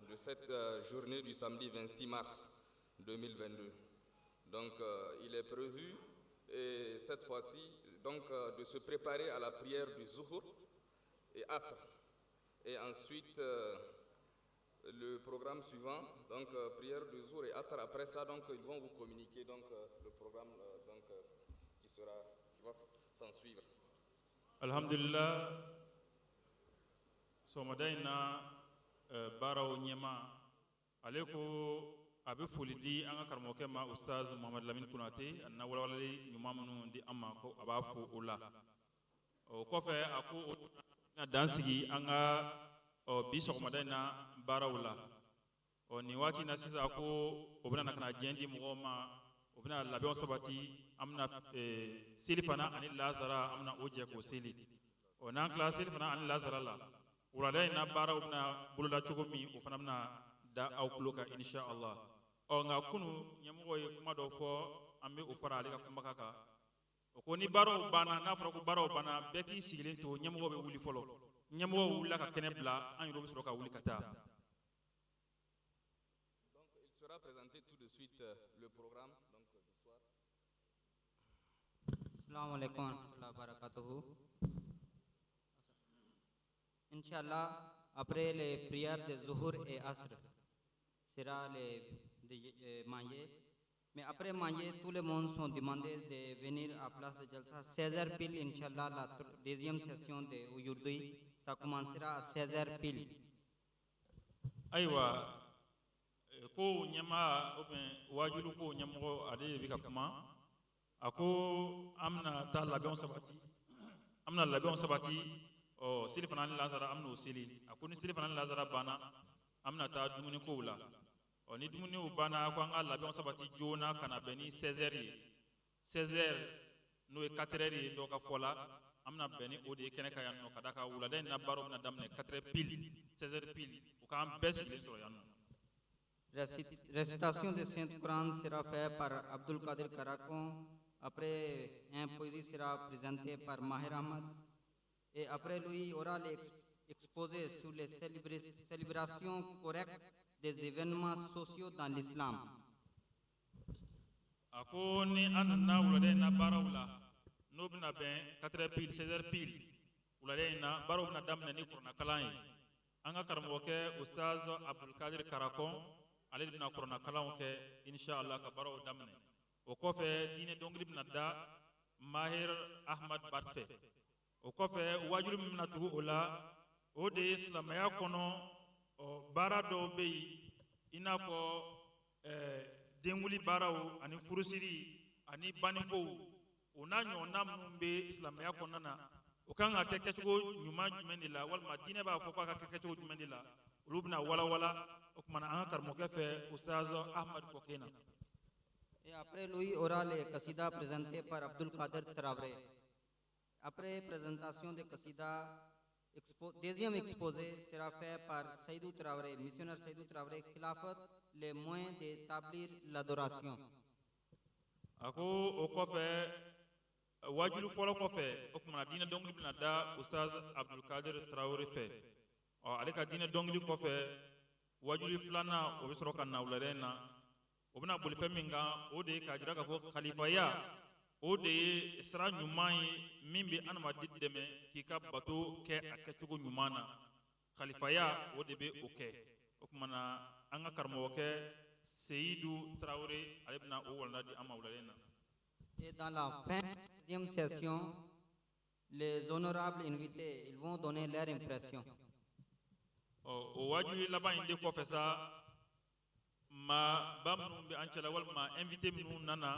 de cette journée du samedi 26 mars 2022. Donc, il est prévu, et cette fois-ci, donc, de se préparer à la prière du Zuhur et Asr. Et ensuite, le programme suivant, donc prière du Zuhur et Asr. Après ça, donc, ils vont vous communiquer donc, le programme donc, qui va s'en suivre. Alhamdulillah, sɔgɔmada in na baaraw ɲɛma, ale ko a bɛ foli di an ka karamɔgɔkɛ ma, Ustaz Muhamad Lamini Konate, a na walawalali ɲuman minnu di an ma, ko a b'a fo o la. O kɔfɛ, a ko o bɛna dan sigi an ka ɔ bi sɔgɔmada in na baaraw la. Ɔ, nin waati in na sisan, ko o bɛna na ka na diɲɛ di mɔgɔw ma, o bɛna labɛnw sabati. An bɛna seli fana ani lasara, an bɛna o jɛ k'o seli. Ɔ, n'an tilala seli fana ani lasara la, wulada in na baaraw bɛna boloda cogo min, o fana bɛna da aw tulo kan, insha Allah. Ɔ, nka kunu ɲɛmɔgɔ ye kuma dɔ fɔ, an bɛ o fara ale ka kumakan kan. O ko ni baaraw banna, n'a fɔra ko baaraw banna, bɛɛ k'i sigilen to, ɲɛmɔgɔ bɛ wuli fɔlɔ. Ɲɛmɔgɔ wulila ka kɛnɛ bila, an yɛrɛ bɛ sɔrɔ ka wuli ka taa. Donc, il sera présenté tout de suite le programme donc, du soir. Assalamu alaikum wa rahmatullahi wa barakatuhu. Inch'Allah, après les prières de Zuhur et Asr, sera les de, manger. Mais après manger, tout le monde sont demandés de venir à place de Jalsa. 16h pile, Inch'Allah, la deuxième session d'aujourd'hui, ça commencera à 16h pile. Ayiwa, ko ɲɛmaa ou bien wajulu ko ɲɛmɔgɔ, ale de bɛ ka kuma. A ko an bɛna taa labɛnw sabati, an bɛna labɛnw sabati. Ɔ, seli fana ni lasara, an bɛn'o seli. A ko ni seli fana ni lasara banna, an bɛna taa dumunikow la. Ɔ, ni dumuniw banna, ko an ka labɛnw sabati joona ka na bɛn ni 16 heures ye. 16 heures, n'o ye 4 heures ye dɔw ka fɔ la, an bɛna bɛn ni o de ye kɛnɛ kan yan nɔ, ka d'a kan wulada in na baaraw bɛna daminɛ 4 heures pile, 16 heures pile, u k'an bɛɛ sigilen sɔrɔ yan nɔ. Récitation de Saint-Coran sera faite par Abdul Qadir Karakon. Après, un poésie sera présentée par Mahir Ahmad. Et après lui, il y aura l'exposé sur les célébrations correctes des événements sociaux dans l'islam. A ko ni an nana wulada in na baaraw la, n'o bɛna bɛn 4 heures pile, 16 heures pile, wulada in na baaraw bɛna daminɛ ni kuranɛkalan ye. An ka karamɔgɔkɛ Ustaz Abdulkadir Karakɔn, ale de bɛna kuranɛkalanw kɛ inshallah ka baaraw daminɛ. O kɔfɛ, diinɛ dɔnkili bɛna da Mahir Ahmad Bat fɛ. O kɔfɛ, wajulu min bɛna tugu o la, o de ye silamɛya kɔnɔ, ɔ, baara dɔw bɛ yen, i n'a fɔ denwuli baaraw ani furusiri ani bannikow, o n'a ɲɔgɔnna minnu bɛ silamɛya kɔnɔna na, o kan ka kɛ kɛcogo ɲuman jumɛn de la, walima diinɛ b'a fɔ k'a ka kɛ kɛcogo jumɛn de la, olu bɛna walawala o kumana an ka karamɔgɔkɛ fɛ, Ustaz Ahmad Kɔkena. Et après lui, il y aura le Qasida présenté par Abdul Qadir Traoré. Après présentation de Qasida, deuxième exposé sera fait par Saïdou Traoré, missionnaire Saïdou Traoré, Khilafat, les moyens d'établir l'adoration. A ko o kɔfɛ, wajulu fɔlɔ kɔfɛ, o kumana diinɛ dɔnkili bɛna da Ustaz Abdulkadir Traoré fɛ. Ɔ, ale ka diinɛ dɔnkili kɔfɛ, wajuli filanan, o bɛ sɔrɔ ka na wulada in na. O bɛna boli fɛn min kan, o de ye k'a jira k'a fɔ khalifaya, o de ye sira ɲuman ye min bɛ adamaden dɛmɛ k'i ka bato kɛ a kɛcogo ɲuman na. Khalifaya, o de bɛ o kɛ. O kumana an ka karamɔgɔkɛ Seyidu Traoré, ale bɛna o walanda di an ma wulada in na. Et dans la fin deuxième session, les honorables invités, ils vont donner leur impression. Ɔ, o wajuli laban in de kɔfɛ sa, maa ba minnu bɛ an cɛla walima invité minnu nana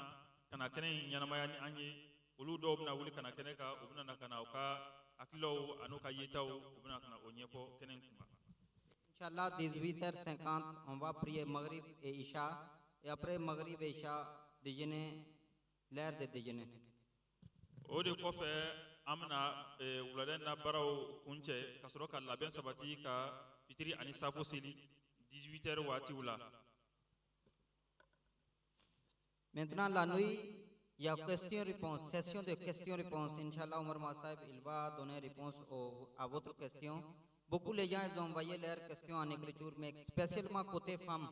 ka na kɛnɛ in ɲɛnamaya ni an ye, olu dɔw bɛna wuli ka na kɛnɛ kan. U bɛna na ka na u ka hakililaw an'u ka yetaw, u bɛna ka na o ɲɛfɔ kɛnɛ in kunna. Inch'Allah, 18h50, on va prier Maghrib et Isha. Et après Maghrib et Isha, déjeuner, l'heure de déjeuner. O de kɔfɛ, an bɛna wulada in na baaraw kuncɛ ka sɔrɔ ka labɛn sabati ka fitiri ani safo seli 18 heures waatiw la. Maintenant, la nuit, il y a question-réponse, session de questions-réponses. Inch'Allah, Omar Sahib, il va donner réponse à votre question. Beaucoup de gens, ils ont envoyé leurs questions en écriture, mais spécialement côté femmes,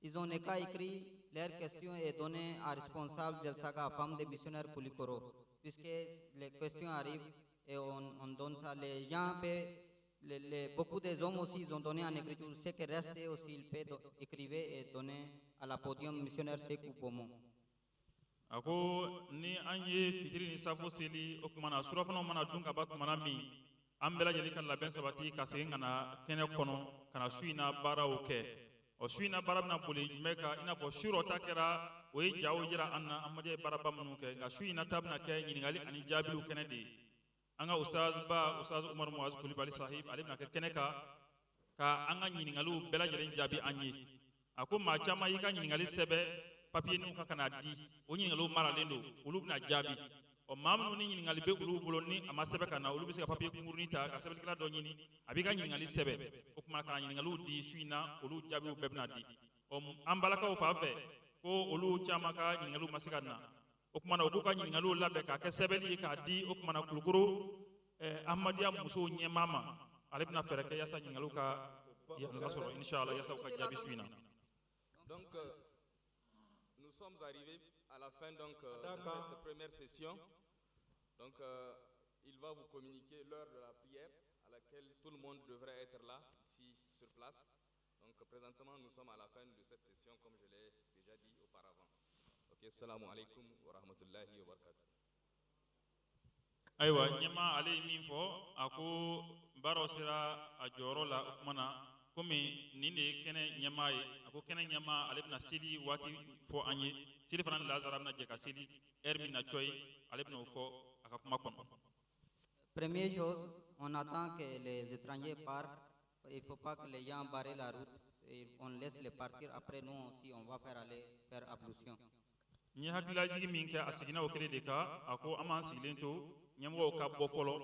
ils ont qu'à écrire leurs questions et donner à responsable de Saga, femme des missionnaires Koulikoro. Puisque les questions arrivent et on donne ça, les gens peuvent, beaucoup des hommes aussi, ils ont donné en écriture. Ce qui reste aussi, ils peuvent écrire et donner à la podium missionnaire Sekou Bomo. A ko ni an ye fitiri ni safo seli, o kumana surafanaw mana dun ka ban tumana min, an bɛɛ lajɛlen ka labɛn sabati ka segin ka na kɛnɛ kɔnɔ ka na su in na baaraw kɛ. Ɔ, su in na baara bɛna boli jumɛn kan? I n'a fɔ su rɔ ta kɛra, o ye jaw jira an na, Ahmadiyya ye baaraba minnu kɛ, nka su in na ta bɛna kɛ ɲininkali ani jaabiliw kɛnɛ de ye. An ka ustaz ba, Ustaz Umar Muaz Kulibali Sahib, ale bɛna kɛ kɛnɛ kan ka an ka ɲininkaliw bɛɛ lajɛlen jaabi an ye. A ko maa caman y'i ka ɲininkali sɛbɛn papiye ninnu kan ka na di, o ɲininkaliw maralen don, olu bɛna jaabi. Ɔ, maa minnu ni ɲininkali bɛ olu bolo ni a ma sɛbɛn ka na, olu bɛ se ka papiye kunkurunin ta ka sɛbɛnnikɛla dɔ ɲini, a b'i ka ɲininkali sɛbɛn, o tuma ka na ɲininkaliw di su in na, olu jaabiw bɛɛ bɛna di. Ɔ, an balakaw fan fɛ, ko olu caman ka ɲininkaliw ma se ka na, o tuma na u k'u ka ɲininkaliw labɛn k'a kɛ sɛbɛnni ye k'a di, o tuma na Kulukoro Ahmadiyya musow ɲɛmaa ma, ale bɛna fɛɛrɛ kɛ yaasa ɲininkaliw ka yamaruya sɔrɔ inshallah, yaasa u ka jaabi su in na. Donc, nous sommes arrivés à la fin donc, de cette première session. Donc, il va vous communiquer l'heure de la prière à laquelle tout le monde devrait être là, ici, sur place. Donc, présentement, nous sommes à la fin de cette session, comme je l'ai déjà dit auparavant. Ok, assalamu alaikum wa rahmatullahi wa barakatuh. Ayiwa, ɲɛma ale ye min fɔ, a ko baaraw sera a jɔyɔrɔ la. O kuma na, komi nin de ye kɛnɛ ɲɛmaa ye, a ko kɛnɛ ɲɛmaa, ale bɛna seli waati fɔ an ye. Seli fana ni lazara bɛna jɛ ka seli. heure min na cɔyi, ale bɛna o fɔ a ka kuma kɔnɔ. Première chose, on attend que les étrangers partent. Il ne faut pas que les gens barrent la route. Et on laisse les partir. Après, nous aussi, on va faire aller faire ablution. N ye hakililajigi min kɛ, a seginna o kelen de kan. A ko an b'an sigilen to ɲɛmɔgɔw ka bɔ fɔlɔ.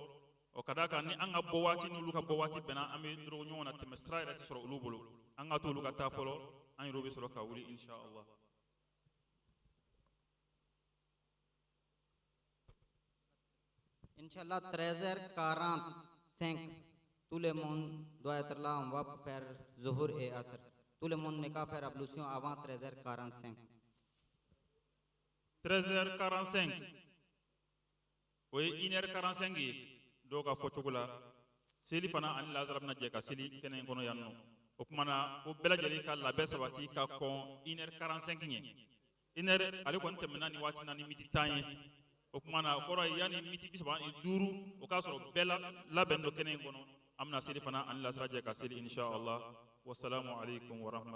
O ka d'a kan, ni an ka bɔ waati n'olu ka bɔ waati bɛnna, an bɛ dɔrɔn ɲɔgɔn na, tɛmɛ sira yɛrɛ tɛ sɔrɔ olu bolo. An ka to olu ka taa fɔlɔ, an yɛrɛw bɛ sɔrɔ ka wuli, inshallah. Inch'Allah, 13h45, tout le monde doit être là. On va faire Zuhur et Asr. Tout le monde n'est qu'à faire ablution avant 13h45. 13h45, o ye 1h45 ye dɔw ka fɔcogo la. Seli fana ani lazara bɛna jɛ ka seli kɛnɛ in kɔnɔ yan nɔ. O tuma na, ko bɛɛ lajɛlen ka labɛn sabati ka kɔn 1h45 ɲɛ. 1h ale kɔni tɛmɛna ni waati na ni miniti 10 ye. O tuma na, o kɔrɔ ye yanni miniti 35, o k'a sɔrɔ bɛɛ labɛn don kɛnɛ in kɔnɔ. An bɛna seli fana ani lasara jɛ ka seli, inshallah. Wasalamu alaikum warahmatullahi.